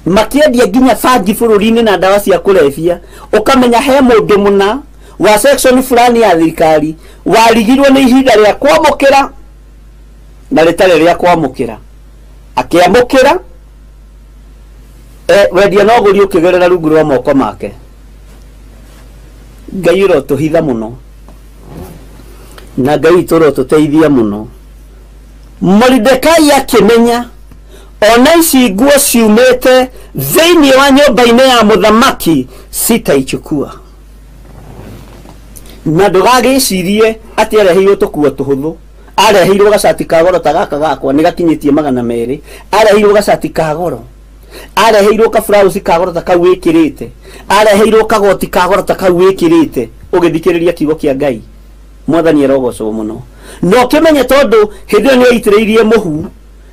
[SPEAKER 3] makĩendia nginya bangi bũrũri-inĩ na ndawa cia kũrebia, ũkamenya he mũndũ mũna wa section fulani ya thirikari warigirwo nĩ ihinda rĩa kwamũkĩra na rĩtarĩ rĩa kwamũkĩra, akĩamũkĩra wendia no ũgũri ũkĩgerera rungu rwa moko make. Ngai ũrotũhitha mũno na Ngai witũ ũrotũteithia mũno. Moridekai akĩmenya ona ici nguo ciumĩte thĩinĩ wa nyũmba-inĩ ya mũthamaki sitaichukua. Na ndũgagĩcirie atĩ areheirwo tũkuo tũhũthũ, areheirwo gacati ka goro ta gaka gakwa nĩ gakinyĩtie 200, areheirwo gacati ka goro, areheirwo kaburauci ka goro ta kau wĩkĩrĩte, areheirwo kagoti ka goro ta kau wĩkĩrĩte. Ũgĩthikĩrĩria kiugo kĩa Ngai, Mwathani arogocwo mũno. Na ũkĩmenye tondũ hĩndĩ ĩyo nĩ aitĩrĩirie mũhu,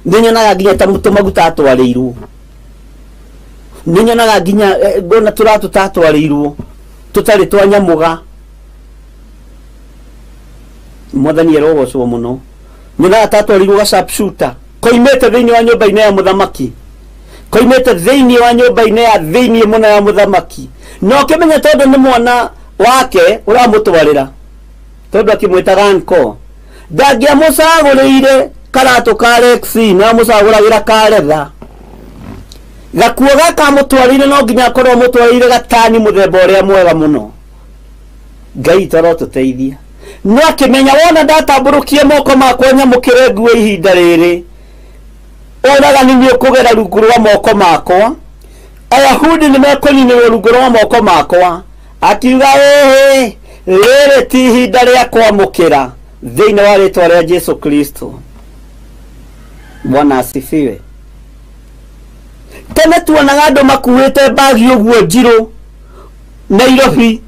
[SPEAKER 3] nĩ nyonaga nginya ta tũmaguta atwarĩirwo, nĩ nyonaga nginya ngona tũratũ tatwarĩirwo tũtarĩ twa nyamũga. Mwathani arogocwo mũno. Nyonaga tatwarĩirwo ga sharpshooter koimĩte thĩinĩ wa nyũmba-inĩ ya mũthamaki, koimĩte thĩinĩ wa nyũmba-inĩ ya thĩinĩ mũno ya mũthamaki. Na ũkĩmenya tondũ nĩ mwana wake ũramũtwarĩra, tondũ akĩmwĩtaga uncle, ndangĩamũcagũrĩire karatũ ka Lexi, na amũcagũragĩra ka letha. Gakuo gaka amũtwarĩire no nginya akorwo amũtwarĩire gatani mũthemba ũrĩa mwega mũno. Ngai witũ arotũteithia. No akĩmenya wona ndatambũrũkie moko makwa nyamũkĩre nguo ihinda rĩrĩ, ũragani nĩ ũkũgera rungu rwa moko makwa, Ayahudi nĩ mekũninĩrwo rungu rwa moko makwa. Akiuga ĩhĩ, rĩrĩ ti ihinda rĩa kwamũkĩra thĩinĩ wa rĩtwa rĩa Jesu Kristo. Bwana asifiwe. Tene tuonaga andũ makuĩte mbagi ũguo njirũ Nairobi,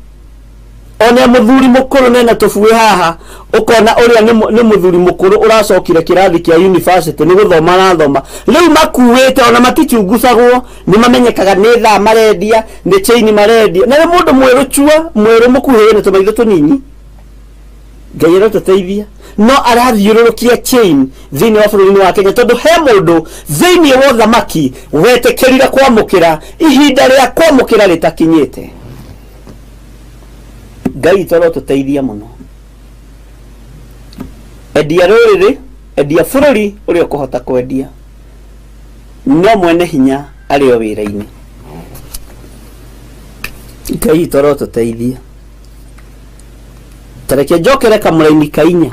[SPEAKER 3] Ona muthuri mukuru nena tubui haha ukona uria ni muthuri mukuru uracokire kirathi kia university ni guthoma arathoma riu makuite ona matichungucagwo ni mamenyekaga ni thaa marendia ni chain marendia na ni mundu mweru chua mweru mukuhi na tumaitho tunini. Ngai arotuteithia no arathiũrũrũkia chain thĩinĩ wa bũrũri-inĩ wa Kenya tondũ he mũndũ thĩinĩ wa ũthamaki wetĩkĩrire kwamũkĩra ihinda rĩa kwamũkĩra rĩtakinyĩte. Ngai tũrotuteithia mũno. Endia rũrĩrĩ, endia bũrũri ũrĩa ũkũhota kwendia, no mwene hinya arĩ o wĩra-inĩ. Ngai tũrotuteithia. Tareke njokere kamũraini ka inya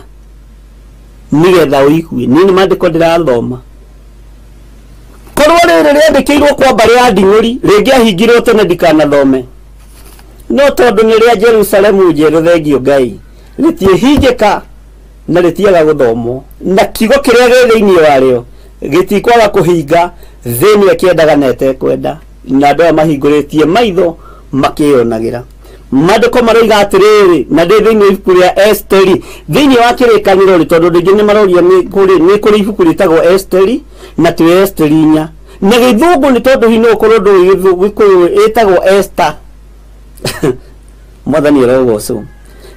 [SPEAKER 3] nigetha ũigue niĩ nĩ maandĩko ndĩrathoma. Korwo rĩrĩ rĩandĩkĩirwo kwa mbarĩ ya Nding'ũri rĩngĩahingirwo tene ndikanathome, no tondũ nĩ rĩa Jerusalemu njerũ thengio Ngai rĩtiĩhingĩka na rĩtiaga gũthomwo, na kiugo kĩrĩa gĩ thĩinĩ warĩo gĩtikwaga kũhinga thĩinĩ ĩkĩendaga na ĩtekwenda, na andũ aya mahingũrĩtie maitho makĩyonagĩra. Maandĩko maroiga atĩrĩrĩ, na ndĩ thĩinĩ wa ibuku rĩa Esteri thĩinĩ wa kĩrĩkanĩro rĩ, tondũ rĩngĩ nĩ maroria nĩ kũrĩ ibuku rĩtagwo Esteri na twĩ Esteri inya na gĩthũngũ nĩ tondũ hihi no ũkorwo ndũĩ Gĩkũyũ ĩtagwo Esther. Mwathani arogocwo.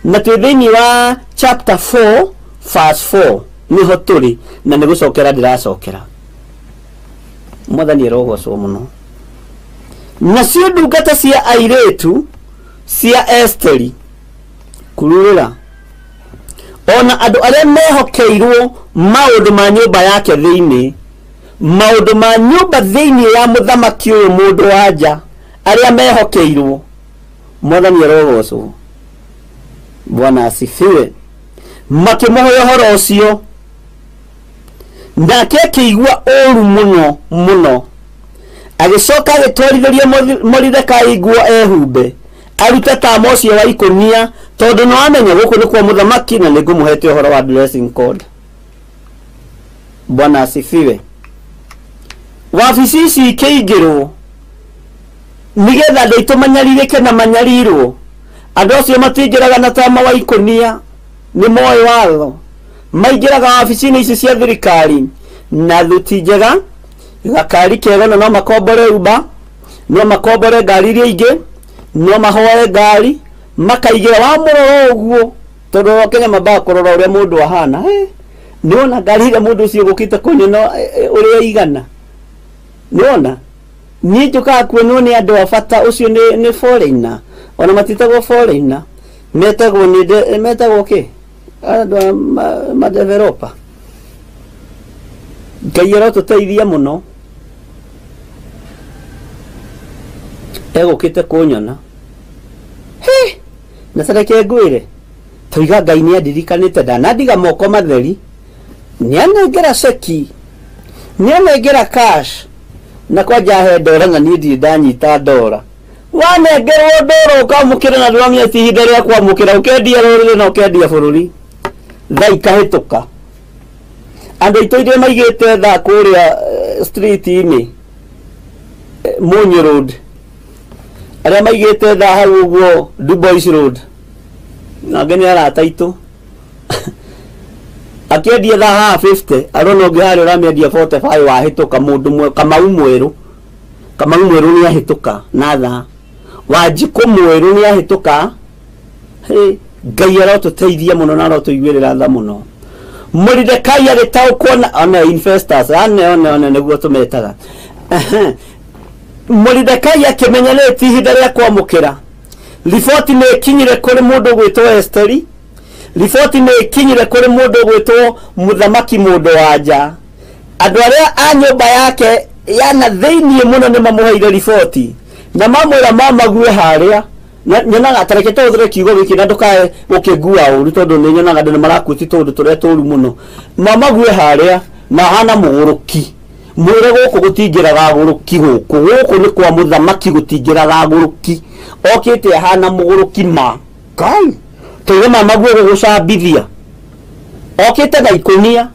[SPEAKER 3] Na twĩ thĩinĩ wa chapter 4 verse 4 nĩho tũrĩ na nĩ gũcokera ndĩracokera. Mwathani arogocwo mũno. Nacio ndungata cia airĩtu cia Esteri kururĩra ona andũ arĩa mehokeirwo maũndũ ma nyũmba yake thĩinĩ, maũndũ ma nyũmba thĩinĩ ya mũthamaki ũyũ mũndũ wa nja arĩa mehokeirwo. Mwathani arogocwo. Bwana asifiwe. Makĩmũhe ũhoro ũcio, nake akĩigua ũru mũno mũno, agĩcoka agĩtwarithĩria Moridekai nguo ehumbe arute tama ũcio wa ikũnia, tondũ nĩ wamenya gũkũ nĩ kwa mũthamaki na nĩngũmũhete ũhoro wa dressing code. Bwana asifiwe. Wabici ici ikĩingĩrwo nĩgetha andũ aitũ manyarirĩke na manyarirwo. Andũ acio matingĩraga na tama wa ikũnia, nĩ moĩ watho, maingĩraga wabici-inĩ ici cia thirikari na thuti njega, gakari kega, na no makombore Uber, no makombore ngari iria ingĩ, no mahoe ngari makaigĩra wamũrora ũguo, tondũ Kenya mambaga kũrora ũrĩa mũndũ ahana. Nĩwona ngari ĩrĩa mũndũ ũcio ũgũkĩte kũnyona ũrĩa ĩigana, nĩwona niĩ njũkaga kuonwo nĩ andũ a bata, ũcio nĩ foreigner, ona matitagwo foreigner, metagwo nĩ metagwo kĩ andũ a madeveloper. Ngai arotũteithia mũno. Egũkĩte kũnyona na tareke ngwĩre toiga Ngai nĩ andirikanĩte, ndanandiga moko matheri, nĩanengera ceki, nĩanengera cash, na kwanja he ndora na niĩ ndirĩ ndanyita ndora. Wanengerwo ndora ũkamũkĩra na ndũramenya ti ihinda rĩa kwamũkĩra, ũkendia rũrĩrĩ na ũkendia bũrũri. Thaa ikahĩtũka. Andũ aitũ iria maigĩte thaa kũrĩa street-inĩ Munyi Road, arĩa maigĩte thaa hau ũguo Dubois Road, na angĩ nĩ arata aitũ, akĩendia thaa haha 50, arona ũngĩ harĩa ũramĩendia 45 wahĩtũka. Mũndũ Kamau mwerũ, Kamau mwerũ nĩ ahĩtũka na thaa, Wanjikũ mwerũ nĩ ahĩtũka. Ngai arotũteithia mũno na arotũiguĩrĩra tha mũno. Moridekai agĩtaũkwo na one investors ane one one nĩguo tũmetaga. Moridekai akĩmenya nĩ ti ihinda rĩa kwamũkĩra. Riboti nĩ ĩkinyire kũrĩ mũndũ ũgwĩtwo Esteri, riboti nĩ ĩkinyire kũrĩ mũndũ ũgwĩtwo mũthamaki mũndũ wa nja. Andũ arĩa a nyũmba yake ya na thĩinĩ mũno nĩ mamũheire riboti na mamwĩra mamague harĩa. Nyonaga tareke tũhũthĩre kiugo gĩkĩ na ndũkae gũkĩngua ũru, tondũ nĩ nyonaga andũ nĩ marakuĩti tũũndũ tũrĩa tũru mũno. Mamague harĩa na hana mũgũrũki, mwĩre gũkũ gũtingĩraga agũrũki, gũkũ gũkũ nĩ kwa mũthamaki gũtingĩraga agũrũki, okĩte ahana mũgũrũki ma Ngai tũige mamague gũgũcambithia, okĩte na ikũnia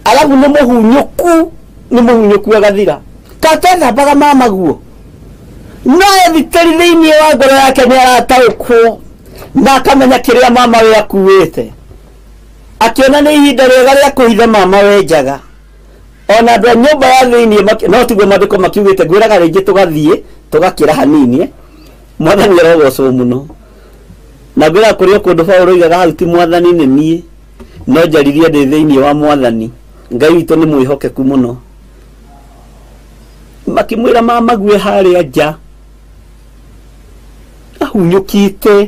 [SPEAKER 3] alafu nĩ mũhunyũku, nĩ mũhunyũku agathira katethambaga mamaguo. No ethiteri thĩinĩ wa ngoro yake nĩ arataũkwo Na akamenya kĩrĩa mama we akuĩte. Akĩona nĩ ihinda rĩega rĩa kũhitha mama we njaga. Ona andũ a nyũmba ya thĩinĩ no tiguo maandĩko makiugĩte, ngwĩraga rĩngĩ tũgathiĩ tũgakĩra hanini. Mwathani arogocwo mũno. Na ngwĩraga kũrĩ o kũndũ Paũlũ oigaga hau ti mwathani nĩ niĩ, no njaririe ndĩ thĩinĩ wa mwathani. Ngai witũ nĩ mwĩhokeku mũno. Makĩmwĩra mamague harĩa nja ahunyũkĩte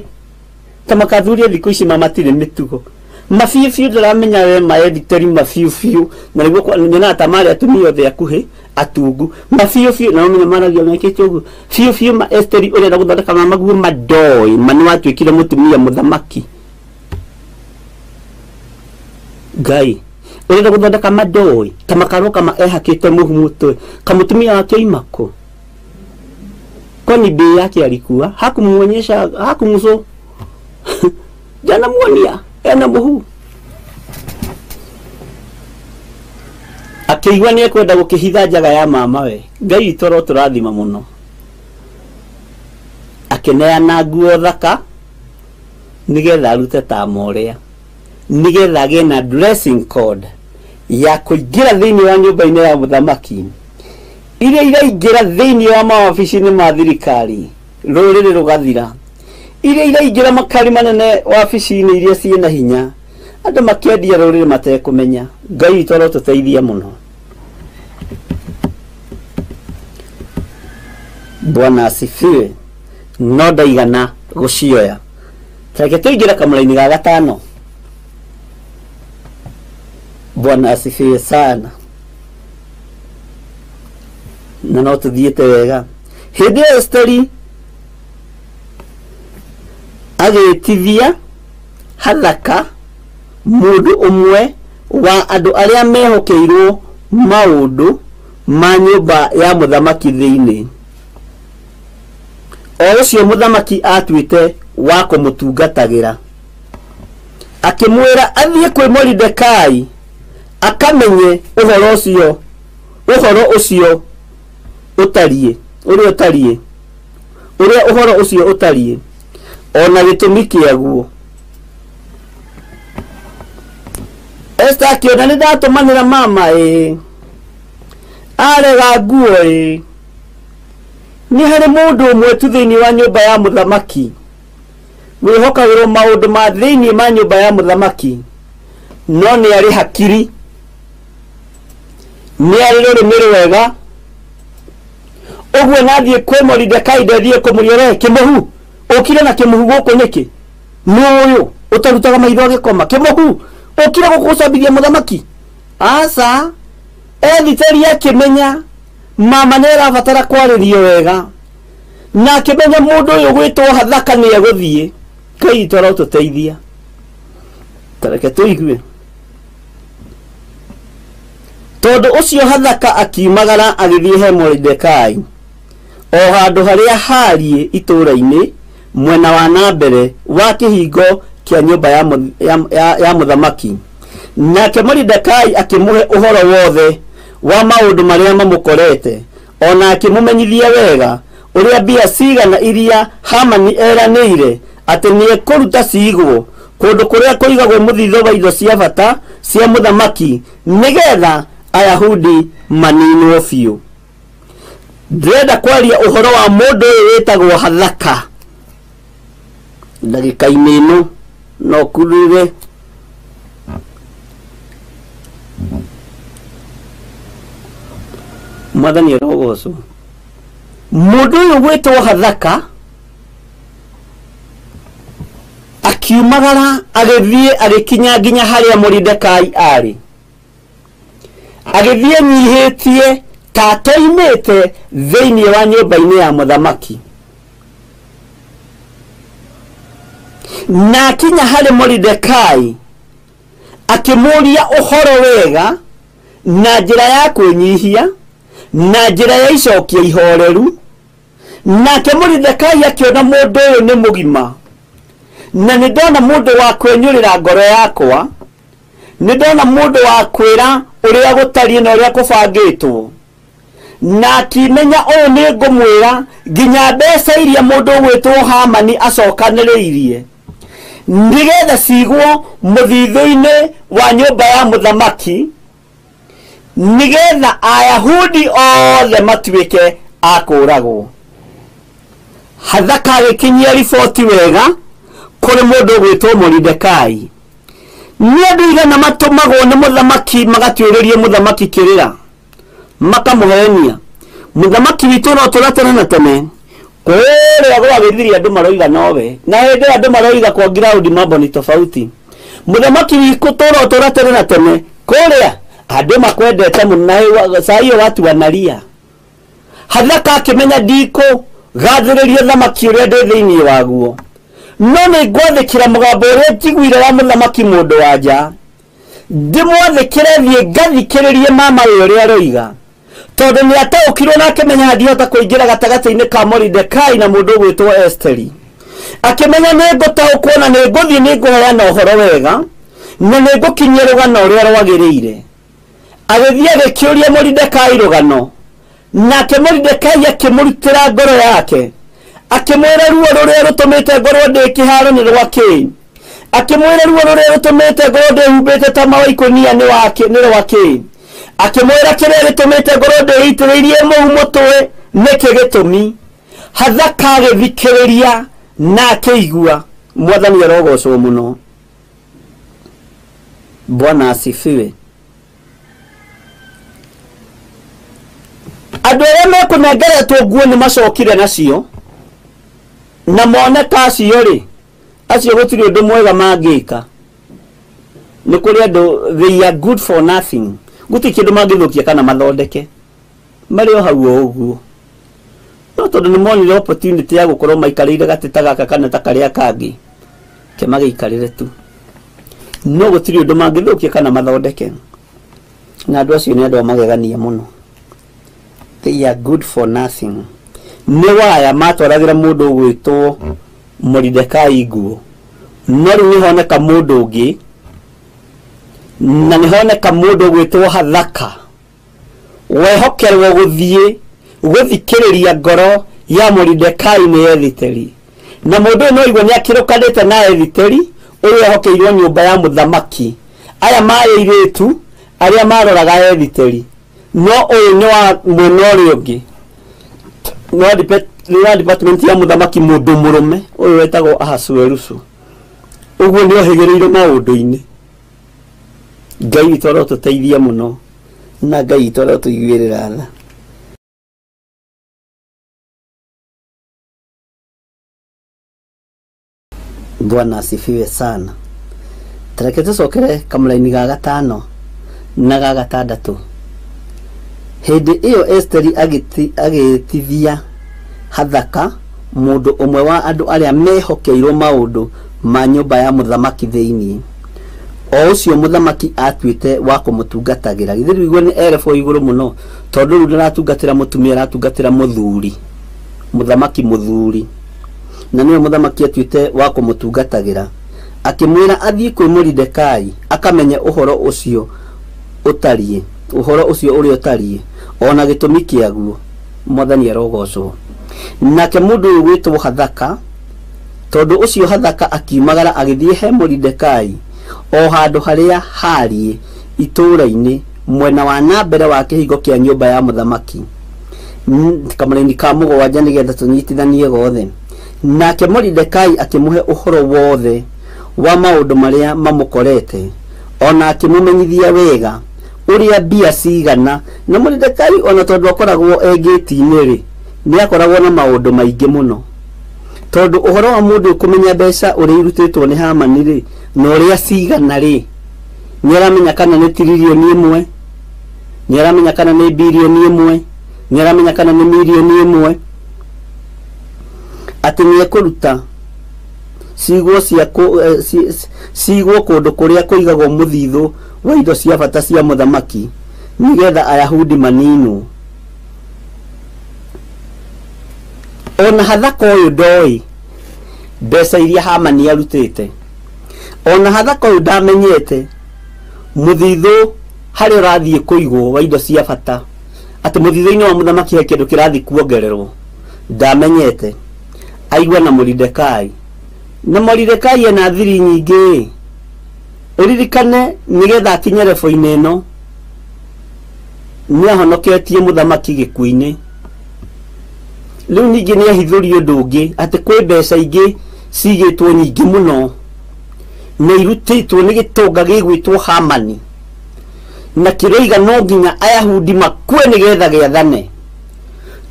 [SPEAKER 3] ta makathuria thikũ ici mamatirĩ mĩtugo mabiũ biũ, ndĩramenya we maediteri mabiũ biũ, na nĩguo nyonaga ta marĩ atumia othe akuhĩ atungu mabiũ biũ, na ũmenye maragia mekĩte ũguo biũ biũ. Ma Esteri ũrenda gũthondeka mamaguo madoĩ ma nĩ watuĩkire mũtumia mũthamaki. Ngai ũrenda gũthondeka madoĩ ta makaroka ma ehakĩte mũhu mũtwe kamũtumia wake oimako kwani bei yake alikuwa hakumuonyesha, hakumuso jana muonia ena mũhu. Akĩigua nĩ ekwenda gũkĩhitha njaga ya mama we. Ngai witũ arotũrathima mũno. Akĩneana nguo thaka nĩgetha arute tama ũrĩa, nĩgetha agĩe na dressing code ya kũingĩra thĩinĩ wa nyũmba-inĩ ya mũthamaki. Iria iraingĩra thĩinĩ wa mawabici-inĩ ma thirikari, rũrĩrĩ rũgathira. Iria iraingĩra makari manene wabici-inĩ iria ciĩna hinya, andũ makĩendia rũrĩrĩ matekũmenya. Ngai witũ arotũteithia mũno. Bwana asifiwe. No ndaigana gũcioya. Reke tũingĩre kamũra-inĩ ga gatano. Bwana asifiwe sana. Na no tũthiĩte wega. Hĩndĩ ĩyo Esteri agĩtithia Hathaka mũndũ ũmwe wa andũ arĩa mehokeirwo maũndũ ma nyũmba ya mũthamaki thĩinĩ, o ũcio mũthamaki atuĩte wa kũmũtungatagĩra. Akĩmwĩra athiĩ kwĩ Moridekai akamenye ũhoro ũcio ũtariĩ, ũrĩa ũtariĩ, ũrĩa ũhoro ũcio ũtariĩ, ona gĩtũmi kĩaguo. Esther akĩona nĩ ndatũmanĩra mama ĩ, arega nguo ĩ, nĩ harĩ mũndũ ũmwe tu thĩinĩ wa nyũmba ya mũthamaki wĩhokagĩrwo maũndũ ma thĩinĩ ma nyũmba ya mũthamaki, no nĩ arĩ hakiri, nĩ arĩ rũrĩmĩ rwega. Ũguo nathiĩ kwĩ Moridekai ndathiĩ kũmũria, we kĩmũhu ũkire na kĩmũhu gũkũ nĩkĩ? Nĩ ũyũ ũtarutaga maitho agĩkoma. Kĩmũhu ũkire gũkũ gũcambithia mũthamaki? Aca. Ethiteri akĩmenya mama nĩ arabatara kwarĩrio wega, na akĩmenya mũndũ ũyũ gwĩtwo Hathaka nĩ egũthiĩ. Ngai witũ arotũteithia. Ta reke tũigue. Tondũ ũcio Hathaka akiumagara agĩthiĩ he Moridekai o handũ harĩa hariĩ itũũra-inĩ mwena wa na mbere wa kĩhingo kĩa nyũmba ya mũthamaki. Nake Moridekai akĩmũhe ũhoro wothe wa maũndũ marĩa mamũkorete, ona akĩmũmenyithia wega ũrĩa mbia cigana iria Hamani eranĩire atĩ nĩekũruta ciigwo kũndũ kũrĩa kũigagwo mũthithũ wa indo cia bata cia mũthamaki, nĩgetha Ayahudi maninwo biũ. Ndĩrenda kwaria ũhoro wa mũndũ ũyũ wĩtagwo Hathaka ndagĩka-inĩ ĩno, no kurire. Mwathani arogocwo. Mũndũ ũyũ gwĩtwo Hathaka akiumagara agĩthiĩ agĩkinya nginya harĩa Moridekai arĩ, agĩthiĩ nyihĩtie ta atoimĩte thĩinĩ wa nyũmba-inĩ ya mũthamaki. Na akinya harĩ Moridekai akĩmũũria ũhoro wega na njĩra ya kwĩnyihia na njĩra ya icokia ihoreru. Nake Moridekai akĩona mũndũ ũyũ nĩ mũgima, na nĩ ndona mũndũ wa kwenyũrĩra ngoro yakwa, nĩ ndona mũndũ wa kwĩra ũrĩa gũtariĩ na ũrĩa kũbangĩtwo, na akĩmenya ũyũ nĩ ngũmwĩra nginya mbeca iria mũndũ ũgwĩtwo Hamani acokanĩrĩirie Nĩgetha cigwo mũthithũ-inĩ wa nyũmba ya mũthamaki, nĩgetha Ayahudi othe matuĩke a kũũragwo. Hathaka agĩkinyia riboti wega kũrĩ mũndũ ũgwĩtwo Moridekai. Nĩ andũ igana matũmagwo nĩ mũthamaki magatuĩrĩrie mũthamaki kĩrĩra, makamũhenia. Mũthamaki witũ no tũra tene na tene. Kũrĩa gwa gĩthiri andũ maroiga nowe, na hĩndĩ ĩyo andũ maroiga kwa ground mambo ni tofauti. Mũthamaki witũ tũra tũra tene na tene, kũrĩa andũ makwendete mũno na saa hiyo watu wanalia. Hathaka akĩmenya ndikũ gathĩrĩria thamaki ũrĩa ndĩ thĩinĩ waguo, no nĩ ngwathĩkĩra mũgambo ũrĩa njiguire wa mũthamaki mũndũ wa nja, ndĩmwathĩkĩre thiĩ ngathikĩrĩrie mama we ũrĩa aroiga, tondũ nĩ ataũkirwo na akĩmenya ndihota kũingĩra gatagatĩ-inĩ ka Moridekai na mũndũ ũgwĩtwo Esteri. Akĩmenya nĩ ngũtaũkwo na nĩ ngũthiĩ nĩ ngũheana ũhoro wega na nĩ ngũkinyia rũgano ũrĩa rwagĩrĩire. Agĩthiĩ agĩkĩũria Moridekai rũgano, nake Moridekai akĩmũrutĩra ngoro yake, akĩmwĩra ruo rũrĩa rũtũmĩte ngorwo ndĩ kĩharo nĩ rwa kĩĩ, akĩmwĩra ruo rũrĩa rũtũmĩte ngorwo ndĩhumbĩte ta mawa ikũnia nĩ rwa kĩĩ, akĩmwĩra kĩrĩa gĩtũmĩte ngorwo ndĩitĩrĩirie mũhu mũtwe nĩkĩ gĩtũmi. Hathaka agĩthikĩrĩria na akĩigua. Mwathani arogocwo mũno. Bwana asifiwe. Andũ arĩa mekũnengeretwo nguo nĩ macokire nacio, na moneka acio rĩ, acio gũtirĩ ũndũ mwega mangĩka. Nĩ kũrĩ andũ they are good for nothing, gũtirĩ kĩndũ mangĩthũkia kana mathondeke, marĩ o hau o ũguo. No tondũ nĩ monire opportunity ya gũkorwo maikarĩire gatĩ ta gaka kana ta karĩa kangĩ, ke magĩikarĩre tu, no gũtirĩ ũndũ mangĩthũkia kana mathondeke. Na andũ acio nĩ andũ a magegania mũno. They are good for nothing. Nĩ waya matwaragĩra mũndũ ũgwĩtwo Moridekai nguo, no rĩu nĩ honeka mũndũ ũngĩ, na nĩ honeka mũndũ ũgwĩtwo Hathaka wehokerwo gũthiĩ gũthikĩrĩria ngoro ya Moridekai nĩ Ethiteri. Na mũndũ ũyũ no igua nĩ akĩrũkanĩte na Ethiteri ũyũ ehokeirwo nyũmba ya mũthamaki. Aya marĩ airĩtu arĩa maroraga Ethiteri, no ũyũ nĩ wa mwena ũrĩa ũngĩ, nĩ wa department ya mũthamaki mũndũ mũrũme ũyũ wetagwo Ahasuerusu. Ũguo nĩ ohĩgĩrĩire maũndũ-inĩ. Ngai witũ arotũteithia mũno, na Ngai witũ arotũiguĩrĩra tha. Bwana asifiwe sana. Tareke tũcokere kamũraini ga gatano na ga gatandatũ. Hĩndĩ ĩyo Esteri agĩtithia Hathaka mũndũ ũmwe wa andũ arĩa mehokeirwo maũndũ ma nyũmba ya mũthamaki thĩinĩ, o ũcio mũthamaki atuĩte wa kũmũtungatagĩra. Githĩ rĩu nĩ erebwo igũrũ mũno, tondũ rĩu ndaratungatĩra mũtumia, aratungatĩra mũthuri, mũthamaki mũthuri, na nĩwe mũthamaki atuĩte wa kũmũtungatagĩra. Akĩmwĩra athiĩ kwĩ Moridekai akamenye ũhoro ũcio ũtariĩ, ũhoro ũcio ũrĩa ũtariĩ, ona gĩtũmi kĩaguo. Mwathani arogocwo. Nake mũndũ ũyũ gwĩtwo Hathaka, tondũ ũcio Hathaka akiumagara agĩthiĩ he Moridekai o handũ harĩa hariĩ itũũra-inĩ mwena wa na mbere wa kĩhingo kĩa nyũmba ya mũthamaki, kamũraini ka mũgwanja, nĩgetha tũnyitithanie gothe. Nake Moridekai akĩmũhe ũhoro wothe wa maũndũ marĩa mamũkorete, ona akĩmũmenyithia wega ũrĩa mbia cigana. Na Moridekai ona tondũ akoragwo e gĩti-inĩ rĩ, nĩ akoragwo na maũndũ maingĩ mũno, tondũ ũhoro wa mũndũ kũmenya mbeca ũrĩa irutĩtwo nĩ Hamani rĩ, na ũrĩa cigana rĩ, nĩ aramenya kana nĩ tiririoni ĩmwe, nĩ aramenya kana nĩ birioni ĩmwe, nĩ aramenya kana nĩ mirioni ĩmwe, atĩ nĩ ekũruta cigwo cia cigwo kũndũ kũrĩa kũigagwo mũthithũ wa indo cia bata cia mũthamaki, nĩgetha Ayahudi maninwo. Ona Hathaka ũyũ ndoĩ mbeca iria Hamani arutĩte, ona Hathaka ũyũ ndamenyete mũthithũ harĩa ũrathiĩ kũigwo wa indo cia bata, atĩ mũthithũ-inĩ wa mũthamaki he kĩndũ kĩrathiĩ kuongererwo, ndamenyete. Aigua na Moridekai Na Moridekai ena thiri nyingĩ. Ũririkane nĩgetha akinye rebo-inĩ ĩno nĩahonoketie mũthamaki gĩkuũ-inĩ. Rĩu ningĩ nĩahithũrie ũndũ ũngĩ atĩ kwĩ mbeca ingĩ cigĩtwo nyingĩ mũno na irutĩtwo nĩ gĩtonga gĩgwĩtwo Hamani, na kĩroiga no nginya Ayahudi makue nĩgetha gĩathane,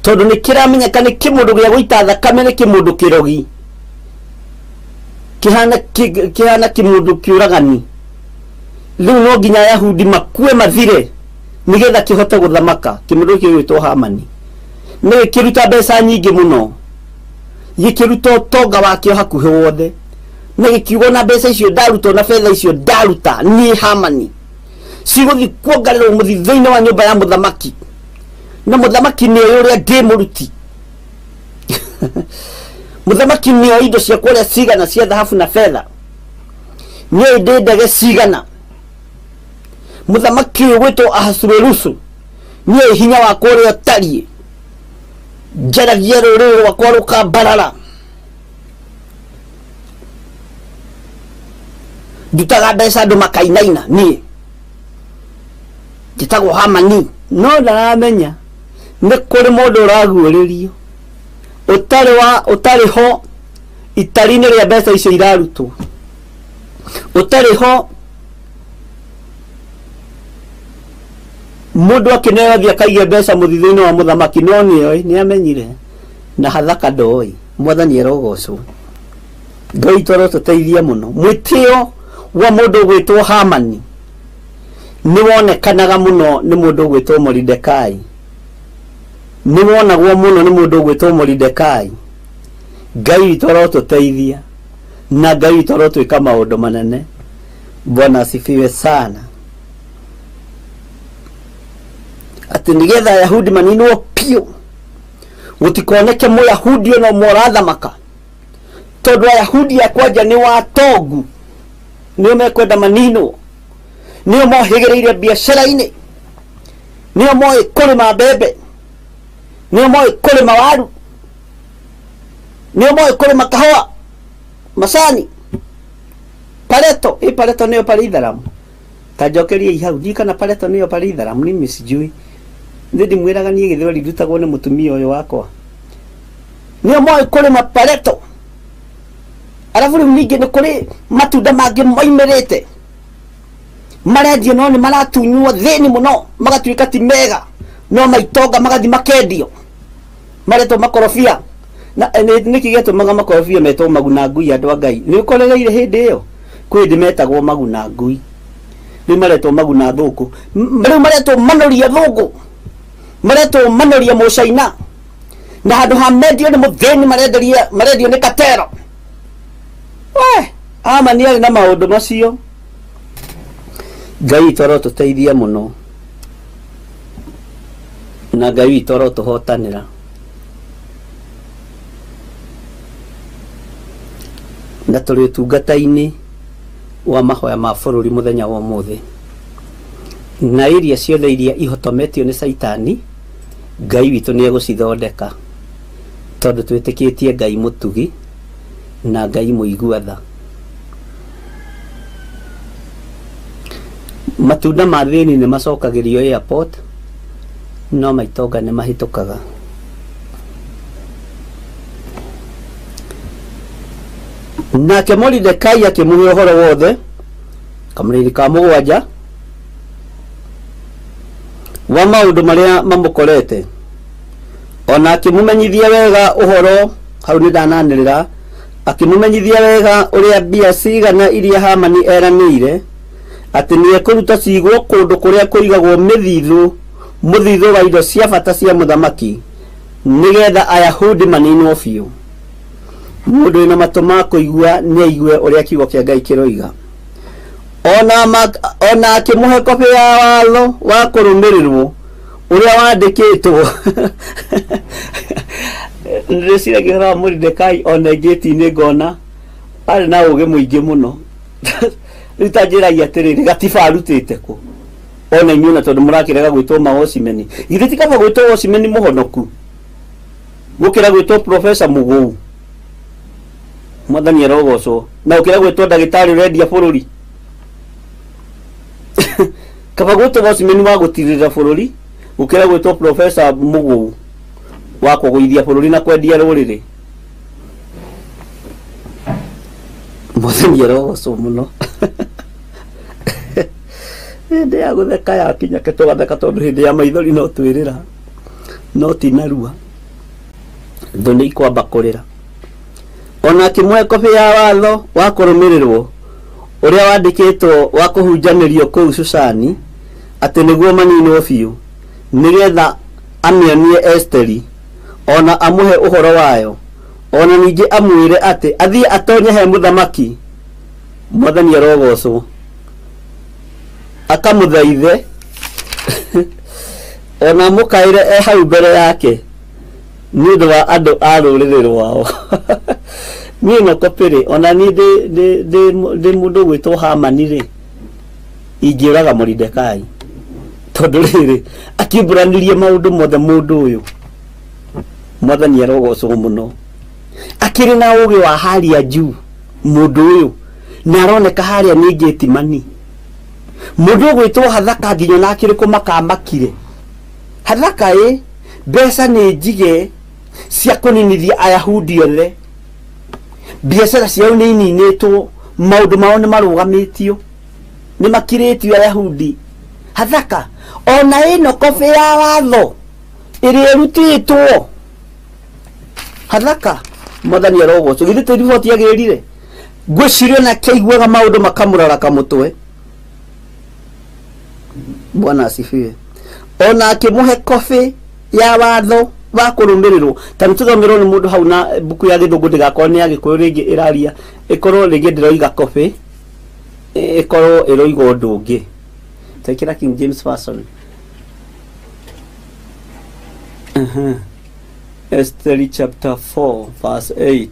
[SPEAKER 3] tondũ nĩ kĩramenyeka nĩ kĩmũndũ gĩa gũita thakame, nĩ kĩmũndũ kĩrogi kĩhana kĩmũndũ kĩũragani. Rĩu no nginya Ayahudi makue mathire nĩgetha kĩhote gũthamaka. Kĩmũndũ gĩgwĩtwo Hamani nĩ gĩkĩruta mbeca nyingĩ mũno, gĩkĩruta ũtonga wakĩo hakuhĩ wothe, na gĩkiuga na mbeca icio ndaruta na betha icio ndaruta niĩ Hamani cigũthiĩ kuongererwo mũthithũ-inĩ wa nyũmba ya mũthamaki, na mũthamaki nĩoĩ ũrĩa ndĩ mũruti. Mũthamaki nĩoĩ indo ciakwa ũrĩa cigana cia thahabu na betha, nĩoĩ ndĩ ndege cigana. Mũthamaki ũyũ gwĩtwo Ahasuerusu nĩoĩ hinya wakwa ũrĩa ũtariĩ, njaragia rũrĩrĩ rwakwa rũkambarara, ndutaga mbeca andũ makainaina niĩ njĩtagwo Hamani. No ndaramenya nĩ kũrĩ mũndũ ũraguũrĩrio ũtarĩ ho itari-inĩ rĩa mbeca icio irarutwo, ũtarĩ ho mũndũ akĩneo athiĩ akaige mbeca mũthithũ-inĩ wa mũthamaki, no nĩoĩ, nĩamenyire na hathaka ndoĩ. Mwathani arogocwo. Ngai witũ arotũteithia mũno. Mwĩtĩo wa mũndũ ũgwĩtwo Hamani nĩ wonekanaga mũno nĩ mũndũ ũgwĩtwo Moridekai, nĩ wonagwo mũno nĩ mũndũ ũgwĩtwo Moridekai. Ngai witũ arotũteithia na Ngai witũ arotwĩka maũndũ manene. Bwana asifiwe sana. Atĩ nĩgetha Ayahudi maninwo piũ, gũtikoneke Mũyahudi ona ũmwe ũrathamaka, tondũ Ayahudi a kwanja nĩ watongu, nĩo mekwenda maninwo, nĩo mohĩgĩrĩire biacara-inĩ, nĩo moĩ kũrĩma mbembe, nĩo moĩ kũrĩma waru, nĩo moĩ kũrĩma kahũa, macani, pareto. Ĩ pareto nĩyo parĩ itharamu, ta njokerie hau ndiũĩ kana pareto nĩyo parĩ itharamu, niĩ sijui. Nĩ ndimwĩraga niĩ gĩthweri ndutagwo nĩ mũtumia ũyũ wakwa. Nĩo moĩ kũrĩma pareto. Arabu rĩu ningĩ nĩ kũrĩ matunda mangĩ moimĩrĩte marendio, no nĩ maratunywo thĩni mũno, magatuĩka ti mega, no maitonga magathiĩ makendio, maretwo makorobia. Na nĩkĩ gĩatũmaga makorobia metwo maguna ngui? Andũ a Ngai, nĩ ũkorereire hĩndĩ ĩyo kwĩ hĩndĩ metagwo maguna ngui, rĩu maretwo maguna thũngũ, rĩu maretwo manoria thũngũ, maretwo manoria mũcaina, na handũ ha mendio nĩ mũthĩni marendio nĩ katero. We Hamani arĩ na maũndũ macio. Ngai witũ arotũteithia mũno, na Ngai witũ arotũhotanĩra. Na tũrĩ ũtungata-inĩ wa mahoya ma bũrũri mũthenya wa ũmũthĩ, na iria ciothe iria ihotometio nĩ Caitani, Ngai witũ nĩ egũcithondeka, tondũ twĩtĩkĩtie Ngai mũtugi na Ngai mũigua tha. Matunda ma thĩni nĩ macokagĩrio airport, no maitonga nĩ mahĩtũkaga. Nake Moridekai akĩmũhe ũhoro wothe, kamũrĩri ka mũgwanja, wa maũndũ marĩa mamũkorete, ona akĩmũmenyithia wega ũhoro, hau nĩ ndananĩrĩra, akĩmũmenyithia wega ũrĩa mbia cigana iria Hamani eranĩire atĩ nĩekũruta cigwo kũndũ kũrĩa kũigagwo mũthithũ wa indo cia bata cia mũthamaki, nĩgetha Ayahudi maninwo biũ. Mũndũ wĩna matũ ma kũigua nĩ aigue ũrĩa kiugo kĩa Ngai kĩroiga. Ona akĩmũhe kobĩ ya watho wa kũrũmĩrĩrwo ũrĩa wandĩkĩtwo. Ndĩciragia ũhoro wa Moridekai ona ngĩti-inĩ ngona arĩ na ũũgĩ mũingĩ mũno. Rĩu ta njĩragia atĩrĩrĩ, gatiba arutĩte kũ? Ona inyuĩ na tondũ mũrakĩrega gwĩtwo mawocimeni, githĩ ti kaba gwĩtwo wocimeni mũhonoku gũkĩra gwĩtwo profesa mũgũu? Mwathani arogocwo. Na ũkĩra gwĩtwo ndagĩtarĩ ũrendia bũrũri. Kaba gwĩtwo watchman wa gũtirĩrĩra bũrũri gũkĩra gwĩtwo professor mũgũu wa kũgũithia bũrũri na kwendia rũrĩrĩ. Mwathani arogocwo mũno. Hĩndĩ ya gũtheka yakinya ke tũgatheka tondũ hĩndĩ ya maithori no twĩrĩra no ti narua. Thũ nĩ ikwamba kũrĩra. Ona akĩmũhe kobĩ ya watho wa kũrũmĩrĩrwo ũrĩa wandĩkĩtwo wa kũhunjanĩrio kũu Shushani atĩ nĩguo maninwo biũ nĩgetha amĩonie Esteri ona amũhe ũhoro wayo ona ningĩ amwĩre atĩ athiĩ atonye he mũthamaki. Mwathani arogocwo. Akamũthaithe ona amũkaĩre e hau mbere yake nĩ ũndũ wa andũ a rũrĩrĩ rwao. Niĩ no kobĩ rĩ, ona niĩ ndĩ mũndũ ũgwĩtwo Hamani rĩ, ingĩũraga Moridekai tondũ rĩrĩ akiumbũranirie maũndũ mothe mũndũ ũyũ. Mwathani arogocwo mũno. Akĩrĩ na ũgĩ wa hali ya juu mũndũ ũyũ na aroneka harĩa nĩ ngĩtimani. Mũndũ ũgwĩtwo Hathaka nginya na akĩrĩ kũmakamakire. Hathaka ĩ mbeca nĩ njige cia kũninithia Ayahudi othe. Biacara ciao nĩ ininĩtwo, maũndũ mao nĩ marũgamĩtio, nĩ makirĩtio Ayahudi. Hathaka ona ĩno kobĩ ya watho ĩrĩa ĩrutĩtwo. Hathaka Mwathani arogocwo. Githĩ ti riboti agĩrire? Ngwĩciria ona akĩiguaga maũndũ makamũraraka mũtwe. Bwana asifiwe. Ona akĩmũhe kobĩ ya watho wa kũrũmĩrĩrwo. Ta nĩ tũthomerwo nĩ mũndũ hau na mbuku ya gĩthũngũ ndĩgakorwo nĩ ya gĩkũyũ rĩngĩ ĩraria ĩkorwo rĩngĩ ndĩroiga kobĩ ĩkorwo ĩroiga ũndũ ũngĩ. Tekĩra King James Version. Esther chapter 4 verse 8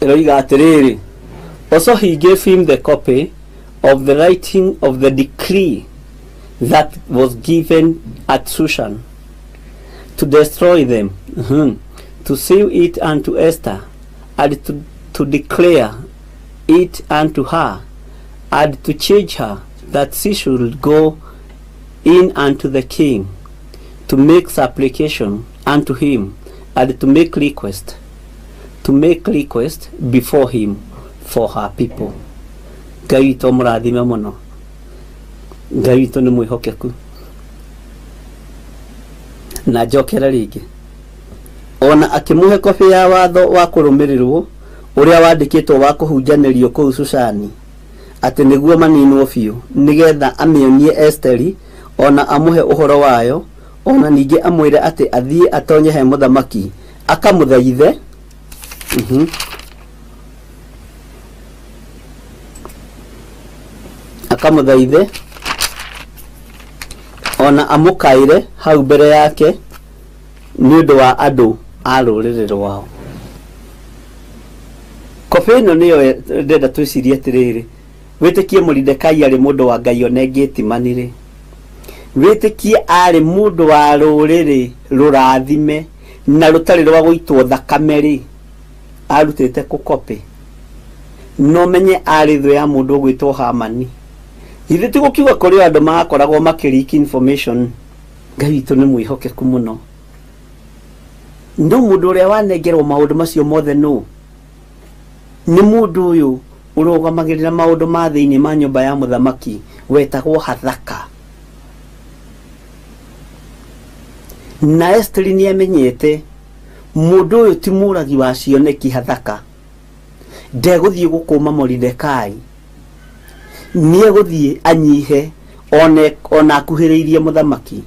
[SPEAKER 3] ĩroiga atĩrĩrĩ, also he gave him the copy of the writing of the decree that was given at Shushan to destroy them, to seal it unto Esther, and to declare it unto her, and to charge her that she should go in unto the king to make supplication unto him, and to make request before him for her people. Ngai witũ mũrathime mũno. Ngai witũ nĩ mwĩhokeku. Na njokere rĩngĩ. Ona akĩmũhe kobĩ ya watho wa kũrũmĩrĩrwo ũrĩa wandĩkĩtwo wa kũhunjanĩrio kũu Shushani atĩ nĩguo maninwo biũ nĩgetha amĩonie Esteri ona amũhe ũhoro wayo ona ningĩ amwĩre atĩ athiĩ atonye he mũthamaki akamũthaithe. Akamũthaithe ona amũkaĩre hau mbere yake nĩ ũndũ wa andũ a rũrĩrĩ rwao. Kobĩ ĩno nĩyo ndĩrenda twĩcirie atĩrĩrĩ, wĩtĩkie Moridekai arĩ mũndũ wa Ngai one ngĩtimani rĩ, wĩtĩkie arĩ mũndũ wa rũrĩrĩ rũrathime na rũtarĩ rwa gũitwo thakame rĩ, arutĩte kũkopĩ. No menye arĩ thũ ya mũndũ ũgwĩtwo Hamani. Githĩ ti gũkiuga kũrĩ andũ magakoragwo makĩleak information. Ngai witũ nĩ mwĩhokeku mũno. No mũndũ ũrĩa wanengerwo maũndũ macio mothe nũ? Nĩ mũndũ ũyũ ũrũgamagĩrĩra maũndũ ma thĩinĩ ma nyũmba ya mũthamaki wetagwo Hathaka. Na Esteri nĩ amenyete mũndũ ũyũ ti mũragi wa cioneki Hathaka. Ndegũthiĩ gũkũma Moridekai. Nĩegũthiĩ anyihe ona akuhĩrĩirie mũthamaki.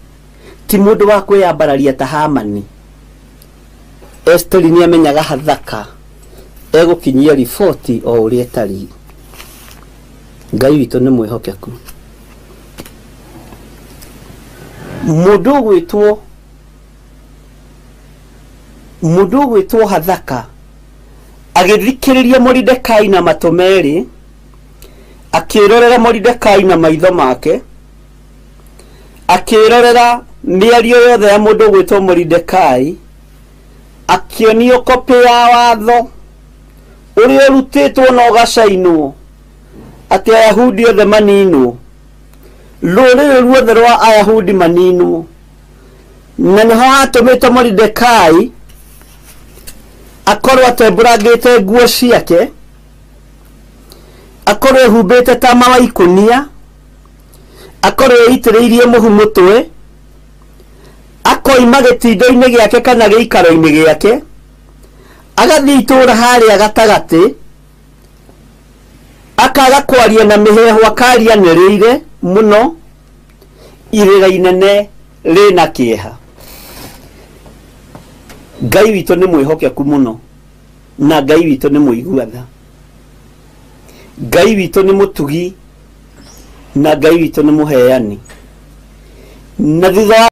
[SPEAKER 3] Ti mũndũ wa kwĩyambararia ta Hamani. Esteri nĩ amenyaga Hathaka egũkinyia riboti o ũrĩa ĩtariĩ. Ngai witũ nĩ mwĩhokeku. Mũndũ ũgwĩtwo Hathaka agĩthikĩrĩria Moridekai na matũ merĩ, akĩrorera Moridekai na maitho make, akĩrorera mĩario yothe ya mũndũ ũgwĩtwo Moridekai, akĩonio kopĩ ya watho Ũrĩa ũrutĩtwo na ũgacainwo atĩ Ayahudi othe maninwo, rũrĩrĩ ruothe rwa Ayahudi maninwo. Na nĩho hatũmĩte Moridekai akorwo atembũrangĩte nguo ciake, akorwo ehumbĩte tama wa ikũnia, akorwo eitĩrĩirie mũhu mũtwe, akoima gĩtindo-inĩ gĩake kana gĩikaro-inĩ gĩake, agathiĩ itũũra harĩa gatagatĩ, akaga kwaria na mĩheehũ, akaria nĩrĩire mũno, irĩra inene rĩna kĩeha. Ngai witũ nĩ mwĩhokeku mũno, na Ngai witũ nĩ mũigua tha. Ngai witũ nĩ mũtugi, na Ngai witũ nĩ mũheani. Na thutha wa